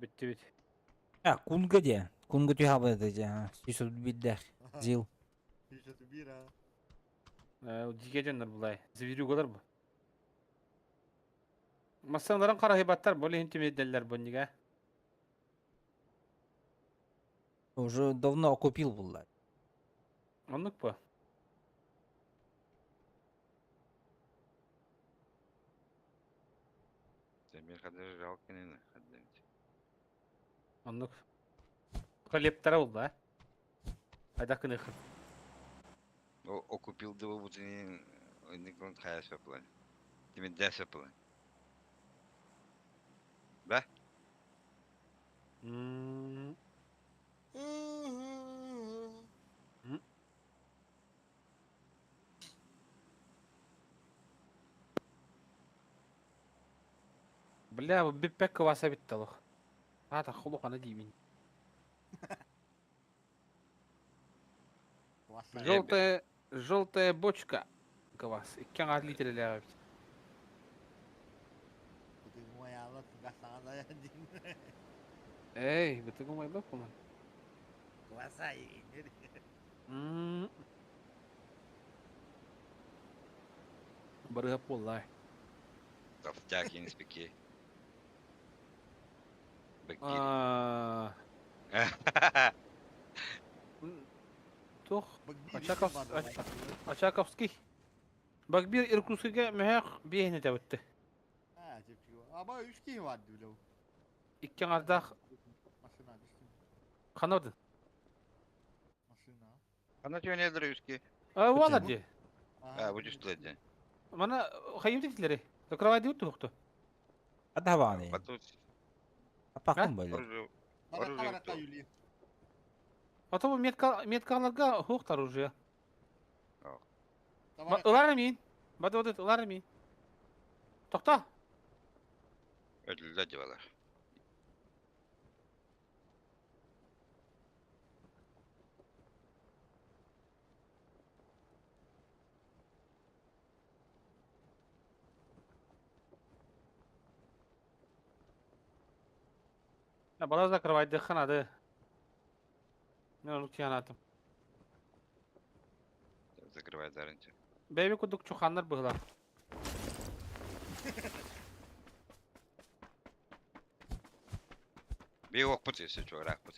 Бүттүбүт. А, кунга де. Кунга түй хабы де. Сүйсө биддер. Зил. Сүйсө бир а. Жиге дьоннор булай. Зверюгалар бу. Массаларын карахибаттар бу лихин түмедделлер бу нига. Уже давно окупил булла. Оннук бу. Темир хадыр жалкин хадыр. Оннук. Коллептара булду а. Айда кыныхын. Окупил да бутын никон хая саплан. Тимир дә саплан. Да? Бля, бу биппек кваса битти олох. Ата хулук аны деймин. Желтая, желтая бочка. Квас. Иккен ат литр бит. Эй, бытыгы майбак бу. Кваса. Барыга поллай. Толстяк, я не спеки. А. Тух. Очаков, Очаковский. Багбир Иркутскийге мөһөх биэһини табытты. А, Аба үч кийим бар билеу. Иккен ардах Машина түштүм. ханады. Машина. Ана төнедір үске. А, вала ди. А, бу жүстіледі. Мана хайым тилери. Закрывай диут тухту. Адаваны. Батут. Апакын böyle. Оружие. Баракка Оружие баракка юли. А то метка меткаларга хуктар уже. Давай. Ылар мин. Бады бады ылар мин. Токта. Ödüller diyorlar. Бала закрывай дыханады. Мен onu киянатым. Закрывай заранее. Бэйби кудук чуханнар быгла. Bir ok put если что, рак пут.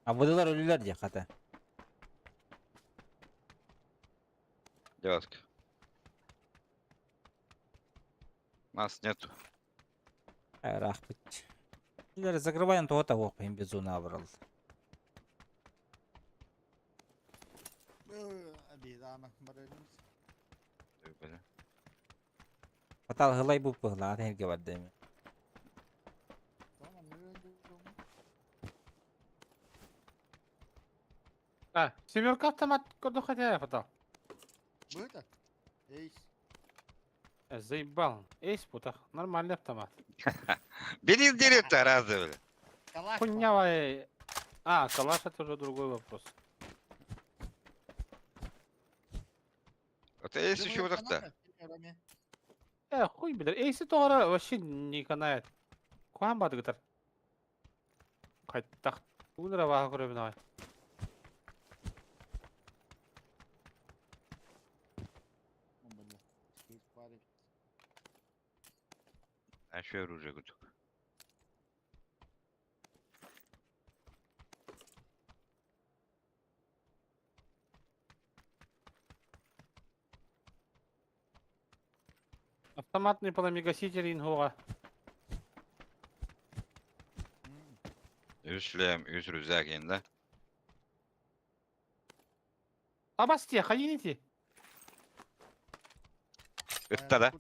А выдалар ölüler diye kata. Девушка. Нас нету. Рахмет. Илер закрываем то того, им безуна абрал. Фатал хылай бу пыгла, herge var demi. А, семерка автомат көрдө хотя фатал. Бу это? Эйс. Заебал. Эйс путах. Нормальный автомат. Бери деревья раза, бля. Калаш. Хуйня. А, калаш это уже другой вопрос. Это есть еще вот так-то. Хуй билер. Эйси тоғара вообще не канает. Куан бады гытар. Кайттак. Унра бага көрөбүн ай. Бар эбит. Еще оружие кутук. Автоматный пламегаситель инхуга. Үс шлем, үс рюкзак енді. Абасти, хайините. Ытта да.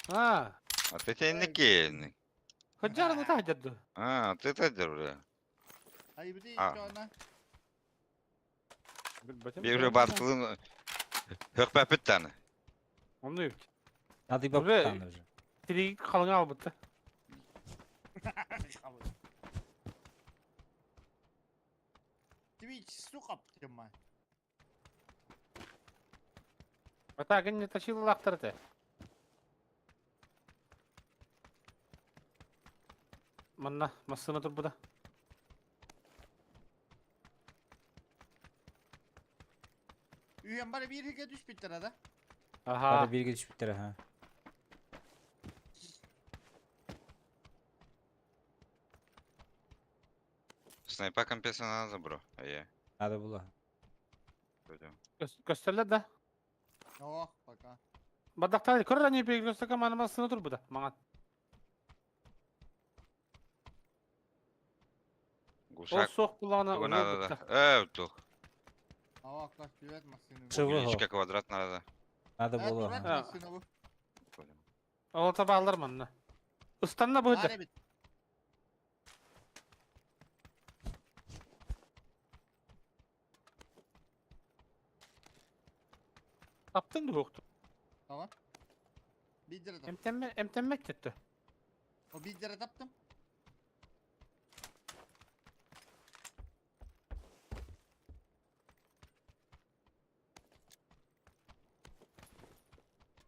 А, А ты тенники. хаджар ну та дядду. А, ты это держи. А. Bir уже баскылын хөкпәпіт таны. Оны үпт. Надо и Уже- баб уже. Тириги қалыңа албытты. Твич, сука, тема. Ата гын ташил лақтырды. Манна, массына тұр бұда. Үйен бары bir hige düş bitti arada. Аха. Бары бирге түшүптөр, ха. Снайпа компенса надо, бро. А я. Надо было. Пойдем. Көстерлер да. Oh, пока. Бадақтар, көрі не перекресток мана массына тұр бұда. Маған. Ол Гусак. соқ бұлағына Тугу надо да. Э, тух. Oh, kaç güvet masını. Чего? Единичка квадрат надо. Надо было. ха. А. masını bu. Пойдем. Ол таба алар манна. Ыстанна бұды. Var evet. Таптың да оқты. Tamam. Bir lira taptım. Эмтенме, эмтенмек кетті. O bir lira taptım.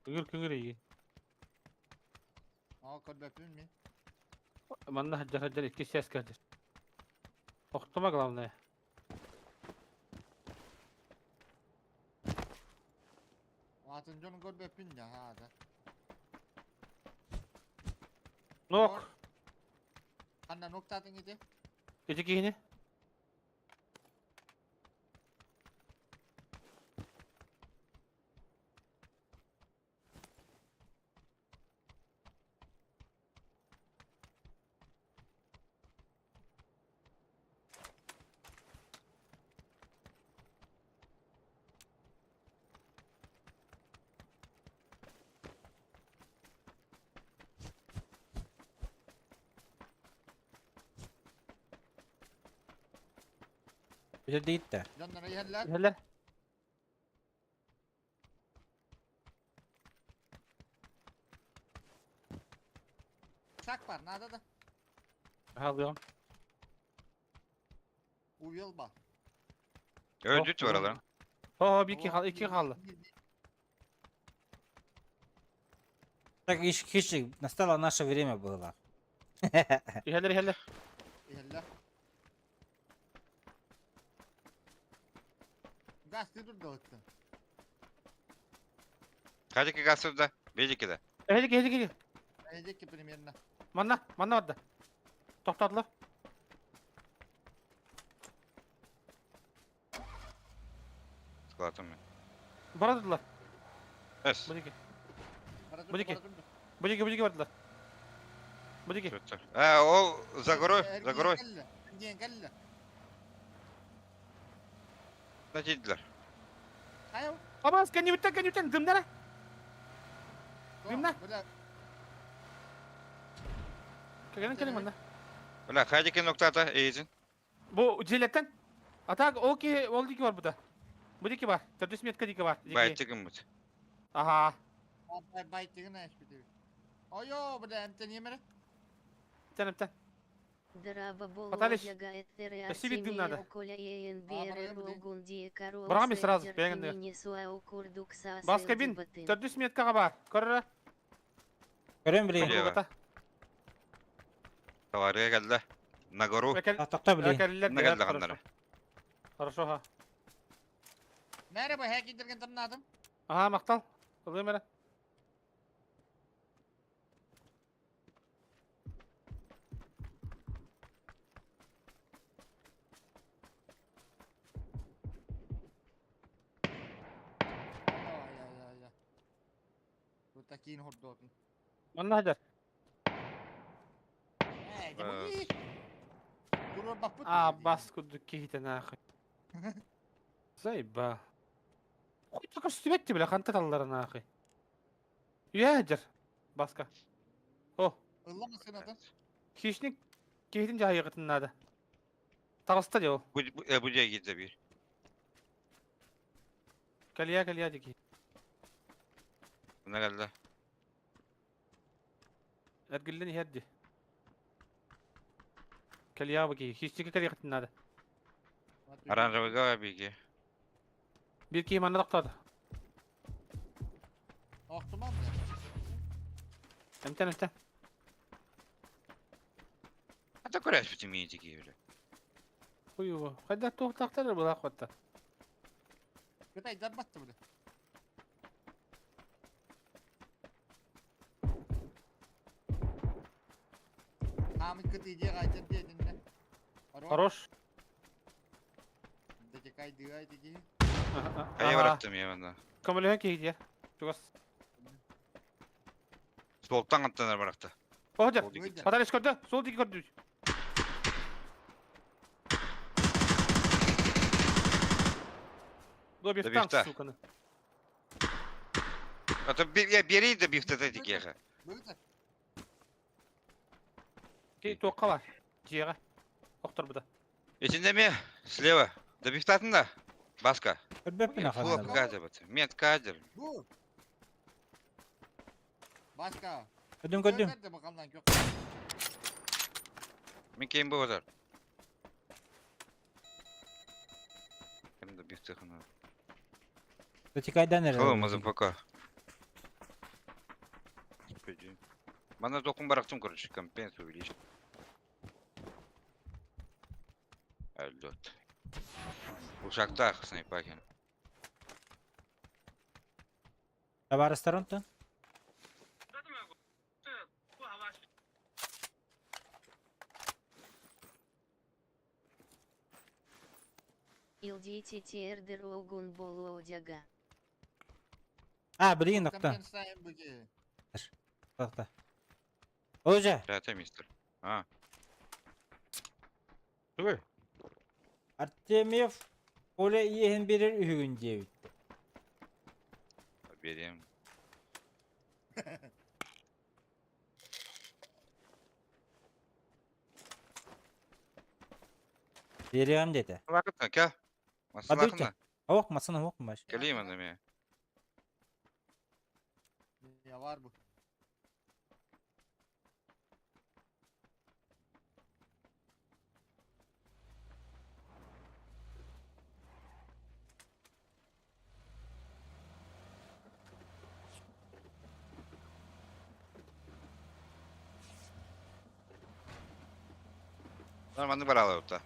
Күңір күңір иги. Aa kalbepin mi? Манна хаджар хаджар икки сәс кәдір. Оқтыма главное. Atın canı kalbepin ya ha da. Нок. Kanna nokta atın gidi. Эти кихини. Бүтө дейт да. Canlara yerler. Хәлер. Çak var nada da. Алыам. Uyuyal bak. Öldü var alalım. О, bir iki хал, iki хал. Так иш хищик, настало наше время было. Хәлер, хәлер. Yerler. Gazete dur dağıttı. Kaç iki да? Bir iki de. Хәлер, хәлер, хәлер. Gelecek ki premierine. Манна, манна барды. Тоқтадылар. Складым мен. Барадылар. Эс. Бұдеке, Bara dur, Bu iki. bara dur. бұдеке, бұдеке бардылар. Бұдеке. Сөттер. Ә, ол за горой, за горой. Ergen kelle. Нәтиделер. Hayır. Абас, кәнебіттен, кәнебіттен, дымдара. Кімді? Böyle Кәлін, кәлін, манна. Бля, хайдики ноктата, эйзин. Бу жилеттен. Атак, ол ки, ол дики бар бұда. Бұдеке бар. Төрдүс метка дики бар. Дики. Байтигім бұт. Аха. bay bay tigine hiçbir değil. Ayo bu da emten yemere. Тән, тән. Драба Поталиш, Болояга Этере спасибо, дым надо. Артемия Коля А, ЕНБР Корол Брами сразу, беган Баска бин. Төрдүс меткаға бар. Көрі. Көрөм биле. Лево. Товария келді. На гору. Токто биле. На келді қандары. Хорошо, ха. Merhaba hack indirgen tamladım. Аха, мақтал. Ылы мәрі. Такин хордоотун. Манна сылдьар. Ээ, дьэ бу Туруорбаппыт. Аа, бас курдук киһитэ нахуй. Заеба. Хуй көстүбэт бile ханта таллара нахуй. Үйэ сылдьар. Баска. О, Ылла массыыната. хищник киһитин дьаһайыгытын наада. Таҕыста дии ол. Бу бу дьиэ киирдэ биир. Кэлиэ кэлиэ дии. Мына кэллэ. Эргиллэн иһэр дии. Кэлиэ бу киһи. Хищникке кэлиэхтин наада. Оранжевыйга биги. Биир киһи манна тохтоото. Охтумам. Эмтэн эмтэн. А то көрөспүтүм миити киһи. Хуй Хайда туохтаахтар былаах батта. Кытай дарбатты бile. Хамы кыты иде гайдыр дединде. Хорош. Дечекай дыгай диги. Хайа бараттым я манда. Көмөлөһө киһи дии. Чугас. Солтан аттанар баракта. Оһдер. Сол диги. Батарес көрдө. Сол диги көрдү. Добив танк, Добив сука. А то я бери да бифта диги. Бөгөт. Ки туохха бар. Дьиэҕэ. Охторбута. Итинде ме слева. Да бифтатын да. Баска. Көрбөппүн Флоп аханна. кадр бат. Мет кадр. Бу. Başka. Көрдүм көрдүм. Көрдүм bakalım kök. Мен кейін bu kadar. Hem de бифтахына. Дотикайдан эрэ. Hello, motherfucker. Мана токун барактым, короче, компенсию увеличить. Аллот. Ушактах снайпахин. Табарыстар онтон. Илдити тердер огун болоодяга. А, билигин октон. Компенсайм бүге. Тохто. Ожа, Рата, мистер. А. Ой. Артемьев Оля иэһин биэрэр үһүгүн диэбит. Берем. Биэриэҕим диэтэ. Лакытна, кя. Адыйча. Маслахна. Оһох масын оһох маш. Кэлиим аны ме. Ya var bu. Нормально баралы отта.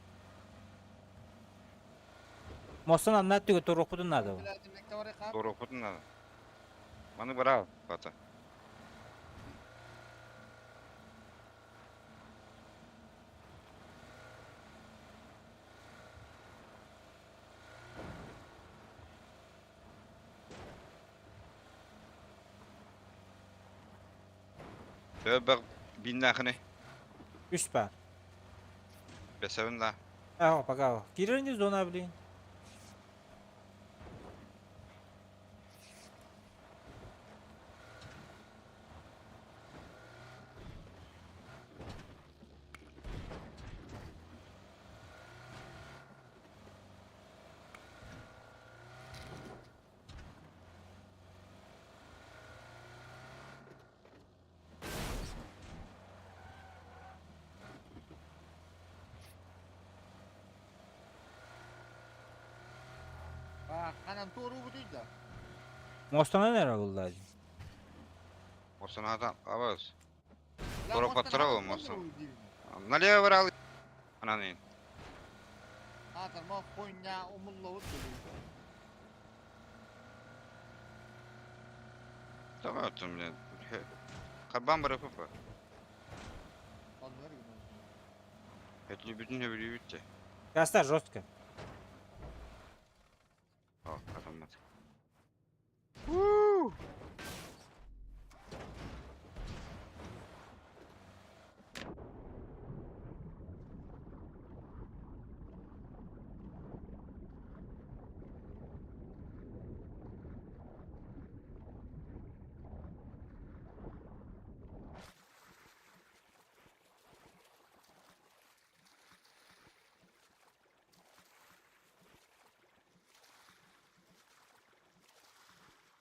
Мостон анна түгө туруохпутун наада. Doğru okudun надо. Маны барал, бата. Төбәк биннахны Үс па. бесәвен да. Аho, пока. Кирин зона блин. Канан тору бутуйда. Мостон нere булла. Осанадан абыз. Тору паттыра olmasın. Налево барал. Ананы. Атар ма хуйня умулла вот. Давай вот, блин. Кабан барып. Это любит не любите. Каста жестко. О, атамат.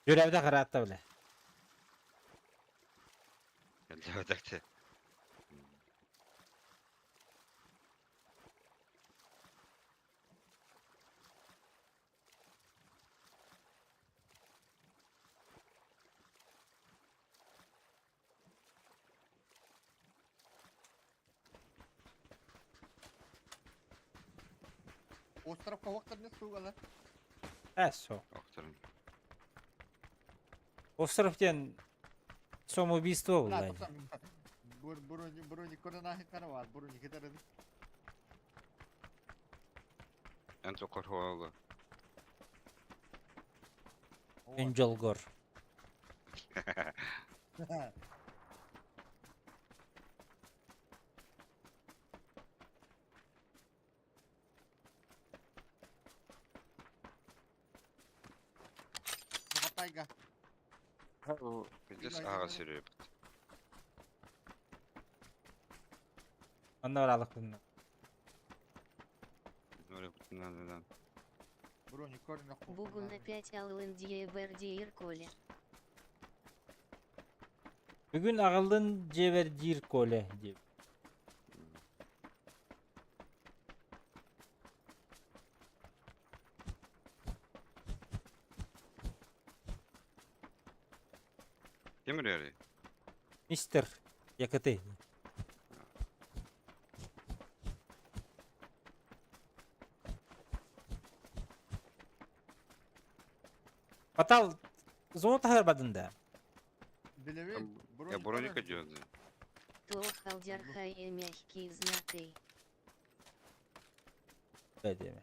Görevde karatta bile. Элбэтэкте. Остров кавактар не сугала. Эсо. Охторун. Остров диэн самоубийство булла. Брони брони корона каравар, брони кетерин. Эн токор хуалла. Энджелгор. Тайга. Пиздец ага сүрүп. Онно баралык bundan. Брони корона. Бугун опять аллын дьиэбэр Коля. Бүгүн аҕаллын дьиэбэр диир Коля диэбит. Ким үрөри? Мистер Якыты. Батал зона тахар бадында. Билеви. Я броника дьонду. То халдярхай мягкий знатый. Бәдеме.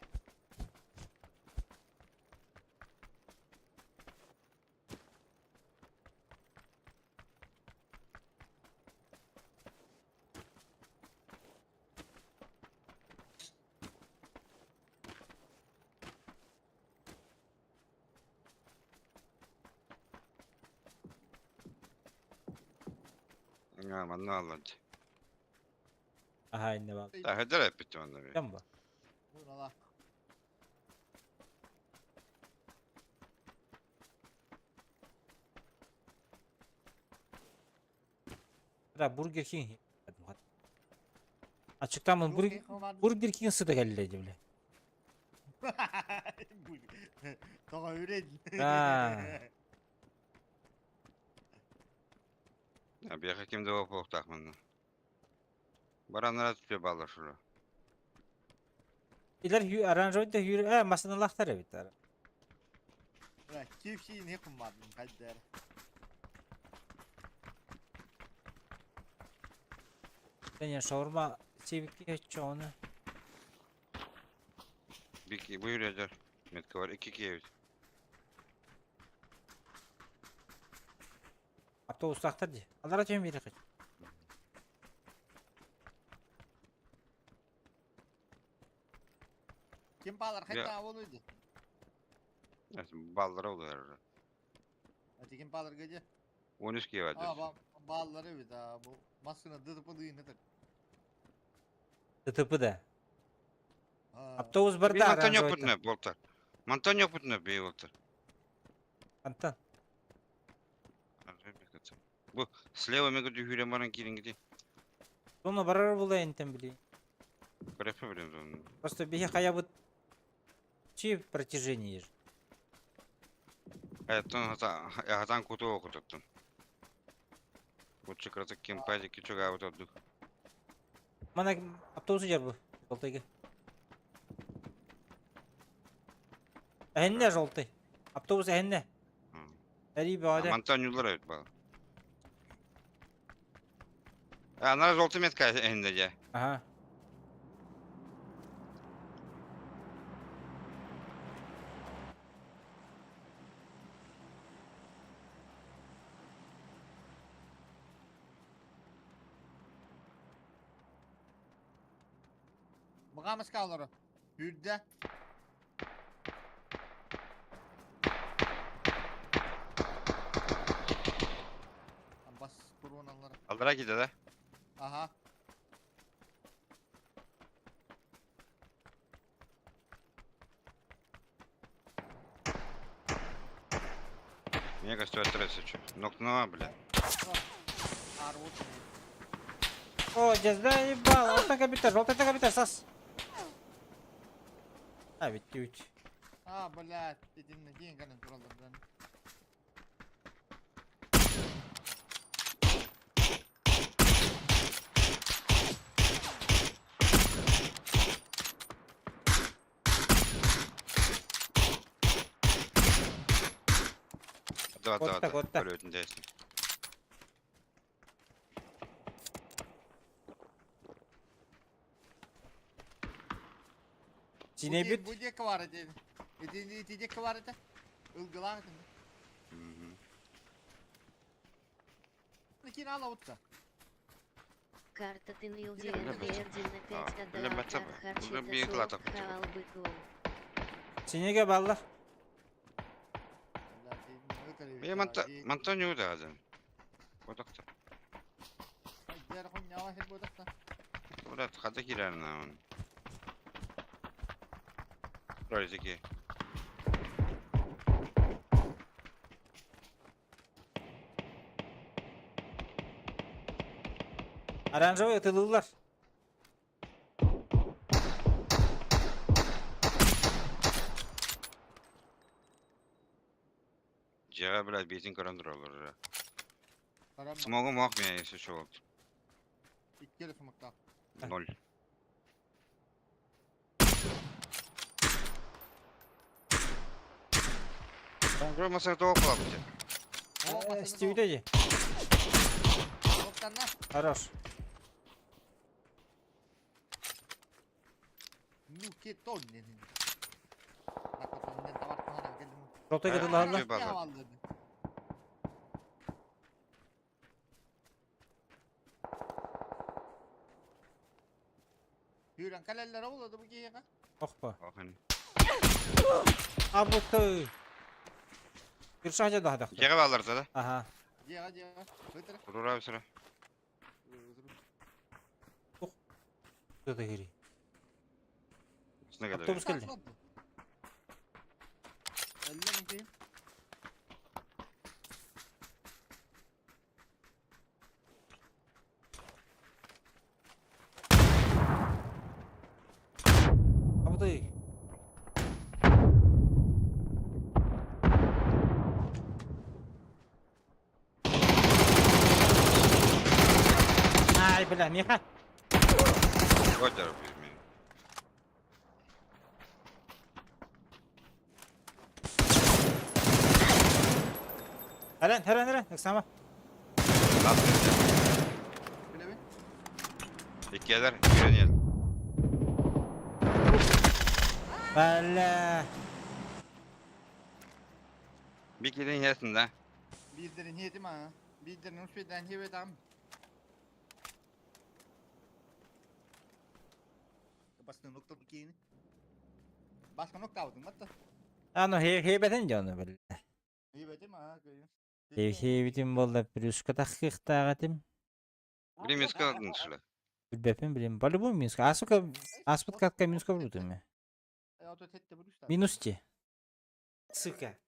Aa, манна аллан. Аха инне бал. Та хедер эппит онна би. Кем бу? Бурала. Да Бургер Кинг. Açıklamın Burger King сыда келди бile. Тоға үрен. Аа. Бияха ким да опоктак манна. Баранара түпе баллар шулу. Илер хүү аранжойда хүү э масыналахтар эбит. Кепши не кыммадым кайдар. Мен шаурма себепке чоны. Бики буйр эдер. Метка бар 2 киевит. Автобустахтар ди. Алара төм бери кыч. Ким балар хайта болуйду. Баллар олар. Ати ким балар геже? 13 киевит. А, баллар эбит, а бу машина ДТП дыйын этер. ДТП да. Автобус бар да. Мантоньо путне болтар. Мантоньо путне бей болтар. Антон. Бу слева мега дүйүрө баран кирингди. Соны барар була энтен били. Көрөпө билем зону. Просто бихе хаябыт чи протяжение же. Аяттан хата хатан куту окутуттун. Учу крата ким пайди кичуга абытодук. Мана автобус жер бу. Жолтайга. Әһенне жолтай. Автобус әһенне. Әри баада. Мантоньолар эбит бал. Анара жолты метка әһенне же. Ага. Мыгамыз калары. Хүрдө. Бас туруналар. Алдыра киде да. Аха. Мега 130. Нокнула, бля. О, дьэ, ебал, алтан компьютер, алтан компьютер, сас. А, ведь үт. А, блядь, итиннэ диэн гынан тураллар да. Да, да, Котта, да. котта. Көрөтүн дээсин. Синебит. Бу диэки бар ити. Ити ити диэки бар ити. Ылгылаах ити. Мгм. Кин ала утта. Карта Тынилди Бля, РДР А, 5 бля, бацап. Бля, бир латак. Синеге баллар. Е, манта, манта не удазан. Бодокта. Брат, хата кирерна он. Ролики. Оранжевый ытылылар. Жега, блядь, бейтин көрөн туралар. Смогу мог меня, если что, вот. Иккere smoke Ноль. Оранжевый тоқ қылап Стивде же. Хорош. Ну ке тонне. Желтый ытылалар. Hüren kaleller oldu bu giye. Охпа. А будто. Киршажа да хадах. Жега балар да. Ага. Жега жега. Өтір. Рура өсірі. Кто-то гири. Үстіне келді. Автобус келди. Әллә мен А будто. Ай, бля, миха. Өтір мен. Хәрән, хәрән, хәрән, Оксана. Біле Иккелер, үйренел. Бля. Бикелен ясın да. Bildirin yedim ha. Bildirin uçbeden hevedam. Başka nokta bu kiyini. Başka nokta aldın hatta. А, ну хе хе бетен жаны бля. Hevedim ha. Хе хе битим болда плюска таххыктагатым. Билем еске алдын шылы. Билбеппин билем. По-любому минус. А сука, аспыт катка минуска булдым. Минус те. Сука.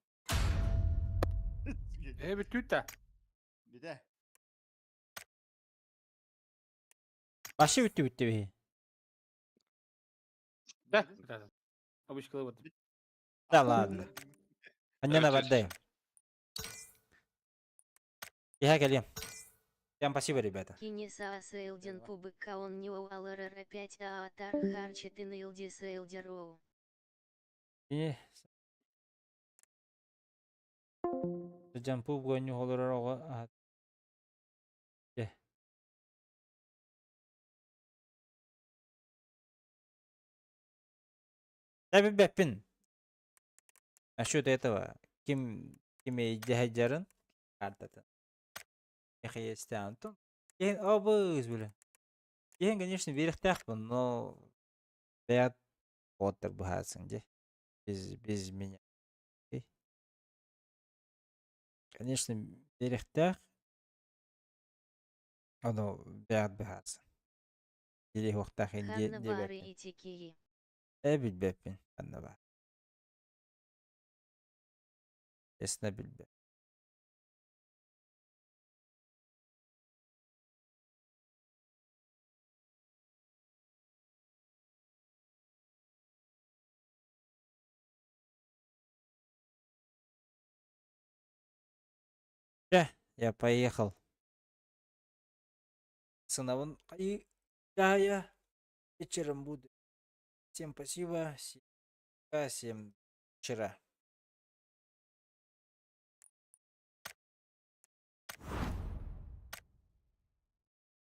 Э, бүтүтэ. Bir de. Башы бүтті бүтті бе. Да. Да. Обычкалы вот. Да ладно. Аннена бардай. Я келем. Всем спасибо, ребята. Кинеса Сейлден Пубыка он не алрр 5 Аатар Харчитын Илди Сейлдероу. И Жампу гоню холорого. Да беппин. Насчет этого, ким ким жахажарын картатын. Эхе Антон. Ен обыз бля. Ен, конечно, берехтахпын, но бәят оттыр бухасың де. Без, без меня. Окей. Конечно, берехтах. Оно бәят бухасың. Или хуқтах инде Ханна бары итикии. Э билбеппин. Ханна бар. Честно билбеп. Я поехал. Сынабын я вечером буду. Всем спасибо. Всем вчера.